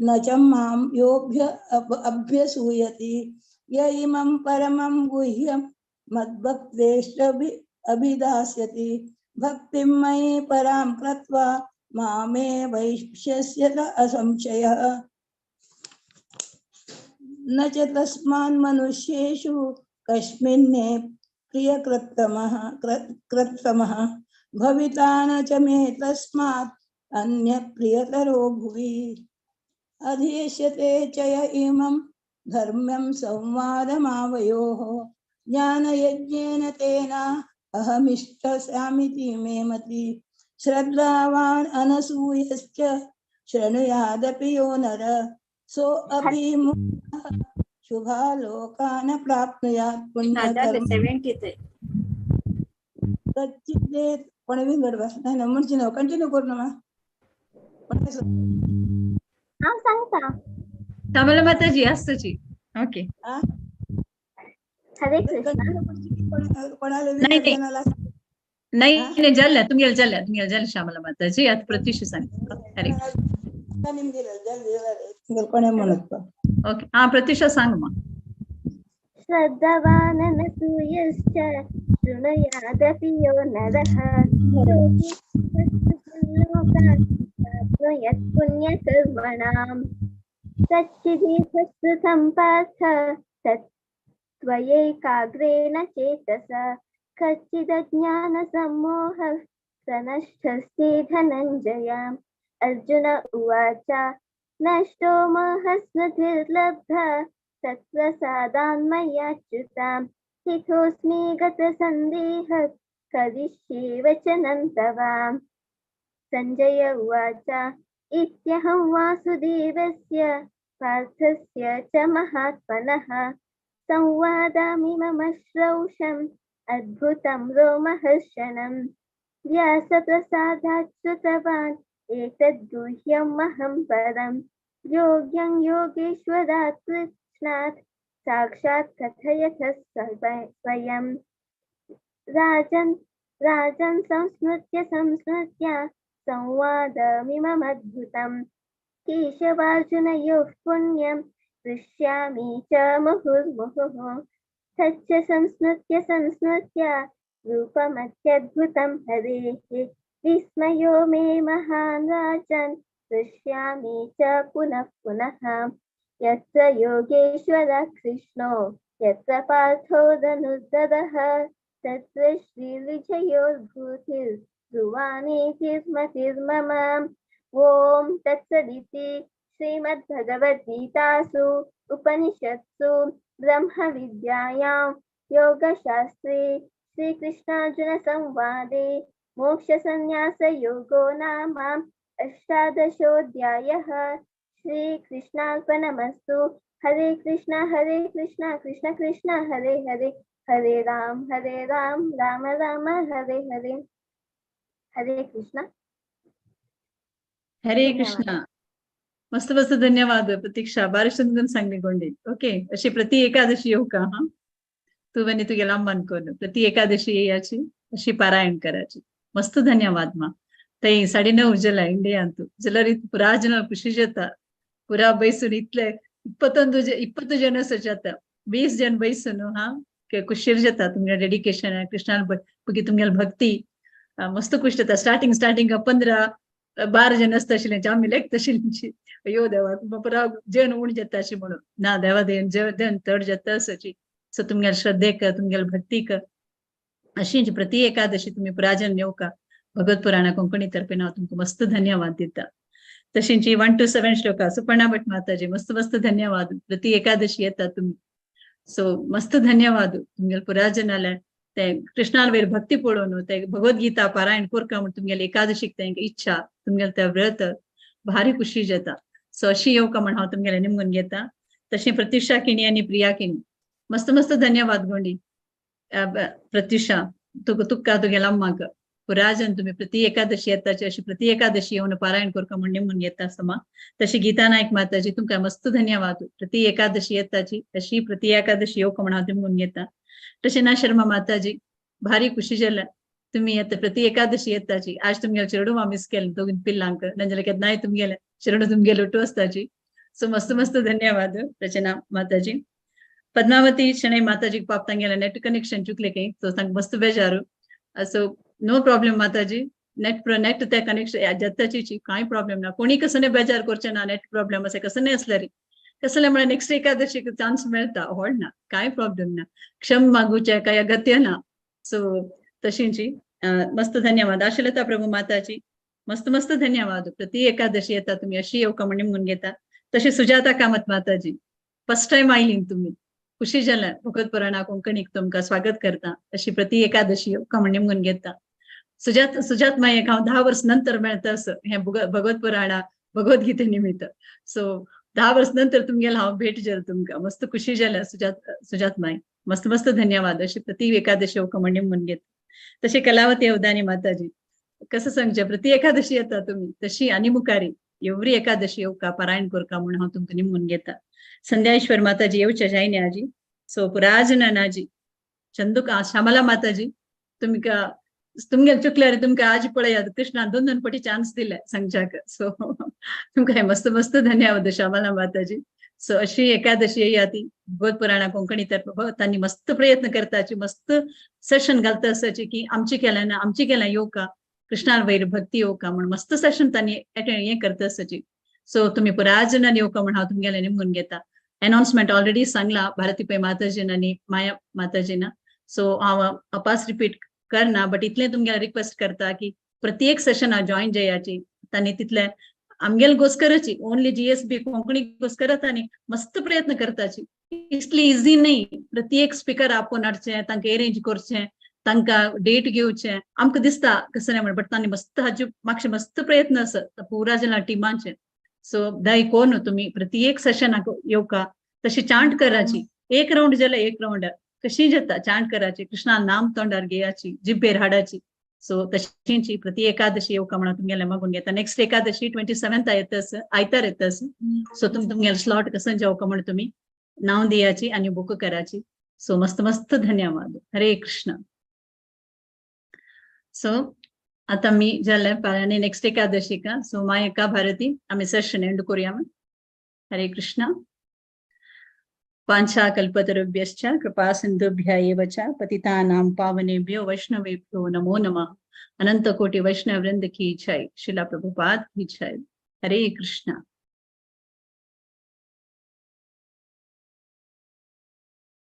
न च मां योभ्य अभ्यसूयति। य इमं परमं गुह्यं मद्भक्तेष्वभि अभिदास्यति भक्तिं मयि परां कृत्वा मामे वैश्यस्य असंशयः। न च तस्मान् मनुष्येषु कस्मिन्ने प्रियकृत्तमः कृत्तमः भविता न च मे तस्मात् अन्यप्रियतरो भुवि। अधीष्यते च य इमं धर्म्यं संवादमावयोः ज्ञानयज्ञेन तेन अहमिष्टस्यामिति मे मति। श्रद्धावान् अनसूयश्च शृणुयादपि यो नर सो अपि मुक्तः शुभालोकान् प्राप्नुयात् पुण्यकर्म। कच्चिदेत् कोणे विंगड बस नाही ना म्हणची ना कंटिन्यू करू ना। हांव सांगता। श्यामला माताजी आसची। ओके, हरे कृष्ण। नाही नाही नाही जाल्ल्या तुमगेले जाल्ल्या तुमगेले जाल्ल्या श्यामला माताजी। आता प्रत्युष सांग। हरे कोणे म्हणत? ओके, हा प्रत्युषा सांग मग। श्रद्धावाननसूयश्च शृणुयादपि यो नरः लोकान् पुण्यकर्मणां तच्चिदेतत्सुतं पार्थ तत् त्वयैकाग्रेण चेतसा कच्चिदज्ञानसम्मोहः प्रनष्टस्ते धनञ्जय। अर्जुन उवाच नष्टो मोहस्मृतिर्लब्धा तत्प्रसादान्मयाच्युतां स्थितोऽस्मि गतसन्देहः करिष्ये वचनं तव। सञ्जय उवाच इत्यहं वासुदेवस्य पार्थस्य च महात्मनः संवादामि मम श्रौषम् अद्भुतं रोमहर्षणम्। व्यासप्रसादात् श्रुतवान् एतद्गुह्यमहं परं योग्यं योगेश्वरात् कृष्णात् साक्षात् कथयथ स्वयं। राजन् राजन् संस्मृत्य संस्मृत्य संवादमिममद्भुतं केशवार्जुनयोः पुण्यं पृष्यामि च मुहुर्मुहुः। तच्च संस्मृत्य संस्मृत्य रूपमत्यद्भुतं हरेः विस्मयो मे महान् राजन् पृष्यामि च पुनः पुनः। यत्र योगेश्वरः कृष्णो यत्र पार्थो धनुर्धरः तत्र श्रीविजयोर्भूतिर्ध्रुवानीतिर्मतिर्मम। ॐ तत्सदिति श्रीमद्भगवद्गीतासु उपनिषत्सु ब्रह्मविद्यायां योगशास्त्रे श्रीकृष्णार्जुनसंवादे मोक्षसंन्यासयोगो नाम अष्टादशोऽध्यायः। श्रीकृष्णार्पणमस्तु। हरे कृष्ण कृष्ण कृष्ण हरे हरे, हरे राम राम राम हरे हरे। हरे कृष्ण। हरे कृष्ण। मस्त मस्त धन्यवाद प्रतीक्षा, बारीक सुंदर सांगली गोंडी। ओके, अशी प्रति एकादशी येऊ का? हा, तू आणि तुगेला मन करून प्रति एकादशी याची अशी पारायण करायची। मस्त धन्यवाद मा। तई 9:30 जला इंडिया अंतु जलर पुरा जन खुशी जाता, पुरा बैसून इतले 20 जन जाता, 20 जन बैसून हा खुशीर जाता। तुमगे डेडिकेशन कृष्णान तुमगे भक्ती मस्त खुश जाता। स्टार्टिंग स्टार्टिंग 15-12 जन आसता आशिल्ले, आमी लेखता आशिल्ली अयो देवा पुरा जेवण उण जाता अशें म्हणून ना देवा देवन जेवण चड जाता आसाची। सो तुमगेले श्रद्धेक तुमगेले भक्तीक अशी प्रति एकादशी तुम्ही पुराजन येवका भगवत पुराणा कोंकणी तर्फे हांव तुमकां मस्त धन्यवाद दिता। तशींची 1 to 7 श्लोका सुपर्णा भट माताजी मस्त मस्त धन्यवाद, प्रति एकादशी येता तुम्ही, सो मस्त धन्यवाद तुमगेले पुराजनाले ते कृष्णाल वयर भक्ती पळोवन ते भगवद्गीता पारायण करका म्हण तुमगेले एकादशीक तेंका इच्छा तुमगेले ते व्रत भारी खुशी जाता। सो अशी येवका म्हण हांव तुमगेले निमगून घेता। तशें प्रत्युषा किणी आनी प्रिया किणी मस्त मस्त धन्यवाद गोंडी। प्रत्युषा तुका तुगेला अम्माक पुराजन तुम्ही प्रति एकादशी येताची अशी प्रति एकादशी येवन पारायण करका म्हण निमून घेता समा। तशी गीता नायक माताजी तुमकां मस्त धन्यवाद, प्रति एकादशी येताची अशी प्रति एकादशी येवका म्हण हांव निमून घेता। तशें ना शर्मा माताजी भारी खुशी जाल्या तुम्ही येता प्रति एकादशी येताची। आज तुमगेले चेडूं हांव मिस केलें दोगीन पिल्लांक, नाजाल्यार केन्नाय तुमगेले चेडूं तुमगेले उठू आसताची। सो मस्त मस्त धन्यवाद रचना माताजी। पद्मावती शणै माताजी पाप तांगेले नेट कनेक्शन चुकले काही सो तांकां मस्त बेजारू। सो नो प्रॉब्लेम माताजी, नेट ते कनेक्शन जाताची कांय प्रॉब्लेम ना, कोणी कसं बेजार करचे ना, नेट प्रॉब्लेम असें कसं नाही असल्यारी कसले म्हळ्यार नेक्स्ट एकादशीक चान्स मेळता, व्हड ना कांय प्रॉब्लेम ना, क्षम मागूचे काय अगत्य ना। सो तशींची मस्त धन्यवाद। आशलता प्रभू माताजी मस्त मस्त धन्यवाद, प्रति एकादशी येता तुम्ही अशी येवका म्हण निमगून घेता। तशी सुजाता कामत माताजी फर्स्ट टायम आयली तुम्ही, खुशी जाल्या भगवत पुराणा कोंकणीक तुमकां स्वागत करता, अशी प्रति एकादशी येवका म्हण निमगून घेता। सुजात मायेक हांव 10 वर्स नंतर मेळता असं हें भगवत पुराणा भगवद्गीते निमित्त। सो 10 वर्स नंतर तुमगेले हांव भेट जाल तुमकां, मस्त खुशी जाल्या सुजात माय, मस्त मस्त धन्यवाद। अशी प्रति एकादशी येवका म्हण निमगून घेता। तशी कलावती अवदानी माताजी कसं सांगचें प्रति एकादशी येता तुम्ही तशी आनी मुखारी एवरी एकादशी येवका पारायण करका म्हण हांव तुमकां निमगून घेता। संध्याश्वर माताजी येवच्या जायने आजी, सो पुराजना नाजी चंदुका श्यामला माताजी तुमकां तुमगेले चुकल्यार तुमकां आज पळयात कृष्णान 2-2 पटी चान्स दिले सांगच्याक। सो तुमकां मस्त मस्त धन्यवाद श्यामला माताजी। सो अशी एकादशी येया ती भगवत पुराणा कोंकणी तर्फे तांणी मस्त प्रयत्न करताची, मस्त सेशन घालता आसाची की आमची केल्या ना आमची केल्या येवका कृष्णान वयर भक्ती येवका म्हण मस्त सेशन तांणी हें करता आसाची। सो तुम्ही पुराजनान येवका म्हण हांव तुमगेले निमगून घेता। अनाउन्समेंट ऑलरेडी सांगला भारती पै माताजीन आनी माया माताजीना, सो हांव अपास रिपीट करना, बट इतलें तुमगेले रिक्वेस्ट करता की प्रत्येक सेशना जॉईन जायाची. तांणी तितले आमगेले गोस्करची, ओनली जीएसबी कोंकणी गोस्कर तांणी मस्त प्रयत्न करताची. इतली इझी न्ही प्रत्येक स्पिकर आपोवन हाडचें, तांकां एरेंज करचें, तांकां डेट घेवचें. आमकां दिसता कसं नाही म्हण, बट तांणी मस्त हाजे मातशे मस्त प्रयत्न आसा पुरा जना टिमाचे. सो दय कोन तुमी प्रत्येक सेशनाक येवका, तशी चांट कराची. एक राउंड जाल्यार एक राउंड कशी जाता चांट कराची, कृष्णा नाम तोंडार घेयाची, जिब्बेर हाडाची. सो तशींची प्रति एकादशी येवका म्हणून तुमगेले मागून घेता. नेक्स्ट एकादशी 27th येतस, आयतार येतस. सो तुम तुमगेले स्लॉट कसं जावका म्हणून तुम्ही नाव दियाची आणि बुक कराची. सो मस्त मस्त धन्यवाद. हरे कृष्ण. सो आता मी जालें आणि नेक्स्ट एकादशी का. सो मायका भारती आमी सेशन एंड करूया. हरे कृष्ण. वाञ्छाकल्पतरुभ्यश्च कृपा सिन्धुभ्य एव च पतितानां पावनेभ्यो वैष्णवेभ्यो नमो नमः. अनंत कोटि वैष्णव वृंद की जय. श्रीला प्रभुपाद की जय. हरे कृष्ण.